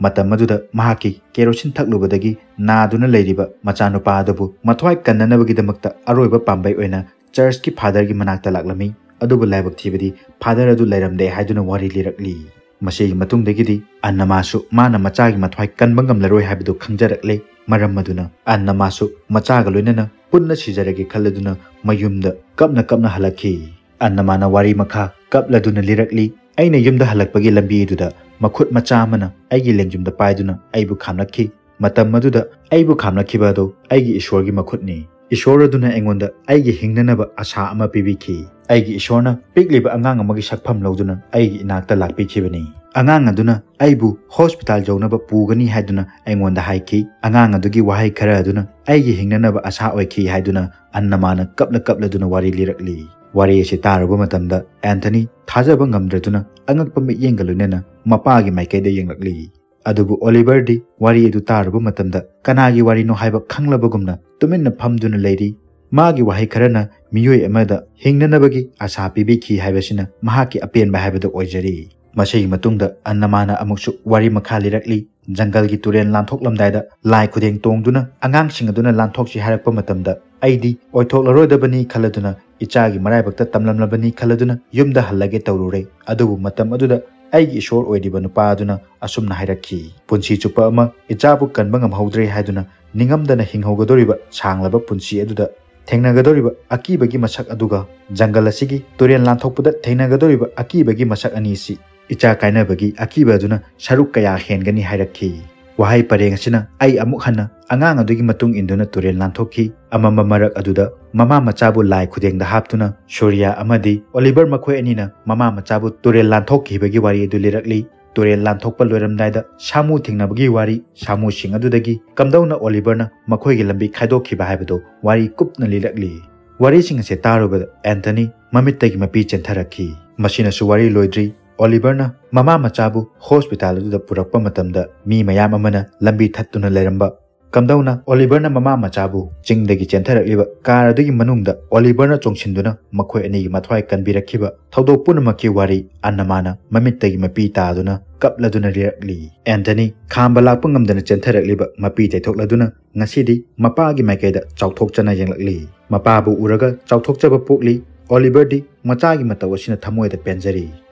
ꯃꯇꯝ ꯑꯗꯨꯗ ꯃꯍꯥꯛꯀꯤ ꯀꯦꯔꯣꯁꯤꯟ ꯊꯛꯂꯨꯕꯗꯒꯤ ꯅꯥꯗꯨꯅ ꯂꯩꯔꯤꯕ ꯃꯆꯥꯅꯨꯄꯥ ꯑꯗꯨꯕꯨ ꯃꯊ꯭ꯋꯥꯏ ꯀꯟꯅꯅꯕꯒꯤꯗꯃꯛꯇ ꯑꯔꯣꯏꯕ ꯄꯥꯝꯕꯩ ꯑꯣꯏꯅ ꯆꯔꯆꯀꯤ ꯐꯥꯗꯔꯒꯤ ꯃꯅꯥꯛꯇ ꯂꯥꯛꯂꯝꯃꯤ꯫ ꯑꯗꯨꯕꯨ ꯂꯥꯏꯕꯛ ꯊꯤꯕꯗꯤ ꯐꯥꯗꯔ ꯑꯗꯨ ꯂꯩꯔꯝꯗꯦ ꯍꯥꯏꯗꯨꯅ ꯋꯥꯔꯤ ꯂꯤꯔꯛꯂꯤ꯫ ꯃꯁꯤꯒꯤ ꯃꯇꯨꯡꯗꯒꯤꯗꯤ ꯑꯟꯅꯃꯥꯁꯨ ꯃꯥꯅ ꯃꯆꯥꯒꯤ ꯃꯊ꯭ꯋꯥꯏ ꯀꯟꯕ ꯉꯝꯂꯔꯣꯏ ꯍꯥꯏꯕꯗꯨ ꯈꯪꯖꯔꯛꯂꯦ꯫ ꯃꯔꯝ ꯑꯗꯨꯅ ꯑꯟꯅꯃꯥꯁꯨ ꯃꯆꯥꯒ ꯂꯣꯏꯅꯅ ꯄꯨꯟꯅ ꯁꯤꯖꯔꯒꯦ ꯈꯜꯂꯗꯨꯅ ꯃꯌꯨꯝꯗ ꯀꯞꯅ ꯀꯞꯅ ꯍꯜꯂꯛꯈꯤ꯫ ꯑꯟꯅꯃꯥꯅ ꯋꯥꯔꯤ ꯃꯈꯥ ꯀꯞꯂꯗꯨꯅ ꯂꯤꯔꯛꯂꯤ, "ꯑꯩꯅ ꯌꯨꯝꯗ ꯍꯜꯂꯛꯄꯒꯤ ꯂꯝꯕꯤ ꯑꯗꯨꯗ ꯃꯈꯨꯠ ꯃꯆꯥ ꯑꯃꯅ ꯑꯩꯒꯤ ꯂꯦꯡꯖꯨꯝꯗ ꯄꯥꯏꯗꯨꯅ ꯑꯩꯕꯨ ꯈꯥꯝꯂꯛꯈꯤ꯫ ꯃꯇꯝ ꯑꯗꯨꯗ ꯑꯩꯕꯨ ꯈꯥꯝꯂꯛꯈꯤꯕ ꯑꯗꯨ ꯑꯩꯒꯤ ꯏꯁꯣꯔꯒꯤ ꯃꯈꯨꯠꯅꯤ꯫ ꯏꯁꯣꯔ ꯑꯗꯨꯅ ꯑꯩꯉꯣꯟꯗ ꯑꯩꯒꯤ ꯍꯤꯡꯅꯅꯕ ꯑꯁꯥ ꯑꯃ ꯄꯤꯕꯤꯈꯤ꯫ ꯑꯩꯒꯤ ꯏꯁꯣꯔꯅ ꯄꯤꯛꯂꯤꯕ ꯑꯉꯥꯡ ꯑꯃꯒꯤ ꯁꯛꯐꯝ ꯂꯧꯗꯨꯅ ꯑꯩꯒꯤ ꯏꯅꯥꯛꯇ ꯂꯥꯛꯄꯤꯈꯤꯕꯅꯤ꯫ ꯑꯉꯥꯡ ꯑꯗꯨꯅ ꯑꯩꯕꯨ ꯍꯣꯁꯄꯤꯇꯥꯜ ꯌꯧꯅꯕ ꯄꯨꯒꯅꯤ ꯍꯥꯏꯗꯨꯅ ꯑꯩꯉꯣꯟꯗ ꯍꯥꯏꯈꯤ꯫ ꯑꯉꯥꯡ ꯑꯗꯨꯒꯤ ꯋꯥꯍꯩ ꯈꯔ ꯑꯗꯨꯅ ꯑꯩꯒꯤ ꯍꯤꯡꯅꯅꯕ ꯑꯁꯥ ꯑꯣꯏꯈꯤ" ꯍꯥꯏꯗꯨꯅ ꯑꯟꯅꯃꯥꯅ ꯀꯞꯂ ꯀꯞꯂꯗꯨꯅ ꯋꯥꯔꯤ ꯂꯤꯔꯛꯂꯤ꯫ ꯋꯥꯔꯤ ꯑꯁꯤ ꯇꯥꯔꯨꯕ ꯃꯇꯝꯗ ꯑꯦꯟꯊꯅꯤ ꯊꯥꯖꯕ ꯉꯝꯗ꯭ꯔꯗꯨꯅ ꯑꯉꯛꯄ ꯃꯤꯠꯌꯦꯡꯒ ꯂꯣꯏꯅꯅ ꯃꯄꯥꯒꯤ ꯃꯥꯏꯀꯩꯗ ꯌꯦꯡꯂꯛꯂꯤ꯫ ꯑꯗꯨꯕꯨ ꯑꯣꯂꯤꯚꯔꯗꯤ ꯋꯥꯔꯤ ꯑꯗꯨ ꯇꯥꯔꯨꯕ ꯃꯇꯝꯗ ꯀꯅꯥꯒꯤ ꯋꯥꯔꯤꯅꯣ ꯍꯥꯏꯕ ꯈꯪꯂꯕꯒꯨꯝꯅ ꯇꯨꯃꯤꯟꯅ ꯐꯝꯗꯨꯅ ꯂꯩꯔꯤ꯫ ꯃꯥꯒꯤ ꯋꯥꯍꯩ ꯈꯔꯅ ꯃꯤꯑꯣꯏ ꯑꯃꯗ ꯍꯤꯡꯅꯅꯕꯒꯤ ꯑꯁꯥ ꯄꯤꯕꯤꯈꯤ ꯍꯥꯏꯕꯁꯤꯅ ꯃꯍꯥꯛꯀꯤ ꯑꯄꯦꯟꯕ ꯍꯥꯏꯕꯗꯨ ꯑꯣꯏꯖꯔꯤ꯫ ꯃꯁꯤꯒꯤ ꯃꯇꯨꯡꯗ ꯑꯟꯅꯃꯥꯅ ꯑꯃꯨꯛꯁꯨ ꯋꯥꯔꯤ ꯃꯈꯥ ꯂꯤꯔꯛꯂꯤ꯫ ꯖꯪꯒꯜꯒꯤ ꯇꯨꯔꯦꯜ ꯂꯥꯟꯊꯣꯛꯂꯝꯗꯥꯏꯗ ꯂꯥꯏ ꯈꯨꯗꯦꯡ ꯇꯣꯡꯗꯨꯅ ꯑꯉꯥꯡꯁꯤꯡ ꯑꯗꯨꯅ ꯂꯥꯟꯊꯣꯛꯁꯤ ꯍꯥꯏꯔꯛꯄ ꯃꯇꯝꯗ ꯑꯩꯗꯤ ꯑꯣꯏꯊꯣꯛꯂꯔꯣꯏꯗꯕꯅꯤ ꯈꯜꯂꯗꯨꯅ ꯏꯆꯥꯒꯤ ꯃꯔꯥꯏꯕꯛꯇ ꯇꯝꯂꯝꯂꯕꯅꯤ ꯈꯜꯂꯗꯨꯅ ꯌꯨꯝꯗ ꯍꯜꯂꯒꯦ ꯇꯧꯔꯨꯔꯦ꯫ ꯑꯗꯨꯕꯨ ꯃꯇꯝ ꯑꯗꯨꯗ ꯑꯩꯒꯤ ꯏꯁꯣꯔ ꯑꯣꯏꯔꯤꯕ ꯅꯨꯄꯥ ꯑꯗꯨꯅ ꯑꯁꯨꯝꯅ ꯍꯥꯏꯔꯛꯈꯤ, "ꯄꯨꯟꯁꯤ ꯆꯨꯞꯄ ꯑꯃ ꯏꯆꯥꯕꯨ ꯀꯟꯕ ꯉꯝꯍꯧꯗ꯭ꯔꯦ ꯍꯥꯏꯗꯨꯅ ꯅꯤꯡꯉꯝꯗꯅ ꯍꯤꯡꯍꯧꯒꯗꯧꯔꯤꯕ ꯁꯥꯡꯂꯕ ꯄꯨꯟꯁꯤ ꯑꯗꯨꯗ ꯊꯦꯡꯅꯒꯗꯧꯔꯤꯕ ꯑꯀꯤꯕꯒꯤ ꯃꯁꯛ ꯑꯗꯨꯒ ꯖꯪꯒꯜ ꯑꯁꯤꯒꯤ ꯇꯨꯔꯦꯜ ꯂꯥꯟꯊꯣꯛꯄꯗ ꯊꯦꯡꯅꯒꯗꯧꯔꯤꯕ ꯑꯀꯤꯕꯒꯤ ꯃꯁꯛ ꯑꯅꯤꯁꯤ ꯏꯆꯥ ꯀꯥꯏꯅꯕꯒꯤ ꯑꯀꯤꯕ ꯑꯗꯨꯅ ꯁꯔꯨꯛ ꯀꯌꯥ ꯍꯦꯟꯒꯅꯤ" ꯍꯥꯏꯔꯛꯈꯤ꯫ ꯋꯥꯍꯩ ꯄꯔꯦꯡ ꯑꯁꯤꯅ ꯑꯩ ꯑꯃꯨꯛ ꯍꯟꯅ ꯑꯉꯥꯡ ꯑꯗꯨꯒꯤ ꯃꯇꯨꯡ ꯏꯟꯗꯨꯅ ꯇꯨꯔꯦꯜ ꯂꯥꯟꯊꯣꯛꯈꯤ꯫ ꯑꯃꯝꯕ ꯃꯔꯛ ꯑꯗꯨꯗ ꯃꯃꯥ ꯃꯆꯥꯕꯨ ꯂꯥꯏ ꯈꯨꯗꯦꯡꯗ ꯍꯥꯞꯇꯨꯅ ꯁꯨꯔꯤꯌꯥ ꯑꯃꯗꯤ ꯑꯣꯂꯤꯚꯔ ꯃꯈꯣꯏ ꯑꯅꯤꯅ ꯃꯃꯥ ꯃꯆꯥꯕꯨ ꯇꯨꯔꯦꯜ ꯂꯥꯟꯊꯣꯛꯈꯤꯕꯒꯤ ꯋꯥꯔꯤ ꯑꯗꯨ ꯂꯤꯔꯛꯂꯤ꯫ ꯇꯨꯔꯦꯜ ꯂꯥꯟꯊꯣꯛꯄ ꯂꯣꯏꯔꯝꯗꯥꯏꯗ ꯁꯥꯃꯨ ꯊꯦꯡꯅꯕꯒꯤ ꯋꯥꯔꯤ, ꯁꯥꯃꯨꯁꯤꯡ ꯑꯗꯨꯗꯒꯤ ꯀꯝꯗꯧꯅ ꯑꯣꯂꯤꯚꯔꯅ ꯃꯈꯣꯏꯒꯤ ꯂꯝꯕꯤ ꯈꯥꯏꯗꯣꯛꯈꯤꯕ ꯍꯥꯏꯕꯗꯨ ꯋꯥꯔꯤ ꯀꯨꯞꯅ ꯂꯤꯔꯛꯂꯤ꯫ ꯋꯥꯔꯤꯁꯤꯡ ꯑꯁꯤ ꯇꯥꯔꯨꯕꯗ ꯑꯦꯟꯊꯅꯤ ꯃꯃꯤꯠꯇꯒꯤ ꯃꯄꯤ ꯆꯦꯟꯊꯔꯛꯈꯤ꯫ ꯃꯁꯤꯅꯁꯨ ꯋꯥꯔꯤ ꯂꯣꯏꯗ꯭ꯔꯤ꯫ ꯑꯣꯂꯤꯚꯔꯅ ꯃꯃꯥ ꯃꯆꯥꯕꯨ ꯍꯣꯁꯄꯤꯇꯥꯜ ꯑꯗꯨꯗ ꯄꯨꯔꯛꯄ ꯃꯇꯝꯗ ꯃꯤ ꯃꯌꯥꯝ ꯑꯃꯅ ꯂꯝꯕꯤ ꯊꯠꯇꯨꯅ ꯂꯩꯔꯝꯕ꯫ ꯀꯝꯗꯧꯅ ꯑꯣꯂꯤꯚꯔꯅ ꯃꯃꯥ ꯃꯆꯥꯕꯨ ꯆꯤꯡꯗꯒꯤ ꯆꯦꯟꯊꯔꯛꯂꯤꯕ ꯀꯥꯔ ꯑꯗꯨꯒꯤ ꯃꯅꯨꯡꯗ ꯑꯣꯂꯤꯚꯔꯅ ꯆꯣꯡꯁꯤꯟꯗꯨꯅ ꯃꯈꯣꯏ ꯑꯅꯤꯒꯤ ꯃꯊ꯭ꯋꯥꯏ ꯀꯟꯕꯤꯔꯛꯈꯤꯕ ꯊꯧꯗꯣꯛ ꯄꯨꯝꯅꯃꯛꯀꯤ ꯋꯥꯔꯤ ꯑꯟꯅꯃꯥꯅ ꯃꯃꯤꯠꯇꯒꯤ ꯃꯄꯤ ꯇꯥꯗꯨꯅ ꯀꯞꯂꯗꯨꯅ ꯂꯤꯔꯛꯂꯤ꯫ ꯑꯦꯟꯊꯅꯤ ꯈꯥꯝꯕ ꯂꯥꯛꯄ ꯉꯝꯗꯅ ꯆꯦꯟꯊꯔꯛꯂꯤꯕ ꯃꯄꯤ ꯇꯩꯊꯣꯛꯂꯗꯨꯅ ꯉꯁꯤꯗꯤ ꯃꯄꯥꯒꯤ ꯃꯥꯏꯀꯩꯗ ꯆꯥꯎꯊꯣꯛꯆꯅ ꯌꯦꯡꯂꯛꯂꯤ꯫ ꯃꯄꯥꯕꯨ ꯎꯔꯒ ꯆꯥꯎꯊꯣꯛꯆꯕ ꯄꯣꯛꯂꯤ꯫ ꯑꯣꯂꯤꯚꯔꯗꯤ ꯃꯆꯥꯒꯤ ꯃꯇꯧ ꯑꯁꯤꯅ ꯊꯃꯣꯏꯗ ꯄꯦꯟꯖꯔꯤ꯫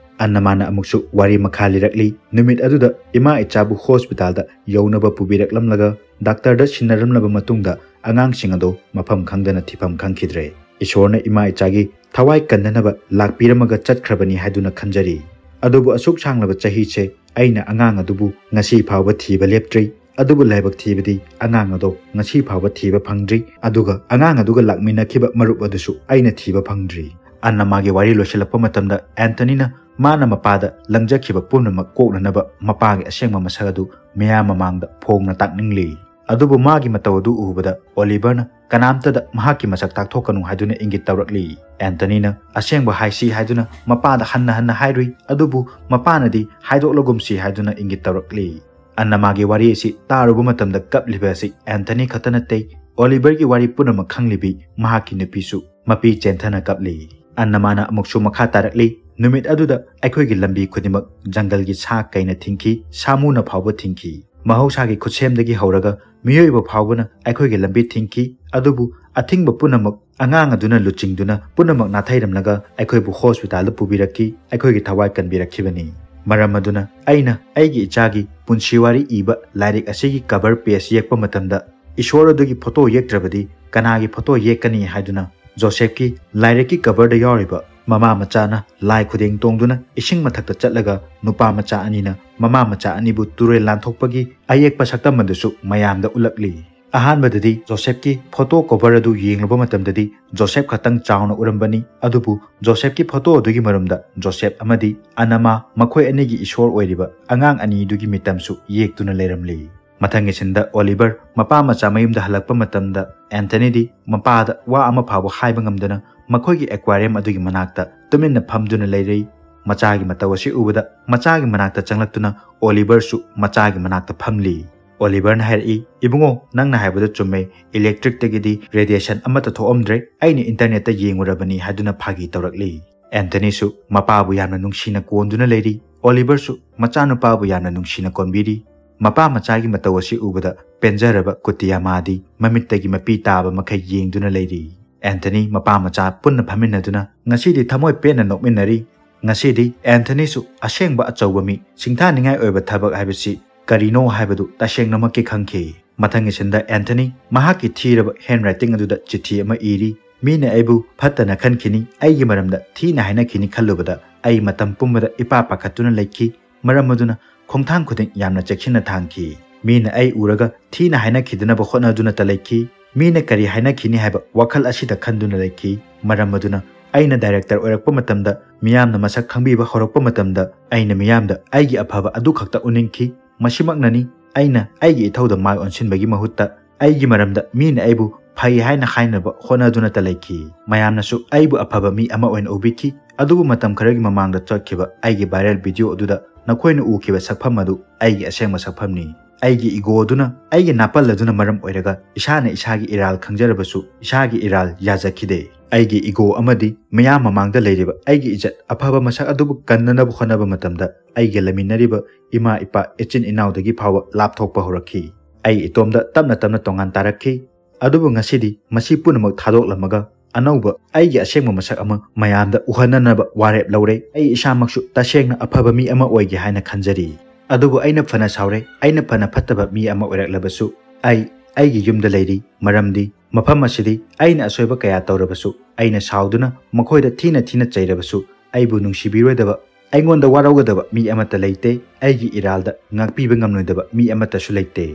ꯑꯟꯅꯃꯥꯅ ꯑꯃꯨꯛꯁꯨ ꯋꯥꯔꯤ ꯃꯈꯥ ꯂꯤꯔꯛꯂꯤ꯫ ꯅꯨꯃꯤꯠ ꯑꯗꯨꯗ ꯏꯃꯥ ꯏꯆꯥꯕꯨ ꯍꯣꯁꯄꯤꯇꯥꯜꯗ ꯌꯧꯅꯕ ꯄꯨꯕꯤꯔꯛꯂꯝꯂꯒ ꯗꯥꯛꯇꯔꯗ ꯁꯤꯟꯅꯔꯝꯂꯕ ꯃꯇꯨꯡꯗ ꯑꯉꯥꯡꯁꯤꯡ ꯑꯗꯨ ꯃꯐꯝ ꯈꯪꯗꯅ ꯊꯤꯐꯝ ꯈꯪꯈꯤꯗ꯭ꯔꯦ꯫ ꯏꯁꯣꯔꯅ ꯏꯃꯥ ꯏꯆꯥꯒꯤ ꯊꯋꯥꯏ ꯀꯟꯅꯅꯕ ꯂꯥꯛꯄꯤꯔꯝꯃꯒ ꯆꯠꯈ꯭ꯔꯕꯅꯤ ꯍꯥꯏꯗꯨꯅ ꯈꯟꯖꯔꯤ꯫ ꯑꯗꯨꯕꯨ ꯑꯁꯨꯛ ꯁꯥꯡꯂꯕ ꯆꯍꯤꯁꯦ ꯑꯩꯅ ꯑꯉꯥꯡ ꯑꯗꯨꯕꯨ ꯉꯁꯤ ꯐꯥꯎꯕ ꯊꯤꯕ ꯂꯦꯞꯇ꯭ꯔꯤ꯫ ꯑꯗꯨꯕꯨ ꯂꯥꯏꯕꯛ ꯊꯤꯕꯗꯤ ꯑꯉꯥꯡ ꯑꯗꯣ ꯉꯁꯤ ꯐꯥꯎꯕ ꯊꯤꯕ ꯐꯪꯗ꯭ꯔꯤ꯫ ꯑꯗꯨꯒ ꯑꯉꯥꯡ ꯑꯗꯨꯒ ꯂꯥꯛꯃꯤꯟꯅꯈꯤꯕ ꯃꯔꯨꯞ ꯑꯗꯨꯁꯨ ꯑꯩꯅ ꯊꯤꯕ ꯐꯪꯗ꯭ꯔꯤ꯫ ꯑꯟꯅꯃꯥꯒꯤ ꯋꯥꯔꯤ ꯂꯣꯏꯁꯤꯜꯂꯛꯄ ꯃꯇꯝꯗ ꯑꯦꯟꯊꯅꯤꯅ ꯃꯥꯅ ꯃꯄꯥꯗ ꯂꯪꯖꯈꯤꯕ ꯄꯨꯝꯅꯃꯛ ꯀꯣꯛꯅꯅꯕ ꯃꯄꯥꯒꯤ ꯑꯁꯦꯡꯕ ꯃꯁꯛ ꯑꯗꯨ ꯃꯤꯌꯥꯝ ꯃꯃꯥꯡꯗ ꯐꯣꯡꯅ ꯇꯥꯛꯅꯤꯡꯂꯤ꯫ ꯑꯗꯨꯕꯨ ꯃꯥꯒꯤ ꯃꯇꯧ ꯑꯗꯨ ꯎꯕꯗ ꯑꯣꯂꯤꯚꯔꯅ ꯀꯅꯥꯝꯇꯗ ꯃꯍꯥꯛꯀꯤ ꯃꯁꯛ ꯇꯥꯛꯊꯣꯛꯀꯅꯨ ꯍꯥꯏꯗꯨꯅ ꯏꯪꯒꯤꯠ ꯇꯧꯔꯛꯂꯤ꯫ ꯑꯦꯟꯊꯅꯤꯅ ꯑꯁꯦꯡꯕ ꯍꯥꯏꯁꯤ ꯍꯥꯏꯗꯨꯅ ꯃꯄꯥꯗ ꯍꯟꯅ ꯍꯟꯅ ꯍꯥꯏꯔꯨꯏ, ꯑꯗꯨꯕꯨ ꯃꯄꯥꯅꯗꯤ ꯍꯥꯏꯗꯣꯛꯂꯒꯨꯝꯁꯤ ꯍꯥꯏꯗꯨꯅ ꯏꯪꯒꯤꯠ ꯇꯧꯔꯛꯂꯤ꯫ ꯑꯟꯅꯃꯥꯒꯤ ꯋꯥꯔꯤ ꯑꯁꯤ ꯇꯥꯔꯨꯕ ꯃꯇꯝꯗ ꯀꯞꯂꯤꯕ ꯑꯁꯤ ꯑꯦꯟꯊꯅꯤ ꯈꯛꯇ ꯅꯠꯇꯦ, ꯑꯣꯂꯤꯚꯔꯒꯤ ꯋꯥꯔꯤ ꯄꯨꯝꯅꯃꯛ ꯈꯪꯂꯤꯕꯤ ꯃꯍꯥꯛꯀꯤ ꯅꯨꯄꯤꯁꯨ ꯃꯄꯤ ꯆꯦꯟꯊꯅ ꯀꯞꯂꯤ꯫ ꯑꯟꯅꯃꯥꯅ ꯑꯃꯨꯛꯁꯨ ꯃꯈꯥ ꯇꯥꯔꯛꯂꯤ, ꯅꯨꯃꯤꯠ ꯑꯗꯨꯗ ꯑꯩꯈꯣꯏꯒꯤ ꯂꯝꯕꯤ ꯈꯨꯗꯤꯡꯃꯛ ꯖꯪꯒꯜꯒꯤ ꯁꯥ ꯀꯩꯅ ꯊꯤꯡꯈꯤ, ꯁꯥꯃꯨꯅ ꯐꯥꯎꯕ ꯊꯤꯡꯈꯤ꯫ ꯃꯍꯧꯁꯥꯒꯤ ꯈꯨꯠꯁꯦꯝꯗꯒꯤ ꯍꯧꯔꯒ ꯃꯤꯑꯣꯏꯕ ꯐꯥꯎꯕꯅ ꯑꯩꯈꯣꯏꯒꯤ ꯂꯝꯕꯤ ꯊꯤꯡꯈꯤ, ꯑꯗꯨꯕꯨ ꯑꯊꯤꯡꯕ ꯄꯨꯝꯅꯃꯛ ꯑꯉꯥꯡ ꯑꯗꯨꯅ ꯂꯨꯆꯤꯡꯗꯨꯅ ꯄꯨꯝꯅꯃꯛ ꯅꯥꯊꯩꯔꯝꯂꯒ ꯑꯩꯈꯣꯏꯕꯨ ꯍꯣꯁꯄꯤꯇꯥꯜꯗ ꯄꯨꯕꯤꯔꯛꯈꯤ, ꯑꯩꯈꯣꯏꯒꯤ ꯊꯋꯥꯏ ꯀꯟꯕꯤꯔꯛꯈꯤꯕꯅꯤ꯫ ꯃꯔꯝ ꯑꯗꯨꯅ ꯑꯩꯅ ꯑꯩꯒꯤ ꯏꯆꯥꯒꯤ ꯄꯨꯟꯁꯤ ꯋꯥꯔꯤ ꯏꯕ ꯂꯥꯏꯔꯤꯛ ꯑꯁꯤꯒꯤ ꯀꯚꯔ ꯄꯦꯖ ꯌꯦꯛꯄ ꯃꯇꯝꯗ ꯏꯁꯣꯔ ꯑꯗꯨꯒꯤ ꯐꯣꯇꯣ ꯌꯦꯛꯇ꯭ꯔꯕꯗꯤ ꯀꯅꯥꯒꯤ ꯐꯣꯇꯣ ꯌꯦꯛꯀꯅꯤ ꯍꯥꯏꯗꯨꯅ ꯖꯣꯁꯦꯐꯀꯤ ꯂꯥꯏꯔꯤꯛꯀꯤ ꯀꯚꯔꯗ ꯌꯥꯎꯔꯤꯕ ꯃꯃꯥ ꯃꯆꯥꯅ ꯂꯥꯏ ꯈꯨꯗꯦꯡ ꯇꯣꯡꯗꯨꯅ ꯏꯁꯤꯡ ꯃꯊꯛꯇ ꯆꯠꯂꯒ ꯅꯨꯄꯥ ꯃꯆꯥ ꯑꯅꯤꯅ ꯃꯃꯥ ꯃꯆꯥ ꯑꯅꯤꯕꯨ ꯇꯨꯔꯦꯜ ꯂꯥꯟꯊꯣꯛꯄꯒꯤ ꯑꯌꯦꯛꯄ ꯁꯛꯇꯝ ꯑꯗꯨꯁꯨ ꯃꯌꯥꯝꯗ ꯎꯠꯂꯛꯂꯤ꯫ ꯑꯍꯥꯟꯕꯗꯗꯤ ꯖꯣꯁꯦꯐꯀꯤ ꯐꯣꯇꯣ ꯀꯣꯚꯔ ꯑꯗꯨ ꯌꯦꯡꯂꯨꯕ ꯃꯇꯝꯗꯗꯤ ꯖꯣꯁꯦꯐ ꯈꯛꯇꯪ ꯆꯥꯎꯅ ꯎꯔꯝꯕꯅꯤ, ꯑꯗꯨꯕꯨ ꯖꯣꯁꯦꯐꯀꯤ ꯐꯣꯇꯣ ꯑꯗꯨꯒꯤ ꯃꯔꯨꯝꯗ ꯖꯣꯁꯦꯐ ꯑꯃꯗꯤ ꯑꯅꯃꯥ, ꯃꯈꯣꯏ ꯑꯅꯤꯒꯤ ꯏꯁꯣꯔ ꯑꯣꯏꯔꯤꯕ ꯑꯉꯥꯡ ꯑꯅꯤꯗꯨꯒꯤ ꯃꯤꯇꯝꯁꯨ ꯌꯦꯛꯇꯨꯅ ꯂꯩꯔꯝꯂꯤ꯫ ꯃꯊꯪꯒꯤ ꯁꯤꯟꯗ ꯑꯣꯂꯤꯚꯔ ꯃꯄꯥ ꯃꯆꯥ ꯃꯌꯨꯝꯗ ꯍꯜꯂꯛꯄ ꯃꯇꯝꯗ ꯑꯦꯟꯊꯅꯤꯗꯤ ꯃꯄꯥꯗ ꯋꯥ ꯑꯃ ꯐꯥꯎꯕ ꯍꯥꯏꯕ ꯉꯝꯗꯅ ꯃꯈꯣꯏꯒꯤ ꯑꯦꯀ꯭ꯋꯥꯔꯤꯌꯝ ꯑꯗꯨꯒꯤ ꯃꯅꯥꯛꯇ ꯇꯨꯃꯤꯟꯅ ꯐꯝꯗꯨꯅ ꯂꯩꯔꯤ꯫ ꯃꯆꯥꯒꯤ ꯃꯇꯧ ꯑꯁꯤ ꯎꯕꯗ ꯃꯆꯥꯒꯤ ꯃꯅꯥꯛꯇ ꯆꯪꯂꯛꯇꯨꯅ ꯑꯣꯂꯤꯚꯔꯁꯨ ꯃꯆꯥꯒꯤ ꯃꯅꯥꯛꯇ ꯐꯝꯂꯤ꯫ ꯑꯣꯂꯤꯚꯔꯅ ꯍꯥꯏꯔꯛꯏ, "ꯏꯕꯨꯡꯉꯣ, ꯅꯪꯅ ꯍꯥꯏꯕꯗꯨ ꯆꯨꯝꯃꯦ, ꯏꯂꯦꯛꯇ꯭ꯔꯤꯛꯇꯒꯤꯗꯤ ꯔꯦꯗꯤꯌꯦꯁꯟ ꯑꯃꯠꯇ ꯊꯣꯛꯑꯝꯗ꯭ꯔꯦ, ꯑꯩꯅ ꯏꯟꯇꯔꯅꯦꯠꯇ ꯌꯦꯡꯉꯨꯔꯕꯅꯤ" ꯍꯥꯏꯗꯨꯅ ꯐꯥꯒꯤ ꯇꯧꯔꯛꯂꯤ꯫ ꯑꯦꯟꯊꯅꯤꯁꯨ ꯃꯄꯥꯕꯨ ꯌꯥꯝꯅ ꯅꯨꯡꯁꯤꯅ ꯀꯣꯟꯗꯨꯅ ꯂꯩꯔꯤ꯫ ꯑꯣꯂꯤꯚꯔꯁꯨ ꯃꯆꯥꯅꯨꯄꯥꯕꯨ ꯌꯥꯝꯅ ꯅꯨꯡꯁꯤꯅ ꯀꯣꯟꯕꯤꯔꯤ꯫ ꯃꯄꯥ ꯃꯆꯥꯒꯤ ꯃꯇꯧ ꯑꯁꯤ ꯎꯕꯗ ꯄꯦꯟꯖꯔꯕ ꯀꯨꯇꯤꯌꯥꯃꯥꯗꯤ ꯃꯃꯤꯠꯇꯒꯤ ꯃꯄꯤ ꯇꯥꯕ ꯃꯈꯩ ꯌꯦꯡꯗꯨꯅ ꯂꯩꯔꯤ꯫ ꯑꯦꯟꯊꯅꯤ ꯃꯄꯥ ꯃꯆꯥ ꯄꯨꯟꯅ ꯐꯝꯃꯤꯟꯅꯗꯨꯅ ꯉꯁꯤꯗꯤ ꯊꯃꯣꯏ ꯄꯦꯟꯅ ꯅꯣꯛꯃꯤꯟꯅꯔꯤ꯫ ꯉꯁꯤꯗꯤ ꯑꯦꯟꯊꯅꯤꯁꯨ ꯑꯁꯦꯡꯕ ꯑꯆꯧꯕ ꯃꯤ, ꯁꯤꯡꯊꯥꯅꯤꯡꯉꯥꯏ ꯑꯣꯏꯕ ꯊꯕꯛ ꯍꯥꯏꯕꯁꯤ ꯀꯔꯤꯅꯣ ꯍꯥꯏꯕꯗꯨ ꯇꯁꯦꯡꯅꯃꯛꯀꯤ ꯈꯪꯈꯤ꯫ ꯃꯊꯪꯒꯤ ꯁꯤꯟꯗ ꯑꯦꯟꯊꯅꯤ ꯃꯍꯥꯛꯀꯤ ꯊꯤꯔꯕ ꯍꯦꯟꯔꯥꯏꯇꯤꯡ ꯑꯗꯨꯗ ꯆꯤꯊꯤ ꯑꯃ ꯏꯔꯤ꯫ "ꯃꯤꯅ ꯑꯩꯕꯨ ꯐꯠꯇꯅ ꯈꯟꯈꯤꯅꯤ, ꯑꯩꯒꯤ ꯃꯔꯝꯗ ꯊꯤꯅ ꯍꯥꯏꯅꯈꯤꯅꯤ ꯈꯜꯂꯨꯕꯗ ꯑꯩ ꯃꯇꯝ ꯄꯨꯝꯕꯗ ꯏꯄꯥ ꯄꯥꯈꯠꯇꯨꯅ ꯂꯩꯈꯤ꯫ ꯃꯔꯝ ꯑꯗꯨꯅ ꯈꯣꯡꯊꯥꯡ ꯈꯨꯗꯤꯡ ꯌꯥꯝꯅ ꯆꯦꯛꯁꯤꯟꯅ ꯊꯥꯡꯈꯤ꯫ ꯃꯤꯅ ꯑꯩ ꯎꯔꯒ ꯊꯤꯅ ꯍꯥꯏꯅꯈꯤꯗꯅꯕ ꯍꯣꯠꯅꯗꯨꯅꯇ ꯂꯩꯈꯤ꯫ ꯃꯤꯅ ꯀꯔꯤ ꯍꯥꯏꯅꯈꯤꯅꯤ ꯍꯥꯏꯕ ꯋꯥꯈꯜ ꯑꯁꯤꯗ ꯈꯟꯗꯨꯅ ꯂꯩꯈꯤ꯫ ꯃꯔꯝ ꯑꯗꯨꯅ ꯑꯩꯅ ꯗꯥꯏꯔꯦꯛꯇꯔ ꯑꯣꯏꯔꯛꯄ ꯃꯇꯝꯗ ꯃꯤꯌꯥꯝꯅ ꯃꯁꯛ ꯈꯪꯕꯤꯕ ꯍꯧꯔꯛꯄ ꯃꯇꯝꯗ ꯑꯩꯅ ꯃꯤꯌꯥꯝꯗ ꯑꯩꯒꯤ ꯑꯐꯕ ꯑꯗꯨ ꯈꯛꯇ ꯎꯅꯤꯡꯈꯤ꯫ ꯃꯁꯤꯃꯛꯅꯅꯤ ꯑꯩꯅ ꯑꯩꯒꯤ ꯏꯊꯧꯗ ꯃꯥꯏ ꯑꯣꯟꯁꯤꯟꯕꯒꯤ ꯃꯍꯨꯠꯇ ꯑꯩꯒꯤ ꯃꯔꯝꯗ ꯃꯤꯅ ꯑꯩꯕꯨ ꯐꯩ ꯍꯥꯏꯅ ꯍꯥꯏꯅꯕ ꯍꯣꯠꯅꯗꯨꯅꯇ ꯂꯩꯈꯤ꯫ ꯃꯌꯥꯝꯅꯁꯨ ꯑꯩꯕꯨ ꯑꯐꯕ ꯃꯤ ꯑꯃ ꯑꯣꯏꯅ ꯎꯕꯤꯈꯤ꯫ ꯑꯗꯨꯕꯨ ꯃꯇꯝ ꯈꯔꯒꯤ ꯃꯃꯥꯡꯗ ꯆꯠꯈꯤꯕ ꯑꯩꯒꯤ ꯚꯥꯏꯔꯦꯜ ꯚꯤꯗꯤꯑꯣ ꯑꯗꯨꯗ ꯅꯈꯣꯏꯅ ꯎꯈꯤꯕ ꯁꯛꯐꯝ ꯑꯗꯨ ꯑꯩꯒꯤ ꯑꯁꯦꯡꯕ ꯁꯛꯐꯝꯅꯤ꯫ ꯑꯩꯒꯤ ꯏꯒꯣꯗꯨꯅ, ꯑꯩꯒꯤ ꯅꯥꯄꯜ ꯑꯗꯨꯅ ꯃꯔꯝ ꯑꯣꯏꯔꯒ ꯏꯁꯥꯅ ꯏꯁꯥꯒꯤ ꯏꯔꯥꯜ ꯈꯪꯖꯔꯕꯁꯨ ꯏꯁꯥꯒꯤ ꯏꯔꯥꯜ ꯌꯥꯖꯈꯤꯗꯦ꯫ ꯑꯩꯒꯤ ꯏꯒꯣ ꯑꯃꯗꯤ ꯃꯌꯥꯝ ꯃꯃꯥꯡꯗ ꯂꯩꯔꯤꯕ ꯑꯩꯒꯤ ꯏꯖꯠ ꯑꯐꯕ ꯃꯁꯛ ꯑꯗꯨꯕꯨ ꯀꯟꯅꯅꯕ ꯍꯣꯠꯅꯕ ꯃꯇꯝꯗ ꯑꯩꯒ ꯂꯩꯃꯤꯟꯅꯔꯤꯕ ꯏꯃꯥ ꯏꯄꯥ ꯏꯆꯤꯟ ꯏꯅꯥꯎꯗꯒꯤ ꯐꯥꯎꯕ ꯂꯥꯞꯊꯣꯛꯄ ꯍꯧꯔꯛꯈꯤ꯫ ꯑꯩ ꯏꯇꯣꯝꯗ ꯇꯞꯅ ꯇꯞꯅ ꯇꯣꯉꯥꯟ ꯇꯥꯔꯛꯈꯤ꯫ ꯑꯗꯨꯕꯨ ꯉꯁꯤꯗꯤ ꯃꯁꯤ ꯄꯨꯝꯅꯃꯛ ꯊꯥꯗꯣꯛꯂꯝꯃꯒ ꯑꯅꯧꯕ ꯑꯩꯒꯤ ꯑꯁꯦꯡꯕ ꯃꯁꯛ ꯑꯃ ꯃꯌꯥꯝꯗ ꯎꯍꯟꯅꯅꯕ ꯋꯥꯔꯦꯞ ꯂꯧꯔꯦ꯫ ꯑꯩ ꯏꯁꯥꯃꯛꯁꯨ ꯇꯁꯦꯡꯅ ꯑꯐꯕ ꯃꯤ ꯑꯃ ꯑꯣꯏꯒꯦ ꯍꯥꯏꯅ ꯈꯟꯖꯔꯤ꯫ ꯑꯗꯨꯕꯨ ꯑꯩꯅ ꯐꯅ ꯁꯥꯎꯔꯦ, ꯑꯩꯅ ꯐꯅ ꯐꯠꯇꯕ ꯃꯤ ꯑꯃ ꯑꯣꯏꯔꯛꯂꯕꯁꯨ ꯑꯩ ꯑꯩꯒꯤ ꯌꯨꯝꯗ ꯂꯩꯔꯤ꯫ ꯃꯔꯝꯗꯤ ꯃꯐꯝ ꯑꯁꯤꯗꯤ ꯑꯩꯅ ꯑꯁꯣꯏꯕ ꯀꯌꯥ ꯇꯧꯔꯕꯁꯨ, ꯑꯩꯅ ꯁꯥꯎꯗꯨꯅ ꯃꯈꯣꯏꯗ ꯊꯤꯅ ꯊꯤꯅ ꯆꯩꯔꯕꯁꯨ, ꯑꯩꯕꯨ ꯅꯨꯡꯁꯤꯕꯤꯔꯣꯏꯗꯕ, ꯑꯩꯉꯣꯟꯗ ꯋꯥꯔꯧꯒꯗꯕ ꯃꯤ ꯑꯃꯠꯇ ꯂꯩꯇꯦ꯫ ꯑꯩꯒꯤ ꯏꯔꯥꯜꯗ ꯉꯥꯛꯄꯤꯕ ꯉꯝꯂꯣꯏꯗꯕ ꯃꯤ ꯑꯃꯠꯇꯁꯨ ꯂꯩꯇꯦ꯫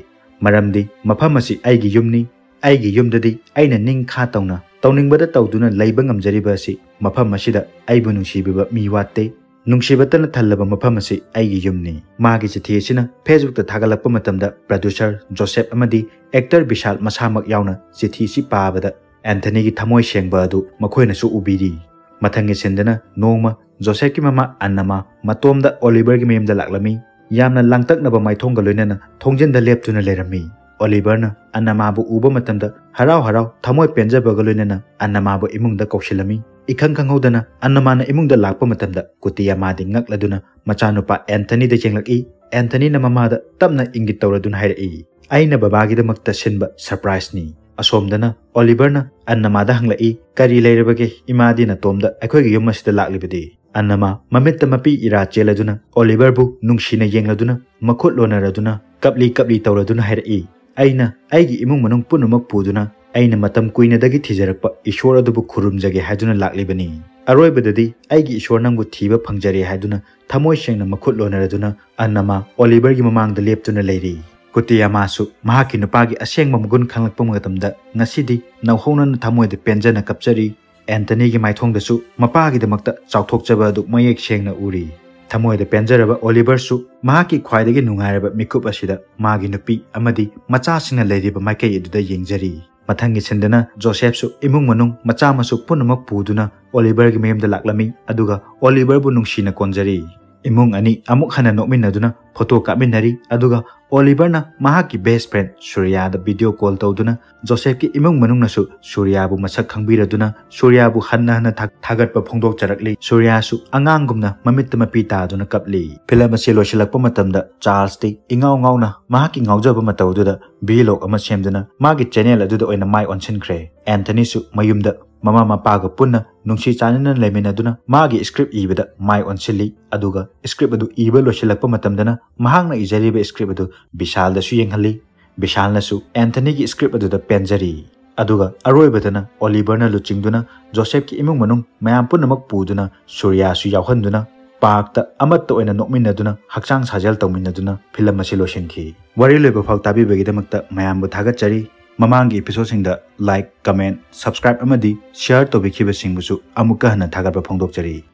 ꯃꯔꯝꯗꯤ ꯃꯐꯝ ꯑꯁꯤ ꯑꯩꯒꯤ ꯌꯨꯝꯅꯤ꯫ ꯑꯩꯒꯤ ꯌꯨꯝꯗꯗꯤ ꯑꯩꯅ ꯅꯤꯡꯈꯥ ꯇꯧꯅ ꯇꯧꯅꯤꯡꯕꯗ ꯇꯧꯗꯨꯅ ꯂꯩꯕ ꯉꯝꯖꯔꯤꯕ ꯑꯁꯤ ꯃꯐꯝ ꯑꯁꯤꯗ ꯑꯩꯕꯨ ꯅꯨꯡꯁꯤꯕꯤꯕ ꯃꯤ ꯋꯥꯠꯇꯦ꯫ ꯅꯨꯡꯁꯤꯕꯇꯅ ꯊꯜꯂꯕ ꯃꯐꯝ ꯑꯁꯤ ꯑꯩꯒꯤ ꯌꯨꯝꯅꯤ꯫ ꯃꯥꯒꯤ ꯆꯤꯊꯤ ꯑꯁꯤꯅ Facebook ꯊꯥꯒꯠꯂꯛꯄ ꯃꯇꯝꯗ producer ꯖꯣꯁꯦꯐ ꯑꯃꯗꯤ actor ꯕꯤꯁꯥꯜ ꯃꯁꯥꯃꯛ ꯌꯥꯎꯅ ꯆꯤꯊꯤ ꯑꯁꯤ ꯄꯥꯕꯗ ꯑꯦꯟꯊꯅꯤꯒꯤ ꯊꯃꯣꯏ ꯁꯦꯡꯕ ꯑꯗꯨ ꯃꯈꯣꯏꯅꯁꯨ ꯎꯕꯤꯔꯤ꯫ ꯃꯊꯪꯒꯤ ꯁꯤꯟꯗꯅ ꯅꯣꯡꯃ ꯖꯣꯁꯦꯐꯀꯤ ꯃꯃꯥ ꯑꯟꯅꯃꯥ ꯃꯇꯣꯝꯗ ꯑꯣꯂꯤꯚꯔꯒꯤ ꯃꯌꯨꯝꯗ ꯂꯥꯛꯂꯝꯃꯤ꯫ ꯌꯥꯝꯅ ꯂꯥꯡꯇꯛꯅꯕ ꯃꯥꯏꯊꯣꯡꯒ ꯂꯣꯏꯅꯅ ꯊꯣꯡꯖꯤꯟꯗ ꯂꯦꯞꯇꯨꯅ ꯂꯩꯔꯝꯃꯤ꯫ ꯑꯣꯂꯤꯚꯔꯅ ꯑꯟꯅꯃꯥꯕꯨ ꯎꯕ ꯃꯇꯝꯗ ꯍꯔꯥꯎ ꯍꯔꯥꯎ ꯊꯃꯣꯏ ꯄꯦꯟꯖꯕꯒ ꯂꯣꯏꯅꯅ ꯑꯟꯅꯃꯥꯕꯨ ꯏꯃꯨꯡꯗ ꯀꯧꯁꯤꯜꯂꯝꯃꯤ꯫ ꯏꯈꯪ ꯈꯪꯍꯧꯗꯅ ꯑꯟꯅꯃꯥꯅ ꯏꯃꯨꯡꯗ ꯂꯥꯛꯄ ꯃꯇꯝꯗ ꯀꯨꯇꯤꯌꯥꯃꯥꯗꯤ ꯉꯛꯂꯗꯨꯅ ꯃꯆꯥꯅꯨꯄꯥ ꯑꯦꯟꯊꯅꯤꯗ ꯌꯦꯡꯂꯛꯏ꯫ ꯑꯦꯟꯊꯅꯤꯅ ꯃꯃꯥꯗ ꯇꯞꯅ ꯏꯪꯒꯤꯠ ꯇꯧꯔꯗꯨꯅ ꯍꯥꯏꯔꯛꯏ, "ꯑꯩꯅ ꯕꯕꯥꯒꯤꯗꯃꯛꯇ ꯁꯤꯟꯕ surpriseꯅꯤ꯫" ꯑꯁꯣꯝꯗꯅ ꯑꯣꯂꯤꯚꯔꯅ ꯑꯟꯅꯃꯥꯗ ꯍꯪꯂꯛꯏ, "ꯀꯔꯤ ꯂꯩꯔꯕꯒꯦ? ꯏꯃꯥꯗꯤ ꯅꯇꯣꯝꯗ ꯑꯩꯈꯣꯏꯒꯤ ꯌꯨꯝ ꯑꯁꯤꯗ ꯂꯥꯛꯂꯤꯕꯗꯤ?" ꯑꯟꯅꯃꯥ ꯃꯃꯤꯠꯇ ꯃꯄꯤ ꯏꯔꯥ ꯆꯦꯜꯂꯗꯨꯅ ꯑꯣꯂꯤꯚꯔꯕꯨ ꯅꯨꯡꯁꯤꯅ ꯌꯦꯡꯂꯗꯨꯅ ꯃꯈꯨꯠ ꯂꯣꯟꯅꯔꯗꯨꯅ ꯀꯞꯂꯤ ꯀꯞꯂꯤ ꯇꯧꯔꯗꯨꯅ ꯍꯥꯏꯔꯛꯏ, "ꯑꯩꯅ ꯑꯩꯒꯤ ꯏꯃꯨꯡ ꯃꯅꯨꯡ ꯄꯨꯝꯅꯃꯛ ꯄꯨꯗꯨꯅ ꯑꯩꯅ ꯃꯇꯝ ꯀꯨꯏꯅꯗꯒꯤ ꯊꯤꯖꯔꯛꯄ ꯏꯁꯣꯔ ꯑꯗꯨꯕꯨ ꯈꯨꯔꯨꯝꯖꯒꯦ ꯍꯥꯏꯗꯨꯅ ꯂꯥꯛꯂꯤꯕꯅꯤ꯫ ꯑꯔꯣꯏꯕꯗꯗꯤ ꯑꯩꯒꯤ ꯏꯁꯣꯔ ꯅꯪꯕꯨ ꯊꯤꯕ ꯐꯪꯖꯔꯦ" ꯍꯥꯏꯗꯨꯅ ꯊꯃꯣꯏ ꯁꯦꯡꯅ ꯃꯈꯨꯠ ꯂꯣꯟꯅꯔꯗꯨꯅ ꯑꯟꯅꯃꯥ ꯑꯣꯂꯤꯚꯔꯒꯤ ꯃꯃꯥꯡꯗ ꯂꯦꯞꯇꯨꯅ ꯂꯩꯔꯤ꯫ ꯀꯨꯇꯤꯌꯥꯃꯥꯁꯨ ꯃꯍꯥꯛꯀꯤ ꯅꯨꯄꯥꯒꯤ ꯑꯁꯦꯡꯕ ꯃꯒꯨꯟ ꯈꯪꯂꯛꯄ ꯃꯇꯝꯗ ꯉꯁꯤꯗꯤ ꯅꯧꯍꯧꯅꯅ ꯊꯃꯣꯏꯗ ꯄꯦꯟꯖꯅ ꯀꯞꯆꯔꯤ꯫ ꯑꯦꯟꯊꯅꯤꯒꯤ ꯃꯥꯏꯊꯣꯡꯗꯁꯨ ꯃꯄꯥꯒꯤꯗꯃꯛꯇ ꯆꯥꯎꯊꯣꯛꯆꯕ ꯑꯗꯨ ꯃꯌꯦꯛ ꯁꯦꯡꯅ ꯎꯔꯤ꯫ ꯊꯃꯣꯏꯗ ꯄꯦꯟꯖꯔꯕ ꯑꯣꯂꯤꯚꯔꯁꯨ ꯃꯍꯥꯛꯀꯤ ꯈ꯭ꯋꯥꯏꯗꯒꯤ ꯅꯨꯡꯉꯥꯏꯔꯕ ꯃꯤꯀꯨꯞ ꯑꯁꯤꯗ ꯃꯥꯒꯤ ꯅꯨꯄꯤ ꯑꯃꯗꯤ ꯃꯆꯥꯁꯤꯡꯅ ꯂꯩꯔꯤꯕ ꯃꯥꯏꯀꯩ ꯑꯗꯨꯗ ꯌꯦꯡꯖꯔꯤ꯫ ꯃꯊꯪꯒꯤ ꯁꯤꯟꯗꯅ ꯖꯣꯁꯦꯐꯁꯨ ꯏꯃꯨꯡ ꯃꯅꯨꯡ ꯃꯆꯥ ꯃꯁꯨ ꯄꯨꯝꯅꯃꯛ ꯄꯨꯗꯨꯅ ꯑꯣꯂꯤꯚꯔꯒꯤ ꯃꯌꯨꯝꯗ ꯂꯥꯛꯂꯝꯃꯤ, ꯑꯗꯨꯒ ꯑꯣꯂꯤꯚꯔꯕꯨ ꯅꯨꯡꯁꯤꯅ ꯀꯣꯟꯖꯔꯤ꯫ ꯏꯃꯨꯡ ꯑꯅꯤ ꯑꯃꯨꯛ ꯍꯟꯅ ꯅꯣꯛꯃꯤꯟꯅꯗꯨꯅ ꯐꯣꯇꯣ ꯀꯥꯞꯃꯤꯟꯅꯔꯤ꯫ ꯑꯗꯨꯒ ꯑꯣꯂꯤꯚꯔꯅ ꯃꯍꯥꯛꯀꯤ ꯕꯦꯁ ꯐ꯭ꯔꯦꯟ ꯁꯨꯔꯤꯌꯥꯗ ꯚꯤꯗꯤꯑꯣ ꯀꯣꯜ ꯇꯧꯗꯨꯅ ꯖꯣꯁꯦꯐꯀꯤ ꯏꯃꯨꯡ ꯃꯅꯨꯡꯅꯁꯨ ꯁꯨꯔꯤꯌꯥꯕꯨ ꯃꯁꯛ ꯈꯪꯕꯤꯔꯗꯨꯅ ꯁꯨꯔꯤꯌꯥꯕꯨ ꯍꯟꯅ ꯍꯟꯅ ꯊꯥ- ꯊꯥꯒꯠꯄ ꯐꯣꯡꯗꯣꯛꯆꯔꯛꯂꯤ꯫ ꯁꯨꯔꯤꯌꯥꯁꯨ ꯑꯉꯥꯡꯒꯨꯝꯅ ꯃꯃꯤꯠꯇ ꯃꯄꯤ ꯇꯥꯗꯨꯅ ꯀꯞꯂꯤ꯫ ꯐꯤꯂꯝ ꯑꯁꯤ ꯂꯣꯏꯁꯤꯜꯂꯛꯄ ꯃꯇꯝꯗ ꯆꯥꯔꯜꯁꯇꯤ ꯏꯉꯥꯎ ꯉꯥꯎꯅ ꯃꯍꯥꯛꯀꯤ ꯉꯥꯎꯖꯕ ꯃꯇꯧ ꯑꯗꯨꯗ ꯚꯤꯂꯣꯒ ꯑꯃ ꯁꯦꯝꯗꯨꯅ ꯃꯥꯒꯤ ꯆꯦꯅꯦꯜ ꯑꯗꯨꯗ ꯑꯣꯏꯅ ꯃꯥꯏ ꯑꯣꯟꯁꯤꯟꯈ꯭ꯔꯦ꯫ ꯑꯦꯟꯊꯅꯤꯁꯨ ꯃꯌꯨꯝꯗ ꯃꯃꯥ ꯃꯄꯥꯒ ꯄꯨꯟꯅ ꯅꯨꯡꯁꯤ ꯆꯥꯟꯅꯅ ꯂꯩꯃꯤꯟꯅꯗꯨꯅ ꯃꯥꯒꯤ ꯁꯀ꯭ꯔꯤꯞ ꯏꯕꯗ ꯃꯥꯏ ꯑꯣꯟꯁꯤꯜꯂꯤ꯫ ꯑꯗꯨꯒ ꯁꯀ꯭ꯔꯤꯞ ꯑꯗꯨ ꯏꯕ ꯂꯣꯏꯁꯤꯜꯂꯛꯄ ꯃꯇꯝꯗꯅ ꯃꯍꯥꯛꯅ ꯏꯖꯔꯤꯕ ꯁꯀ꯭ꯔꯤꯞ ꯑꯗꯨ ꯕꯤꯁꯥꯜꯗꯁꯨ ꯌꯦꯡꯍꯜꯂꯤ꯫ ꯕꯤꯁꯥꯜꯅꯁꯨ ꯑꯦꯟꯊꯅꯤꯒꯤ ꯁꯀ꯭ꯔꯤꯞ ꯑꯗꯨꯗ ꯄꯦꯟꯖꯔꯤ꯫ ꯑꯗꯨꯒ ꯑꯔꯣꯏꯕꯗꯅ ꯑꯣꯂꯤꯚꯔꯅ ꯂꯨꯆꯤꯡꯗꯨꯅ ꯖꯣꯁꯦꯐꯀꯤ ꯏꯃꯨꯡ ꯃꯅꯨꯡ ꯃꯌꯥꯝ ꯄꯨꯝꯅꯃꯛ ꯄꯨꯗꯨꯅ ꯁꯨꯔꯤꯌꯥꯁꯨ ꯌꯥꯎꯍꯟꯗꯨꯅ ꯄꯥꯔꯛꯇ ꯑꯃꯠꯇ ꯑꯣꯏꯅ ꯅꯣꯛꯃꯤꯟꯅꯗꯨꯅ ꯍꯛꯆꯥꯡ ꯁꯥꯖꯦꯜ ꯇꯧꯃꯤꯟꯅꯗꯨꯅ ꯐꯤꯂꯝ ꯑꯁꯤ ꯂꯣꯏꯁꯤꯟꯈꯤ꯫ ꯋꯥꯔꯤ ꯂꯣꯏꯕ ꯐꯥꯎ ꯇꯥꯕꯤꯕꯒꯤꯗꯃꯛꯇ ꯃꯌꯥꯝꯕꯨ ꯊꯥꯒꯠꯆꯔꯤ꯫ ꯃꯃꯥꯡꯒꯤ ꯏꯄꯤꯁꯣꯗꯁꯤꯡꯗ ꯂꯥꯏꯛ, ꯀꯃꯦꯟ, ꯁꯕꯁꯀ꯭ꯔꯥꯏꯕ ꯑꯃꯗꯤ ꯁꯤꯌꯔ ꯇꯧꯕꯤꯈꯤꯕꯁꯤꯡꯕꯨꯁꯨ ꯑꯃꯨꯛꯀ ꯍꯟꯅ ꯊꯥꯒꯠꯄ ꯐꯣꯡꯗꯣꯛꯆꯔꯤ꯫